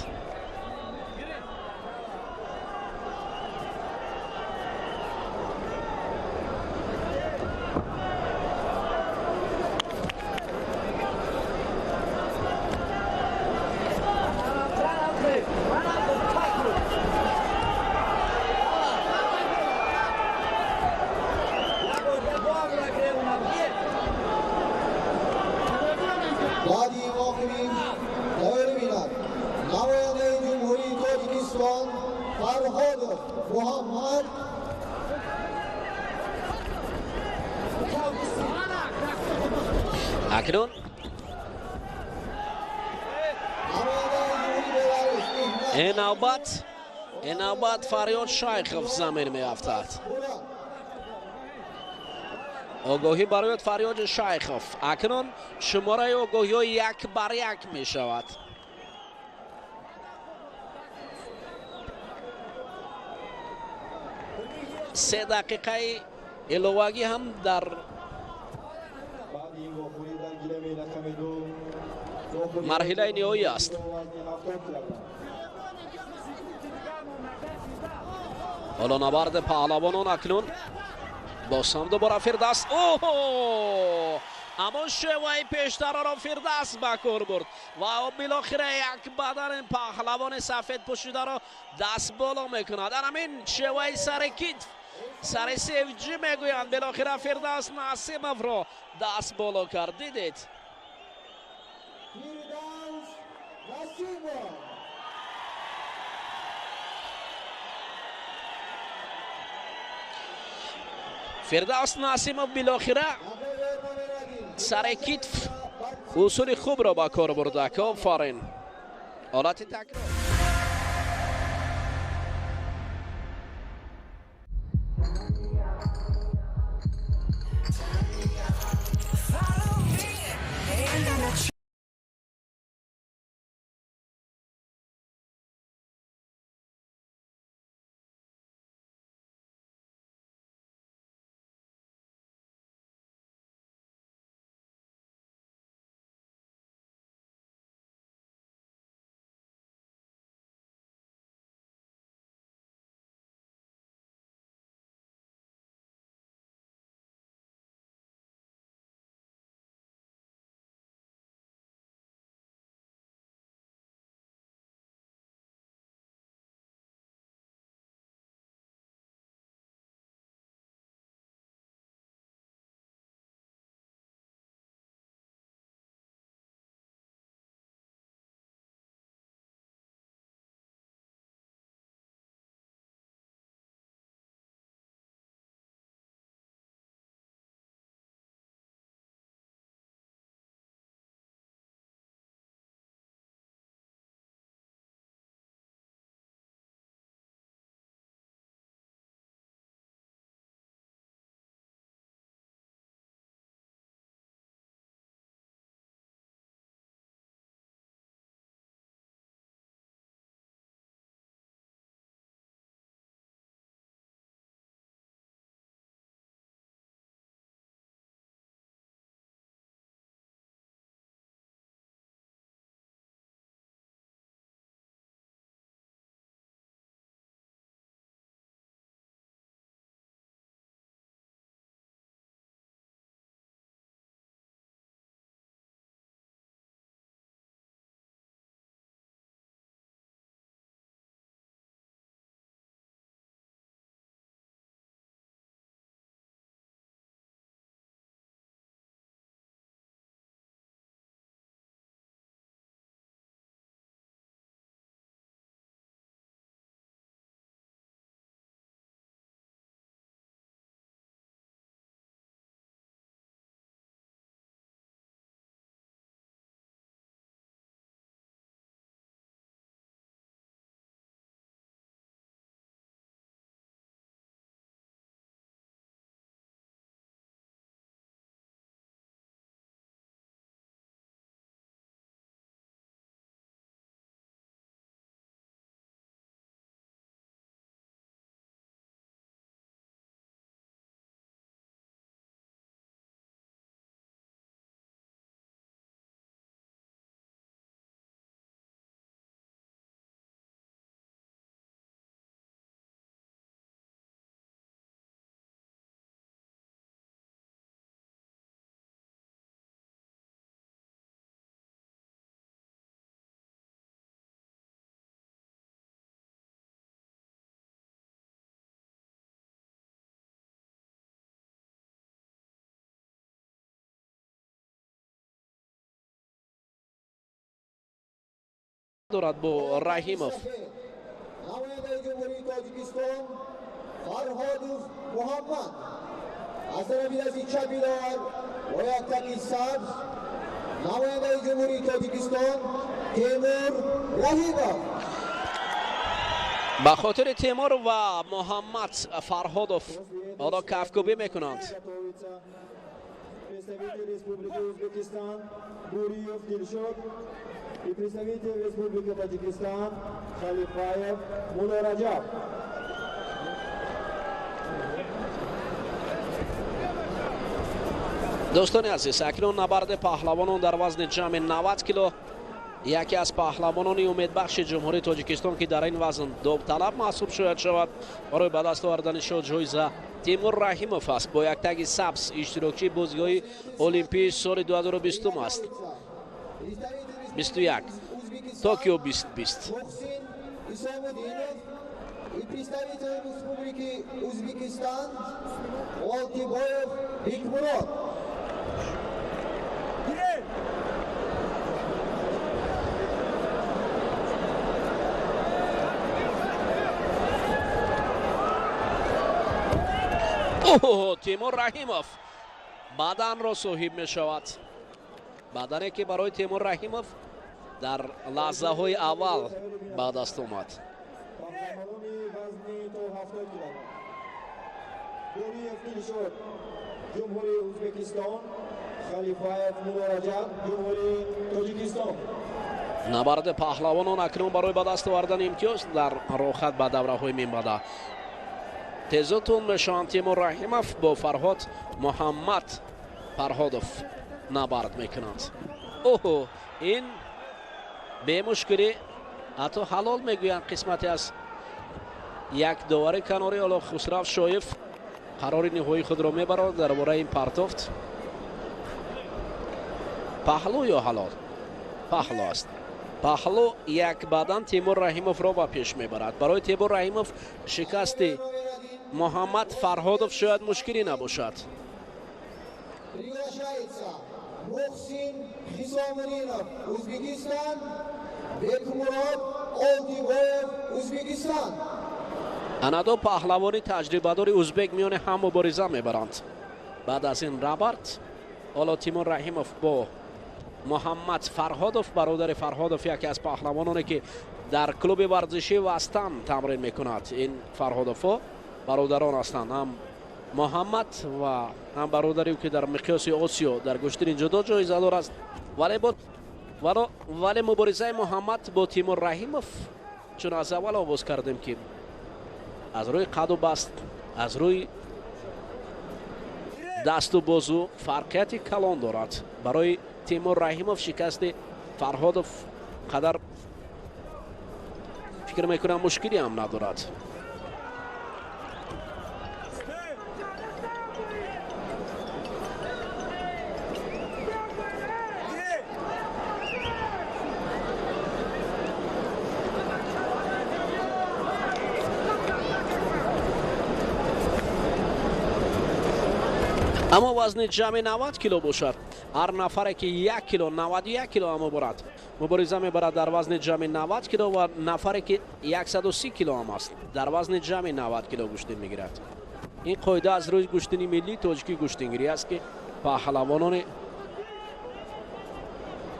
Акнун ин навбат Фарёд Шайхов замин меафтад. Огоҳӣ барои Фарёд Шайхов. Акнун шумораи огоҳиҳо 1-1 мешавад. Се дақиқаи иловагӣ ҳам дар марҳилаи ниҳоӣ аст. Ҳоло набарди паҳлавонон акнун боз ҳам дубора Фирдавс. Оҳо! Аммо шеваи пештараро Фирдавс ба кор бурд ва билохира як бадани паҳлавони сафед пӯшидаро даст боло мекунад. Дар ҳамин шеваи сари китф, сари севҷӣ мегӯянд, билохира Фирдавс Насимовро даст боло кард. Дидед? Фирдавс Насимов билохира сари китф усули хубро ба кор бурда. Офарин. Ҳолати такрор. Дорад бо Раҳимов. Намояндаи Ҷумҳурии Тоҷикистон Фарҳодов Муҳаммад аз тарафи дасти чапи довар бо як таки сабз, намояндаи Ҷумҳурии Тоҷикистон Темур Раҳимов. Ба хотири Темур ва Муҳаммад Фарҳодов ҳоло кафкӯбӣ мекунанд. Представитель Республики Узбекистан Буриев Дилшод и представитель Республики Таджикистан Халифаев Муллораджаб. Дӯстони азиз, акнун набарди паҳлавонон дар вазни ҷамъи 90 кило. Яке аз паҳлавонони умедбахши Ҷумҳурии Тоҷикистон, ки дар ин вазн довталаб маҳсуб шояд шавад барои ба даст овардани ҷоиза, Тимур Раҳимов аст. Бо як таги сабз иштирокчии бозиҳои Олимпии соли 2020 аст. 21 Токио 2020. Мухсин Исомудинов и представитель Республики Узбекистан Олтибоев Бекмурод. Оҳ, Тимур Раҳимов баданро соҳиб мешавад. Бадане ки барои Тимур Раҳимов дар лаҳзаҳои аввал ба даст омад. Паҳлавонони вазни то 70 килограмм Буриев Дилшод, Ҷумҳурии Узбекистон, Халифаев Муллораҷаб, Ҷумҳурии Тоҷикистон. Набарди паҳлавонон акнун барои ба даст овардани имтиёз дар роҳат ба давраҳои минбаъда тезутун мешаванд. Тимур Раҳимов бо Фарҳод Муҳаммад Фарҳодов набард мекунанд. Оҳ, ин бемушкилӣ ҳатто ҳалол мегӯянд қисмате аз як довари канорӣ. Ҳоло Хусрав Шоев қарори ниҳоии худро мебарад дар бораи ин партофт. Паҳлӯ ё ҳалол? Паҳлӯ аст. Паҳлӯ як бадан Тимур Раҳимовро ба пеш мебарад. Барои Тимур Раҳимов шикасти Муҳаммад Фарҳодов шояд мушкилӣ набошад. Приглашается Мухсин Хисомудинов, Узбекистан, Бекмурод Олтибоев, Узбекистан. Ана ду паҳлавони таҷрибадори узбек миёни ҳам мубориза мебаранд. Баъд аз ин рабард ҳоло Тимур Раҳимов бо Муҳаммад Фарҳодов, бародари Фарҳодов, яке аз паҳлавононе ки дар клуби варзишӣ Вастан тамрин мекунад. Ин Фарҳодовҳо бародарон ҳастанд, ҳам Муҳаммад ва ҳам бародари ӯ, ки дар миқёси Осиё дар гӯштини ҷудо ҷоизадор аст. Вале муборизаи Муҳаммад бо Тимур Раҳимов, чун аз аввал оғоз кардем, ки аз рӯи қаду баст, аз рӯи дасту бозу фарқияти калон дорад. Барои Тимур Раҳимов шикасти Фарҳодов қадар фикр мекунам мушкилӣ ҳам надорад. Аммо вазни ҷамъи 90 кило бошад, ҳар нафаре ки 1 кило 91 кило ҳам мебарад мубориза мебарад дар вазни ҷамъи 90 кило, ва нафаре ки 130 кило ҳам аст дар вазни ҷамъи 90 кило гӯштин мегирад. Ин қоида аз рӯи гӯштини миллии тоҷикӣ гӯштингирӣ аст, ки паҳлавонони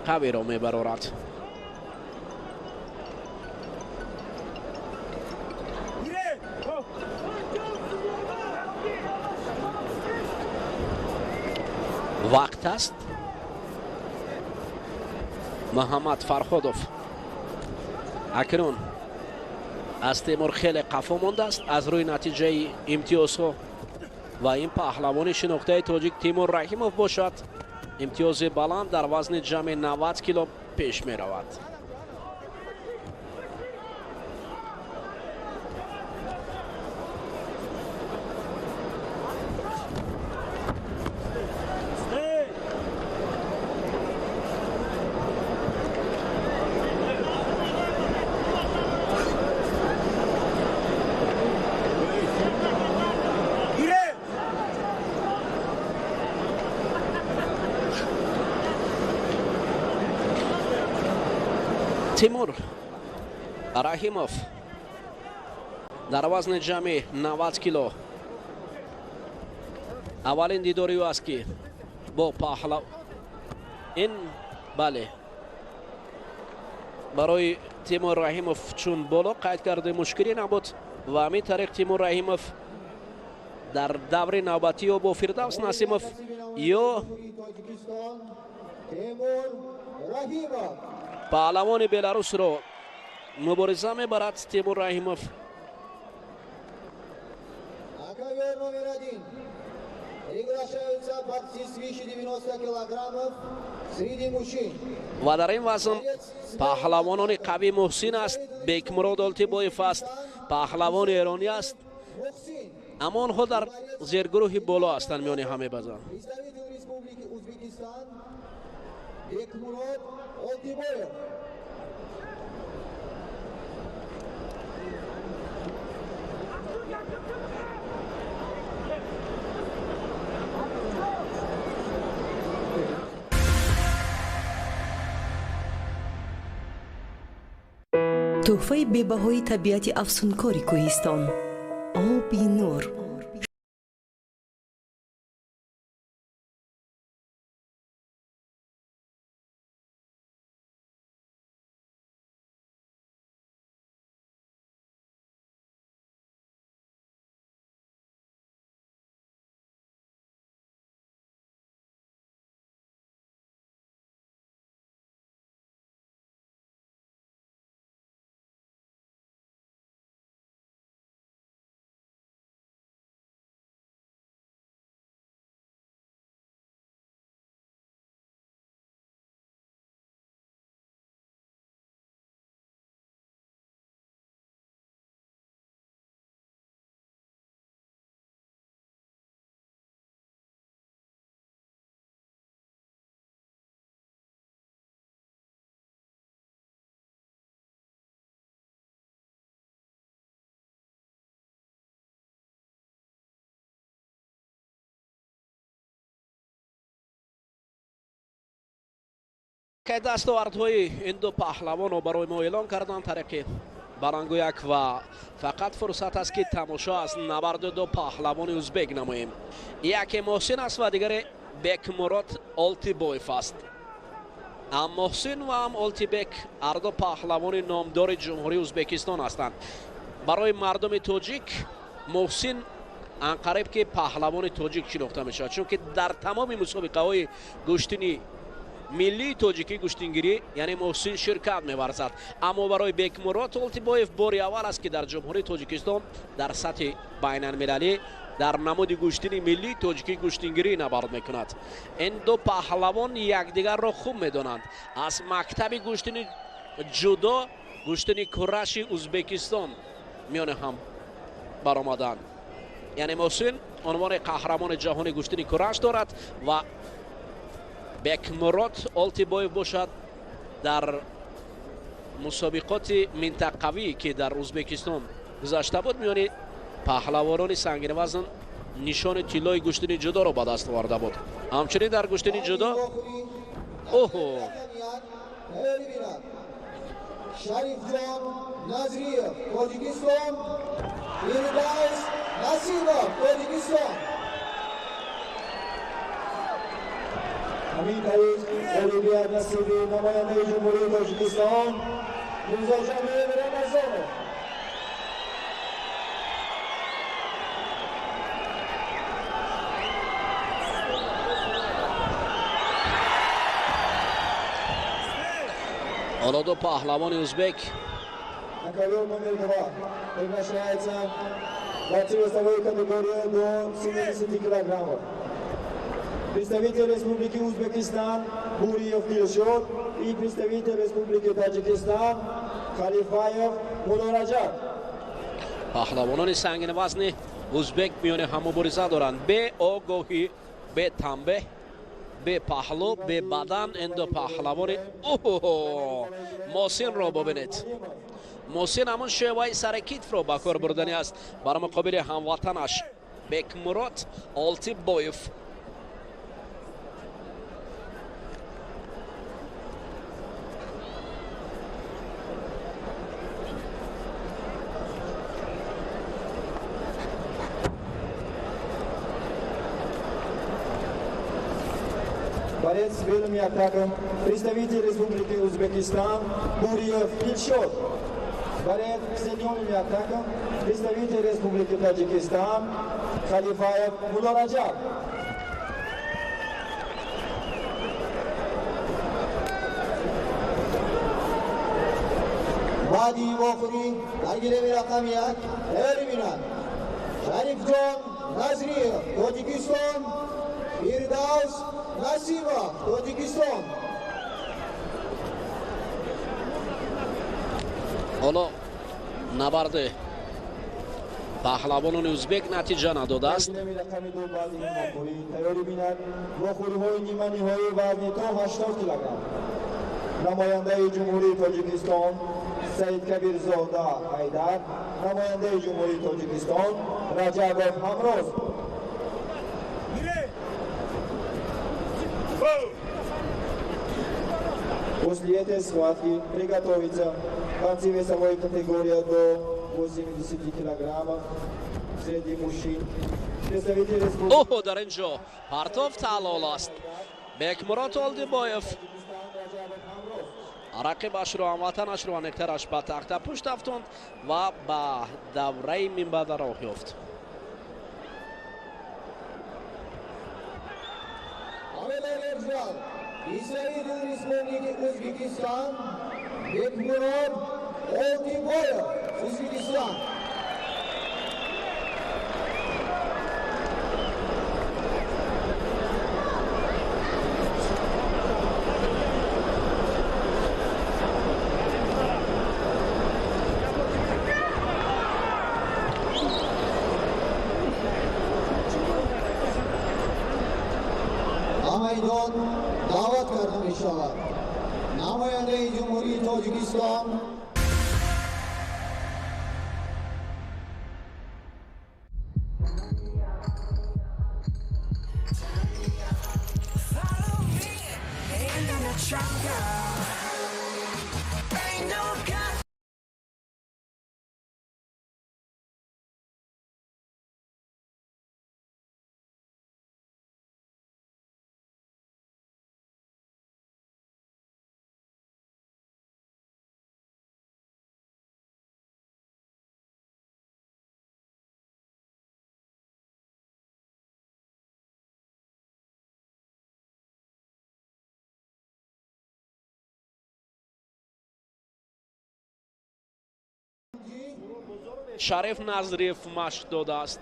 қавиро мебарорад. Вақт аст. Муҳаммад Фарҳодов акнун аз Темур хеле қафо мондааст аз рӯи натиҷаи имтиёзҳо, ва ин паҳлавони шинохтаи тоҷик Тимур Раҳимов бошад имтиёзи баланд дар вазни ҷамъи 90 кило пеш меравад. Тимур Раҳимов дар вазни ҷамъи 90 кило аввалин дидори ӯ аст, ки бо паҳлав ин бале барои Тимур Раҳимов чун боло қайд карда мушкилӣ набуд ва ҳамин тариқ Тимур Раҳимов дар даври навбатӣ ё бо Фирдавс Насимов ё паҳлавони Беларусро мубориза мебарад. Тимур Раҳимов Приглашаются борцы свыше 90 килограммов среди мужчин. Ва дар ин вазн паҳлавонони қавӣ Муҳсин аст, Бекмурод Олтибоев аст, паҳлавони эронӣ аст, аммо онҳо дар зергурӯҳи боло ҳастанд миёни ҳам мебазанд. Представитель Республики Узбекистан Бекмурод Олтибоев. Тӯҳфаи бебаҳои табиати афсункори кӯҳистон, оби нур. Ки дастовардҳои ин ду паҳлавонро барои мо эълон карданд тариқи баландгӯяк ва фақат фурсат аст, ки тамошо аз набарди ду паҳлавони узбек намоем. Яке Муҳсин аст ва дигаре Бекмурод Олтибоев аст. Ҳам Муҳсин ва ҳам Олтибек ҳарду паҳлавони номдори Ҷумҳурии Узбекистон ҳастанд. Барои мардуми тоҷик Муҳсин анқариб ки паҳлавони тоҷик шинохта мешавад, чунки дар тамоми мусобиқаҳои гӯштини миллии тоҷикӣ гӯштингирӣ, яъне Муҳсин ширкат меварзад. Аммо барои Бекмурод Олтибоев бори аввал аст, ки дар Ҷумҳурии Тоҷикистон дар сатҳи байналмилалӣ дар намуди гӯштини миллии тоҷикӣ гӯштингирӣ набард мекунад. Ин ду паҳлавон якдигарро хуб медонанд. Аз мактаби гӯштини ҷудо, гӯштини кураши Узбекистон миёни ҳам баромаданд. Яъне Муҳсин унвони қаҳрамони ҷаҳони гӯштини кураш дорад ва Бекмурод Олтибоев бошад дар мусобиқоти минтақавӣ, ки дар Узбекистон гузашта буд, миёни паҳлавонони сангинвазн нишони тиллои гӯштини ҷудоро ба даст оварда буд. Ҳамчунин дар гӯштини ҷудо оҳо Шарифҷон Назриев, Тоҷикистон, Фирдавс Насимов, Тоҷикистон. Ҳамин тариқ ғолибият насиби намояндаи Ҷумҳурии Тоҷикистон Мирзоҷамил Рамазонов. Ҳоло ду паҳлавони узбек На ковер номер 2 приглашается борцы весовой категории до 70 килограммов. Представитель Республики Узбекистан Буриев Дилшод и представитель Республики Таджикистан Халифаев Муллораджаб. Паҳлавонони сангинвазни узбек миёни ҳам мубориза доранд. Бе огоҳӣ, бе танбеҳ, бе паҳлӯ, бе бадан ин ду паҳлавони оҳо Муҳсинро бубинед. Муҳсин ҳамон шеваи сари китфро ба кор бурданӣ аст бар муқобили ҳамватанаш Бекмурод Олтибоев. Борец с белым яктаком, представитель Республики Узбекистан Буриев Дилшод. Борец с зеленым яктаком, представитель Республики Таджикистан Халифаев Муллораджаб. Баъди вохӯрӣ дар гилеми рақами 1 тайёрӣ бинанд Шарифҷон Назриев, Тоҷикистон, Фирдавс Насимов, Тоҷикистон. Ҳоло набарди паҳлавонони ӯзбек натиҷа надодааст. Гилеми рақами 2 баъди ин вохӯрӣ тайёрӣ бинад вохӯриҳои ниманиҳоии вазни то 80 килограмм. Намояндаи Ҷумҳурии Тоҷикистон Саид Кабирзода Ҳайдар, намояндаи Ҷумҳурии Тоҷикистон Раҷабов Ҳамроз. После этой схватки приготовиться бойцы весовой категории до 80 килограммов среди мужчин. Представитель республики... Оҳо, дар ин ҷо партофт ҳалол аст. Бекмурод Олдибоев рақибашро, ҳамватанашро аниқтараш ба тахта пушт афтонд ва ба давраи минбаъда роҳ ёфт. Представитель Республики Узбекистан Бекмурод Олдибоев, Узбекистан. Майдон даъват карда мешавад намояндаи Ҷумҳурии Тоҷикистон Шариф Назриев машқ додааст.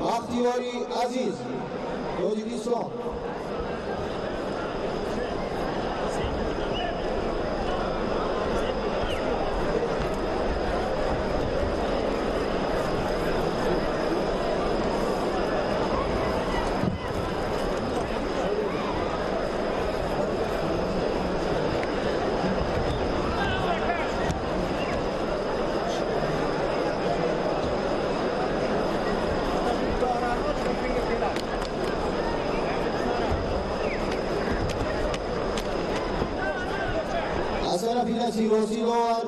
Бахтиёри Азиз, Тоҷикистон. Сиросиловар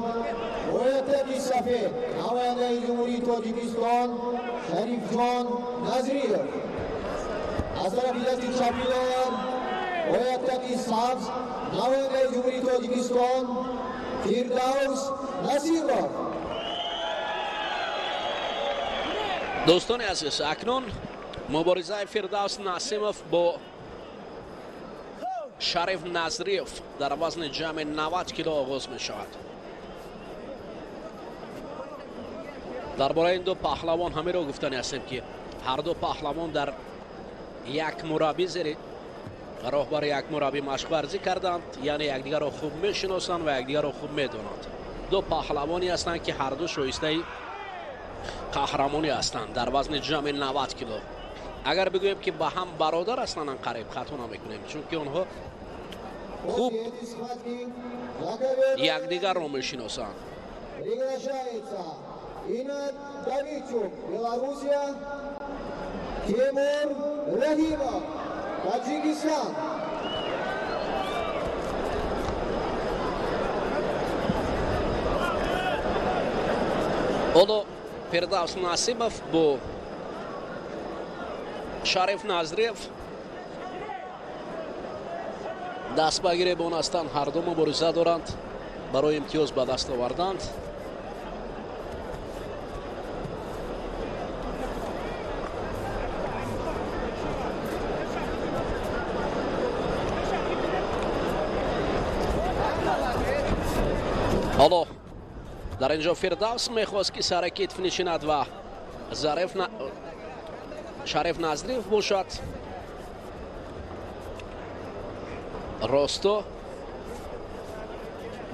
бояд сафед намояндаи Ҷумҳурии Тоҷикистон Шарифҷон Назриев. Аз тарафи дасти чапиловар бояд таки сабз намояндаи Ҷумҳурии Тоҷикистон Фирдавс Насимов. Дӯстони азиз, акнун муборизаи Фирдавс Насимов бо Шариф Назриев дар вазни ҷамъи 90 кило оғоз мешавад. Дар бораи ин ду паҳлавон ҳамеро гуфтани ҳастем, ки ҳар ду паҳлавон дар як мураббӣ зери роҳбари як мураббӣ машқварзӣ карданд, яъне якдигарро хуб мешиносанд ва якдигарро хуб медонанд. Ду паҳлавоне ҳастанд, ки ҳар ду шоистаи қаҳрамонӣ ҳастанд дар вазни ҷамъи 90 кило. Агар бигӯем, ки ба ҳам бародар ҳастанд, қариб хато намекунем, чунки онҳо хуб якдигарро мешиносанд. Приглашается Инна Давидчук, Белоруссия, Тимур Рахимов, Таджикистан. Ҳоло Фирдавс Насибов бо Шариф Назриев даст ба гиребон ҳастанд. Ҳарду мубориза доранд барои имтиёз ба даст оварданд. Ҳоло дар ин ҷо Фирдавс мехост, ки сари китф нишинад ва Шариф Назриев бошад. Росто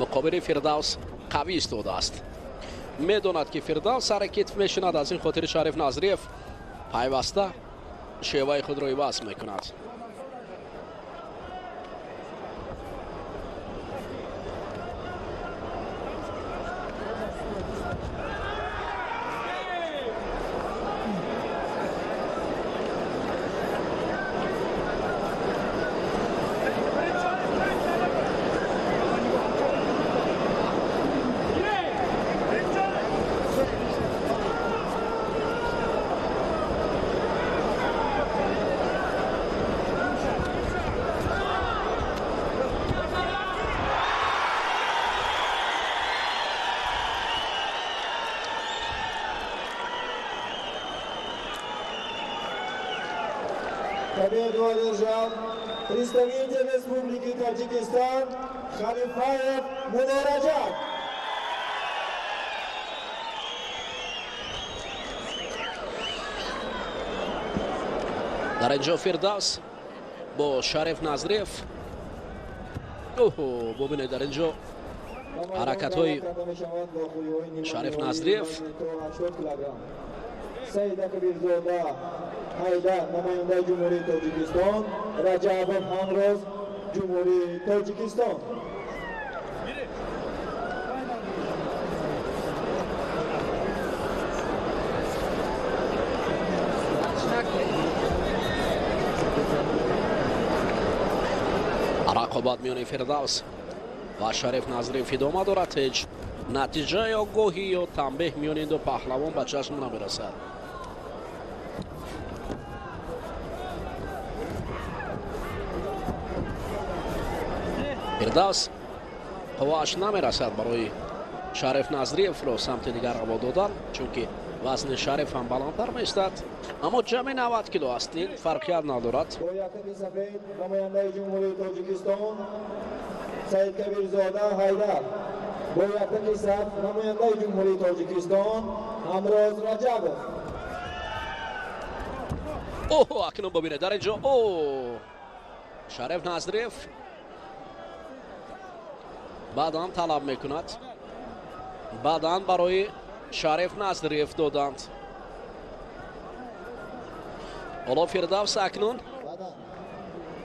муқобили Фирдавс қавӣ истодааст. Медонад, ки Фирдавс сари китф мешинад, аз ин хотири Шариф Назриев пайваста шеваи худро иваз мекунад. Победу одержал представитель Республики Таджикистан Халифаев Мунираджаб. Дар ин ҷо Фирдавс бо Шариф Назриев. Оҳо, бубинед, дар ин ҷо ҳаракатҳои Шариф Назриев. Саида Кабирзода Ҳайдар, намояндаи Ҷумҳурии Тоҷикистон, Раҷабов Ҳамроз, Ҷумҳурии Тоҷикистон. Рақобат миёни Фирдавс ва Шариф Назриев идома дорад. Ҳеҷ натиҷа ё гоҳӣ ё танбеҳ миёни ду паҳлавон ба чашм намерасад. Фирдавс қуввааш намерасад барои Шариф Назриевро самти дигар ҳаво додан, чунки вазни Шариф ҳам баландтар меистад, аммо ҷамъи 90 кило аст, ин фарқият надорад. Бо яктаки сафед намояндаи Ҷумҳурии Тоҷикистон Саид Кабирзода Ҳайдар, бо яктаки сабз намояндаи Ҷумҳурии Тоҷикистон Ҳамроз Раҷабов. Оҳ, акнун бубинед, дар ин ҷо о Шариф Назриев баъдан талаб мекунад, баъдан барои Шариф Назриев доданд. Ҳоло Фирдавс акнун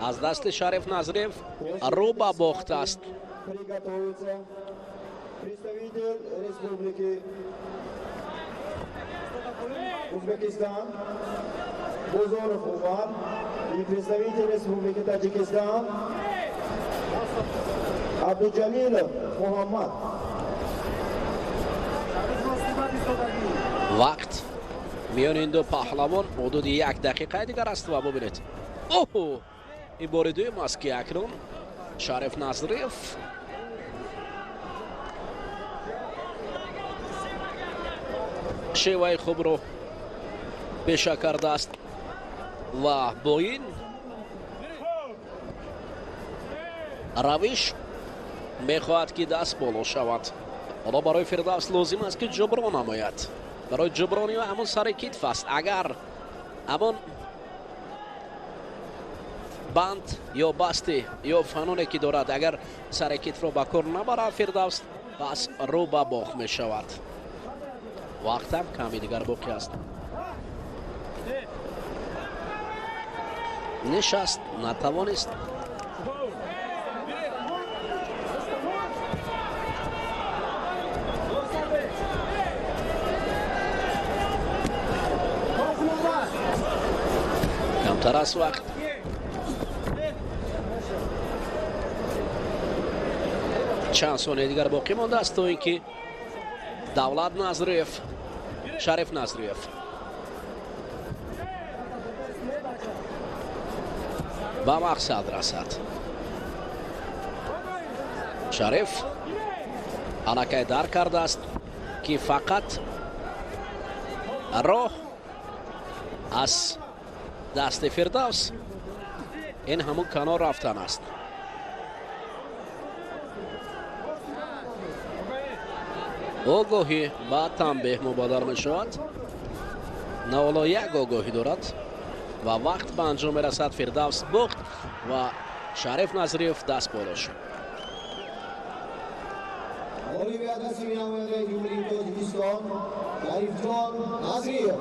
аз дасти Шариф Назриев рӯ ба бохт аст. Приготовиться представитель Республики Узбекистан Бозоров Умар и представитель Республики Таджикистан Абдуҷалилов Муҳаммад. Вақт миёни ин ду паҳлавон ҳудуди як дақиқаи дигар аст ва бубинед, оҳо, ин бори дуюм аст, ки акнун Шариф Назриев шеваи хубро пеша кардааст ва бо ин равиш мехоҳад, ки даст боло шавад. Ҳоло барои Фирдавс лозим аст, ки ҷуброн намояд. Барои ҷуброни ҳамон сари китф аст. Агар ҳамон банд ё басти ё фаноне ки дорад, агар сари китфро ба кор набарад, Фирдавс Пас рӯ ба бох мешавад. Вақтам ками дигар боқӣ аст. Нишаст, натавонист. Камтар аст вақт. Чанд сонияи дигар боқӣ мондааст то ин ки Давлат Назриев, Шариф Назриев ба мақсад расад. Шариф аллакай дарк кардааст, ки фақат роҳ аз дасти Фирдавс ин ҳамун канор рафтан аст. Огоҳӣ ба танбеҳ мубодал мешавад. Наволо як огоҳӣ дорад ва вақт ба анҷом мерасад. Фирдавс бохт ва Шариф Назриев даст боло шуд. Ғолиби дастаи намояндаи Ҷумҳурии Тоҷикистон Шарифҷон Назриев.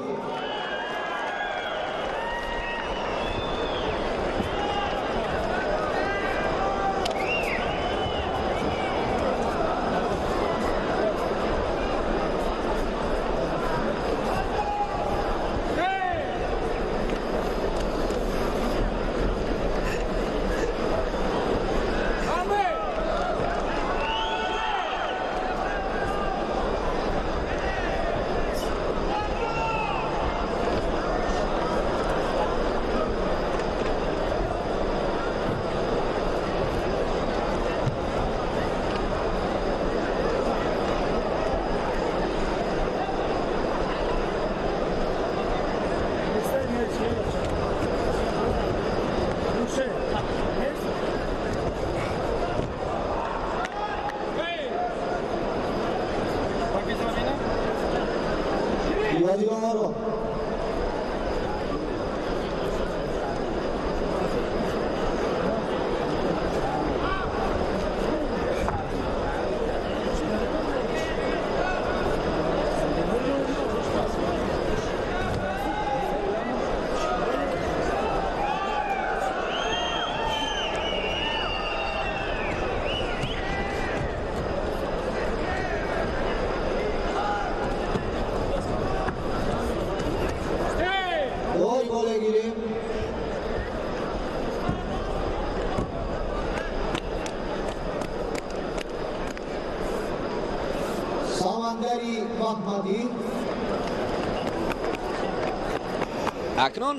Акнун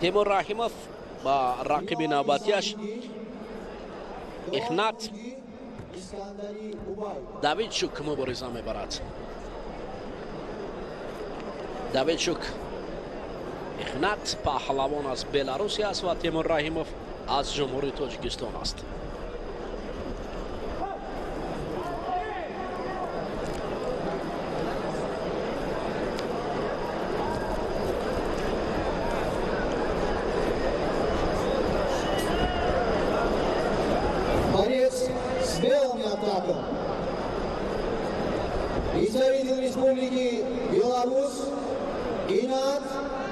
Темур Раҳимов ба рақиби навбатиаш Ихнат Давидчук мубориза мебарад. Давидчук Ихнат паҳлавон аз Беларусия аст ва Темур Раҳимов аз Ҷумҳурии Тоҷикистон аст. Представитель Республики Беларусь Инат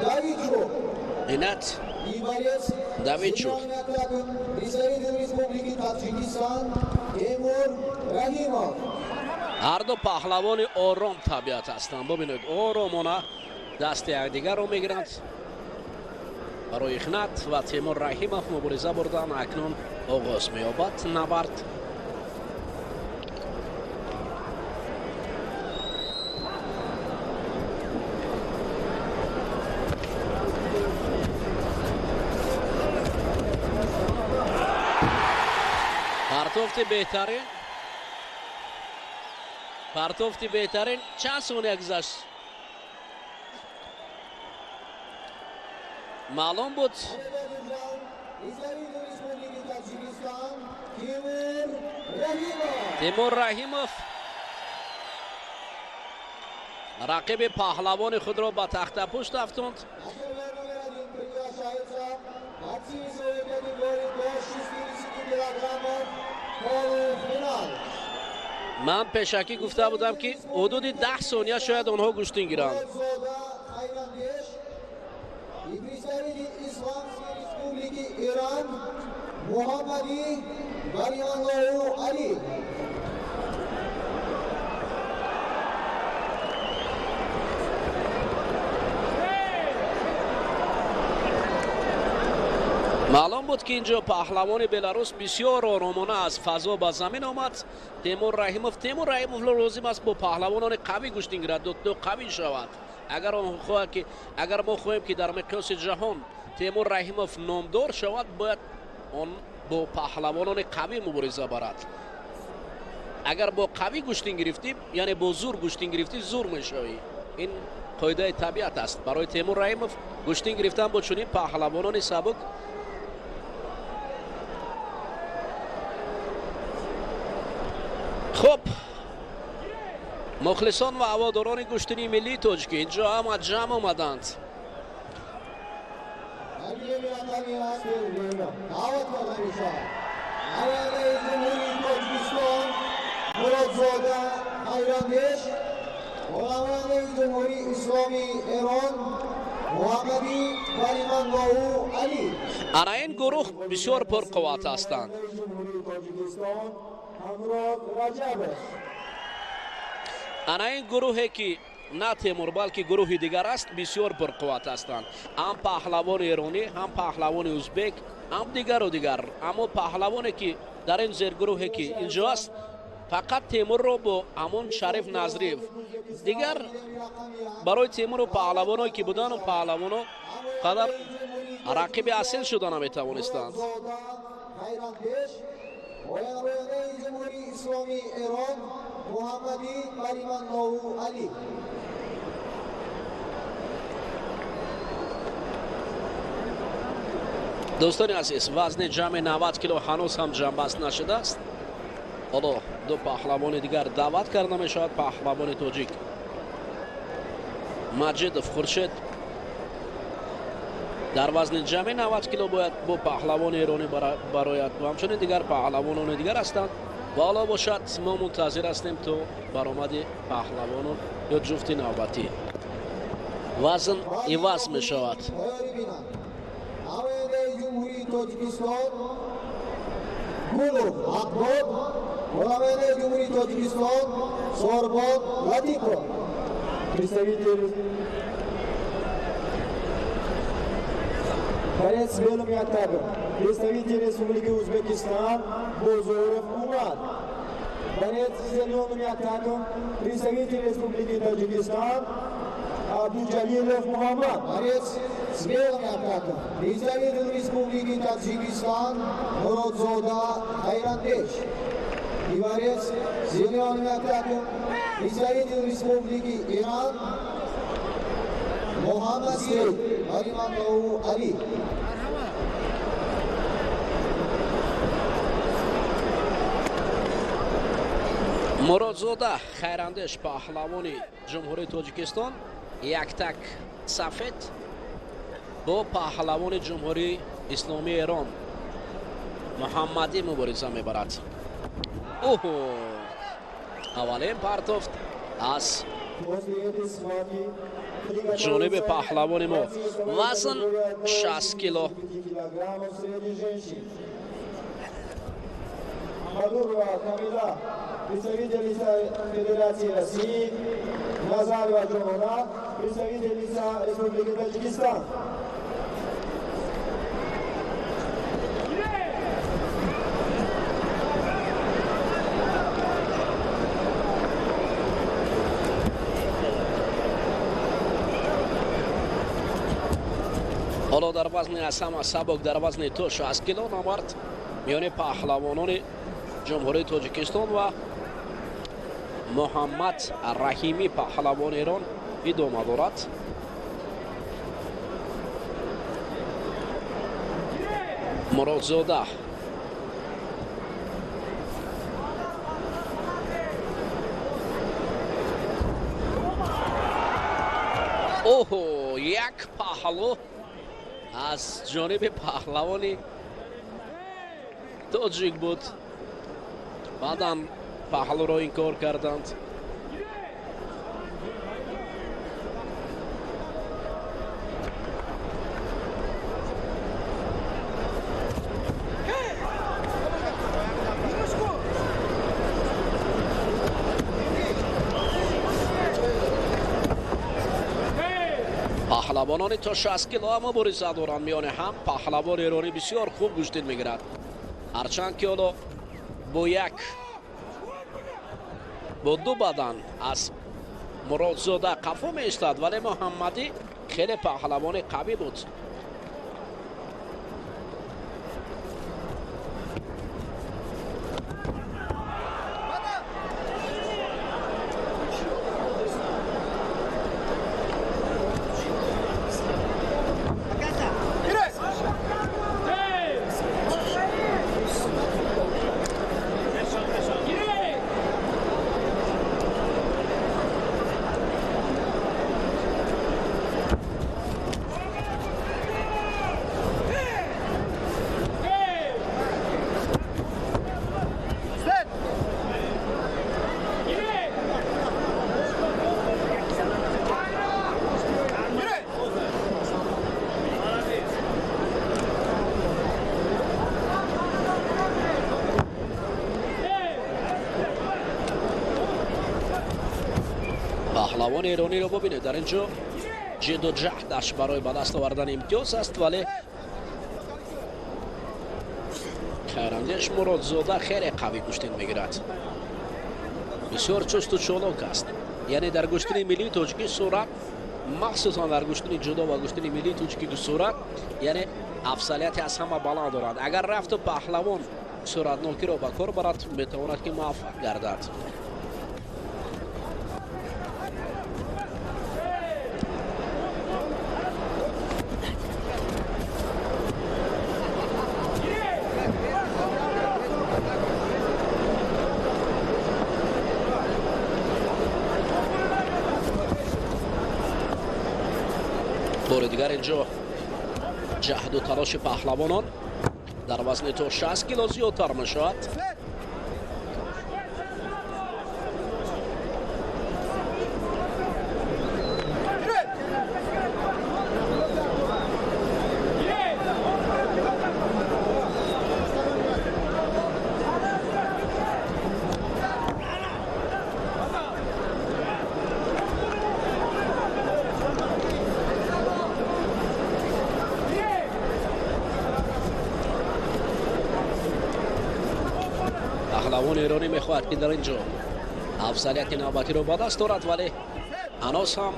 Давидчук. Инат И борец Давидчук. Представитель Республики Таджикистан Темур Раҳимов. Ҳар ду паҳлавони ором табиат ҳастанд. Бубинед, оромона дасти якдигарро мегиранд. Барои Ихнат ва Темур Раҳимов мубориза бурдан акнун оғоз меёбад набард. Партофти беҳтарин, партофти беҳтарин. Чанд сония гузашт? Маълум буд. Темур Раҳимов рақиби паҳлавони худро ба тахтапушт афтонд. Ман пешакӣ гуфта будам, ки ҳудуди 10 сония шояд онҳо гӯштин гиранд. Маълум буд, ки инҷо паҳлавони Беларус бисёр оромона аз фазо ба замин омад. Темур Раҳимов, Темур Раҳимов лозим аст бо паҳлавонони қавӣ гӯштин гирад, ду қавӣ шавад. Агар он хоҳад, ки агар мо хоҳем, ки дар миқёси ҷаҳон Темур Раҳимов номдор шавад, бояд он бо паҳлавонони қавӣ мубориза барад. Агар бо қавӣ гӯштин гирифтӣ, яъне бо зур гӯштин гирифтӣ, зур мешавӣ. Ин қоидаи табиат аст. Барои Темур Раҳимов гӯштин гирифтан бо чунин паҳлавонони сабук хуб. Мухлисон ва ҳаводорони гӯштини миллии тоҷикӣ инҷо ҳама ҷамъ омаданд. Ана ин гурӯҳ бисёр пурқувват ҳастанд. Ана ин гурӯҳе, ки на Темур, балки гурӯҳи дигар аст, бисёр пурқувват ҳастанд. Ҳам паҳлавони эронӣ, ҳам паҳлавони узбек, ҳам дигару дигар. Аммо паҳлавоне, ки дар ин зергурӯҳе, ки инҷо аст, фақат Темурро бо ҳамон Шариф Назриев. Дигар барои Темуру паҳлавоное, ки будану паҳлавоно қадар рақиби асил шуда наметавонистанд. Дӯстони азиз, вазни ҷамъи 90 кило ҳанӯз ҳам ҷамъбаст нашудааст. Ҳоло ду паҳлавони дигар даъват карда мешавад. Паҳлавони тоҷик Маҷидов Хуршед дар вазни ҷамъи 90 кило бояд бо паҳлавони эронӣ барояд ва ҳамчунин дигар паҳлавонони дигар ҳастанд. Ва ҳоло бошад, мо мунтазир ҳастем то баромади паҳлавонон ё ҷуфти навбатӣ. Вазн иваз мешавад. Борец с белым яктагом, представитель Республики Узбекистан Бозоров Умар. Борец с зеленым яктагом, представитель Республики Таджикистан Абдуджалилов Мухаммад. Борец с белым яктагом, представитель Республики Таджикистан Муродзода Хайрандеш. И борец с зеленым яктагом, представитель Республики Иран Мухаммад Сейд Ариманлоу Али. Муродзода Хайрандеш, паҳлавони Ҷумҳурии Тоҷикистон, яктак сафед бо паҳлавони Ҷумҳурии Исломии Эрон Муҳаммадӣ мубориза мебарад. Оҳо, аввалин партофт аз ҷониби паҳлавони мо. Вазн 60 кило. Представительница Федерации России Назарова Джонона, представительница Республики Таджикистан. Ҳоло дар вазни аз ҳама сабук, дар вазни то 60 кило набард миёни паҳлавонони Ҷумҳурии Тоҷикистон ва Муҳаммад Раҳимӣ, паҳлавони Эрон, идома дорад. Муродзода оҳо, як паҳлу аз ҷониби паҳлавони тоҷик буд. Баъдан Паҳлӯро инкор карданд. Паҳлавонони то 60 кило мубориза доранд миёни ҳам. Паҳлавони эронӣ бисёр хуб гӯштин мегирад, ҳарчанд ки ҳоло бо як бо ду бадан аз Муродзода қафо меистад, вале Муҳаммадӣ хеле паҳлавони қавӣ буд. Паҳлавони эрониро бубинед, дар ин ҷо ҷидду ҷаҳдаш барои ба даст овардани имтиёз аст, вале Хайрандеш Муродзода хеле қавӣ гӯштин мегирад. Бисёр чусту чолок аст. Яъне дар гӯштини миллии тоҷикӣ сурат, махсусан дар гӯштини ҷудо ва гӯштини миллии тоҷикӣ сурат, яъне афзалияти аз ҳама баланд дорад. Агар рафту паҳлавон суратнокиро ба кор барад, метавонад ки муваффақ гардад. Бори дигар инҷо ҷаҳду талоши паҳлавонон дар вазни то 60 кило зиёдтар мешавад. Паҳлавони эронӣ мехоҳад ки дар ин ҷо афзалияти навбатиро ба даст орад, вале ҳанӯз ҳам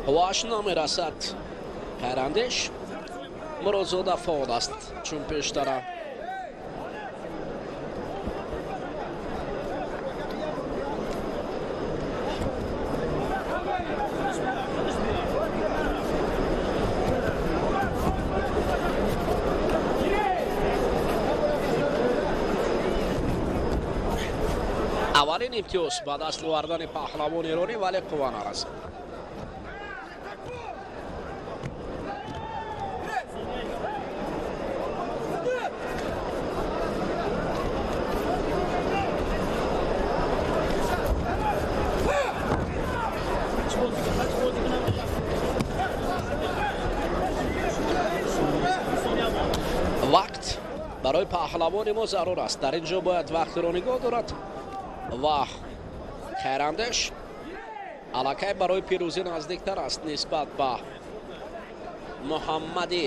қуввааш намерасад. Хайрандеш Муродзода фаъол аст, чун пештара. Аввалин имтиёз ба даст овардани паҳлавони эронӣ, вале қувва нарасид. Вақт барои паҳлавони мо зарур аст. Дар ин ҷо бояд вақтро нигоҳ дорад ва Хайрандеш аллакай барои пирӯзӣ наздиктар аст нисбат ба Муҳаммади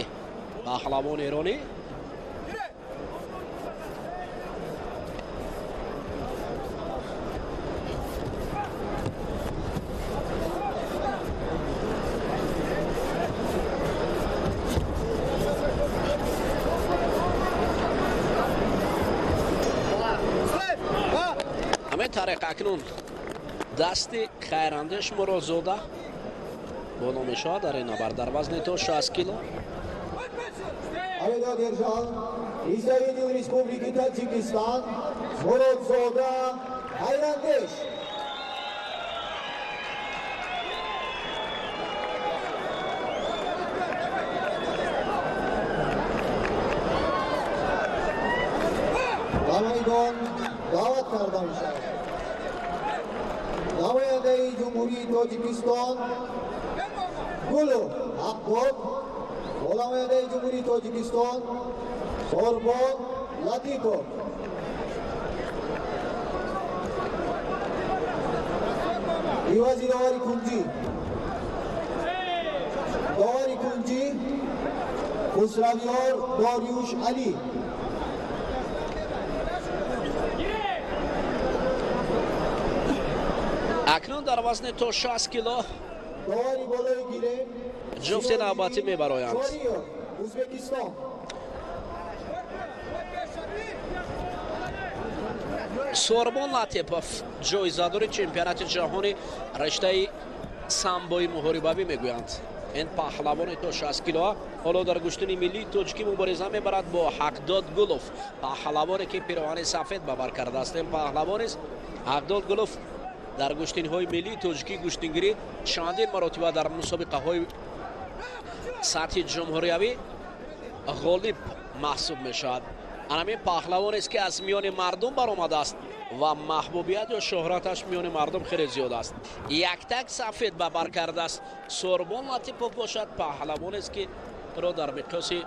паҳлавони эронӣ. Тариқ акнун дасти Хайрандеш Муродзода боло мешавад дар ин набард дар вазни то 60 кило. Победу одержал представитель Республики Таджикистан Муродзода Хайрандеш. Ба майдон даъват карда Ҷумҳурии Тоҷикистон Гулов Ҳақдод бо намояндаи Ҷумҳурии Тоҷикистон Сорбон Латипов. Ивази довари кунҷӣ, довари кунҷӣ Хусравёр Дориюш Алӣ. Акнун дар вазни то 60 кило довари болои гирем ҷуфти навбатӣ мебароянд. Ӯзбекистон. Сорбон Латипов ҷоизадори чемпионати ҷаҳони риштаи самбои муҳорибавӣ мегӯянд. Ин паҳлавони то 60 кило ҳоло дар гӯштини миллии тоҷикӣ мубориза мебарад бо Ҳақдод Гулов, паҳлавоне ки пироҳани сафед ба бар кардааст. Ин паҳлавонест Ҳақдод Гулов дар гӯштинҳои миллии тоҷикӣ гӯштингирӣ чандин маротиба дар мусобиқаҳои сатҳи ҷумҳуриявӣ ғолиб маҳсуб мешавад. Анамин паҳлавонест ки аз миёни мардум баромадааст ва маҳбубият ё шӯҳраташ миёни мардум хеле зиёд аст. Яктак сафед ба бар кардааст. Сорбон Латипов бошад паҳлавонест ки ӯро дар миқёси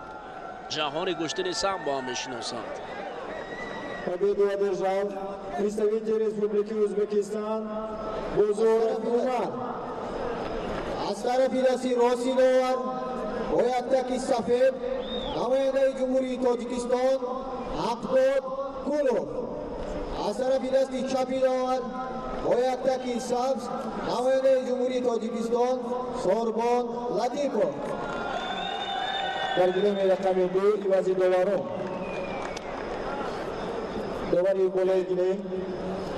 ҷаҳони гӯштини самбо ҳам мешиносанд. Победу одержал представитель Республики Узбекистан Бозоров Умар. Аз тарафи дасти рости довар бо яктаки сафед намояндаи Ҷумҳурии Тоҷикистон Ҳақдод Гулов. Аз тарафи дасти чапи довар бо яктаки сабз намояндаи Ҷумҳурии Тоҷикистон Сорбон Латипов. Дар гиреми рақами 2 ивази доварон. Довари болои гирем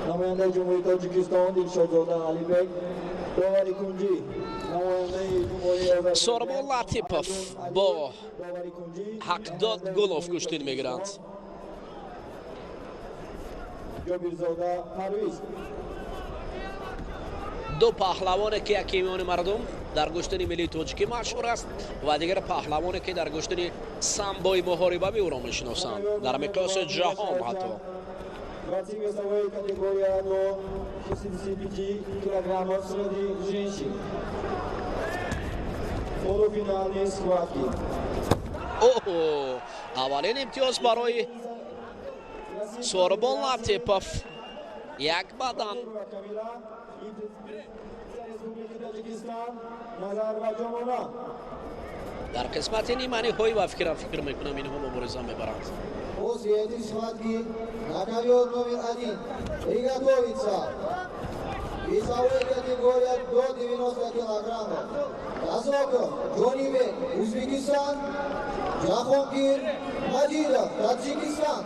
намояндаи Ҷумҳурии Тоҷикистон Дилшодзода Алибек, довари кунҷӣ намояндаи Ҷумҳурии Сорбон Латипов бо Ҳақдод Гулов гӯштин мегиранд. Ҷобирзода Парвиз. Ду паҳлавоне ки яке миёни мардум дар гӯштини миллии тоҷикӣ машҳур аст ва дигар паҳлавоне ки дар гӯштини самбои муҳорибавӣ ӯро мешиносанд дар миқёси ҷаҳон ҳатто. Борцы весовой категория до 65 килограммов среди женщин. Полуфинальные схватки. Оҳо, аввалин имтиёз барои Сорбон Латипов. Як бадан. Дар қисмати ниманиҳоӣ ба фикрам фикр мекунам инҳо мубориза мебаранд. После этой схватки на ковер номер 1 приготовиться. Весовая категория до 90 килограммов. Казоков Джонибек, Узбекистан, Джахонгир Мадидов, Таджикистан.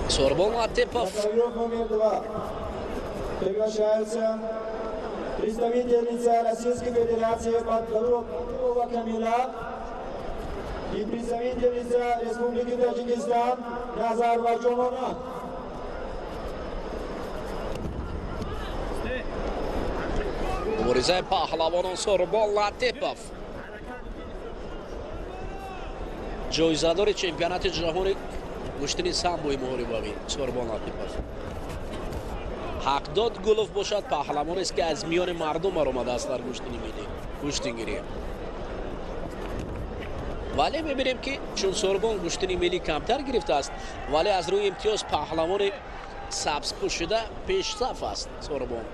Сорбон Латипов. На ковер номер 2 приглашается представительница Российской Федерации Бадурова Камила и представительница Республики Таджикистан Назарова Джонона. Муборизаи паҳлавонон Сорбон Латипов, ҷоизадори чемпионати ҷаҳони гӯштини самбои муҳорибавӣ Сорбон Латипов. Ҳақдод Гулов бошад паҳлавонест ки аз миёни мардум баромадааст дар гӯштини миллӣ гӯштингирӣ. Вале мебинем ки чун Сорбон гӯштини миллӣ камтар гирифтааст, вале аз рӯи имтиёз паҳлавони сабзпӯшида пешсаф аст Сорбон.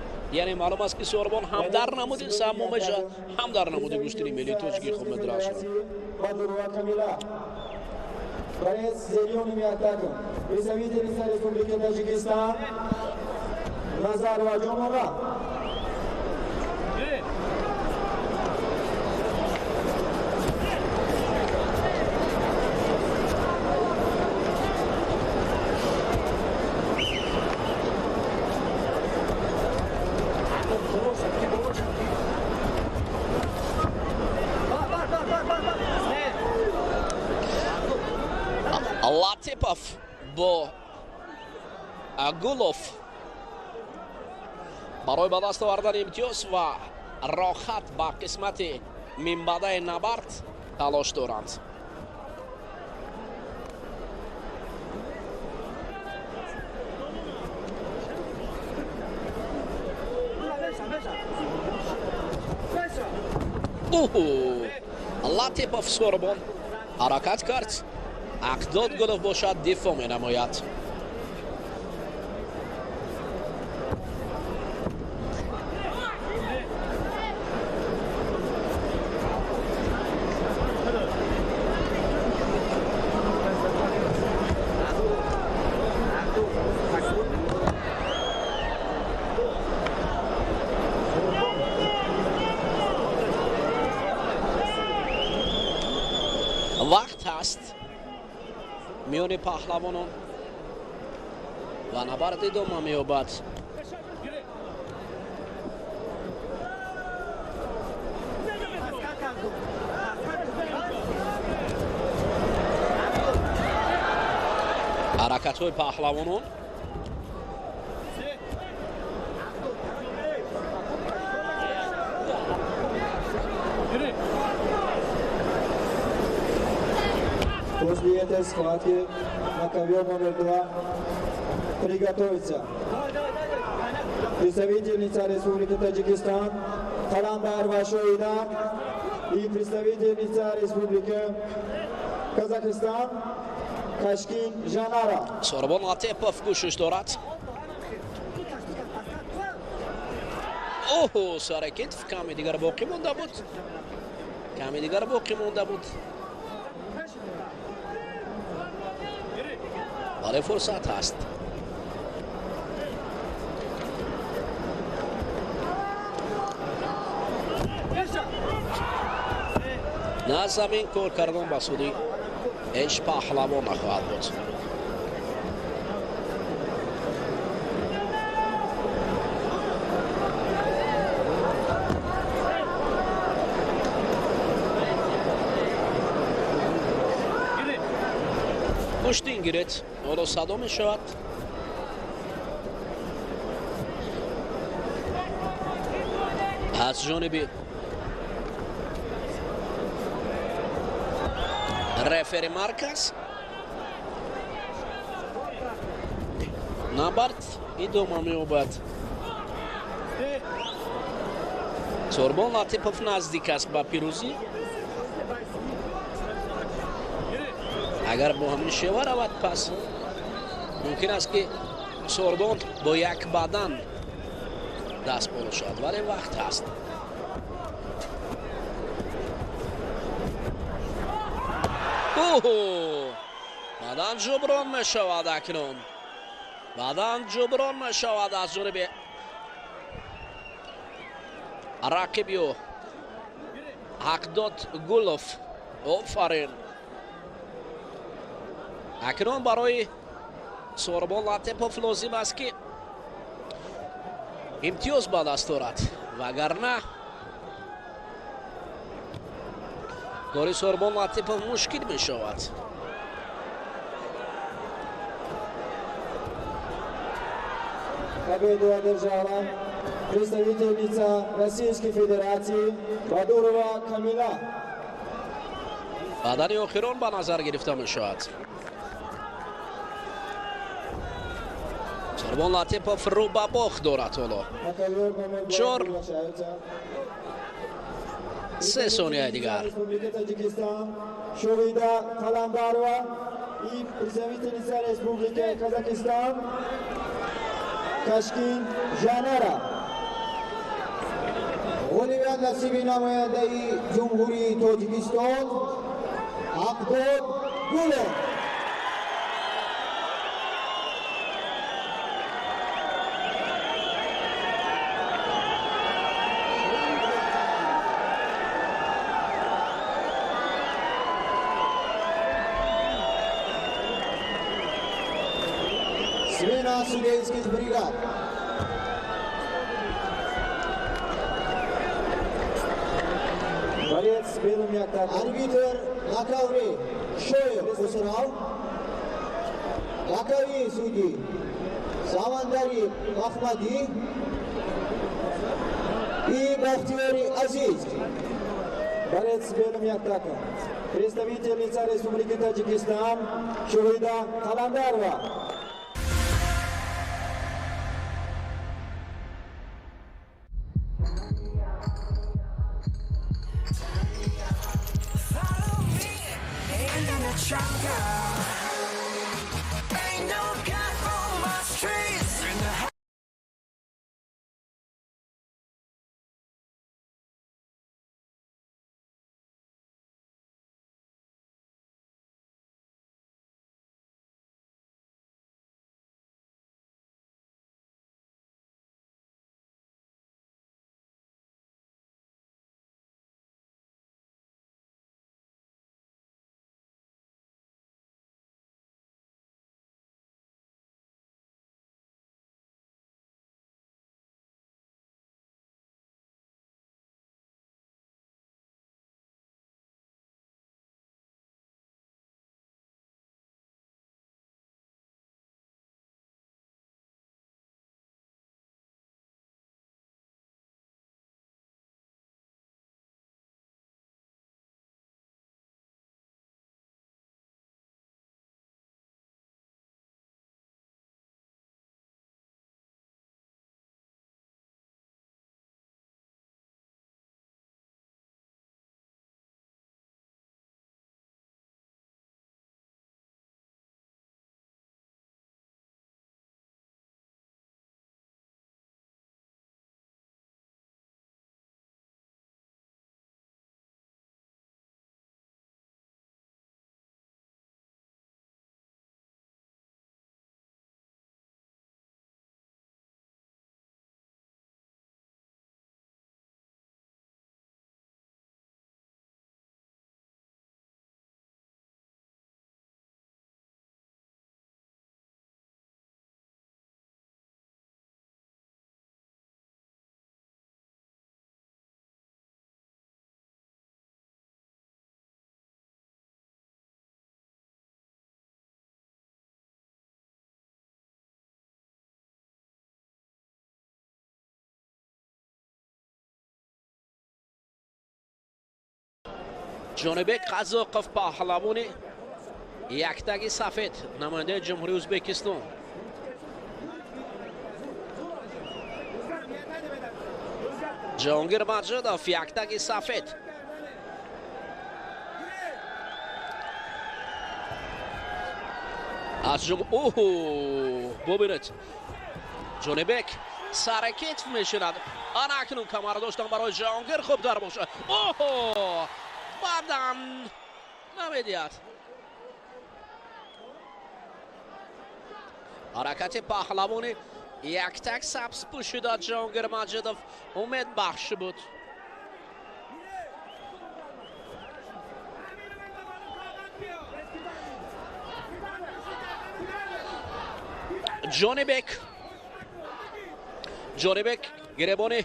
Яъне маълум аст ки Сорбон ҳам дар намуди самбо мешавад, ҳам дар намуди гӯштини миллии тоҷикӣ хуб медурахшад. Борец с зелеными атаками, представительница Республики Таджикистан Назарова Джонона. Латипов бо Гулов барои ба даст овардани имтиёз ва роҳат ба қисмати минбаъдаи набард талош доранд. Оҳу, Латипов Сорбон ҳаракат кард. Ҳақдод Гулов бошад, дифоъ менамояд. Вақт ҳаст миёни паҳлавонон ва набард идома меёбад. Ҳаракатҳои паҳлавонон. После этой схватки на ковер номер 2 приготовиться. Представительница Республики Таджикистан Қаландарова Шоҳида и представительница Республики Казахстан Кашкин Жанара. Сорбон Латипов кӯшиш дорад. Оҳо, саракетов каме дигар боқӣ монда буд. Каме дигар боқӣ монда буд. Вале фурсат ҳаст. На замин кор кардан ба суди ҳеҷ паҳлавон нахоҳад буд. Гӯштин гиред, ҳоло садо мешавад. Аз ҷониби рефери марказ набард идома меёбад. Сорбон Латипов наздик аст ба пирӯзӣ. Агар бо ҳамин шева равад, пас мумкин аст, ки Сорбон бо як бадан даст боло шавад, вале вақт ҳаст. Оҳо, баъдан ҷуброн мешавад акнун. Баъдан ҷуброн мешавад аз ҷониби рақиби ӯ Ҳақдод Гулов. Офарин. Акнун барои Сорбон Латипов лозим аст, ки имтиёз ба даст орад, вагарна кори Сорбон Латипов мушкил мешавад. Победу одержала представительница Российской Федерации Бадурова Камила. Бадани охирон ба назар гирифта мешавад. Сорбон Латипов рӯ ба бохт дорад ҳоло. На ковер номер 2 Чор. приглашаются 3 сонияи дигар. Республики Таджикистан Шоҳида Қаландарова и представительница Республики Казахстан Кашкин Жанара. Ғолибият насиби намояндаи Ҷумҳурии Тоҷикистон Ҳақдод Гулов. Смена судейских бригад. Борец с белым яктаком. Арбитр на ковре Шоев Хусрав, боковые судьи Самандари Махмади и Бахтиёри Азиз. Борец с белым яктаком. Представительница Республики Таджикистан Шоҳида Қаландарова. down. Ain't no cat on my streets. In the Ҷонибек Қазоқов, паҳлавони яктаги сафед, намояндаи Ҷумҳурии Ӯзбекистон. Ҷаҳонгир Маҷидов, яктаги сафед. Аз ҷум оҳу бубинед, Ҷонибек саракетф мешинад. Ана акнун камар доштан барои Ҷаҳонгир хубтар бошад. Оҳо, баъдан намедиҳад. Ҳаракати паҳлавони яктак сабз пӯшида Ҷаҳонгир Маҷидов умедбахш буд. Ҷонибек гиребони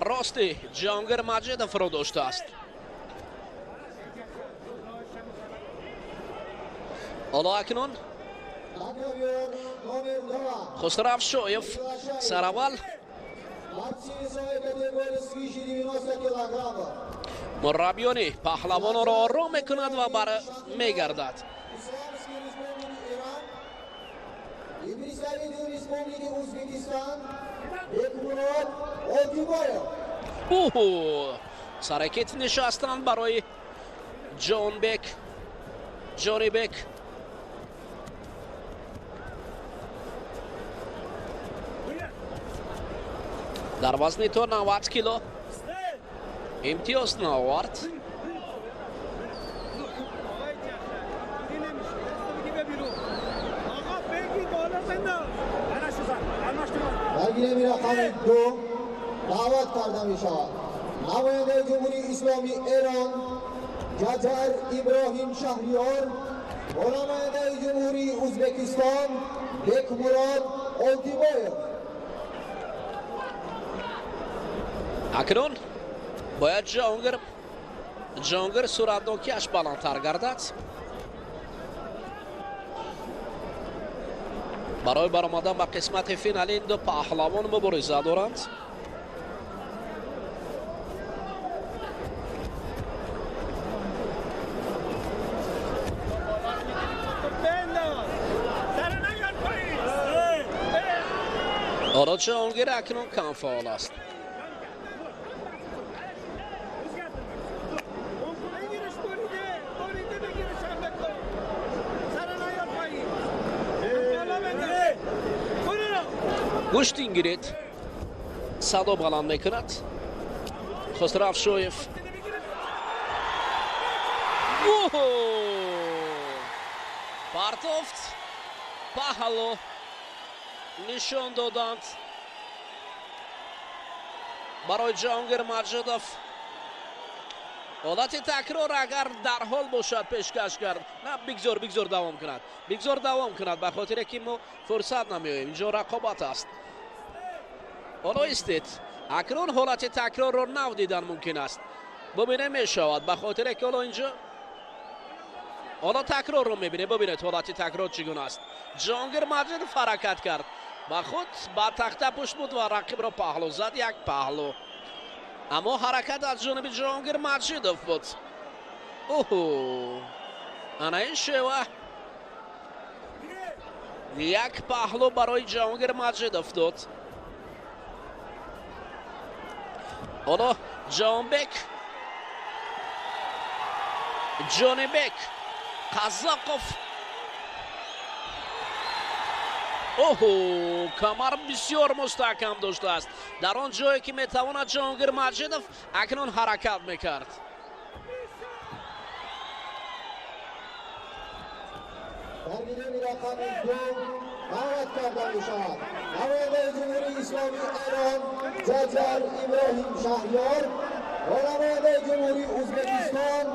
рости Ҷаҳонгир Маҷидовро доштааст. Ҳоло акнун Хусрав Шоев сараввал мураббиёни паҳлавонро ором мекунад ва бар мегардад. Оҳо, саракет нишастанд барои Ҷонбек Ҷонибек. Дар вазни то 90 кило имтиёз наовард. Дар гиреми рақами 2 даъват карда мешавад намояндаи Ҷумҳурии Исломии Эрон Ҷаҷар Иброҳим Шаҳриёр ва намояндаи Ҷумҳурии Ӯзбекистон Бекмурод Олтибоев. Акнун бояд Ҷаҳонгир суратнокиаш баландтар гардад барои баромадан ба қисмати финали. Ин ду паҳлавон мубориза доранд. Ҳоло Ҷаҳонгир акнун кам фаъол аст. Гӯштин гиред, садо баланд мекунад Хусрав Шоев. Партофт, паҳлу нишон доданд барои Ҷаҳонгир Маҷидов. Ҳолати такрор агар дарҳол бошад пешкаш кард. На, бигзор, бигзор давом кунад, бигзор давом кунад, ба хотире ки мо фурсат намеоем, инҷо рақобат аст. Ҳоло истед, акнун ҳолати такрорро нав дидан мумкин аст, бубинем мешавад, ба хотире ки ҳоло инҷо ҳоло такрорро мебинем. Бубинед ҳолати такрор чӣ гуна аст. Ҷаҳонгир Маҷидов ҳаракат кард, ба худ ба тахта пушт буд ва рақибро паҳлу зад, як паҳлу. Аммо ҳаракат аз ҷониби Ҷаҳонгир Маҷидов буд. Оҳу, ана ин шева як паҳлу барои Ҷаҳонгир Маҷидов дод. Ҳоло Ҷонбек, Ҷонибек Қазоқов. Оҳу, камар бисёр мустаҳкам доштааст. Дар он ҷое ки метавонад Ҷаҳонгир Маҷидов акнун ҳаракат мекард. Дар гилеми рақами 2 даъват карда мешавад намояндаи Ҷумҳурии Исломии Эрон Ҷаҷар Иброҳим Шаҳриёр ва намояндаи Ҷумҳурии Ӯзбекистон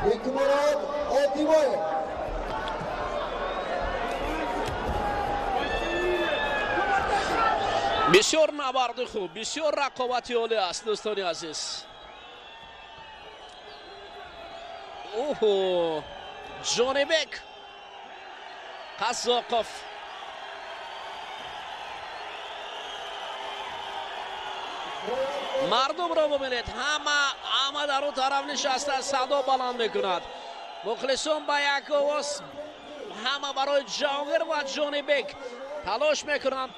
Бекмурод Отимоев. Бисёр набарди хуб, бисёр рақобати олӣ аст, дӯстони азиз. Оҳу, Ҷонибек Қазоқов. Мардумро бубинед, ҳама дар он тараф нишаста садо баланд мекунад. Мухлисон ба як овоз ҳама барои Ҷаҳонгир ва Ҷонибек талош мекунанд.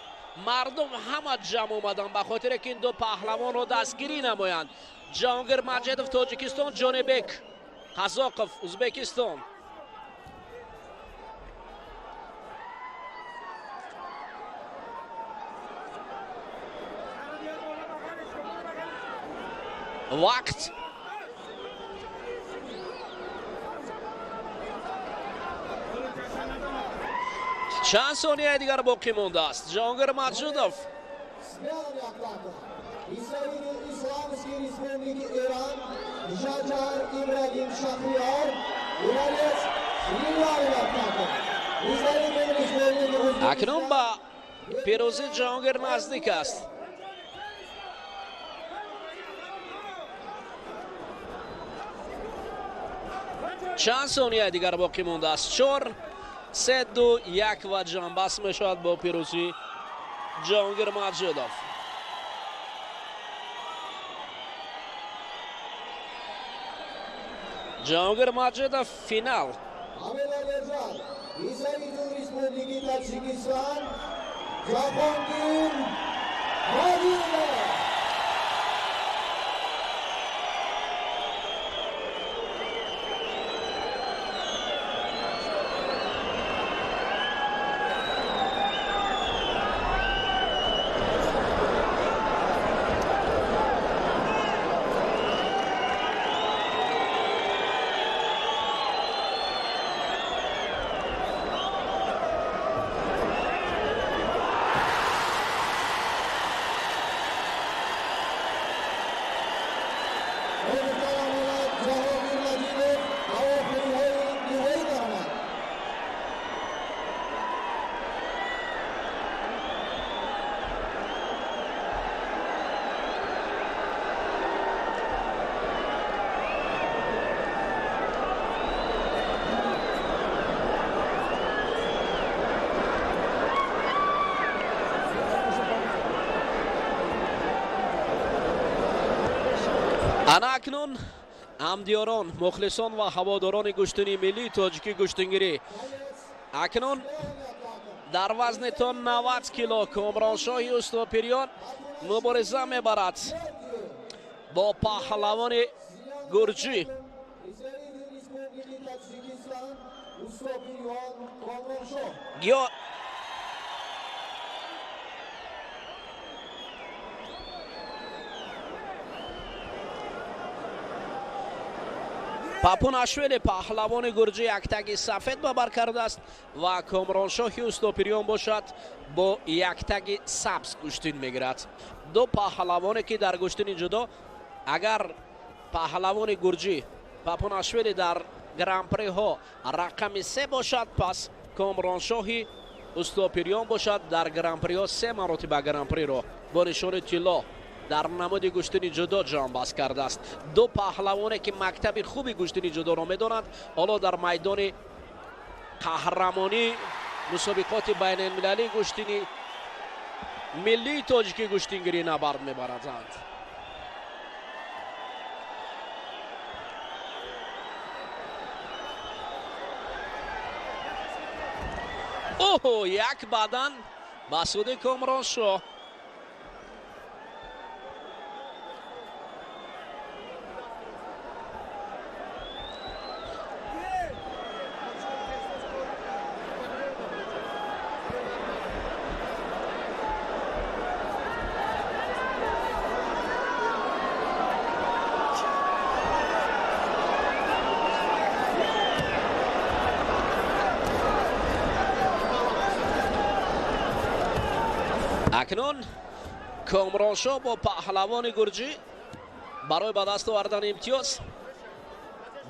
Мардум ҳама ҷамъ омаданд ба хотире ки ин ду паҳлавонро дастгирӣ намоянд. Ҷаҳонгир Маҷидов Тоҷикистон, Ҷонибек Қазоқов Ӯзбекистон. Вақт чанд сонияи дигар боқӣ мондааст. Ҷаҳонгир Маҷидов. Акнун ба пирӯзии Ҷаҳонгир наздик аст. Чанд сонияи дигар боқӣ мондааст. 4, 3, 2, 1 ва ҷамъбаст мешавад бо пирӯзии Ҷаҳонгир Маҷидов. Ҷаҳонгир Маҷидов финал. Ана акнун ҳамдиёрон, мухлисон ва ҳаводорони гӯштини миллии тоҷикӣ гӯштингирӣ. Акнун дар вазни то 90 кило Комроншоҳи Устопирён мубориза мебарад бо паҳлавони гурҷӣ. Папунашвили паҳлавони гурҷӣ яктаги сафед ба бар кардааст ва Комроншоҳи Устопириён бошад бо яктаги сабз гӯштин мегирад. Ду паҳлавоне ки дар гӯштини ҷудо, агар паҳлавони гурҷӣ Папунашвили дар гран-приҳо рақами 3 бошад, пас Комроншоҳи Устопириён бошад дар гран-приҳо 3 маротиба гран-приро бо нишони тилло дар намуди гӯштини ҷудо ҷамъбаст кардааст. Ду паҳлавоне ки мактаби хуби гӯштини ҷудоро медонанд, ҳоло дар майдони қаҳрамонӣ мусобиқоти байналмилалии гӯштини миллии тоҷикӣ гӯштингирӣ набард мебаранд. Оҳо, як бадан ба суди Комроншоҳ. Акнун Комроншоҳ бо паҳлавони гурҷӣ барои ба даст овардани имтиёз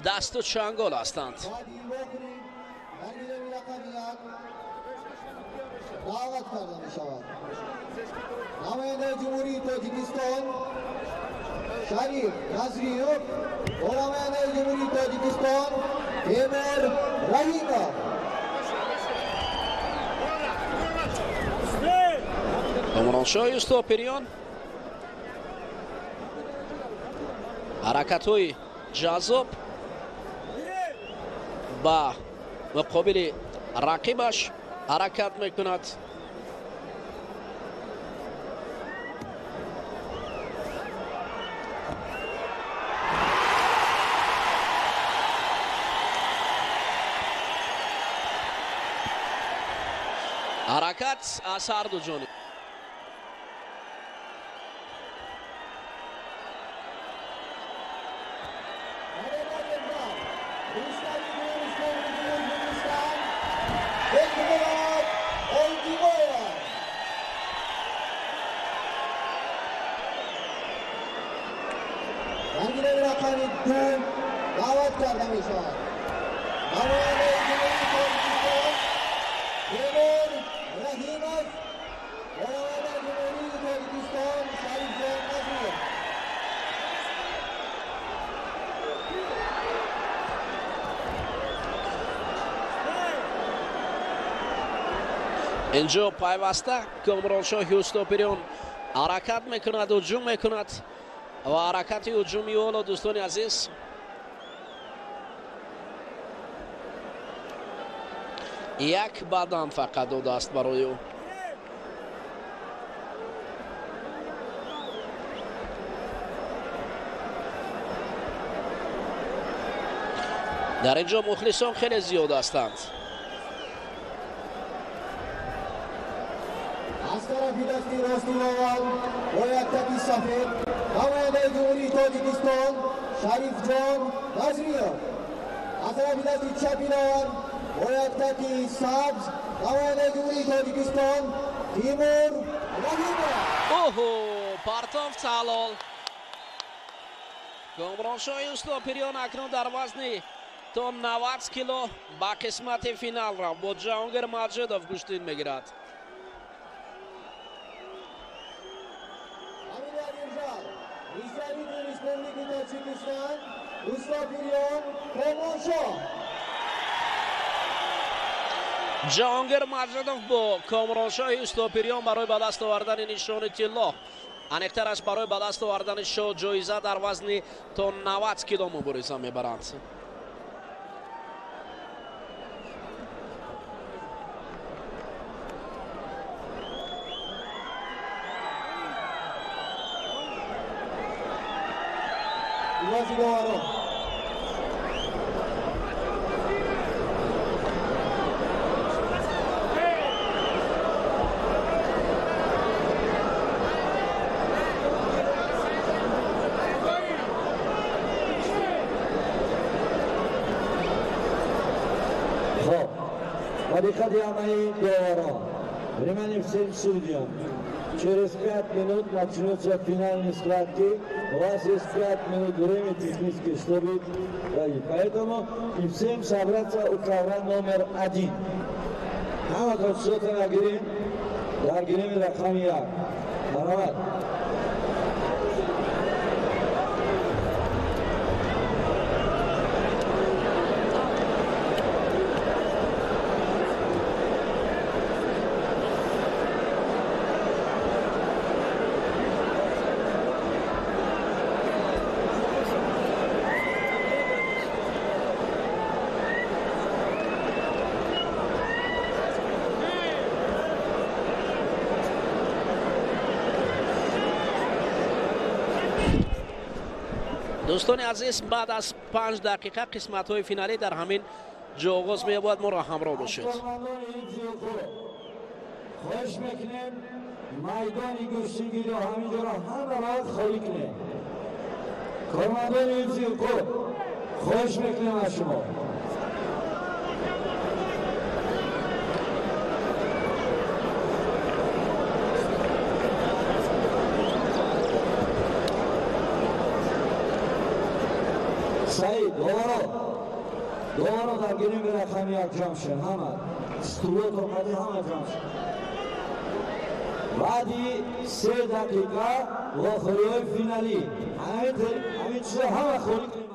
дасту чангол ҳастанд. Даъват карда мешавад намояндаи Ҷумҳурии Тоҷикистон Шариф Назриев ва намояндаи Ҷумҳурии Тоҷикистон Темур Раҳимов. Комроншоҳи Устопириён ҳаракатҳои ҷаззоб ба муқобили рақибаш ҳаракат мекунад. Ҳаракат аз ҳар ду ҷониб. Даъват карда мешавад намояндаи Ҷумҳурии Тоҷикистон Темур Раҳимов ва намояндаи Ҷумҳурии Тоҷикистон Шарифҷон Назриев. Инҷо пайваста Комроншоҳи Устопириён ҳаракат мекунад, ҳуҷум мекунад ва ҳаракати ҳуҷуми ӯ дӯстони азиз як бадан фақат додааст барои ӯ. Дар ин ҷо мухлисон хеле зиёд ҳастанд. Аз тарафи дасти рости довар бо яктаки сафед намояндаи Ҷумҳурии Тоҷикистон Шарифҷон Назриев, аз тарафи дасти чапи довар бо яктаки сабз намояндаи Ҷумҳурии Тоҷикистон Тимур Раҳимов. Оҳо, партофт ҳалол. Комроншоҳи Устопириён акнун дар вазни то 90 кило ба қисмати финал рафт. Бо Ҷаҳонгир Маҷидов гӯштин мегирад. Представитель Республики Таджикистан Устопириён Комроншоҳ. Ҷаҳонгир Маҷидов бо Комроншоҳи Устопириён барои ба даст овардани нишони тилло, аниқтараш барои ба даст овардани шоҳ-ҷоиза дар вазни то 90 кило мубориза мебаранд. Диққати ҳамаи доварон. Внимание всем судьям. Через 5 минут начнутся финальные схватки. У вас есть 5 минут времени технически, чтобы пройти. Поэтому и всем собраться у ковра номер 1. Ҳама таҷҳизотро нагирем, дар гиреми рақами 1. Марҳамат. Дӯстони азиз, баъд аз 5 дақиқа қисматҳои финалӣ дар ҳамин ҷо оғоз меёбад. Моро ҳамроҳ бошед. Хоҳиш мекунем, майдони гӯштингириро ҳаминҷоро ҳама вақт холӣ кунем. Кормандони ҳифзи ҳуқуқ, хоҳиш мекунем аз шумо. Саид, доваро, доваро, дар гирими рақами 1 ҷамъ шавед. Ҳама стулото қади ҳама ҷамъ шавед. Баъди 3 дақиқа вохӯриҳои финалӣ. Ҳамин чизо ҳама холӣ кунем.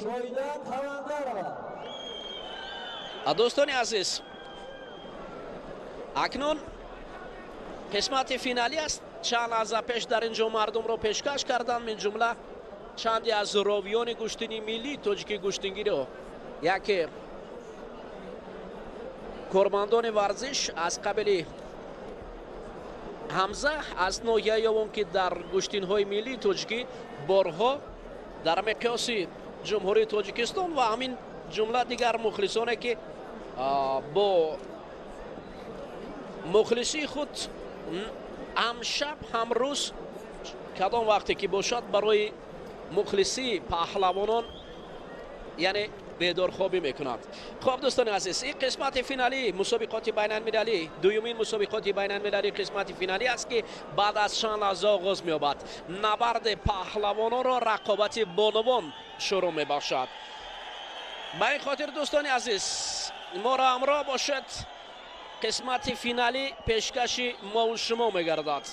Шоида Қаландарова. Дӯстони азиз, акнун қисмати финалӣ аст. Чанд лаҳза пеш дар ин ҷо мардумро пешкаш карданд, мин ҷумла чанде аз ровиёни гӯштини миллии тоҷики гӯштингириро, яке кормандони варзиш аз қабили Ҳамза аз ноҳияи Ёвон, ки дар гӯштинҳои миллии тоҷикӣ борҳо дар миқёси Ҷумҳурии Тоҷикистон ва ҳамин ҷумла дигар мухлисоне, ки бо мухлисии худ ҳам шаб ҳам рӯз кадом вақте ки бошад барои мухлисии паҳлавонон, яъне бедорхобӣ мекунанд. Хоб, дӯстони азиз, ин қисмати финалӣ мусобиқоти байналмилалӣ, дуюмин мусобиқоти байналмилалӣ қисмати финалӣ аст, ки баъд аз чанд лаҳза оғоз меёбад. Набарди паҳлавононро рақобати бонувон шурӯъ мебахшад. Ба ин хотир, дӯстони азиз, моро ҳамроҳ бошед, қисмати финалӣ пешкаши мову шумо мегардад.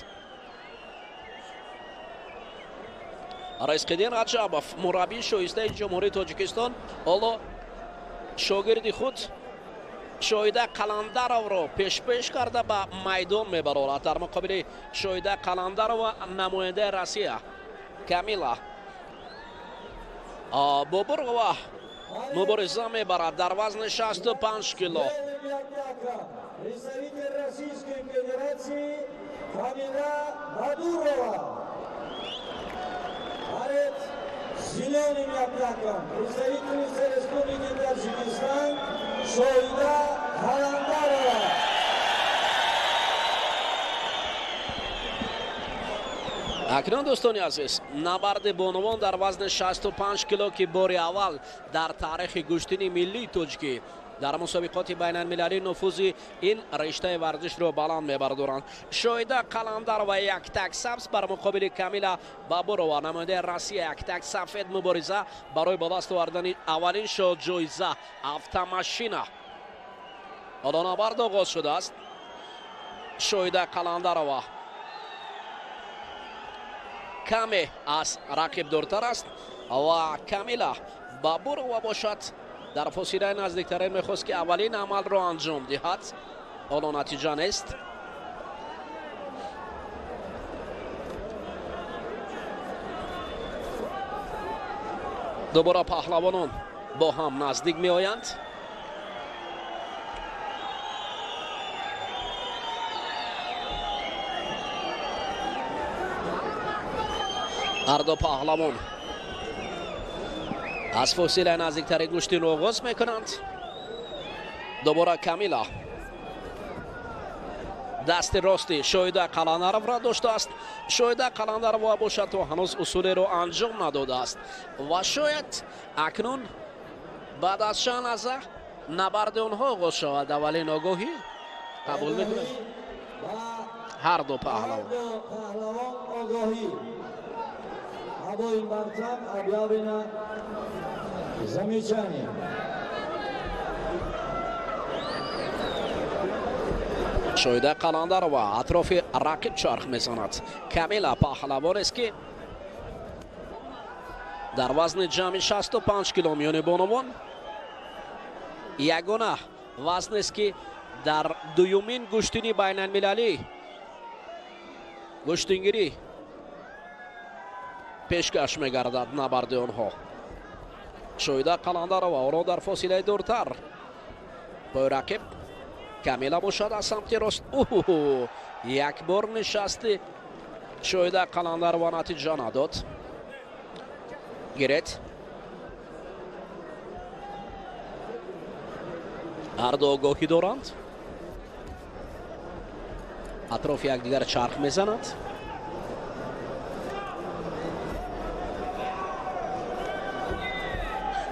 Раисқиддин Раҷабов, мураббии шоистаи Ҷумҳурии Тоҷикистон, ҳоло шогирди худ Шоида Қаландаровро пешпеш карда ба майдон мебарорад. Дар муқобили Шоида Қаландарова намояндаи Россия Камила Бобурова мубориза мебарад дар вазни 65 кило. Представитель Российской Федерации Камила Бадурова. Борец с зеленым яблоком, представительница Республики Таджикистан Шоида Қаландарова. Акнун, дӯстони азиз, набарди бонувон дар вазни 65 кило, ки бори аввал дар таърихи гӯштини миллии тоҷикӣ дар мусобиқоти байналмилалӣ нуфузи ин риштаи варзишро баланд мебардоранд. Шоида Қаландарова яктак сабз бар муқобили Камила Бабурова, намояндаи Россия, яктак сафед мубориза барои ба даст овардани аввалин шоҳҷоиза автомашина. Ҳоло набард оғоз шудааст. Шоида Қаландарова каме аз рақиб дуртар аст ва Камила Бабурова бошад дар фосилаи наздиктарин мехост, ки аввалин амалро анҷом диҳад. Ҳоло натиҷа нест. Дубора паҳлавонон бо ҳам наздик меоянд. Ҳарду паҳлавон аз фосилаи наздиктари гӯштинро оғоз мекунанд. Дубора Камила дасти рости Шоида Қаландаровро доштааст. Шоида Қаландарова бошад то ҳанӯз усулеро анҷом надодааст ва шояд акнун баъд аз чанд лаҳза набарди онҳо оғоз шавад. Аввалин огоҳӣ қабул мекунад ҳарду паҳлавон. Обоим борцам объявлено замечание. Шоида Қаландарова атрофи рақиб чарх мезанад. Камила паҳлавонест, ки дар вазни ҷамъи 65 кило миёни бонувон ягона вазнест, ки дар дуюмин гӯштини байналмилалӣ гӯштингирӣ пешкаш мегардад набарди онҳо. Шоида Қаландарова оро дар фосилаи дуртар бо рақиб Камила бошад аз самти рост. Уҳу, як бор нишасти Шоида Қаландарова натиҷа надод. Гирет. Ҳарду огоҳӣ доранд, атрофи якдигар чарх мезанад.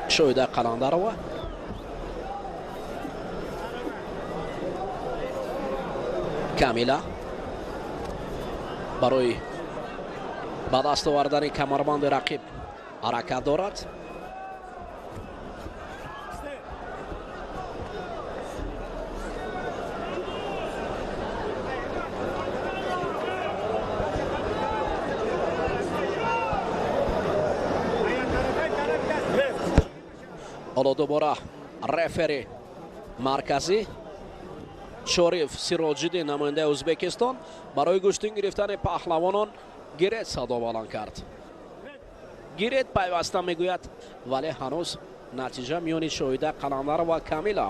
Шоида Қаландарова Камила барои ба даст овардани камарбанди рақиб ҳаракат дорад. Ҳоло дубора рефери марказӣ Шориф Сироҷиддин, намояндаи Ӯзбекистон, барои гӯштин гирифтани паҳлавонон гирет садо баланд кард. Гирет пайваста мегӯяд, вале ҳанӯз натиҷа миёни Шоҳида Қаландарова ва Камила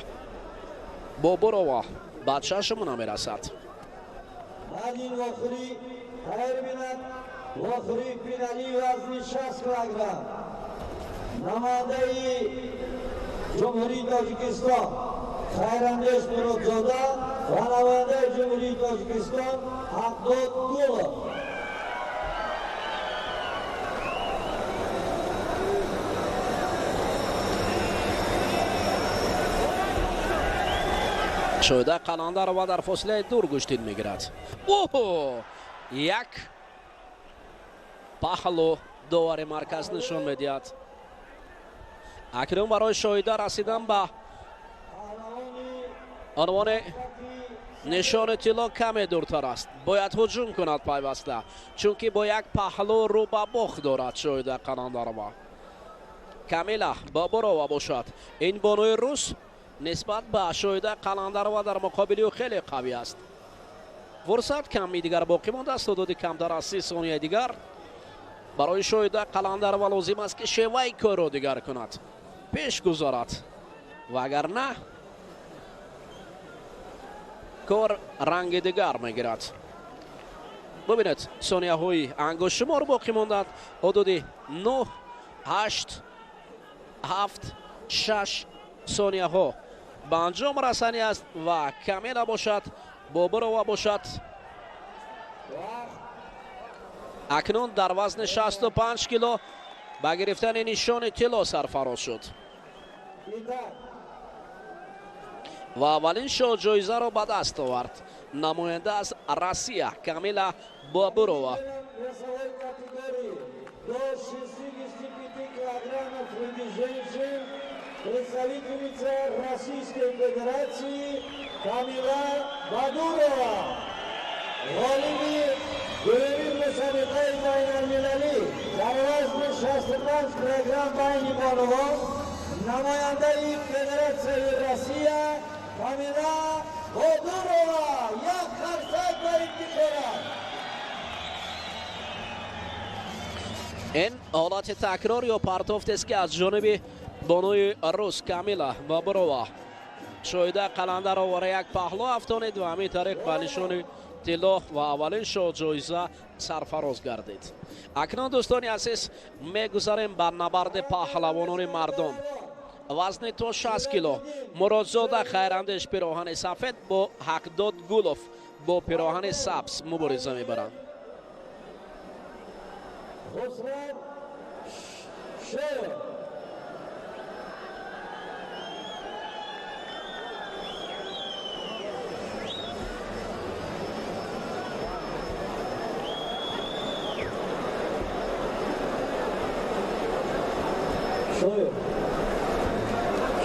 Бобурова ба чашм намерасад. Баъди ин вохӯрӣ хайр бинад вохӯрии финалии вазни 60 килограмм намояндаи Ҷумҳурии Тоҷикистон Хайрандеш Муродзода ва намояндаи Ҷумҳурии Тоҷикистон Ҳақдод Гулов. Шоҳида Қаландарова дар фосилаи дур гӯштин мегирад. Оҳо! Як паҳлу довари марказ нишон медиҳад. Акнун барои Шоҳида расидан ба унвони нишони тилло каме дуртар аст. Бояд ҳуҷум кунад пайваста, чунки бо як паҳлу рӯ ба бохт дорад Шоҳида Қаландарова. Камила Бобурова бошад. Ин бонуи рус нисбат ба Шоҳида Қаландарова дар муқобили ӯ хеле қавӣ аст. Фурсат ками дигар боқӣ мондааст, ҳудуди камтар аз 30 сонияи дигар. Барои Шоҳида Қаландарова лозим аст, ки шеваи корро дигар кунад, пеш гузорад, вагар на кор ранги дигар мегирад. Бубинед, сонияҳои ангуштшумор боқӣ монданд, ҳудуди 9, 8, 7, 6 сонияҳо ба анҷом расанӣ аст ва Камила бошад, Бобурова бошад. Акнун дар вазни 65 кило ба гирифтани нишони тилло сарфароз шуд ва аввалин шоҳҷоизаро ба даст овард намоянда аз Россия Камила Бобурова. Представительница Российской Федерации Камила Бабурова. Ғолиби дуюмин мусобиқаи байналмилалӣ дар вазни 65 килограмм байни бонувон намояндаи Федератсияи Россия Камила Бабурова. Як қарсак ба ифтихорат. Ин ҳолати такрор ё партофтест, ки аз ҷониби бонуи рус Камила Бобурова Шоҳида Қаландароваро як паҳлу афтонид ва ҳамин тариқ ба нишони тилло ва аввалин шоҳҷоиза сарфароз гардид. Акнун, дӯстони азиз, мегузарем ба набарди паҳлавонони мардон. Вазни то 60 кило Муродзода Хайрандеш пироҳани сафед бо Ҳақдод Гулов бо пироҳани сабз мубориза мебаранд.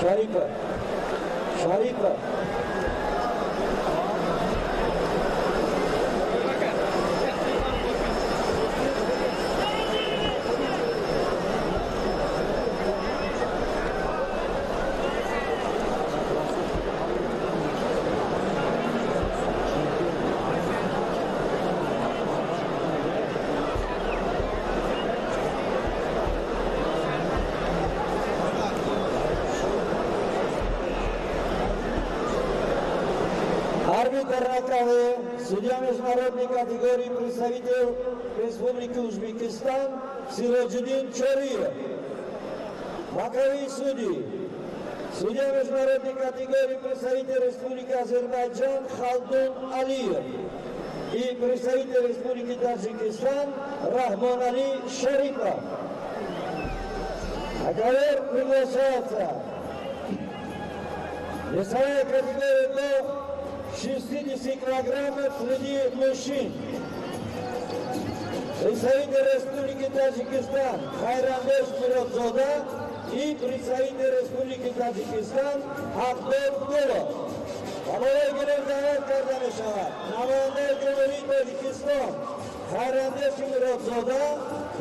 Шарипов. Шарипов. Арбитр Ракавы, судья международной категории, представитель Республики Узбекистан Сироджидин Чориев. Боковые судьи. Судья международной категории, представитель Республики Азербайджан Халдун Алиев. И представитель Республики Таджикистан Рахмон Али Шарипов. На ковер приглашается весовая категория до 60 килограммов среди мужчин. Представитель Республики Таджикистан Хайрандеш Муродзода и представитель Республики Таджикистан Ҳақдод Гулов. Ба болои гирем даъват карда мешавад намояндаи Ҷумҳурии Тоҷикистон Хайрандеш Муродзода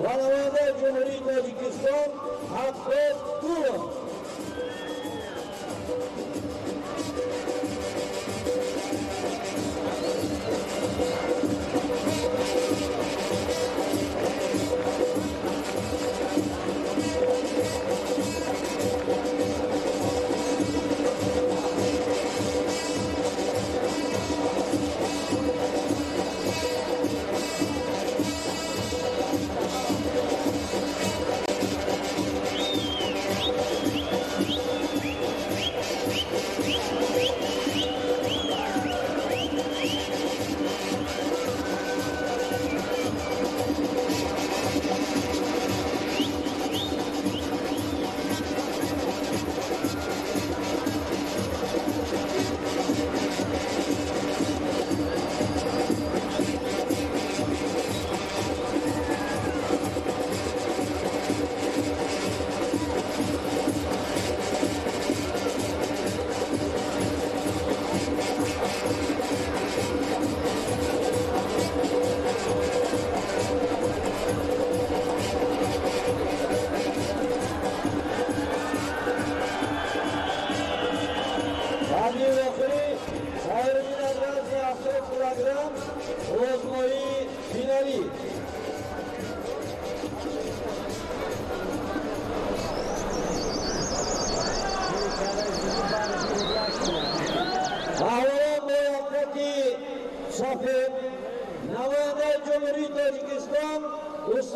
ва намояндаи Ҷумҳурии Тоҷикистон Ҳақдод Гулов.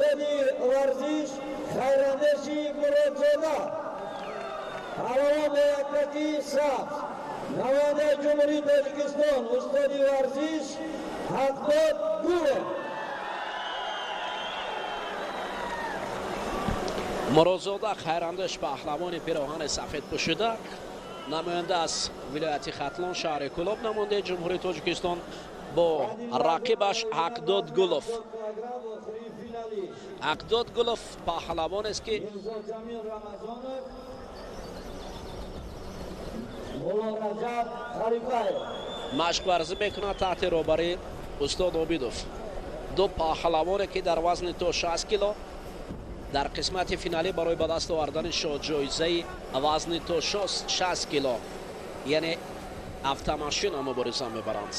Устоди варзиш Хайрандеши Муродзода. Паҳлавон бо яктаки сабз, намояндаи Ҷумҳурии Тоҷикистон, устоди варзиш Ҳақдод Гулов. Муродзода Хайрандеш, паҳлавони пироҳани сафед пӯшида, намоянда аз вилояти Хатлон, шаҳри Кӯлоб, намояндаи Ҷумҳурии Тоҷикистон бо рақибаш Ҳақдод Гулов. Ҳақдод Гулов паҳлавонест, ки машқварзӣ мекунад таҳти роҳбарии устод Обидов. Ду паҳлавоне, ки дар вазни то 60 кило дар қисмати финалӣ барои ба даст овардани шоҳҷоизаи вазни то 60 кило, яъне автомашина, мубориза мебаранд.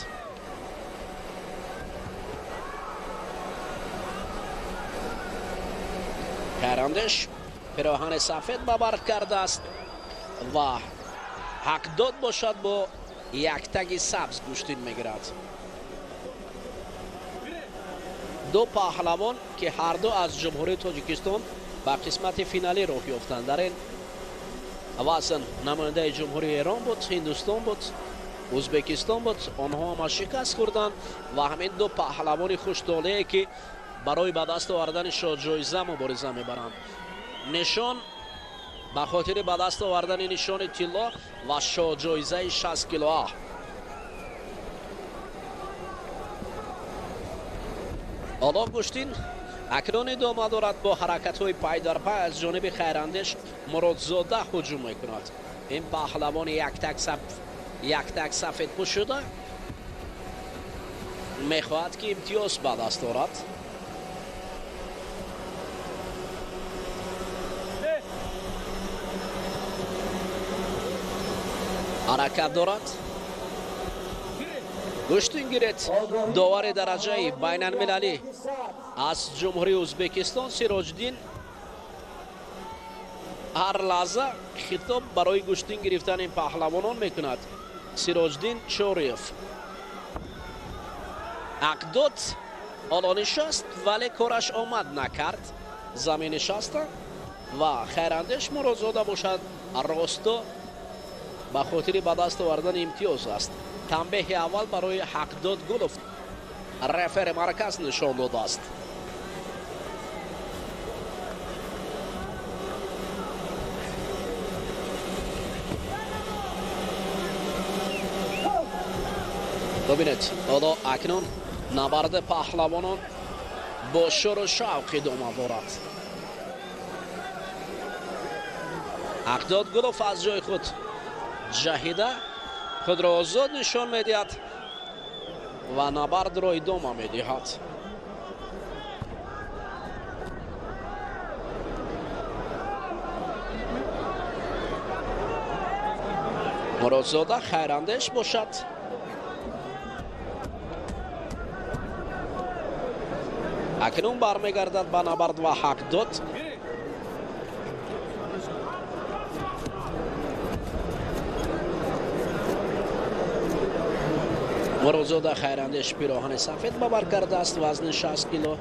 Хайрандеш пироҳани сафед ба бар кардааст ва Ҳақдод бошад бо яктаги сабз гӯштин мегирад. Ду паҳлавон, ки ҳарду аз Ҷумҳурии Тоҷикистон ба қисмати финалӣ роҳ ёфтанд. Дар ин вазн намояндаи Ҷумҳурии Эрон буд, Ҳиндустон буд, Ӯзбекистон буд. Онҳо ҳама шикаст хӯрданд ва ҳамин ду паҳлавони хуштолее, ки барои ба даст овардани шоҳҷоиза мубориза мебаранд. Нишон ба хотири ба даст овардани нишони тилло ва шоҳҷоизаи 60 килоа. Ҳоло гӯштин акнун идома дорад бо ҳаракатҳои пайдарпай аз ҷониби Хайрандеш Муродзода ҳуҷум мекунад. Ин паҳлавони яктак сафедпӯш шуда мехоҳад, ки имтиёз ба даст орад. Ҳаракат дорад. Гӯштин гиред. Довари дараҷаи байналмилалӣ аз Ҷумҳурии Ӯзбекистон Сироҷиддин ҳар лаҳза хитоб барои гӯштин гирифтани паҳлавонон мекунад. Сироҷиддин Чориев. Ҳақдод ҳоло нишаст, вале кораш омад накард. Замин нишаста ва Хайрандеш Муродзода бошад росто ба хотири ба даст овардани имтиёз аст. Танбеҳи аввал барои Ҳақдод Гулов рефери марказ нишон додааст. Бибинед, ҳоло акнун набарди паҳлавонон бо шӯру шавқ идома дорад. Ҳақдод Гулов аз ҷои худ ҷаҳида худро озод нишон медиҳад ва набардро идома медиҳад. Муродзода Хайрандеш бошад акнун бармегардад ба набард ва Ҳақдод Муродзода Хайрандеш пироҳани сафед ба бар кардааст, вазни 60 кило.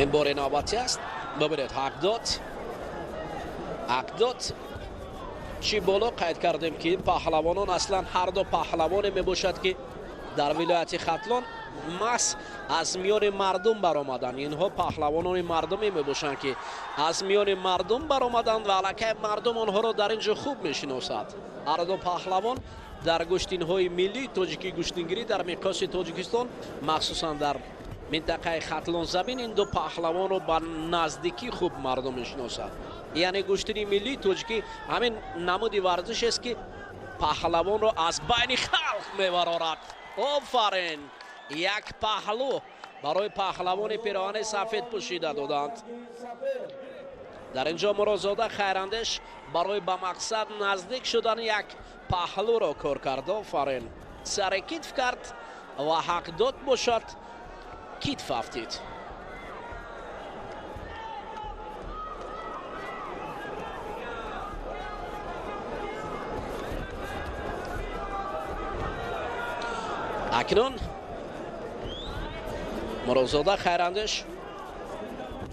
Ин бори навбатӣ аст. Бибинед, Ҳақдод чӣ боло қайд кардем, ки паҳлавонон аслан ҳар ду паҳлавоне мебошад, ки дар вилояти Хатлон маҳз аз миёни мардум баромаданд. Инҳо паҳлавонони мардумӣ мебошанд, ки аз миёни мардум баромаданд ва аллакай мардум онҳоро дар ин ҷо хуб мешиносад. Ҳар ду паҳлавон дар гӯштинҳои миллии тоҷикӣ гӯштингирӣ дар миқёси Тоҷикистон, махсусан дар минтақаи Хатлон замин, ин ду паҳлавонро ба наздикӣ хуб мардум мешиносад. Яъне гӯштини миллии тоҷикӣ ҳамин намуди варзишест, ки паҳлавонро аз байни халқ мебарорад. Офарин! Як паҳлӯ барои паҳлавони пироҳани сафед пӯшида доданд. Дар инҷо Муродзода Хайрандеш барои ба мақсад наздик шудани як паҳлӯро кор кард. Офарин, сари китф кард ва ҳақдод бошад, китф афтид. Акнун Муродзода Хайрандеш,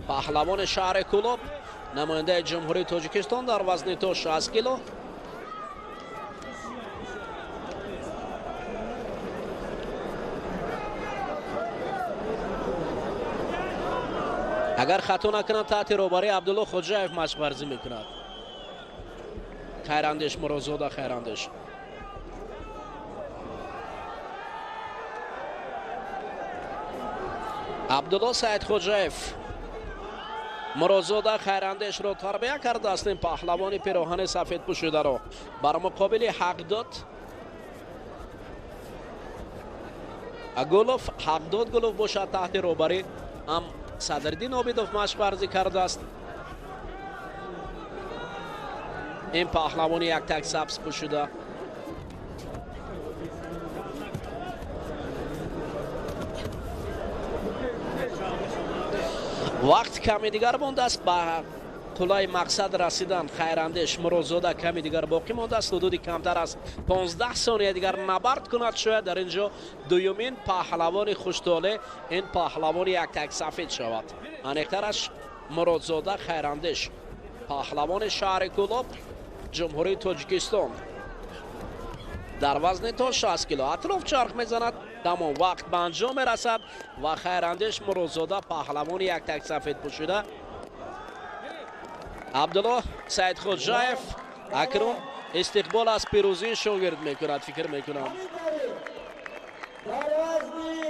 паҳлавони шаҳри Кӯлоб, намояндаи Ҷумҳурии Тоҷикистон дар вазни то 60 кило. Агар хато накунад, таҳти роҳбарии Абдулло Хоҷаев машқварзӣ мекунад. Хайрандеш, Муродзода Хайрандеш. Абдулло Саидхоҷаев Муродзода Хайрандешро тарбия кардааст. Ин паҳлавони пироҳани сафед пӯшидаро бар муқобили Ҳақдод Гулов. Ҳақдод Гулов бошад, таҳти роҳбарӣ ҳам Садриддин Обидов машқварзӣ кардааст. Ин паҳлавони яктак сабз пӯшида. Вақт ками дигар мондааст ба қуллаи мақсад расидан. Хайрандеш Муродзода ками дигар боқӣ мондааст, ҳудуди камтар аз 15 сония дигар набард кунад. Шояд дар ин ҷо дуюмин паҳлавони хуштоле ин паҳлавони яктак сафед шавад. Аниқтараш Муродзода Хайрандеш, паҳлавони шаҳри Кӯлоб, Ҷумҳурии Тоҷикистон, дар вазни то 60 кило. Атроф чарх мезанад, тамом, вақт ба анҷом мерасад ва Хайрандеш Муродзода, паҳлавони яктак сафед пӯшида, Абдулло Саидхоҷаев акнун истиқбол аз пирӯзии шогирд мекунад, фикр мекунам. Дар вазни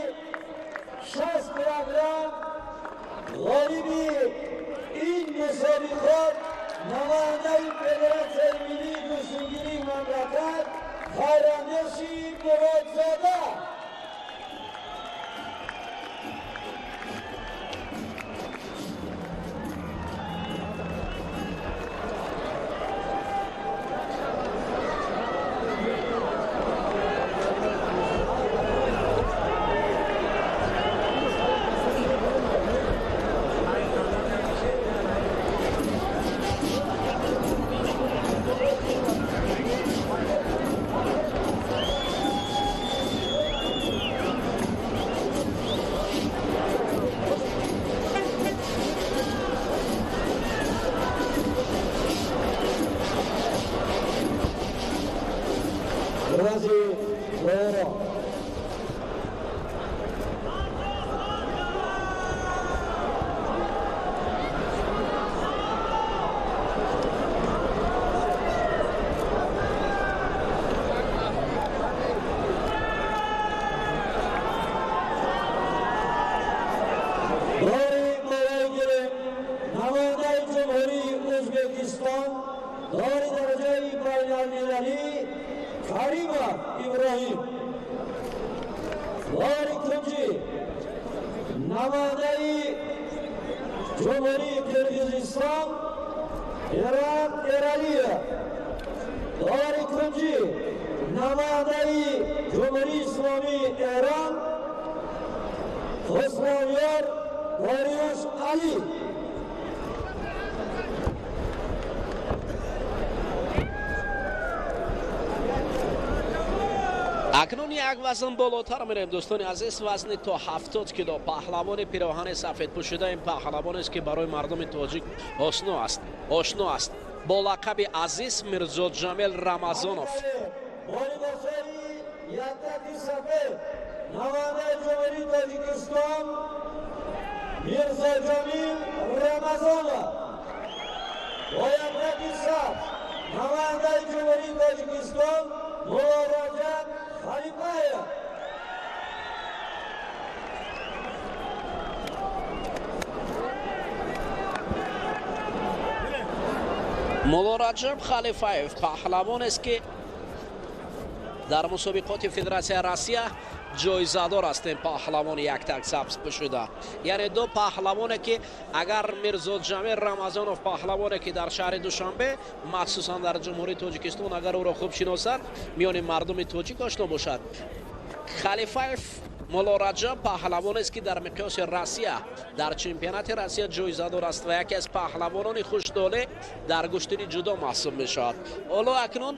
60 килограмм ғолиби ин мусобиқот намояндаи Федератсияи миллии гӯштингирии мамлакат Хайрандеши Муродзода. Акнун як вазн болотар мерем, дӯстони азиз, вазни то 70 кило. Паҳлавони пироҳани сафед пӯшида ин паҳлавонест, ки барои мардуми тоҷик ошно аст бо лақаби Азиз Мирзоҷамил Рамазонов. Намояндаи Ҷумҳурии Тоҷикистон Мирзоҷамил Рамазонов. Бо яктаки сабз намояндаи Ҷумҳурии Тоҷикистон Муллораҷаб Халифаев. Муллораҷаб Халифаев паҳлавонест, ки Дар мусобиқоти Федератсияи Россия ҷоизадор ҳастем паҳлавони яктак сабз пӯшида. Яъне ду паҳлавоне ки агар Мирзоҷамил Рамазонов паҳлавоне ки дар шаҳри Душанбе, махсусан дар Ҷумҳурии Тоҷикистон агар ӯро хуб шиносанд, миёни мардуми тоҷик ошно бошад. Халифаев Муллораҷаб паҳлавонест ки дар миқёси Россия дар чемпионати Россия ҷоизадор аст ва яке аз паҳлавонони хушдоле дар гӯштини ҷудо маҳсуб мешавад. Ҳоло акнун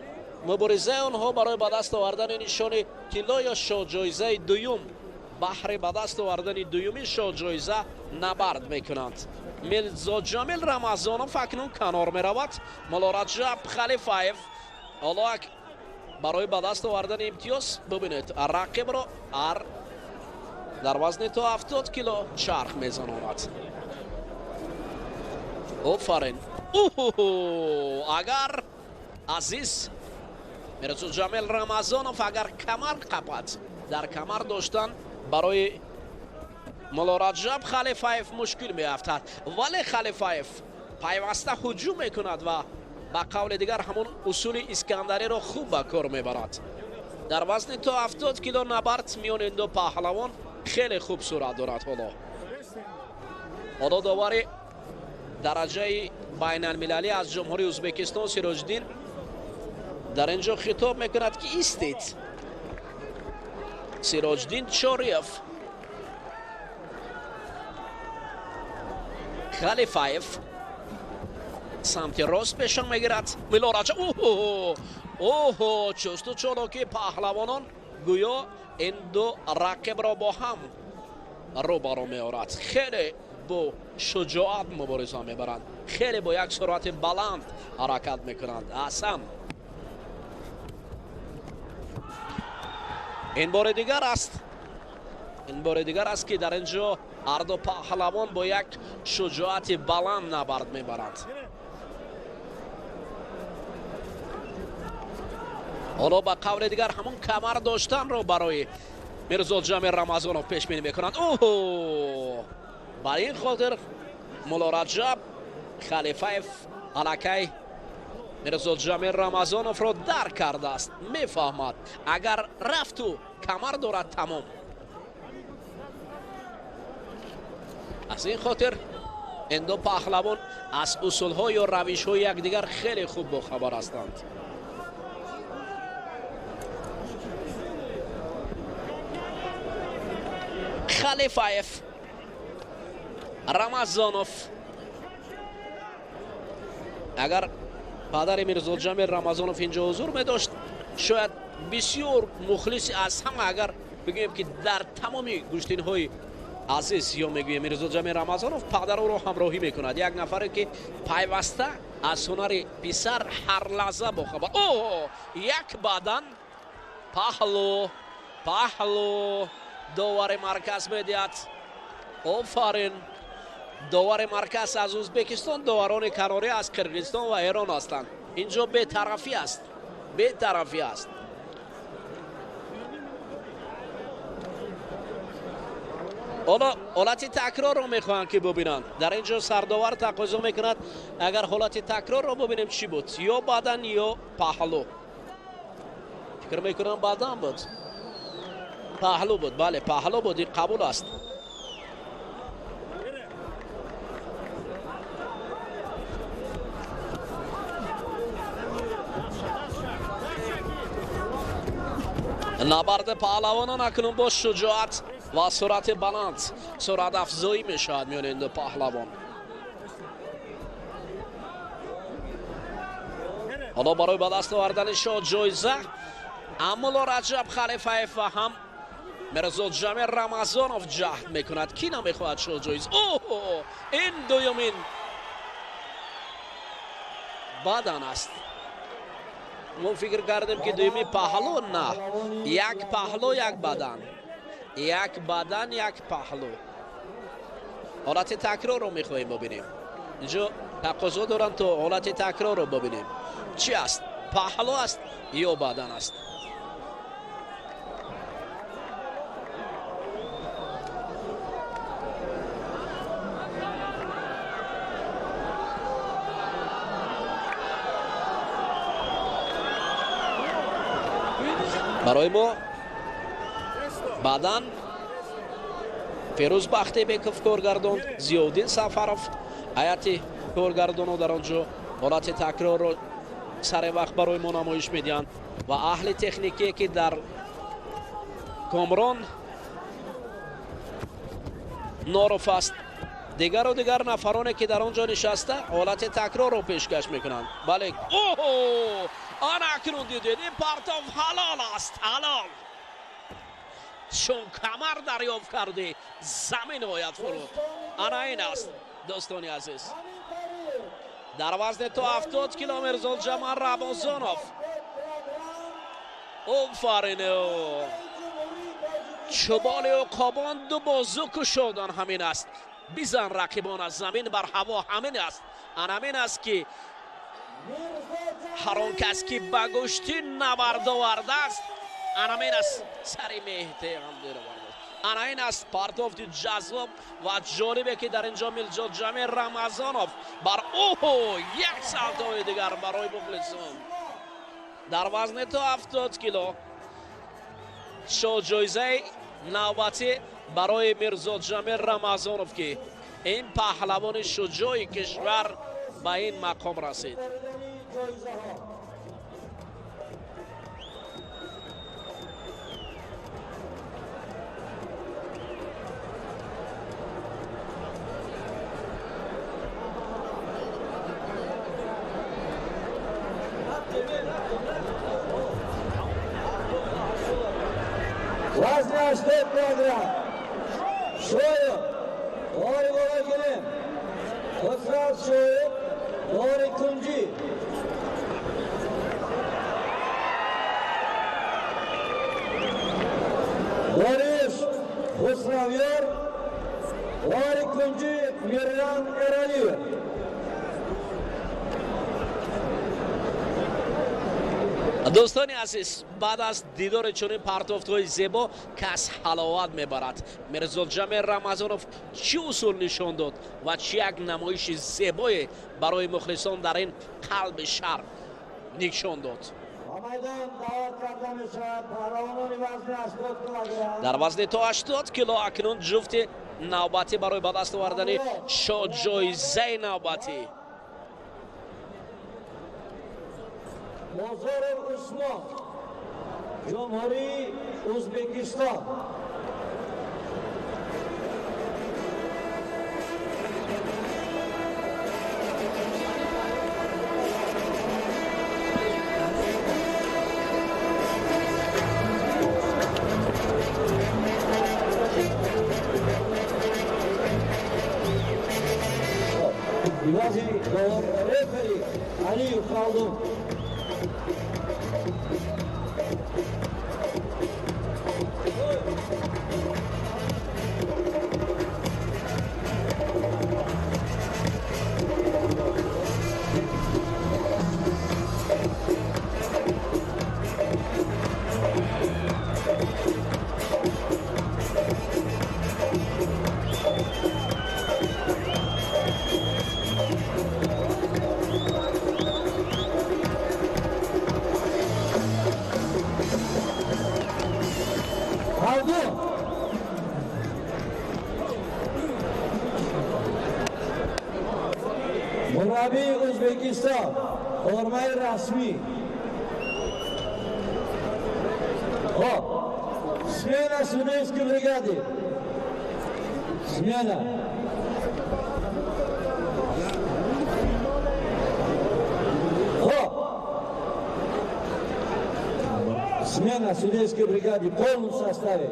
муборизаи онҳо барои ба даст овардани нишони тилло ё шоҳҷоизаи дуюм, баҳри ба даст овардани дуюми шоҳҷоиза набард мекунанд. Мирзоҷамил Рамазонов акнун канор меравад. Муллораҷаб Халифаев ҳоло барои ба даст овардани имтиёз, бибинед, рақибро дар вазни то 70 кило чарх мезанонад. Офарин! Агар азиз Мирзоҷамил Рамазонов агар камар қапад, дар камар доштан барои Муллораҷаб Халифаев мушкил меафтад, вале Халифаев пайваста ҳуҷум мекунад ва ба қавли дигар ҳамон усули Искандариро хуб ба кор мебарад. Дар вазни то 70 кило набард миёни ду паҳлавон хеле хуб сурат дорад. Ҳоло довари дараҷаи байналмилалӣ аз Ҷумҳурии Ӯзбекистон Сироҷиддин дар ин ҷо хитоб мекунад ки истед. Сироҷиддин Чориев. Халифаев самти рост пеша мегирад. Муллораҷаб оҳо, чусту чолоки паҳлавонон гӯё ин ду рақибро бо ҳам рӯбарӯ меорад. Хеле бо шуҷоат мубориза мебаранд, хеле бо як суръати баланд ҳаракат мекунанд. Аҳсан! Ин бори дигар аст, ин бори дигар аст ки дар ин ҷо ҳарду паҳлавон бо як шуҷоати баланд набард мебаранд. Ҳоло ба қавли дигар ҳамон камар доштанро барои Мирзоҷамил Рамазонов пешбинӣ мекунанд. Оҳо! Бар ин хотир Муллораҷаб Халифаев аллакай Мирзоҷамил Рамазоновро дарк кардааст, мефаҳмад агар рафту камар дорад тамом. Аз ин хотир ин ду паҳлавон аз усулҳо ё равишҳои якдигар хеле хуб бохабар ҳастанд. Халифаев, Рамазонов. Агар падари Мирзоҷамил Рамазонов инҷо ҳузур медошт, шояд бисёр мухлиси аз ҳама, агар бигӯем ки дар тамоми гӯштинҳои азиз ё мегӯем Мирзоҷамил Рамазонов падар ӯро ҳамроҳӣ мекунад. Як нафаре ки пайваста аз ҳунари писар ҳар лаҳза бохабар. О, як бадан паҳлу паҳлу довари марказ медиҳад. Офарин! Довари марказ аз Ӯзбекистон, доварони канорӣ аз Қирғизистон ва Эрон ҳастанд. Инҷо бетарафӣ аст, бетарафӣ аст. Ҳоло ҳолати такрорро мехоҳанд ки бубинанд. Дар ин ҷо сардовар тақозо мекунад агар ҳолати такрорро бубинем чӣ буд, ё бадан ё паҳлу. Фикр мекунам бадан буд, паҳлу буд. Бале, паҳлу буд, ин қабул аст. Набарди паҳлавонон акнун бо шуҷоат ва суръати баланд суръатафзоӣ мешавад миёни ин ду паҳлавон. Ҳоло барои ба даст овардани шоҳҷоиза ҳам Муллораҷаб Халифаев ва ҳам Мирзоҷамил Рамазонов ҷаҳд мекунад. Кӣ намехоҳад шоҳҷоиза? Оҳ, ин дуюмин бадан аст. Мо фикр кардем ки дуюми паҳлу, на, як паҳлу як бадан, як бадан як паҳлу. Ҳолати такрорро мехоҳем бибинем. Инҷо тақозо доранд то ҳолати такрорро бибинем. Чӣ аст? Паҳлу аст ё бадан аст? Барои мо баъдан Ферӯз Бахтибеков коргардон, Зиёвдин Сафаров ҳайати коргардоно дар он ҷо ҳолати такрорро сари вақт барои мо намоиш медиҳанд ва аҳли техникие ки дар Комрон Норов аст, дигару дигар нафароне ки дар он ҷо нишаста ҳолати такрорро пешкаш мекунанд. Бале, оҳо, ана акнун дидед, ин партов ҳалол аст, ҳалол. Чун камар дарёфт кардӣ, замин ояд фуруд. Ана ин аст, дӯстони азиз. Дар вазни то 70 кило Мирзоҷамал Рамазонов. Офарин! Чӯболи уқобон ду бозу кушодан ҳамин аст. Бизан рақибон аз замин бар ҳаво ҳамин аст. Ан ҳамин аст ки ҳар он кас ки ба гӯштӣ навард овардааст, ан ҳамин аст сари меҳтеам дировардааст. Ана ин аст партофти ҷаззоб ва ҷолибе ки дар инҷо Мирзоҷамил Рамазонов бар оҳо як салтои дигар барои мухлисон. Дар вазни то 70 кило шоҳҷоизаи навбатӣ барои Мирзоҷамил Рамазонов ки ин паҳлавони шуҷои кишвар ба ин мақом расид. Вазни 80 килограмм. Шоев, Дори Болагирим, Хусрав Шоев, Дори Кунҷи. Дориш Хусравёр, Дори Кунҷи, Мирлан Эралиев. Дӯстони азиз, баъд аз дидори чунин партофтҳои зебо кас ҳаловат мебарад. Мирзоҷамил Рамазонов чӣ усул нишон дод ва чӣ як намоиши зебое барои мухлисон дар ин қалби шаҳр нишон дод. Дар вазни то 80 кило акнун ҷуфти навбатӣ барои ба даст овардани шоҳҷоизаи навбатӣ. Бозоров Усмон, Ҷумҳурии Ӯзбекистон. Ивази рефери Алиев Халдун. Murabbiy O'zbekiston formai rasmiy. Xo'p, smena судейской бригады. Смена. Xo'p. Смена судейской бригады в полном составе.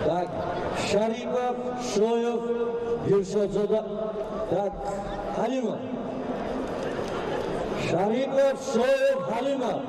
Так, Шарипов, Шоев, Дилшодзода, так, Халимов. Шарипов, Шоев, Халимов.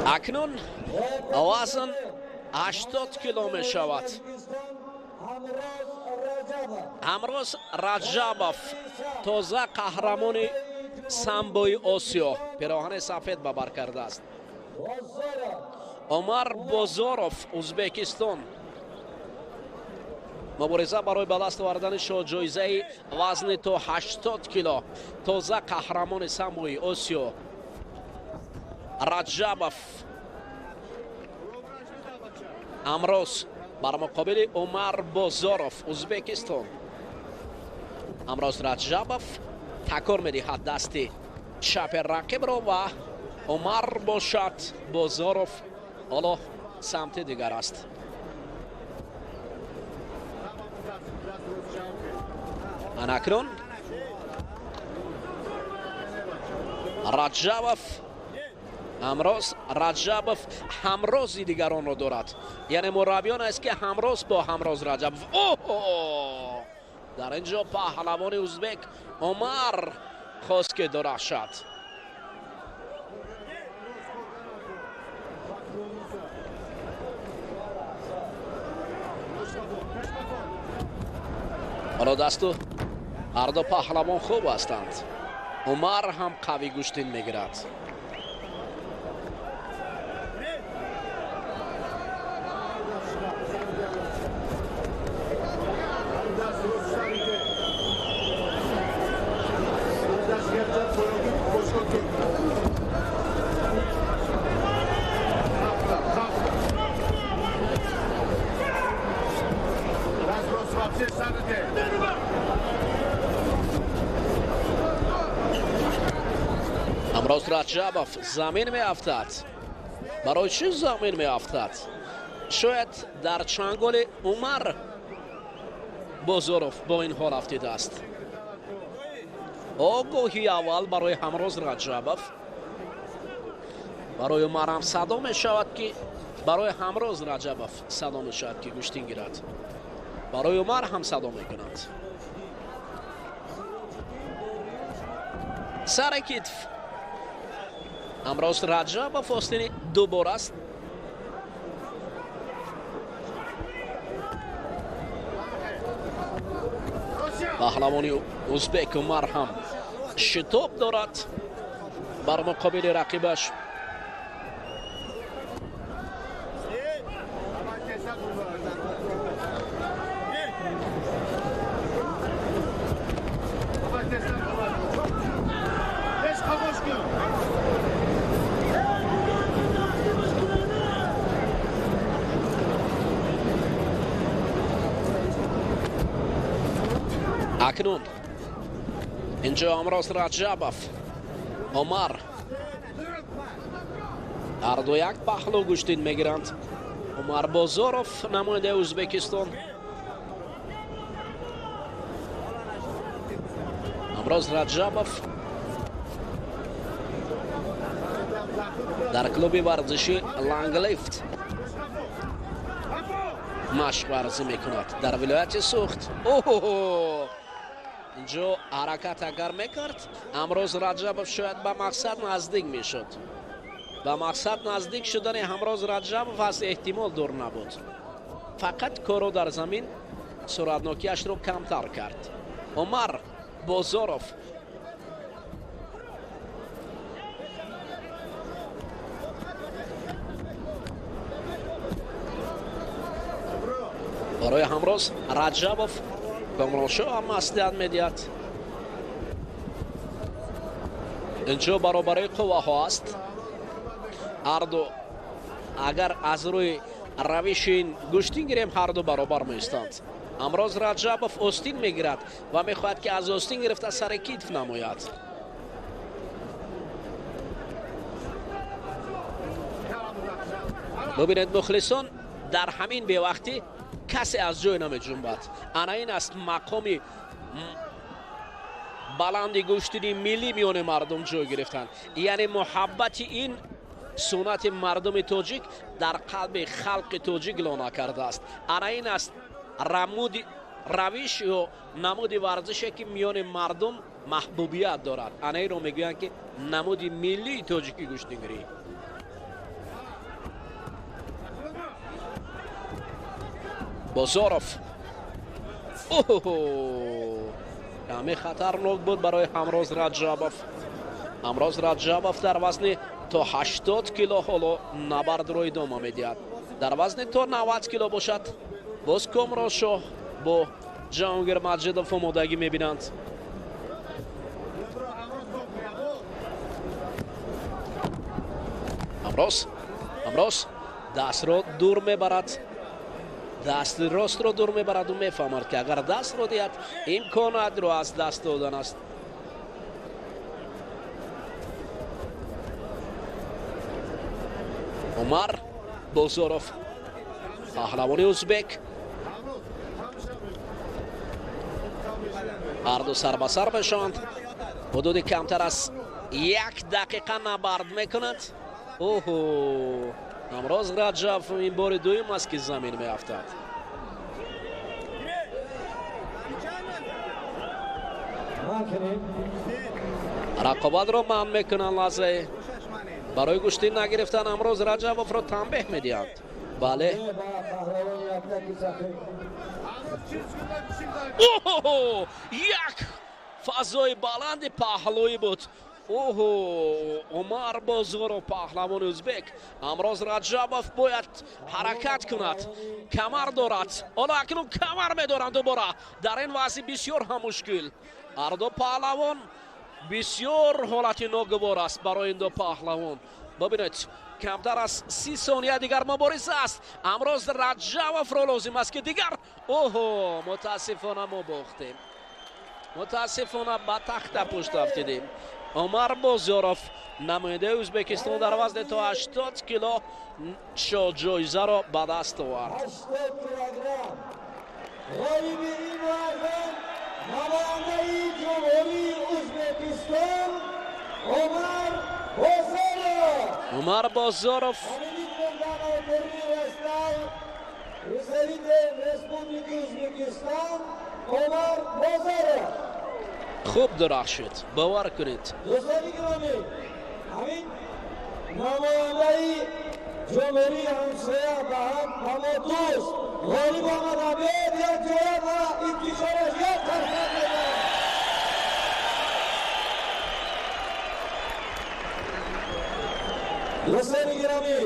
Акнун вазн 80 кило мешавад. Ҳамроз Раҷабов, тоза қаҳрамони самбои Осиё, пироҳани сафед ба бар кардааст. Умар Бозоров, Узбекистон. Мубориза барои ба даст овардани шоҳҷоизаи вазни то 80 кило. Тоза қаҳрамони самбои Осиё Раҷабов Ҳамроз бар муқобили Умар Бозоров, Узбекистон. Ҳамроз Раҷабов такор медиҳад дасти чапи рақибро ва Умар бошад Бозоров ҳоло самти дигар аст. Анакрон Раҷабов, Ҳамроз Раҷабов ҳамрози дигаронро дорад. Яъне мураббиён аст ки ҳамроз бо Ҳамроз Раҷабов. Оҳ! Дар ин ҷо паҳлавони узбек Умар хост ки дурахшад. Ҳоло дасту ҳарду паҳлавон хуб ҳастанд. Умар ҳам қавӣ гӯштин мегирад. Ҳамроз Раҷабов замин меафтад. Барои чӣ замин меафтад? Шояд дар чанголи Умар Бозоров бо ин ҳол афтидааст. Огоҳи аввал барои Ҳамроз Раҷабов. Барои Умар ҳам садо мешавад ки барои Ҳамроз Раҷабов садо мешавад ки гӯштин гирад. Барои Умар ҳам садо мекунанд. Сари китф Ҳамроз Раҷабов остини дубор аст. Паҳлавони узбек Умар ҳам шитоб дорад бар муқобили рақибаш. Акнун инҷо Ҳамроз Раҷабов, Умар ҳарду як паҳлӯ гӯштин мегиранд. Умар Бозоров, намояндаи Узбекистон. Ҳамроз Раҷабов дар клуби варзиши Ланглифт машқ варзӣ мекунад дар вилояти Сухт. Оҳ! Инҷо ҳаракат агар мекард, Ҳамроз Раҷабов шояд ба мақсад наздик мешуд. Ба мақсад наздик шудани Ҳамроз Раҷабов аз эҳтимол дур набуд. Фақат корро дар замин суратнокиашро камтар кард. Умар Бозоров барои Ҳамроз Раҷабов Комроншоҳ ҳам маслиҳат медиҳад. Инҷо баробарии қувваҳо аст. Ҳарду агар аз рӯи равиши ин гӯштин гирем, ҳарду баробар меистанд. Ҳамроз Раҷабов остин мегирад ва мехоҳад ки аз остин гирифта сари китф намояд. Бубинед мухлисон, дар ҳамин бевақтӣ касе аз ҷой намеҷунбад. Ана ин аст мақоми баланди гӯштини миллӣ миёни мардум ҷой гирифтанд. Яъне муҳаббати ин суннати мардуми тоҷик дар қалби халқи тоҷик лона кардааст. Ана ин аст равиш ё намуди варзише ки миёни мардум маҳбубият дорад. Ана инро мегӯянд ки намуди миллии тоҷикӣ гӯштингирӣ. Бозоров. Оҳ, каме хатарнок буд барои Ҳамроз Раҷабов. Ҳамроз Раҷабов дар вазни то 80 кило ҳоло набардро идома медиҳад. Дар вазни то 90 кило бошад, боз Комроншоҳ бо Ҷаҳонгир Маҷидов омодагӣ мебинанд. Ҳамроз дастро дур мебарад, дасти ростро дур мебарад ва мефаҳмад, ки агар дастро диҳад, имконатро аз даст додан аст. Умар Бозоров, паҳлавони узбек. Ҳарду сар ба сар мешаванд. Ҳудуди камтар аз 1 дақиқа набард мекунад. Оҳо, Ҳамроз Раҷабов ин бори дуюм аст, ки замин меафтад. Рақобатро манъ мекунанд лаҳзае. Барои гӯштӣ нагирифтан Ҳамроз Раҷабовро танбеҳ медиҳанд. Бале. Оҳо, як фазои баланди паҳлӯӣ буд. Оҳо, Умар Бозоров, паҳлавони узбек. Ҳамроз Раҷабов бояд ҳаракат кунад. Камар дорад. Ҳоло акнун камар медоранд дубора. Дар ин вазъи бисёр ҳам мушкил. Ҳарду паҳлавон бисёр ҳолати ногувор аст барои ин ду паҳлавон. Бибинед, камтар аз 30 сония дигар мубориза аст. Ҳамроз Раҷабовро лозим аст, ки дигар. Оҳо, мутаассифона мо бохтем. Мутаассифона ба тахта пушт афтидем. Умар Бозоров, намояндаи Ӯзбекистон дар вазни то 80 кило ҷоизаро ба даст овард. 80 килограмм. Ғолиби ин вазн намояндаи Ҷумҳурии Ӯзбекистон Умар Бозоров. Умар Бозоров Представитель Республики Узбекистан Умар Бозоров. Хуб дурахшид, бовар кунед. Дӯстони гиромӣ, ҳамин намояндаи ҷумҳурии ҳамсоя ба ҳам ба мо дӯст ғолиб омада. Биёед якҷоя ба ифтихораш як қарсак мезанем. Дӯстони гиромӣ,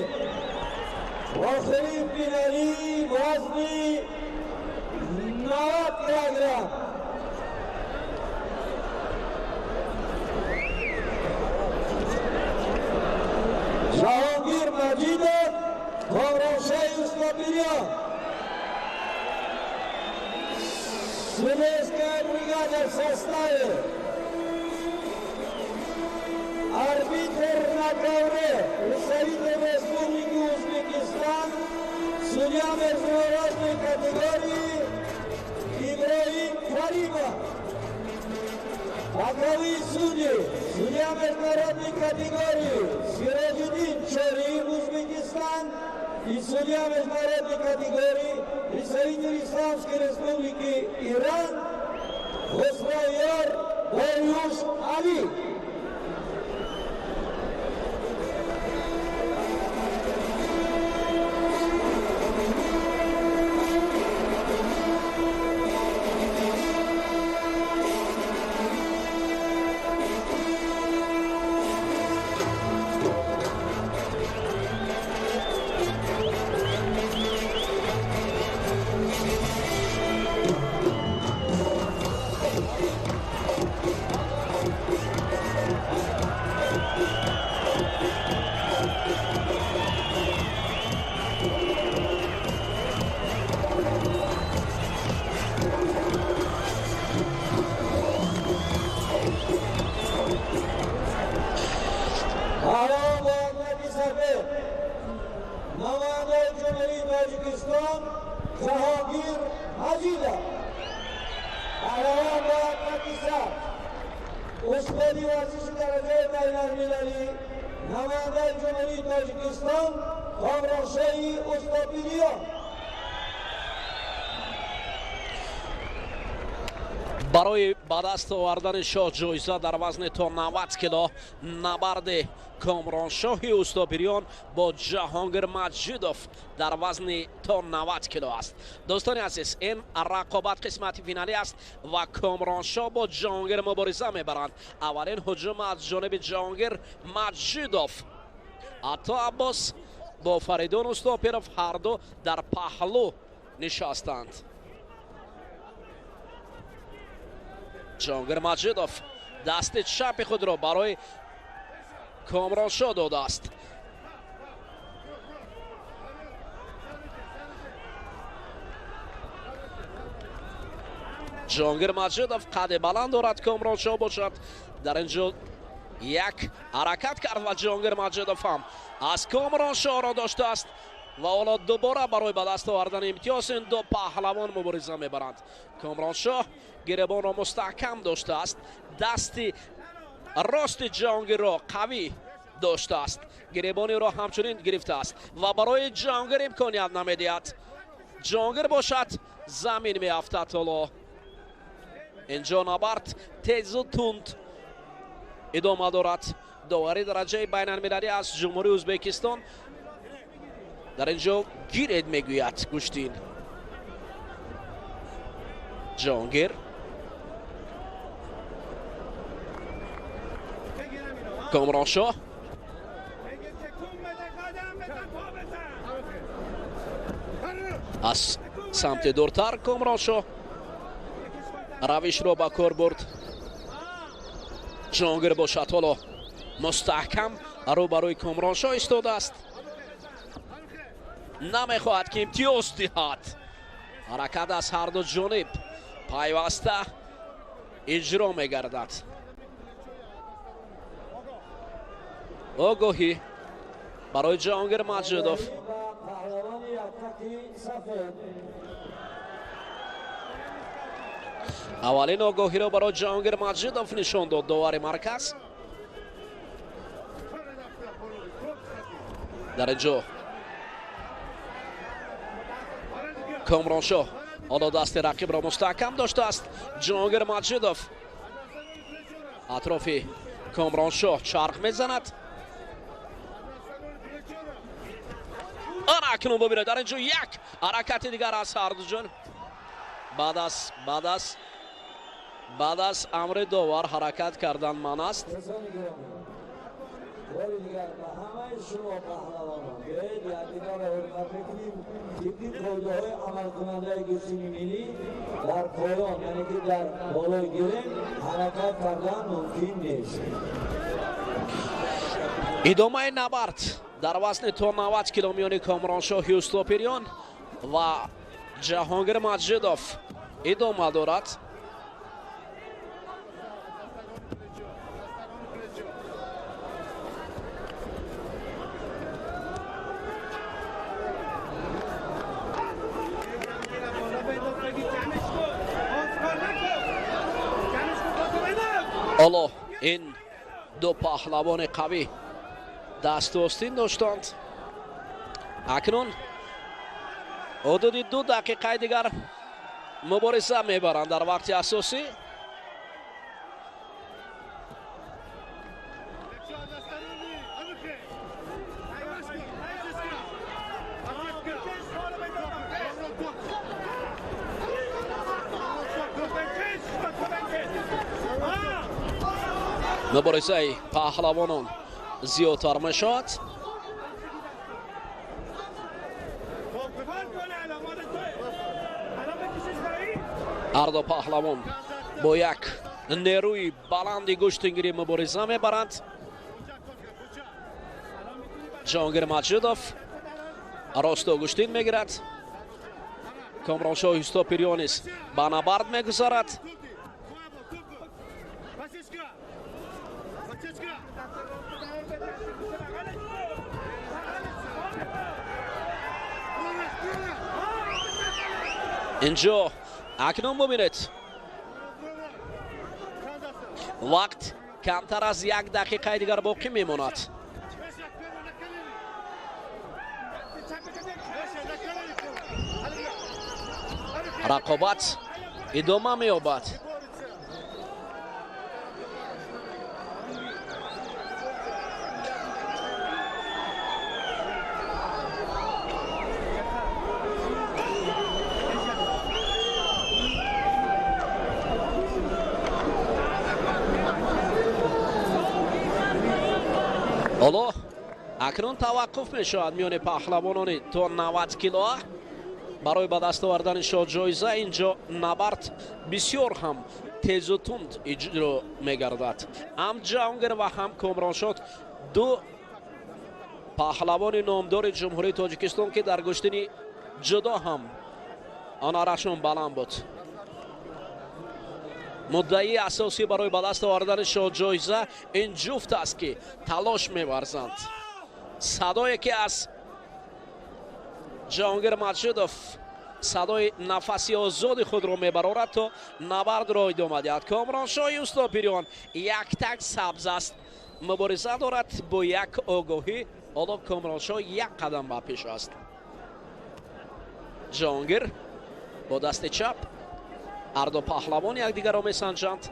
охирин финали вазни 90 килограмм. Ҷаҳонгир Маҷидов, Комроншоҳи Устопирён. Судейская бригада в составе: арбитр на ковре, представитель Республики Узбекистан, судья международной категории Иброим Каримов. Боковые судьи, судья международной категории Сироджиддин Чориев, Узбекистан, и судья международной категории, представитель Исламской Республики Иран Хусрайор Бориуш Али. Намояндаи Ҷумҳурии Тоҷикистон Ҷаҳонгир Маҷидов. Паҳлавон бо атлати сабз, устоди варзиши дараҷаи байналмилалӣ, намояндаи Ҷумҳурии Тоҷикистон Комроншоҳи Устопириён. Барои ба даст овардани шоҳ ҷоиза дар вазни то 90 кило набарди Комроншоҳи Устопириён бо Ҷаҳонгир Маҷидов дар вазни то 90 кило аст. Дӯстони азиз, ин рақобат қисмати финалӣ аст ва Комроншоҳ бо Ҷаҳонгир мубориза мебаранд. Аввалин ҳуҷум аз ҷониби Ҷаҳонгир Маҷидов. Ато Аббос бо Фаридун Устопиров ҳарду дар паҳлӯ нишастанд. Ҷаҳонгир Маҷидов дасти чапи худро барои Комроншоҳ додааст. Ҷаҳонгир Маҷидов қади баланд дорад, Комроншоҳ бошад дар ин ҷо як ҳаракат кард ва Ҷаҳонгир Маҷидов ҳам аз Комроншоҳро доштааст ва ҳоло дубора барои ба даст овардани имтиёз ин ду паҳлавон мубориза мебаранд. Комроншоҳ гиребонро мустаҳкам доштааст, дасти рости Ҷаҳонгирро қавӣ доштааст, гиребониро ҳамчунин гирифтааст ва барои Ҷаҳонгир имконият намедиҳад. Ҷаҳонгир бошад замин меафтад. Ҳоло инҷо набард тезу тунд идома дорад. Довари дараҷаи байналмилалӣ аз Ҷумҳурии Ӯзбекистон дар инҷо гиред мегӯяд гӯштин. Ҷаҳонгир Комроншоҳ аз самти дуртар Комроншоҳ равишро ба кор бурд. Ҷаҳонгир бошад ҳоло мустаҳкам рӯбарӯи Комроншоҳ истодааст, намехоҳад ки имтиёз диҳад. Ҳаракат аз ҳарду ҷониб пайваста иҷро мегардад. Огоҳӣ барои Ҷаҳонгир Маҷидов. Аввалин огоҳиро барои Ҷаҳонгир Маҷидов нишон дод довари марказ. Дар ин ҷо Комроншоҳ ҳоло дасти рақибро мустаҳкам доштааст. Ҷаҳонгир Маҷидов атрофи Комроншоҳ чарх мезанад. Ана акнун бубинед, дар ин ҷо як ҳаракати дигар аз ҳарду ҷониб. Баъд аз амри довар ҳаракат кардан манъ аст. باری دیگر به همه شما پهلوانان بیایید یکدیگر را حرمت میکنیم. طبق قاعده های عمل کننده گوشتین ملی در پایان، یعنی که در بالای گریم حرکت کردن ممکن نیست. ادامه نبرد در وزن تا 90 کیلو میان کامرانشاه устопириён ва Ҷаҳонгир Маҷидов идома дорад. Ҳоло ин ду паҳлавони қавӣ дастдостин доштанд. Акнун ҳудуди 2 дақиқаи дигар мубориза мебаранд дар вақти асосӣ. Муборизаи паҳлавонон зиёдтар мешавад. Ҳарду паҳлавон бо як нерӯи баланди гӯштингирӣ мубориза мебаранд. Ҷаҳонгир Маҷидов росто гӯштин мегирад. Комроншоҳ Устопириён низ ба набард мегузарад. Инҷо акнун бубинед, вақт камтар аз 1 дақиқаи дигар боқӣ мемонад. Рақобат идома меёбад. Акнун таваққуф мешавад миёни паҳлавонони то 90 кило барои ба даст овардани шоҳҷоиза. Инҷо набард бисёр ҳам тезу тунд иҷро мегардад. Ҳам Ҷаҳонгир ва ҳам Комроншод ду паҳлавони номдори Ҷумҳурии Тоҷикистон, ки дар гӯштини ҷудо ҳам ҳунарашон баланд буд. Муддаии асосӣ барои ба даст овардани шоҳҷоиза ин ҷуфт аст, ки талош меварзанд. Садое ки аз Ҷаҳонгир Маҷидов садои нафаси озоди худро мебарорад, то набардро идома диҳад. Комроншоҳи Устопириён яктак сабз аст, мубориза дорад бо як огоҳӣ. Ҳоло Комроншоҳ як қадам ба пеш аст. Ҷаҳонгир бо дасти чап, ҳарду паҳлавон якдигарро месанҷанд.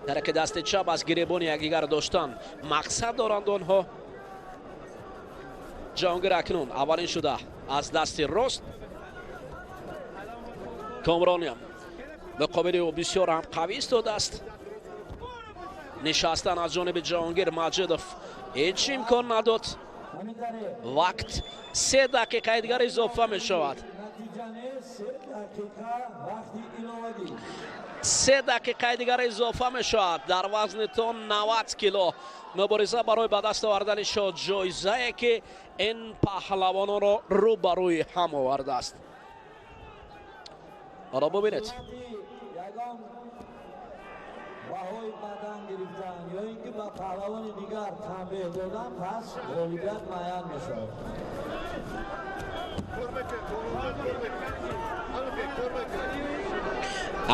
Дар яке дасти чап аз гиребони якдигар доштан мақсад доранд онҳо. Ҷаҳонгир акнун аввалин шуда аз дасти рост. Комрониям муқобили ӯ бисёр ҳам қавӣ истодааст. Нишастан аз ҷониби Ҷаҳонгир Маҷидов ҳеҷ имкон надод. Вақт 3 дақиқаи дигар изофа мешавад. 3 дақиқаи дигар изофа мешавад дар вазни то 90 кило. Мубориза барои ба даст овардани шоҳҷоизае, ки ин паҳлавононро рӯ ба рӯи ҳам овардааст. Ҳоло бубинед. Баҳои бадан гирифтан ё ин ки ба паҳлавони дигар танбеҳ додан, пас ғолибият муайян мешавад.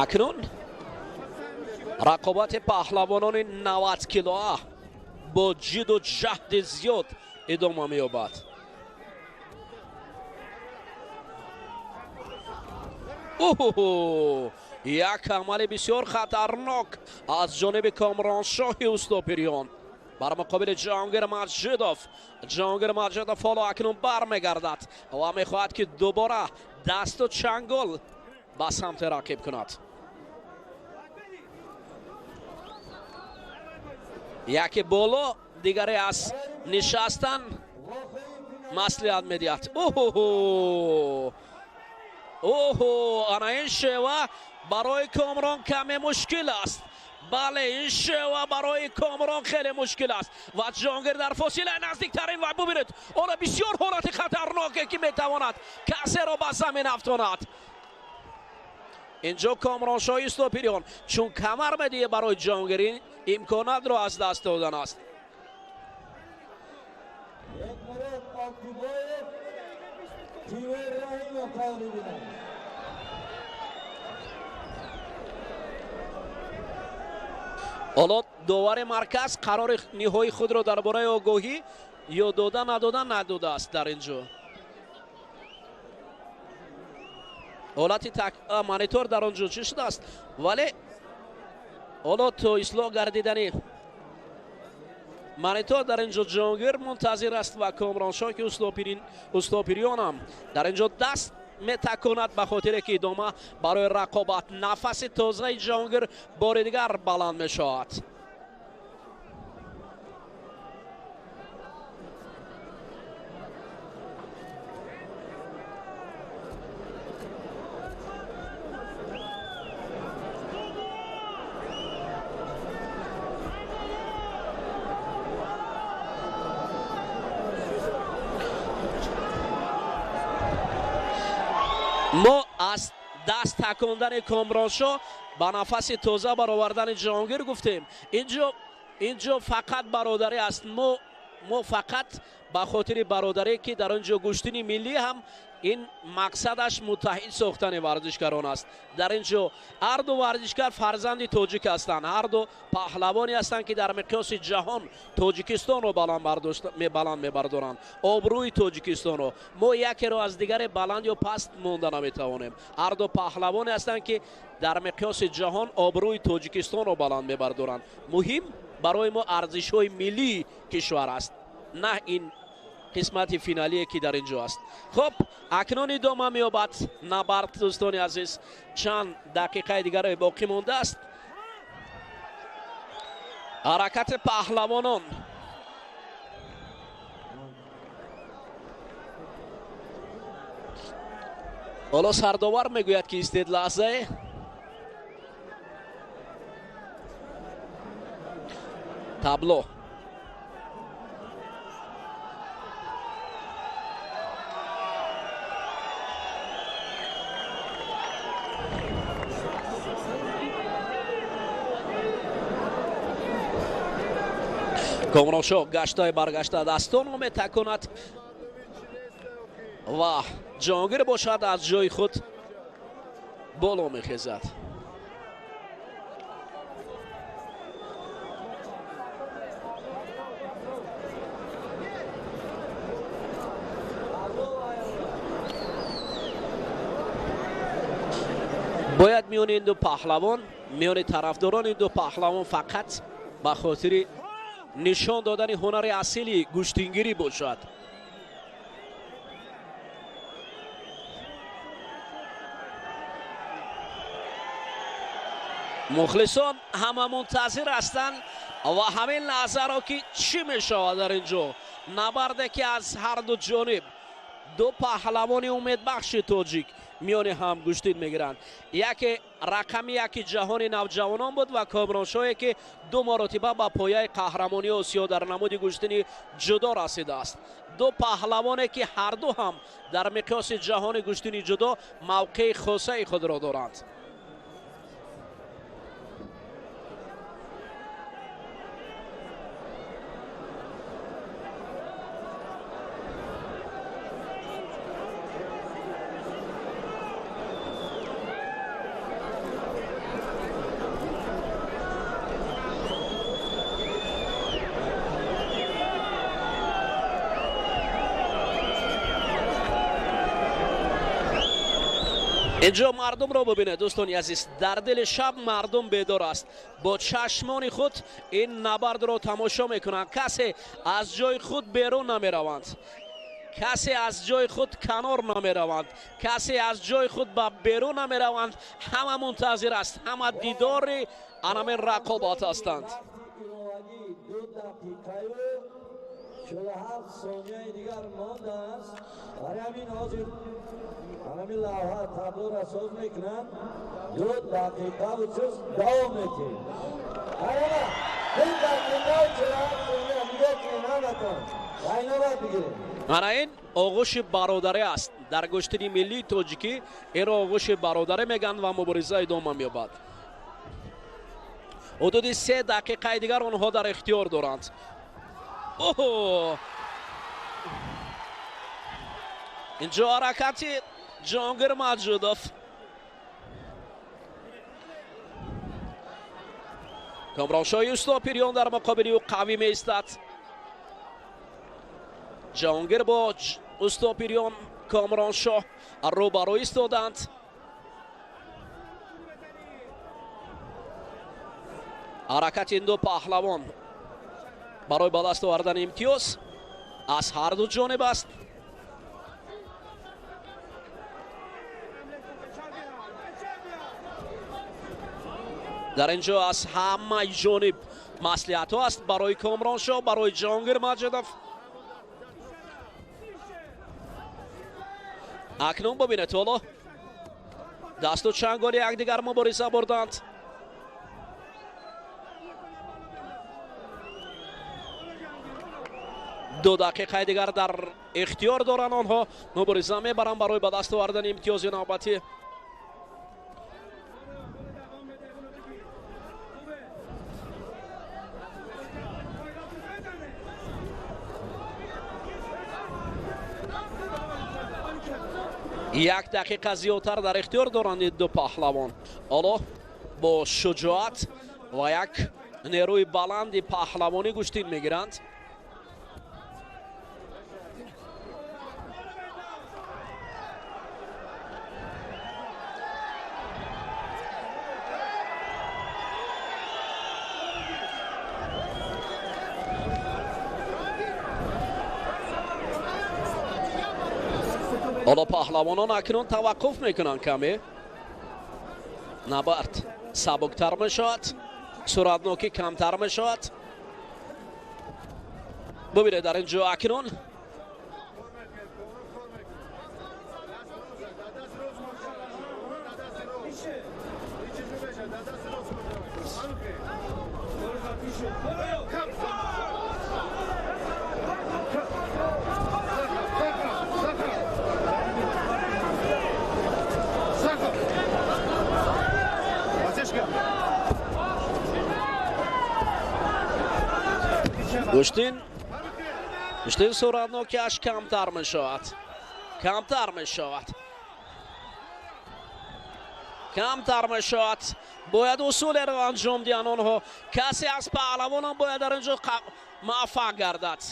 Акнун рақобати паҳлавонони 90 килоа бо ҷиду ҷаҳди зиёд идома меёбад. Оҳо, як амали бисёр хатарнок аз ҷониби Комроншоҳи Устопириён бар муқобили Ҷаҳонгир Маҷидов. Ҷаҳонгир Маҷидов ҳоло акнун бармегардад ва мехоҳад, ки дубора дасту чангол ба самти рақиб кунад. Яке боло, дигаре аз нишастан маслиҳат медиҳад. Оҳо, оҳо, ана ин шева барои Комрон каме мушкил аст. Бале, ин шева барои Комрон хеле мушкил аст ва Ҷаҳонгир дар фосилаи наздиктарин ва бубинед, она бисёр ҳолати хатарноке, ки метавонад касеро ба замин афтонад. Инҷо Комроншоҳи Устопириён чун камар медиҳе барои Ҷаҳонгир, ин имконатро аз даст додан аст. Ҳоло довари марказ қарори ниҳоии худро дар бораи огоҳӣ ё дода надодан надодааст. Дар ин ҷо ҳолати монитор дар он ҷо чӣ шудааст, вале ҳоло то ислоҳ гардидани монитор дар ин ҷо Ҷаҳонгир мунтазир аст ва Комроншоҳ, ки Устопириёнам дар ин ҷо даст метаконад ба хотире ки идома барои рақобат. Нафаси тозаи Ҷаҳонгир бори дигар баланд мешавад. Мо аз даст такондани Комроншоҳ ба нафаси тоза баровардани Ҷаҳонгир гуфтем. Инҷо фақат бародарӣ аст. Мо фақат ба хотири бародарӣ, ки дар он ҷо гӯштини миллӣ ҳам ин мақсадаш муттаҳид сохтани варзишгарон аст. Дар ин ҷо ҳарду варзишгар фарзанди тоҷик ҳастанд, ҳарду паҳлавоне ҳастанд, ки дар миқёси ҷаҳон Тоҷикистонро баланд мебардоранд, обрӯи Тоҷикистонро. Мо якеро аз дигаре баланд ё паст монда наметавонем. Ҳарду паҳлавоне ҳастанд, ки дар миқёси ҷаҳон обрӯи Тоҷикистонро баланд мебардоранд. Муҳим барои мо арзишҳои миллии кишвар аст, на ин қисмати финалие, ки дар ин ҷо аст. Хуб, акнун идома меёбад набард, дӯстони азиз. Чанд дақиқаи дигаре боқӣ мондааст. Ҳаракати паҳлавонон. Ҳоло сардовар мегӯяд, ки истед лаҳзае. Табло. Комроншоҳ гаштаи баргашта дастонро метаконад ва Ҷаҳонгир бошад аз ҷои худ боло мехезад. Бояд миёни ин ду паҳлавон, миёни тарафдорони ду паҳлавон фақат ба хотири нишон додани ҳунари асили гӯштингирӣ бошад. Мухлисон ҳама мунтазир ҳастанд ва ҳамин лаҳзаро, ки чӣ мешавад дар ин ҷо. Набарде ки аз ҳар ду ҷониб ду паҳлавони умедбахши тоҷик миёни ҳам гӯштин мегиранд. Яке рақами яки ҷаҳони навҷавонон буд ва Комроншоҳе, ки ду маротиба ба пояи қаҳрамонии Осиё дар намуди гӯштини ҷудо расидааст. Ду паҳлавоне, ки ҳарду ҳам дар миқёси ҷаҳони гӯштини ҷудо мавқеи хосаи худро доранд. Инҷо мардумро бубинед, дӯстони азиз, дар дили шаб мардум бедор аст, бо чашмони худ ин набардро тамошо мекунанд. Касе аз ҷои худ берун намераванд, касе аз ҷои худ канор намераванд, касе аз ҷои худ ба берун намераванд. Ҳама мунтазир аст, ҳама дидори анамин рақобат ҳастанд. 47 сонияи дигар мондааст. Барои ҳамин ҳозир ҳамин лавҳа таблоро соз мекунанд. 2 дақиқаву чиз давом метиҳем. Ҳама 2 дақиқаву 47 сония нигоҳ кунед ҳаматон. Айнобат бигиред. Ана ин оғӯши бародарӣ аст. Дар гӯштини миллии тоҷикӣ инро оғӯши бародарӣ мегӯянд ва мубориза идома меёбад. Ҳудуди 3 дақиқаи дигар онҳо дар ихтиёр доранд. Оҳо! Инҷо ҳаракати Ҷаҳонгир Маҷидов. Комроншоҳи Устопирён дар муқобили ӯ қавӣ меистад. Ҷаҳонгир бо Устопирён Комроншоҳ рӯбарӯ истоданд. Ҳаракати ин ду паҳлавон барои ба даст овардани имтиёз аз ҳар ду ҷониб аст. Дар ин ҷо аз ҳамаи ҷониб маслиҳатҳо аст барои Комроншоҳ, барои Ҷаҳонгир Маҷидов. Акнун бубинед, ҳоло дасту чанголи якдигар мубориза бурданд. 2 дақиқаи дигар дар ихтиёр доранд онҳо, мубориза мебаранд барои ба даст овардани имтиёзи навбатӣ. 1 дақиқа зиёдтар дар ихтиёр доранд ин ду паҳлавон. Ҳоло бо шуҷоат ва як нерӯи баланди паҳлавонӣ гӯштин мегиранд. Ҳоло паҳлавонон акнун таваққуф мекунанд каме. Набард сабуктар мешавад, суратнокӣ камтар мешавад. Бубинед дар ин ҷо акнун Гӯштин суратнокиаш камтар мешавад. Камтар мешавад. Камтар мешавад. Бояд усулеро анҷом диҳанд онҳо. Касе аз паҳлавонон бояд дар инҷо муваффақ гардад.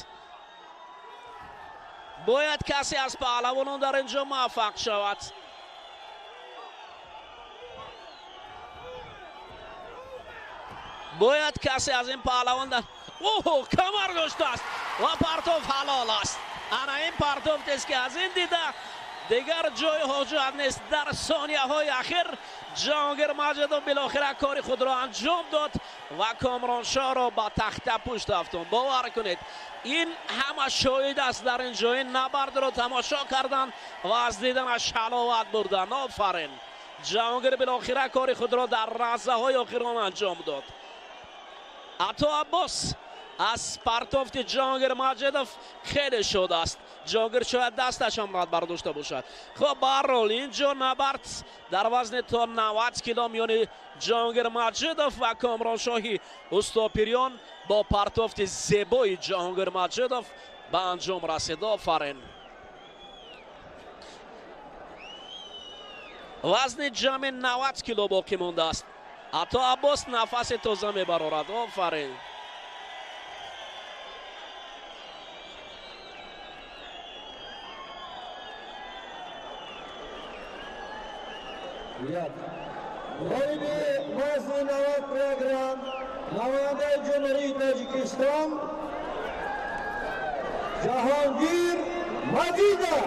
Бояд касе аз паҳлавонон дар инҷо муваффақ шавад. Бояд касе аз ин паҳлавон дар оҳ, камар доштааст ва партов ҳалол аст. Ана ин партофтест, ки аз ин дида дигар ҷои ҳоҷат нест. Дар сонияҳои ахир Ҷаҳонгир Маҷидов билохира кори худро анҷом дод ва Комроншоҳро ба тахта пушт афтонд. Бовар кунед, ин ҳама шоҳид аст дар ин ҷо. Ин набардро тамошо карданд ва аз диданаш ҳаловат бурданд. Офарин, Ҷаҳонгир билохира кори худро дар лаҳзаҳои охирон анҷом дод. Ато Аббос аз партофти Ҷаҳонгир Маҷидов хеле шод аст. Ҷаҳонгир шояд дасташам рад бардошта бошад. Хоб, ба ҳар ҳол инҷо набард дар вазни то 90 кило миёни Ҷаҳонгир Маҷидов ва Комроншоҳи Устопирён бо партофти зебои Ҷаҳонгир Маҷидов ба анҷом расид. Офарин. Вазни ҷамъи 90 кило боқӣ мондааст. Ато Аббос нафаси тоза мебарорад. Офарин. Ғолиби вазни 90 килограмм намояндаи Ҷумҳурии Тоҷикистон Ҷаҳонгир Маҷидов.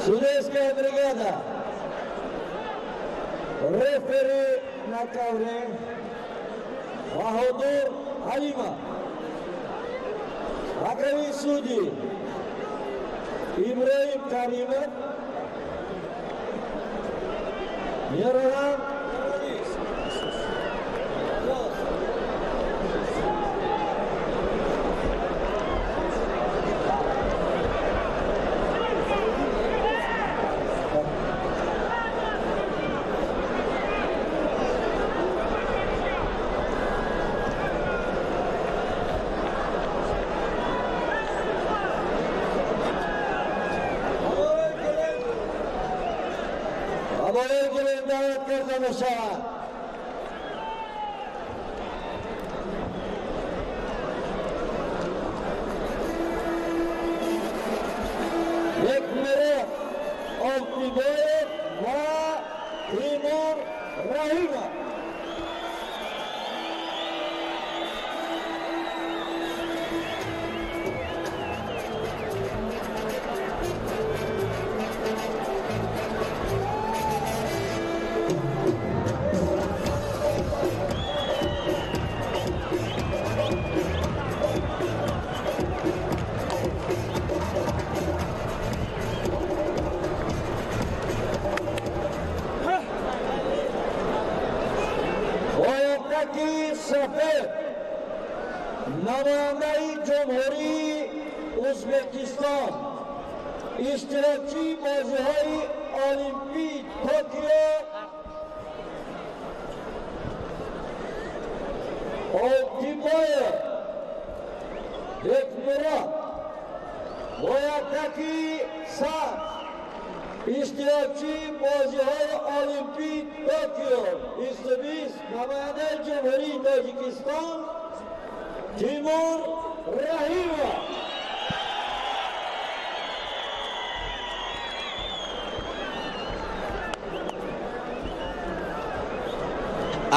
Судейская бригада. Рефери на ковре Баҳодур Алима. Боковые судьи Ибраим Каримов, Мирлан. Бекмурод Олтибоев ва Тимур Раҳимов. Сафед намояндаи Ҷумҳурии Ӯзбекистон. Иштирокчии бозиҳои Олимпии Токио Олтибоев Бекмурод бо яктаки сабз. Иштирокчии бозиҳои Олимпии Токио 2020 намояндаи Ҷумҳурии Тоҷикистон Тимур Раҳимов.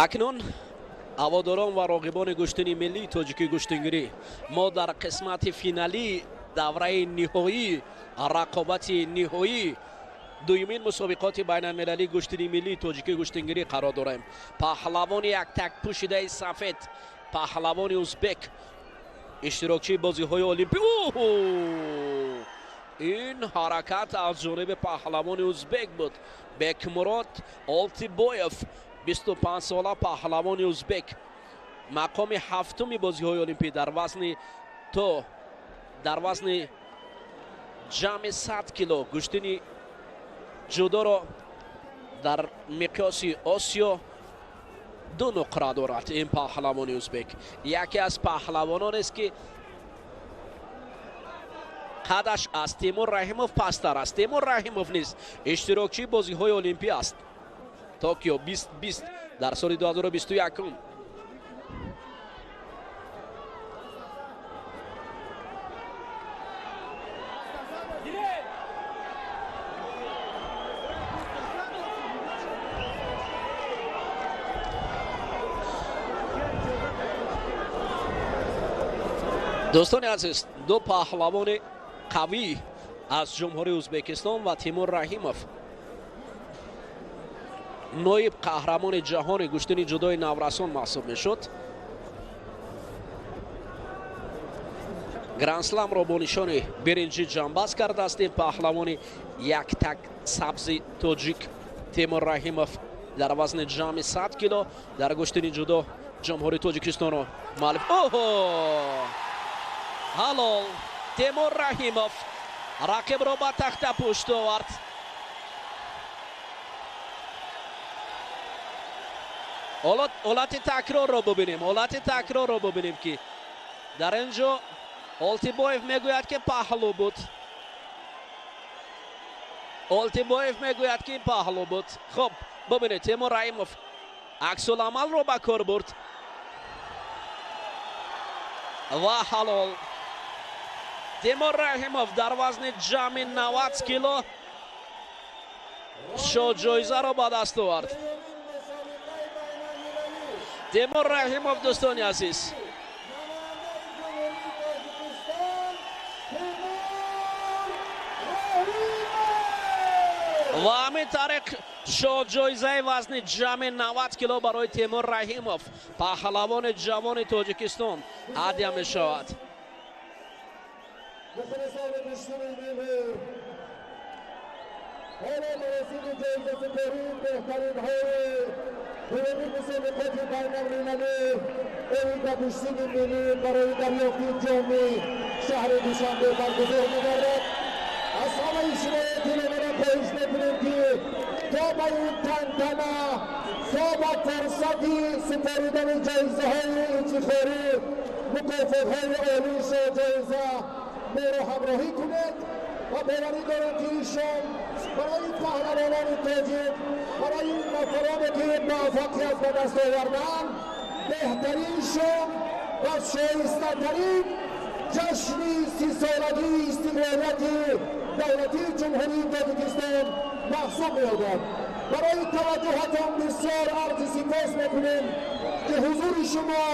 Акнун ҳаводорон ва роғибони гӯштини миллии тоҷикии гӯштингирӣ, мо дар қисмати финалии давраи ниҳоӣ, рақобати ниҳоӣ дуюмин мусобиқоти байналмилалии гӯштини миллии тоҷикии гӯштингирӣ қарор дорем. Паҳлавони яктак пӯшидаи сафед, паҳлавони узбек, иштирокчии бозиҳои олимпӣ. Ин ҳаракат аз ҷониби паҳлавони узбек буд. Бекмурод Олтибоев, 25 сола, паҳлавони узбек, мақоми ҳафтуми бозиҳои олимпӣ дар вазни то дар вазни ҷамъи 100 кило гӯштини ҷудоро дар миқёси Осиё 2 нуқра дорад. Ин паҳлавони узбек яке аз паҳлавононест, ки қадаш аз Тимур Раҳимов пасттар аст. Тимур Раҳимов низ иштирокчии бозиҳои олимпӣ аст. Токио 2020 дар соли 2021. Дӯстони азиз, ду паҳлавони қавӣ аз Ҷумҳурии Ӯзбекистон ва Тимур Раҳимов, ноиб қаҳрамони ҷаҳони гӯштини ҷудои наврасон маҳсуб мешуд. Грандсламро бо нишони биринҷӣ ҷамъбаст кардааст ин паҳлавони яктак сабзи тоҷик Тимур Раҳимов дар вазни ҷамъи 100 кило дар гӯштини ҷудо Ҷумҳурии Тоҷикистонро муаллиф. Оҳо! Ҳалол! Тимур Раҳимов рақибро ба тахта пушт овард. Ҳолати такрорро бубинем, ҳолати такрорро бубинем, ки дар ин ҷо Олтибоев мегӯяд, ки паҳлӯ буд. Олтибоев мегӯяд, ки паҳлӯ буд. Хуб, бубинед, Тимур Раҳимов аксуламалро ба кор бурд ва ҳалол. Тимур Раҳимов дар вазни ҷамъи 90 кило шоҳҷоизаро ба даст овард. Тимур Раҳимов, дӯстони азиз, ва ҳамин тариқ шоҳҷоизаи вазни ҷамъи 90 кило барои Тимур Раҳимов, паҳлавони ҷавони Тоҷикистон, ҳадя мешавад. ҳоло маросими ҷоизасупории беҳтаринҳои дуюми мусобиқоти байналмилалӣ оид ба гӯштини миллӣ барои дарёфти ҷоми шаҳри Душанбе баргузор мегардад. Аз ҳамаи шумои диловарон хоҳиш мекунем, ки то ба ин тантана, то ба фурсати супоридани ҷоизаҳои ифтихорӣ, мукофотҳои олии шоҳҷоиза моро ҳамроҳӣ кунед ва боварӣ дорем, ки ин шом барои паҳлавонони тоҷик, барои нафароне ки муваффақият ба даст оварданд, беҳтарин шом ва шоистатарин ҷашни 30-солагии истиқлолияти давлатии Ҷумҳурии Тоҷикистон маҳсуб меёбад. Барои таваҷҷӯҳатон бисёр арзи сипос мекунем, ки ҳузури шумо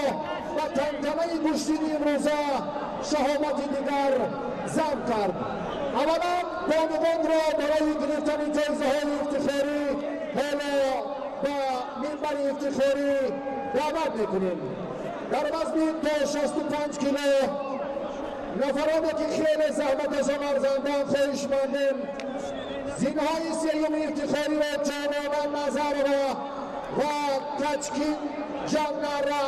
ба тантанаи гӯштини имрӯза шаҳомати дигар зам кард. Аввалан бонувонро барои гирифтани ҷоизаҳои ифтихорӣ ҳоло ба минбари ифтихорӣ даъват мекунем. Дар вазни то 65 кило нафароне ки хеле заҳматашон арзандаанд, хоҳишмандем зинҳои сеюми ифтихориро Ҷонона Назарова ва Качкин Ҷаннара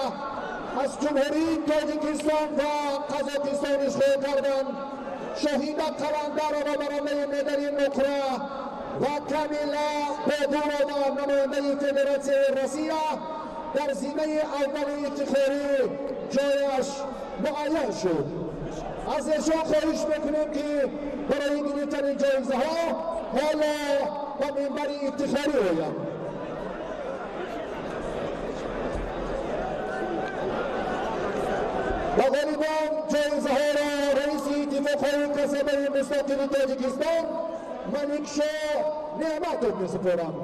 аз Ҷумҳурии Тоҷикистон ва Қазоқистон ишғол карданд. Шоҳида Қаландарова, барандаи медали нуқра, ва Камила Бодурова, намояндаи Федератсияи Россия, дар зинаи аввали ифтихорӣ ҷояш муайян шуд. Аз эшон хоҳиш мекунем, ки барои гирифтани ҷоизаҳо ҳоло ба минбари ифтихорӣ оянд. Ба ғолибон ҷоизаҳоро раиси Иттифоқҳои касабаи мустақили Тоҷикистон Маликшо Неъматов месупорам.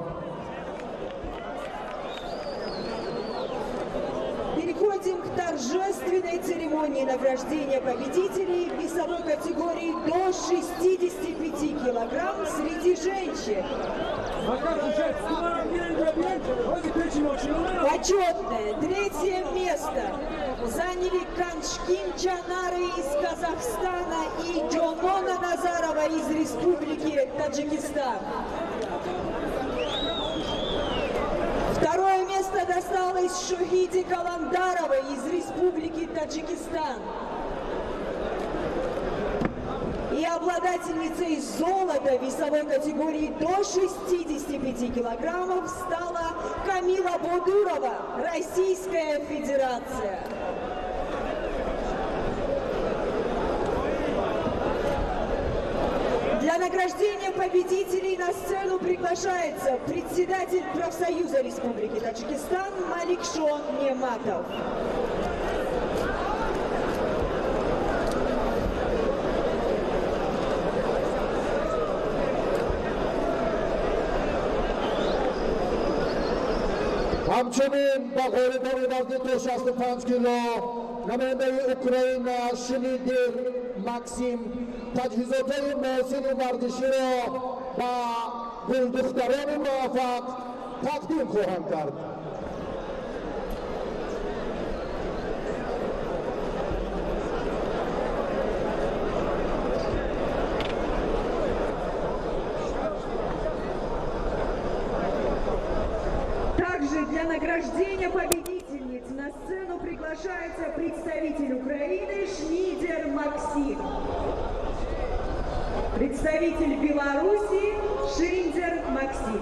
Переходим к торжественной церемонии награждения победителей в весовой категории до 65 килограмм среди женщин. Почетное третье место заняли Канчкин Чанары из Казахстана и Джонона Назарова из Республики Таджикистан. Второе место досталось Шохиде Каландаровой из Республики Таджикистан. И обладательницей золота весовой категории до 65 килограммов стала Камила Бодурова, Российская Федерация. Для награждения победителей на сцену приглашается председатель профсоюза Республики Таджикистан Маликшон Нематов. Ҳамчунин ба ғолибони вазни то 65 кило намояндаи Украина Шнидер Максим таҷҳизотҳои муосири варзиширо ба гулдухтарони муваффақ тақдим хоҳанд кард. Также для награждения победительниц на сцену приглашается представитель Украины Шнидер Максим. Представитель Беларуси Шиндер Максим.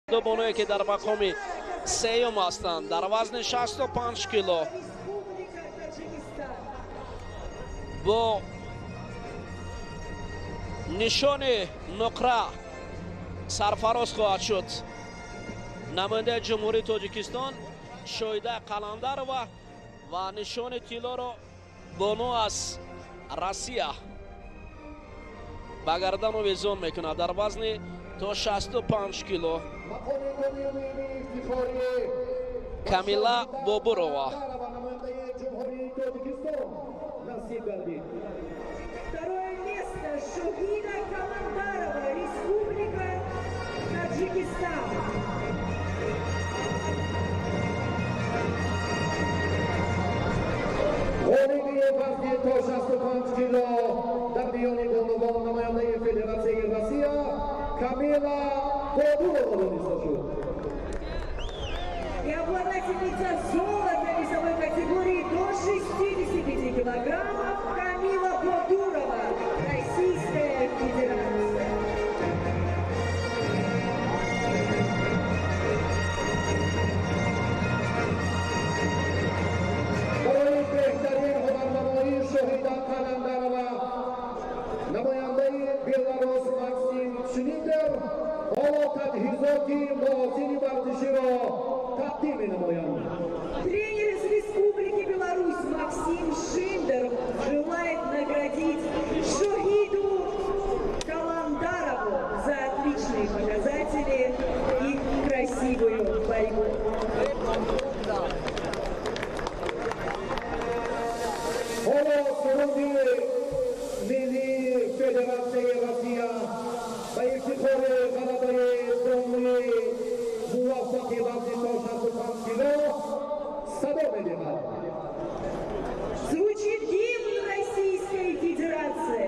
Ду бонуе ки дар мақоми сеюм ҳастанд дар вазни 65 кило бо нишони нуқра сарфароз хоҳад шуд. Намояндаи Ҷумҳурии Тоҷикистон Шоҳида Қаландарова ва нишони тиллоро бону аз Россия ба гардан овезон мекунад дар вазни то 65 кило Камила Бобурова. Второе место Шохида Каландарова, Республика Таджикистан. Ғолиби вазни то 65 кило дар миёни бонувон намояндаи Федератсияи Россия Камила Бобурова дониста шуд. И обладательница золота весовой категории до 65 килограммов Камила Бодурова, Российская Федерация. Барои беҳтарин ҳунарнамоии Шоҳида Қаландарова намояндаи Беларус Максим Шнитер ҳоло таҷҳизоти муосири варзиширо тақдим менамоянд. Тренер из Республики Беларусь Максим Шиндер желает наградить Шохиду Каландарову за отличные показатели и красивую борьбу. Ҳоло суруди миллии Федератсияи Россия ба ифтихори ғалабаи бонуи муваффақи вазни то 65 кило садо медиҳад. Звучит гимн Российской Федерации.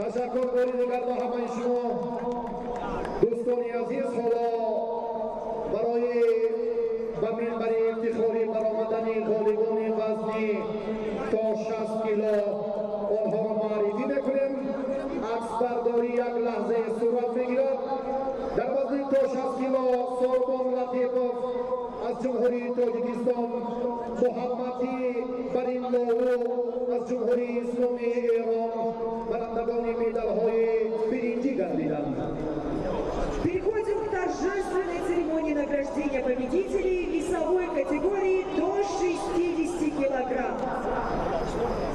Ташаккур бори дигар ба ҳамаи шумо дӯстони азиз. Ҳоло барои ба минбари ифтихорӣ баромадани ғолибони вазни то 60 кило онҳоро муаррифӣ мекунем. Аксбардорӣ як лаҳзае сурат мегирад. Дар вазни то 60 кило Сорбон Латипов аз Ҷумҳурии Тоҷикистон, Муҳаммадӣ Баринлоу аз Ҷумҳурии Исломии Эрон барандагони медалҳои биринҷӣ гардиданд. Переходим к торжественной церемонии награждения победителей весовой категории до 60 килограмм.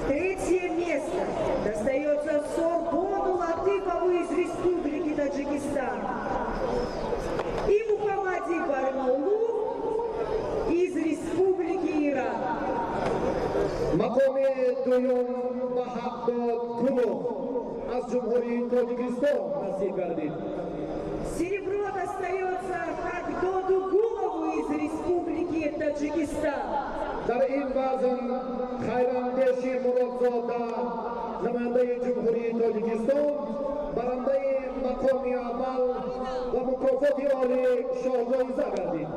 Третье место достается Сорбону Латыпову из Республики Таджикистан и Мухаммади Бармаулу из Республики Иран. Мақоми дуюм ба Ҳақдод Гулов аз Ҷумҳурии Тоҷикистон насиб гардид. Серебро достается Хакдоду Гулову из Республики Таджикистан. Дар ин вазн Хайрандеши Муродзода, намояндаи Ҷумҳурии Тоҷикистон, барандаи мақоми аввал ва мукофоти олӣ шоҳҷоиза гардид.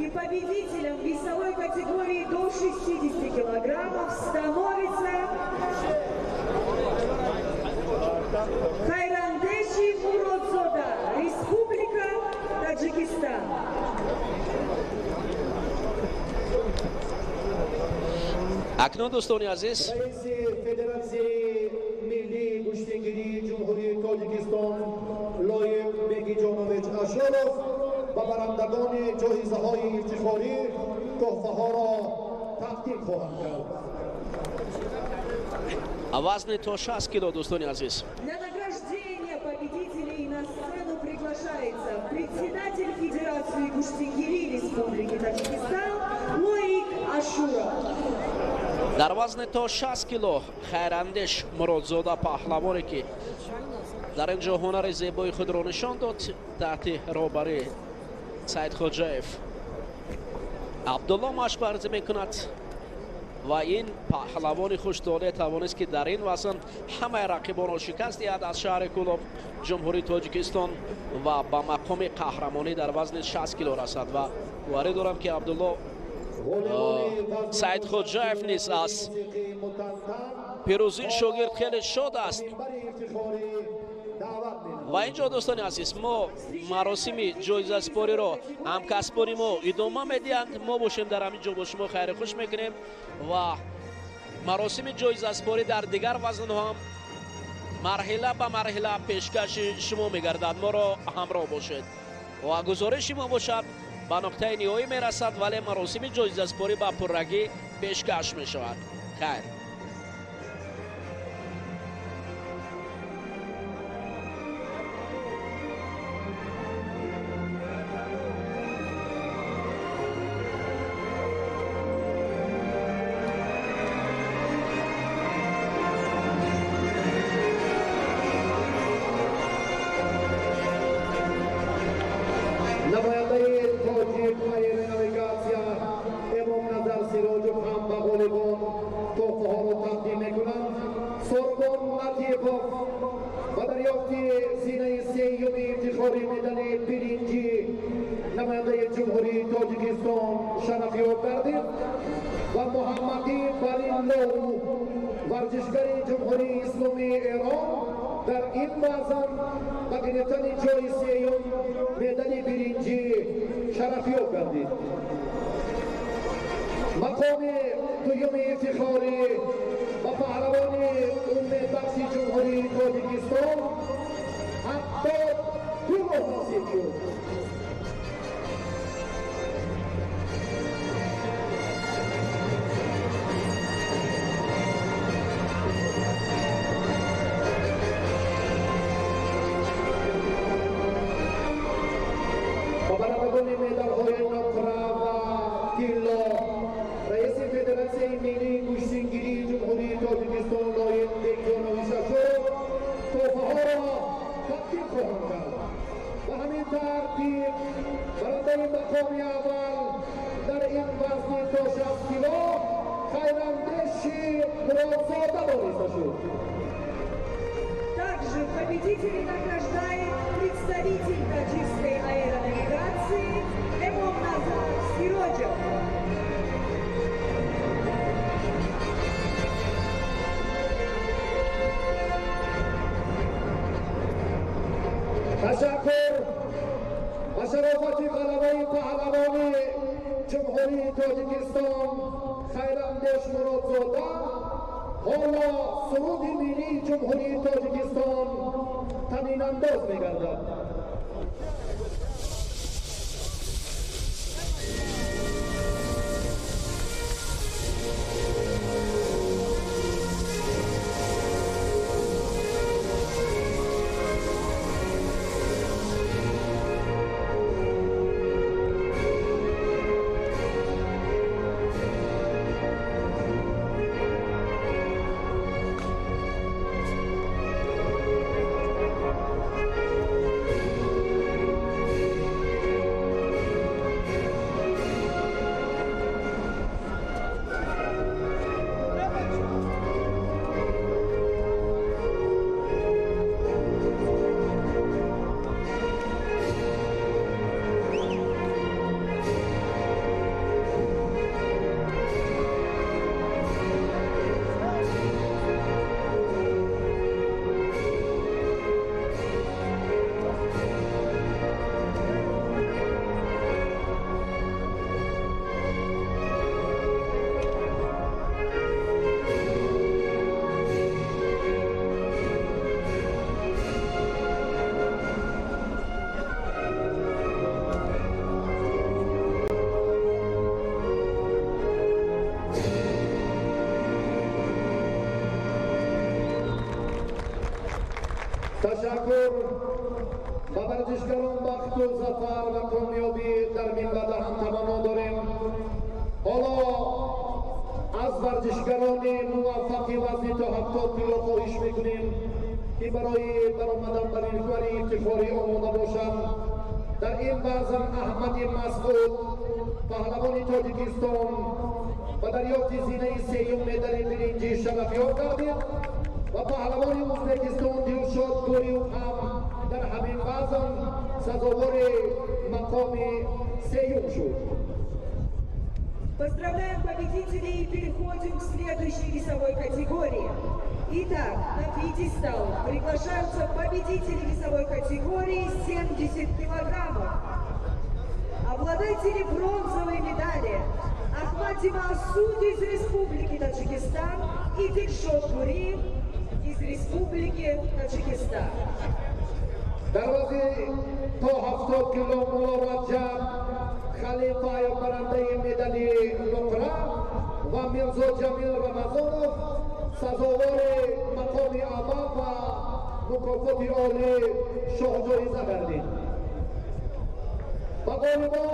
И победителем весовой категории до 60 килограммов становится Хайрандеши Муродзода, Республика Таджикистан. Акнун, дӯстони азиз, раиси Федератсияи миллии гӯштингирии Ҷумҳурии Тоҷикистон Лоиқ Бегиҷонович Ашуров ба барандагони ҷоизаҳои ифтихорӣ тӯҳфаҳоро тақдим хоҳанд кард. Вазни то 60 кило, дӯстони азиз. Для награждения победителей на сцену приглашается председатель Федерации гуштингири Республики Таджикистан Лоик Ашуров. Дар вазни то 60 кило Хайрандеш Муродзода, паҳлавоне ки дар ин ҷо ҳунари зебои худро нишон дод, таҳти роҳбарии Саид Хоҷаев Абдулло машқ варзӣ мекунад ва ин паҳлавони хуштолеъ тавонист, ки дар ин вазн ҳамаи рақибонро шикаст диҳад аз шаҳри Кӯлоб, Ҷумҳурии Тоҷикистон, ва ба мақоми қаҳрамонӣ дар вазни 60 кило расад. Ва боварӣ дорам, ки Абдулло Саид Хоҷаев низ аз пирӯзии шогирд хеле шод аст. Ва ин ҷо, дӯстони азиз, мо маросими ҷоизаспориро ҳамкасбони мо идома медиҳанд. Мо бошем, дар ҳамин ҷо бо шумо хайри хуш мекунем ва маросими ҷоизаспорӣ дар дигар вазнҳо ҳам марҳила ба марҳила пешкаши шумо мегардад. Моро ҳамроҳ бошед ва гузориши мо бошад ба нуқтаи ниҳоӣ мерасад, вале маросими ҷоизаспорӣ ба пуррагӣ пешкаш мешавад. Хайр. Намояндаи тоҷик навигатсия Эмомназар Сироҷов ҳам ба ғолибон тӯҳфаҳоро тақдим мекунанд. Сорбон Латипов ба дарёфти зинаи сеюми ифтихори медали биринҷӣ, намояндаи Ҷумҳурии Тоҷикистон, шарафёб гардид ва Муҳаммадӣ Баринлоу, варзишгари Ҷумҳурии Исломии Эрон, дар ин вазн ба гирифтани ҷои сеюм медали биринҷӣ шарафёб гардид. Мақоми дуюми ифтихорӣ ба паҳлавони умедбахши Ҷумҳурии Тоҷикистон Ҳаттод Гулов насиб шуд. Ба барандагони медалҳои нуқра ва тилло раиси Федератсияи миллии гӯштингирии Ҷумҳурии Тоҷикистон Лоиқ Бекҷонович Ашуров тӯҳфаҳоро тақдим хоҳанд кард. Ба ҳамин тартиб барандаи мақоми аввал дар ин вазни то 60 кило Хайрандеши Муродзода дониста шуд. Ташаккур ба шарофати ғалабаи паҳлавони Ҷумҳурии Тоҷикистон Хайрандеш Муродзода ҳоло суруди миллии Ҷумҳурии Тоҷикистон танинандоз мегардад. Ташаккур ба варзишгарон бахту зафар ва комёбӣ дар минбаъда ҳам таманно дорем. Ҳоло аз варзишгарони муваффақи вазни то 70 кило хоҳиш мекунем, ки барои баромадан ба рингвари ифтихорӣ омода бошанд. Дар ин вазн Аҳмади Масъуд, паҳлавони Тоҷикистон, ба дарёфти зинаи сеюм медали биринҷӣ шарафёб гардид ва паҳлавони Ӯзбекистон Дилшод Гуриев ҳам дар ҳамин вазн сазовори мақоми сеюм шуд. Поздравляем победителей и переходим к следующей весовой категории. Итак, на пьедестал приглашаются победители весовой категории 70 килограммов. Обладатели бронзовой медали Ахмади Масуд из Республики Таджикистан и Дилшод Гуриев из Республики Таджикистан. Дар вазни то 70 кило Мулло Раҷаб Халифаев барандаи медали нуқра ва Мирзо Ҷамил Рамазонов сазовори мақоми аввал ва мукофоти олӣ шоҳҷоиза гардид. Ба ғолибон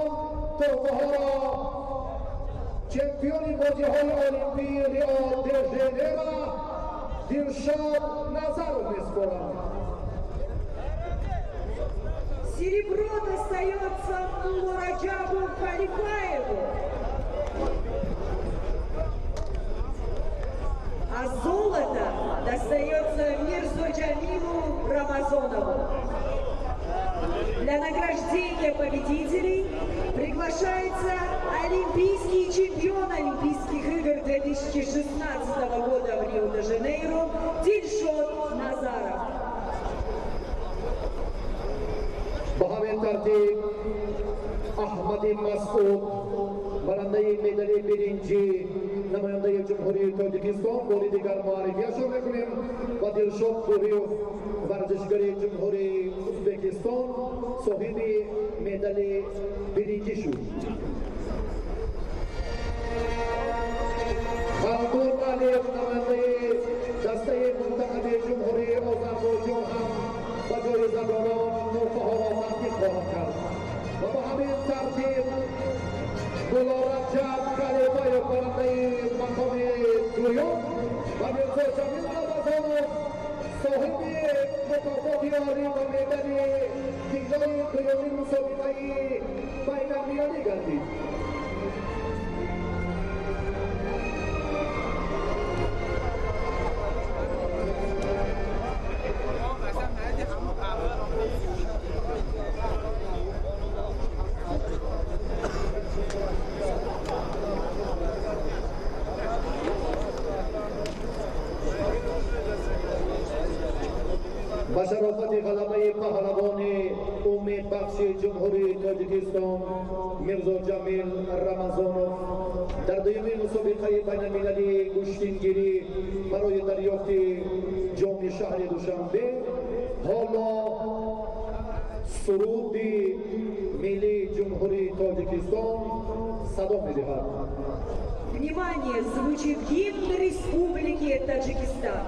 тӯҳфаҳоро чемпиони бозиҳои олимпии Рио де Жанейро Дилшод Назаров месупоранд. Серебро достается Мулло Раджабу Халифаеву. А золото достается Мирзо Джамилу Рамазонову. Для награждения победителей приглашается олимпийский чемпион Олимпийских игр 2016 года в Рио-де-Жанейро Дилшод Назаров. Ба ҳамин тартиб Аҳмади Масъуд, барандаи медали биринҷӣ, намояндаи Ҷумҳурии Тоҷикистон, бори дигар муаррифиашро мекунем ва Дилшод Гуриев, варзишгари Ҷумҳурии Ӯзбекистон, соҳиби медали биринҷӣ шуд. Халдун Алиев, намояндаи дастаи мунтахаби Ҷумҳурии Озарбойҷон ҳам ба ҷоизадорон тӯҳфаҳоро тақдим хоҳанд кард. Ва ба ҳамин тартиб Мулло Раҷаб Халифаев барандаи мақоми дуюм ва Мирзо Ҷамил Рамазонов соҳиби мукофоти олӣ ва медали тиллои дуюми мусобиқаи байналмилалӣ гардид. Ба шарофати ғалабаи паҳлавони умедбахши Ҷумҳурии Тоҷикистон Мирзо Ҷамил Рамазонов дар дуюмин мусобиқаи байналмилалии гӯштингирӣ барои дарёфти ҷоми шаҳри Душанбе ҳоло суруди миллии Ҷумҳурии Тоҷикистон садо медиҳад. Внимание! Звучит гимн Республики Таджикистан.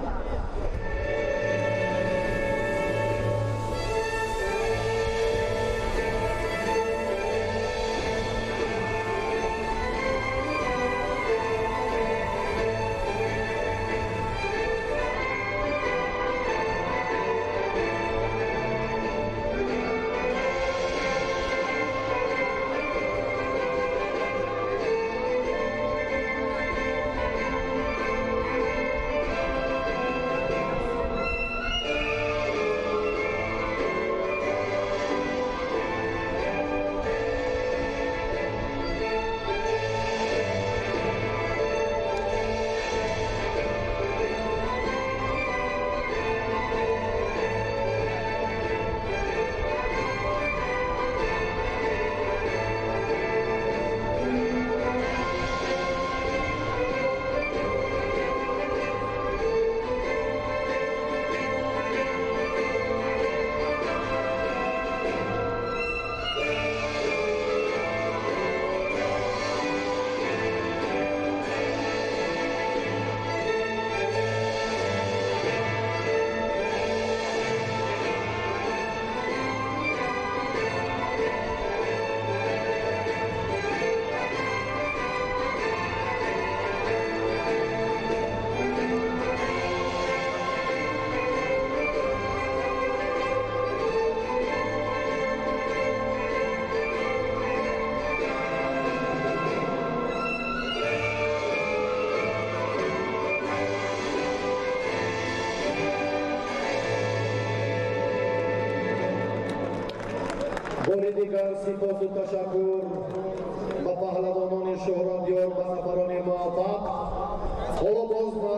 Бори дигар сипосу ташаккур ба паҳлавонони шӯҳратёр, ба нафарони муваффақ. Ҳоло боз ба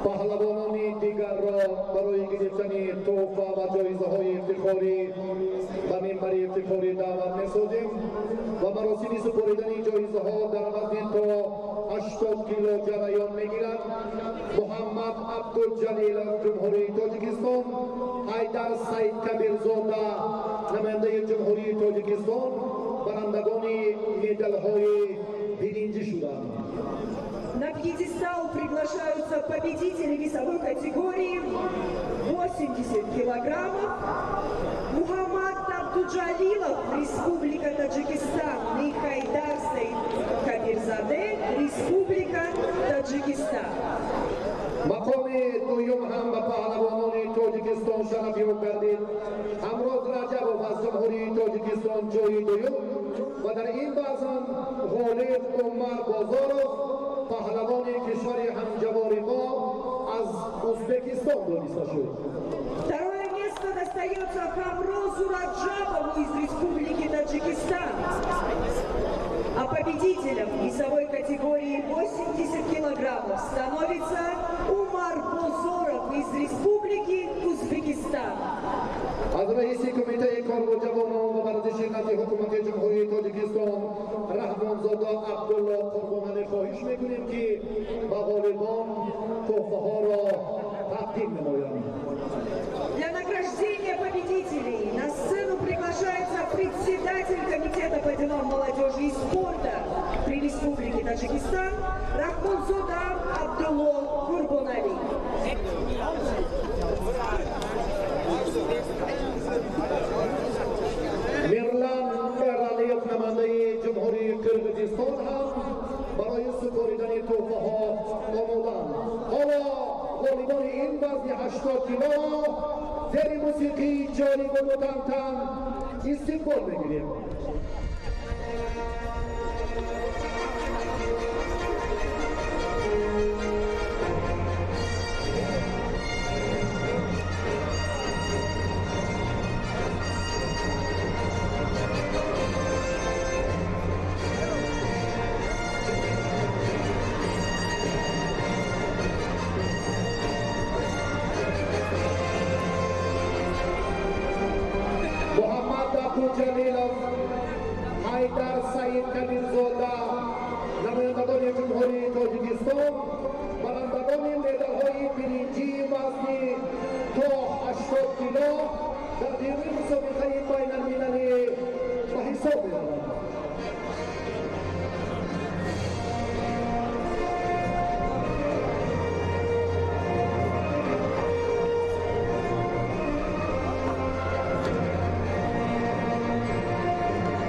паҳлавонони дигарро барои гирифтани тӯҳфа ва ҷоизаҳои ифтихорӣ ба минбари ифтихорӣ даъват месозем ва маросими супоридани ҷоизаҳо дар вазни то 80 кило ҷараён мегирад. Муҳаммад Абдулҷалил аз Ҷумҳурии Тоҷикистон, Ҳайдар Саидкабирзода намояндаи Ҷумҳурии Тоҷикистон барандагони медалҳои биринҷӣ шуданд. На пьедестал приглашаются победители весовой категории 80 килограммов Мухаммад Абдуджалилов, Республика Таджикистан, и Хайдар Саидкабирзаде, Республика Таджикистан. Мақоми дуюм ҳам ба паҳлавонони Тоҷикистон шарафёб гардид. Ҳамроз Раҷабов аз Ҷумҳурии Тоҷикистон ҷои дуюм ва дар ин вазн ғолиб Умар Бозоров, паҳлавони кишвари ҳамҷавори мо аз Узбекистон дониста шуд. Второе место достается Хамрозу Раджабову из Республики Таджикистан. А победителем весовой категории 80 килограммов становится Умар Бозоров из Республики Узбекистан. Аз раиси Кумитаи кор бо ҷавонон ва варзиши назди Ҳукумати Ҷумҳурии Тоҷикистон Раҳмонзода Абдулло Қурбоналӣ хоҳиш мекунем, ки ба ғолибон тӯҳфаҳоро тақдим намоянд. Для награждения победителей на сцену приглашается председатель Комитета по делам молодежи и спорта при Республике Таджикистан Рахмонзода Абдулло Курбонали. Мирлан Эралиев, намояндаи Ҷумҳурии Қирғизистон, ҳам барои супоридани тӯҳфаҳо омодаанд. Ҳоло ғолибони ин вазни 80 кило зери мусиқии ҷолибу мутантан истиқбол мегирем. Абдуҷалилов, Ҳайдар Саид Кабирзода, намояндагони Ҷумҳурии Тоҷикистон, барандагони медалҳои биринҷии вазни то 80 кило дар дуюмин мусобиқаи байналмилалӣ ба ҳисоб мераванд.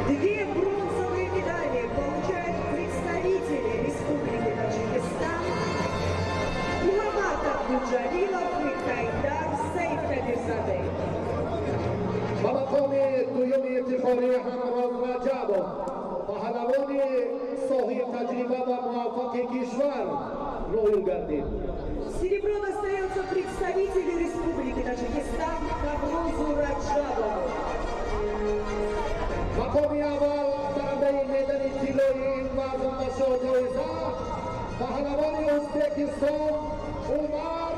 Две бронзовые медали получают представители Республики Таджикистан Муҳаммад Абдуҷалилов и Хайдар Саидкабирзаде. Ба мақоми дуюми ифтихорӣ Ҳамроз Раҷабов, паҳлавони соҳиби таҷриба ва муваффақи кишвар, ноил гардид. Серебро достается представителю Республики Таджикистан Хамрозу Раджабову. Мақоми аввал барандаи медали тиллои ин вазн ва шоҳҷоиза паҳлавони Ӯзбекистон Умар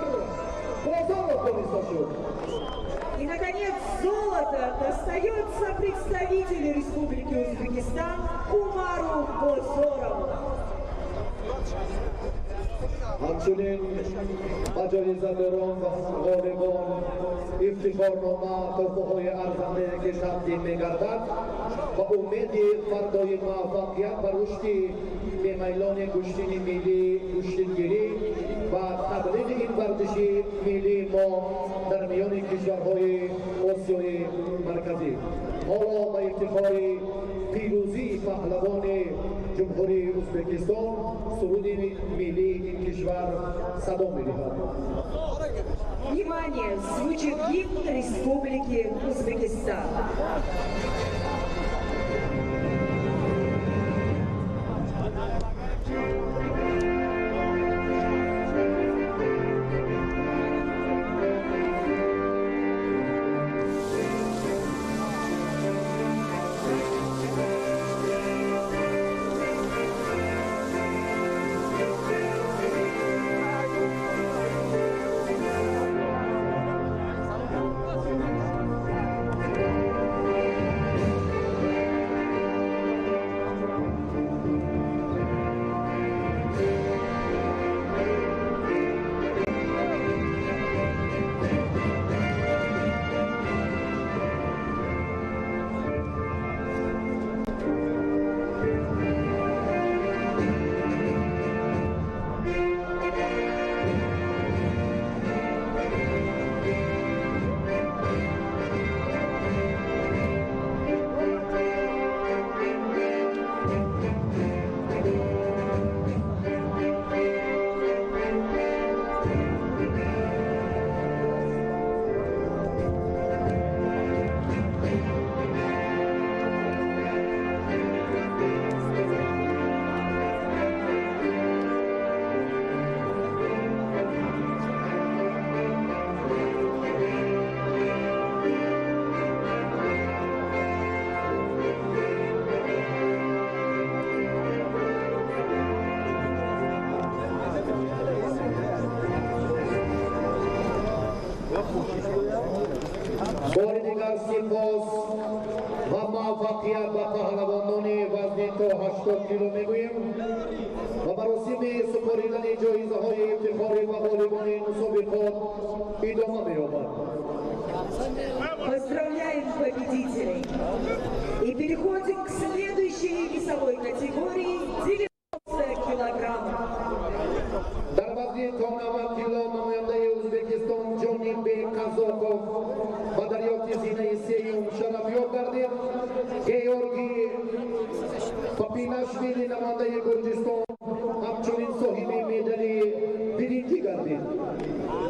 Бозоров дониста шуд. И, наконец, золото достается представителю Республики Узбекистан Умару Бозорову. Ҳамчунин ба ҷоизадорон ва ғолибон ифтихорнома, тӯҳфаҳои арзандае ки тақдим мегардад ба умеди фардои муваффақият ва рушди бемайлони гӯштини миллӣ, гӯштингирӣ ва таблиғи ин варзиши миллии мо дар миёни кишварҳои Осиёи Марказӣ. Ҳоло ба ифтихори пирӯзии паҳлавони Ҷумҳурии Ӯзбекистон суруди миллии ин кишвар садо медиҳад. Внимание! Звучит гимн Республики Узбекистан. Бори дигар сипос ва муваффақият ба паҳлавонони вазни то 80 кило мегӯем ва маросими супоридани ҷоизаҳои ифтихорӣ ба ғолибони мусобиқот идома меёбад. Поздравляем победителей! И переходим к следующей весовой категории 90 килограммов. Дар вазни то 90 кило намояндаи Ӯзбекистон Ҷонибек Қазоқов ба дарёфти зинаи сеюм шарафёб гардид. Георгий Папинашвили, намояндаи Гурҷистон, ҳамчунин соҳиби медали биринҷӣ гардид.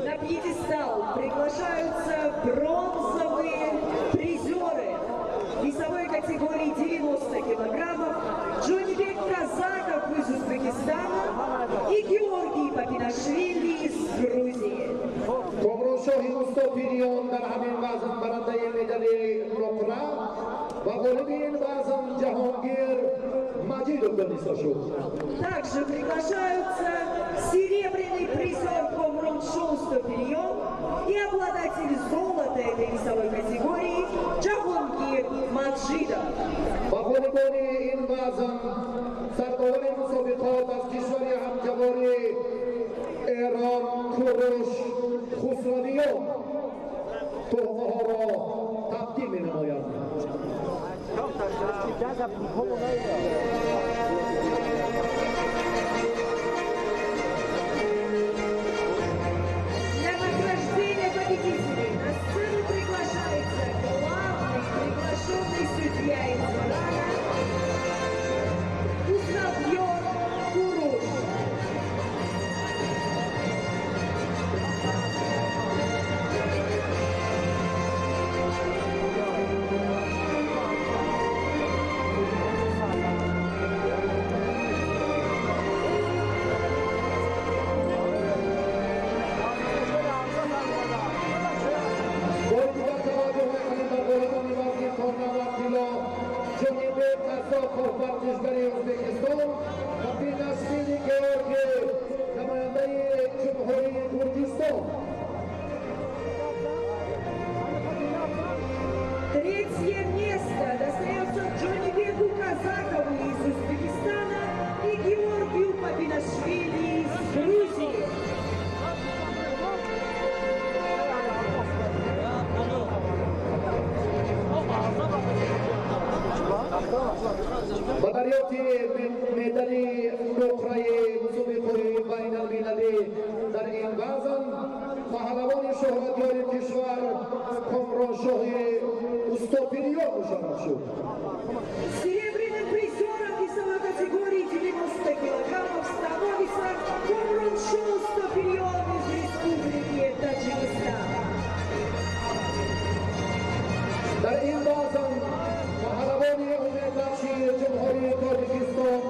На пьедестал приглашаются бронзовые призеры весовой категории 90 килограммов Джонибек Казаков из Узбекистана и Георгий Папинашвили из Грузии. Комроншоҳи Мустафириён дар ҳамин вазн барандаи медали нуқра ва ғолиби ин вазн Ҷаҳонгир Маҷидов дониста шуд. Также приглашаются серебряный призер Комроншоу Стопирион и обладатель золота этой весовой категории Джахонгир Маджидов. Маджидов. Ба ғолибони ин вазн сардовари мусобиқот аз кишвари ҳамҷаворӣ Эрон Куруш Хусравиён туҳфаҳоро тақдим менамояд. Для награждения победителей на сцену приглашается главный приглашенный судья из Ирана Хусравьон Куруш. بار دیگر توجه میکنیم بر غالبان وزن تا 90 کیلو جانبه قزاقов ورزشگر ازبکستان و بینشویلی گیورگی نماینده جمهوری گرجستان. Третье место достается Джонибеку Казакову из Узбекистана и Георгию Папинашвили из Грузии. Ба дарёфти медали нуқраи мусобиқаи байналмилалӣ дар ин вазн паҳлавони шӯҳратёри кишвар Комроншоҳи Устопириён мушарраф шуд. Серебряным призером весовой категории 90 килограммов становится Комроншо Устопирион из Республики Таджикистан. Дар ин вазн паҳлавони умедбахши ҷумҳурии Тоҷикистон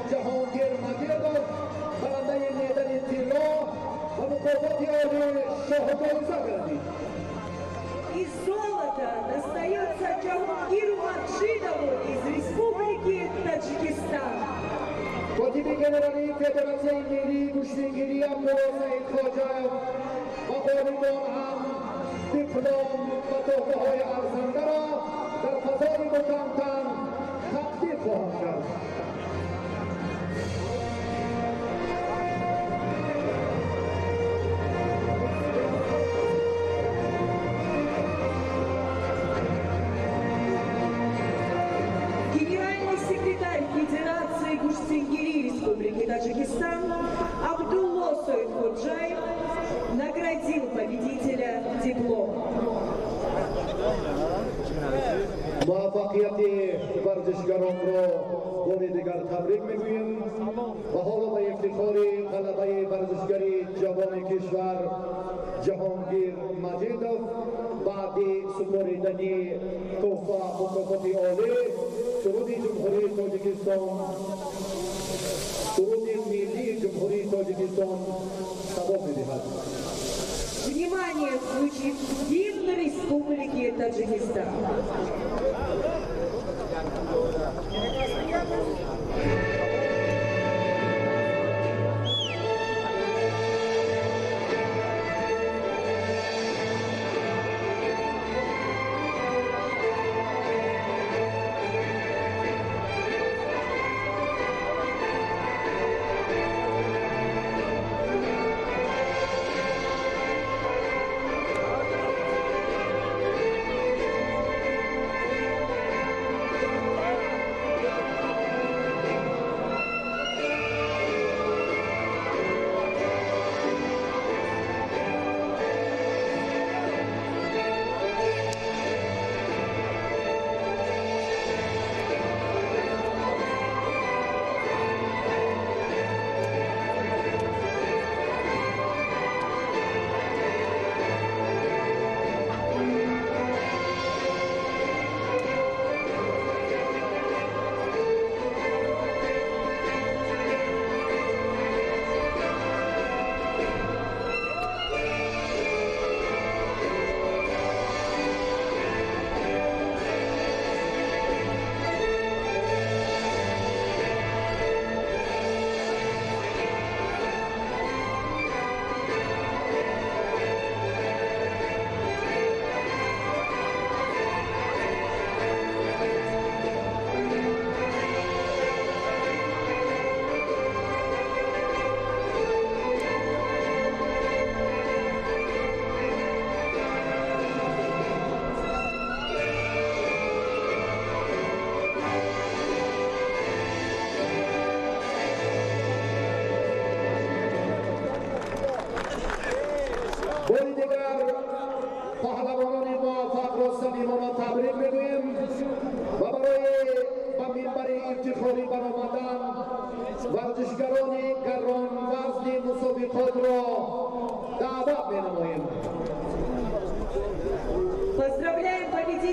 Ҷаҳонгир Маҷидов барандаи медали тилло ва мукофоти олии шоҳҷоиза гардид. И золото достается Джахонгиру Маджидову из Республики Таджикистан. Котиби генералии Федератсияи миллии гӯштингирӣ Абдулло Саидхоҷаев ва ғолибон ҳам диплом ва туҳфаҳои арзандаро дар фазои мутантан тақдим хоҳанд кард. Генеральный секретарь Федерации гуштингири Республики Таджикистан Абдулло Соидходжаев наградил победителя дипломом. Муваффақияти варзишгаронро бори дигар табрик мегӯем ва ҳоло ба ифтихори ғалабаи варзишгари ҷавони кишвар Ҷаҳонгир Маҷидов баъди супоридани туҳфа мукофоти олӣ суруди Ҷумҳурии Тоҷикистон, суруди миллии Ҷумҳурии Тоҷикистон садо медиҳад. Внимание, звучит гимн Республики Таджикистан.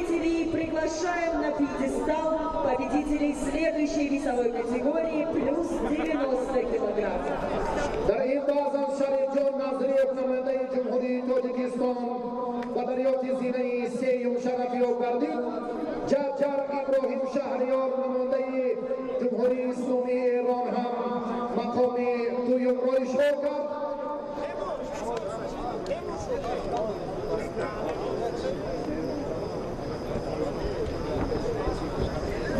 Победителей приглашаем на пьедестал победителей следующей весовой категории плюс 90 килограммов. Дар ин вазн Шарифҷон Назриев, намояндаи Ҷумҳурии Тоҷикистон, ба дарёфти зинаи сеюм шарафёб гардид. Ҷаҷар Иброҳим Шаҳриёр, намояндаи Ҷумҳурии Исломии Эрон, ҳам мақоми дуюмро ишғол кард.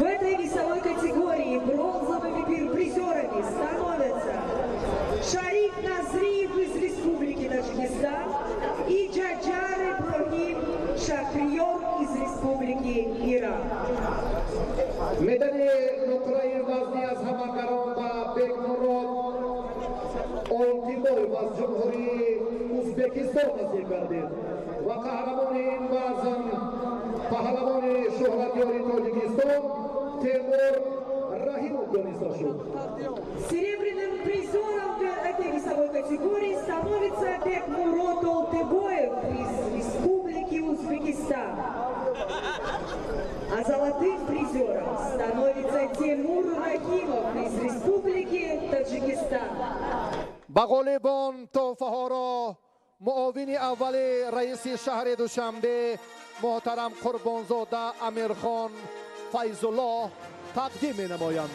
В этой весовой категории бронзовыми призерами становятся Шариф Назриев из Республики Таджикистан и Джаджар Иброхим Шахриёр из Республики Иран. Медали нуқраи вазнӣ аз ҳама гарон ба Бекмурод Олтибоев аз Ҷумҳурии Узбекистон насиб гардид ва қаҳрамони ин вазн паҳлавони шӯҳратёри Тоҷикистон Темур Раҳимов дониста шуд. Серебряным призером этой весовой категории становится Бекмурод Олтыбоев из Республики Узбекистан. А золотым призером становится Тимур Рахимов из Республики Таджикистан. Ба ғолибон тӯҳфаҳоро муовини аввали раиси шаҳри Душанбе муҳтарам Қурбонзода Амирхон Файзуллоҳ тақдим менамоянд.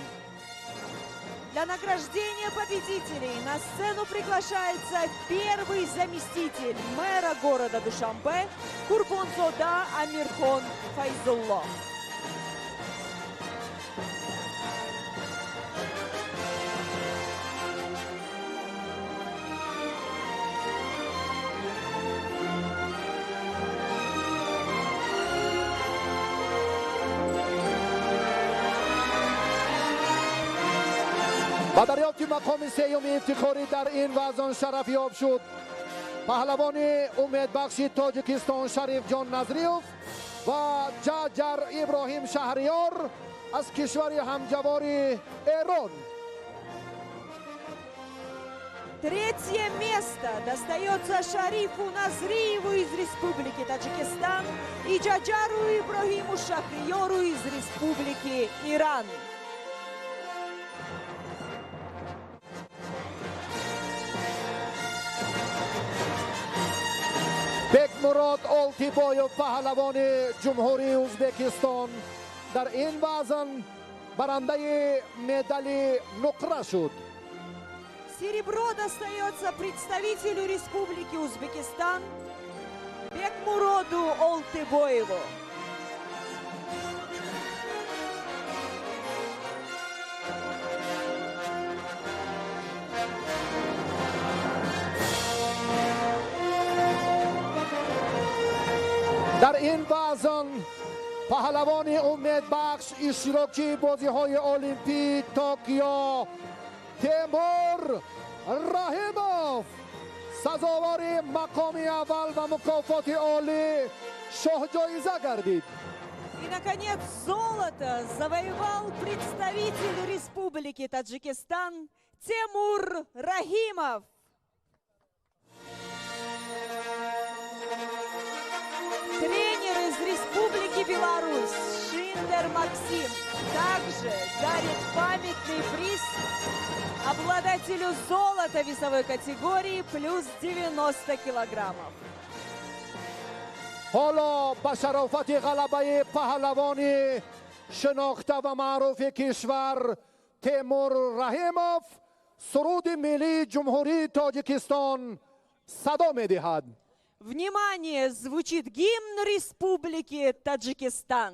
Для награждения победителей на сцену приглашается первый заместитель мэра города Душанбе Курбонзода Амирхон Файзулло. Ба дарёфти мақоми сеюми ифтихорӣ дар ин вазн шарафёб шуд паҳлавони умедбахши Тоҷикистон Шарифҷон Назриев ва Ҷаҷар Иброҳим Шаҳриёр аз кишвари ҳамҷавори Эрон. Третье место достается Шарифу Назриеву из Республики Таджикистан и Джаджару Иброхиму Шахриёру из Республики Иран. Бекмурод Олтибоев, паҳлавони Ҷумҳурии Узбекистон, дар ин вазн барандаи медали нуқра шуд. Серебро достается представителю Республики Узбекистан Бекмуроду Олтыбоеву. Дар ин вазн паҳлавони умедбахш, иштирокчии бозиҳои Олимпии Токио Темур Раҳимов сазовори мақоми аввал ва мукофоти олӣ шоҳҷоиза гардид. И, наконец, золото завоевал представитель Республики Таджикистан Темур Рахимов. Тренер из Республики Беларусь Шиндер Максим также дарит памятный приз обладателю золота весовой категории плюс 90 килограммов. Ҳоло ба шарофати ғалабаи паҳлавони шинохта ва маъруфи кишвар Темур Раҳимов суруди миллии Ҷумҳурии Тоҷикистон садо медиҳад. Внимание! Звучит гимн Республики Таджикистан.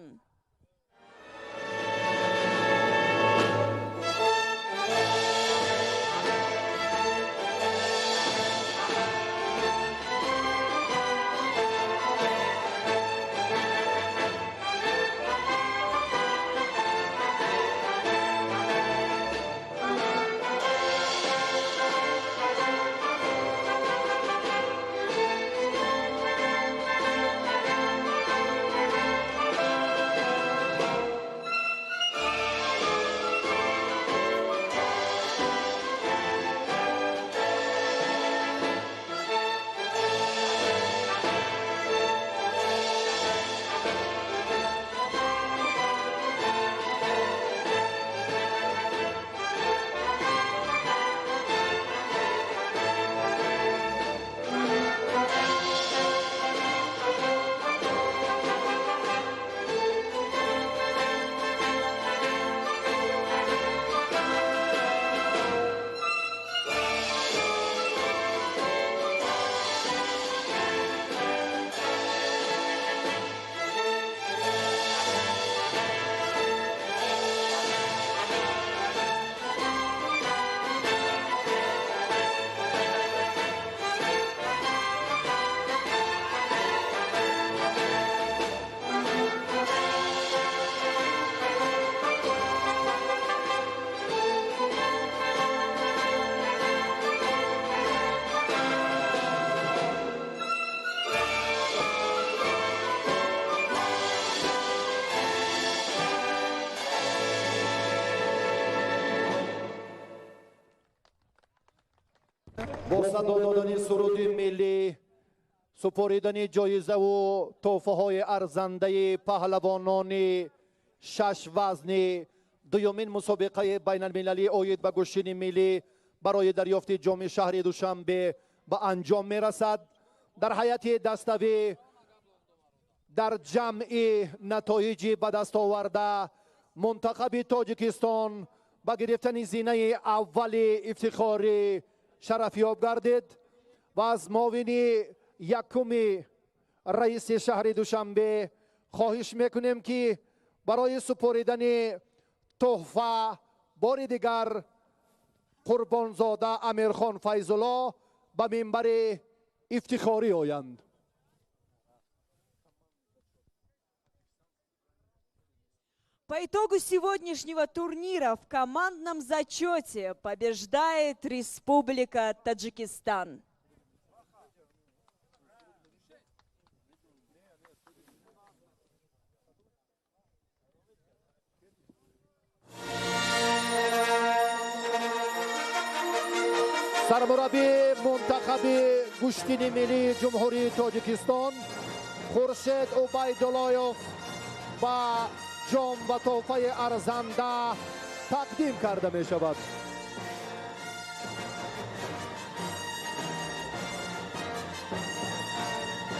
Садо додани суруди миллӣ, супоридани ҷоизаву тӯҳфаҳои арзандаи паҳлавонони шаш вазни дуюмин мусобиқаи байналмилалӣ оид ба гӯштини миллӣ барои дарёфти ҷоми шаҳри Душанбе ба анҷом мерасад. Дар ҳайати даставӣ дар ҷамъи натоиҷи ба даст оварда мунтахаби Тоҷикистон ба гирифтани зинаи аввали ифтихорӣ шарафёб гардид ва аз муовини якуми раиси шаҳри Душанбе хоҳиш мекунем, ки барои супоридани тӯҳфа бори дигар Қурбонзода Амирхон Файзулло ба минбари ифтихорӣ оянд. По итогу сегодняшнего турнира в командном зачете побеждает Республика Таджикистан. Сармураббии мунтахаби гӯштини миллии Ҷумҳурии Тоҷикистон Хуршед Убайдуллоев ба ҷом ва тӯҳфаи арзанда тақдим карда мешавад.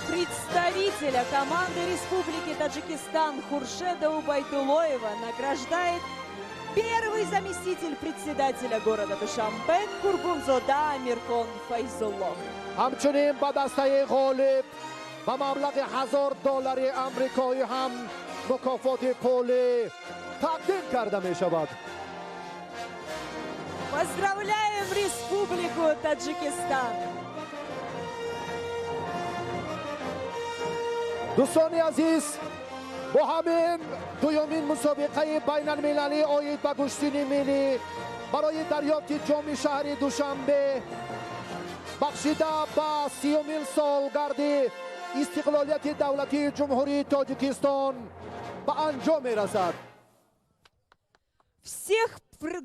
Представителя команды Республики Таджикистан Хуршеда Убайдуллоева награждает первый заместитель председателя города Душанбе Курбонзода Амирхон Файзулло. Ҳамчунин ба дастаи ғолиб ба маблағи $1000 амрикоӣ ҳам мукофоти пулӣ тақдим карда мешавад. Поздравляем Республику Таджикистан! Дӯстони азиз, бо ҳамин дуюмин мусобиқаи байналмилалӣ оид ба гӯштини миллӣ барои дарёфти ҷоми шаҳри Душанбе бахшида ба 30-умин солгарди истиқлолияти давлатии Ҷумҳурии Тоҷикистон ба анҷом мерасад. Всех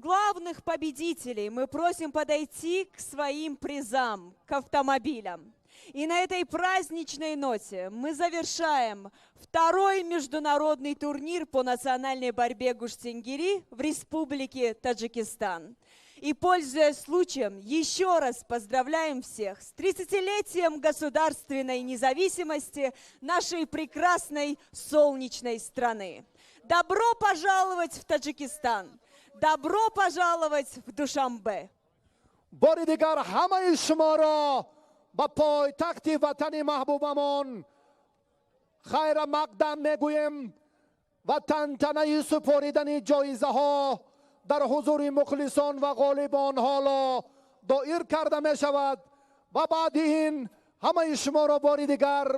главных победителей мы просим подойти к своим призам, к автомобилям. И на этой праздничной ноте мы завершаем второй международный турнир по национальной борьбе гуштингири в Республике Таджикистан. И, пользуясь случаем, еще раз поздравляем всех с 30-летием государственной независимости нашей прекрасной солнечной страны. Добро пожаловать в Таджикистан! Добро пожаловать в Душанбе! Бори дигар ҳамаи шуморо ба пойтахти ватани маҳбубамон хайра мақдам мегӯем ва тантанаи супоридани ҷоизаҳо дар ҳузури мухлисон ва ғолибон ҳоло доир карда мешавад ва баъди ин ҳамаи шуморо бори дигар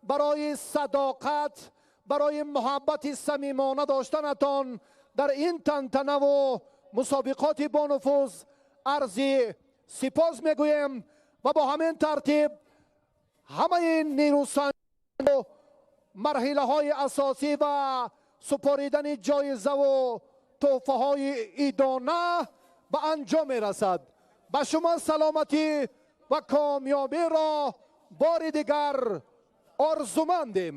барои садоқат, барои муҳаббати самимона доштанатон дар ин тантанаву мусобиқоти бонуфуз арзи сипос мегӯем ва бо ҳамин тартиб ҳамаи нерӯсанҷ марҳилаҳои асосӣ ва супоридани ҷоизаву тӯҳфаҳои идона ба анҷом мерасад. Ба шумо саломатӣ ва комёбиро бори дигар орзумандем.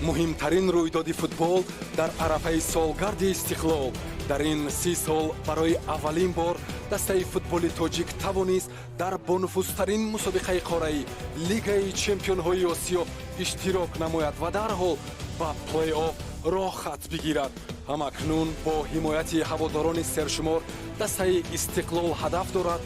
Муҳимтарин рӯйдоди футбол дар арафаи солгарди истиқлол. Дар ин 30 сол барои аввалин бор дастаи футболи тоҷик тавонист дар бонуфузтарин мусобиқаи қораӣ Лигаи чемпионҳои Осиё иштирок намояд ва дарҳол ба плей-офф роҳ хат бигирад. Ҳамакнун бо ҳимояти ҳаводорони сершумор дастаи Истиқлол ҳадаф дорад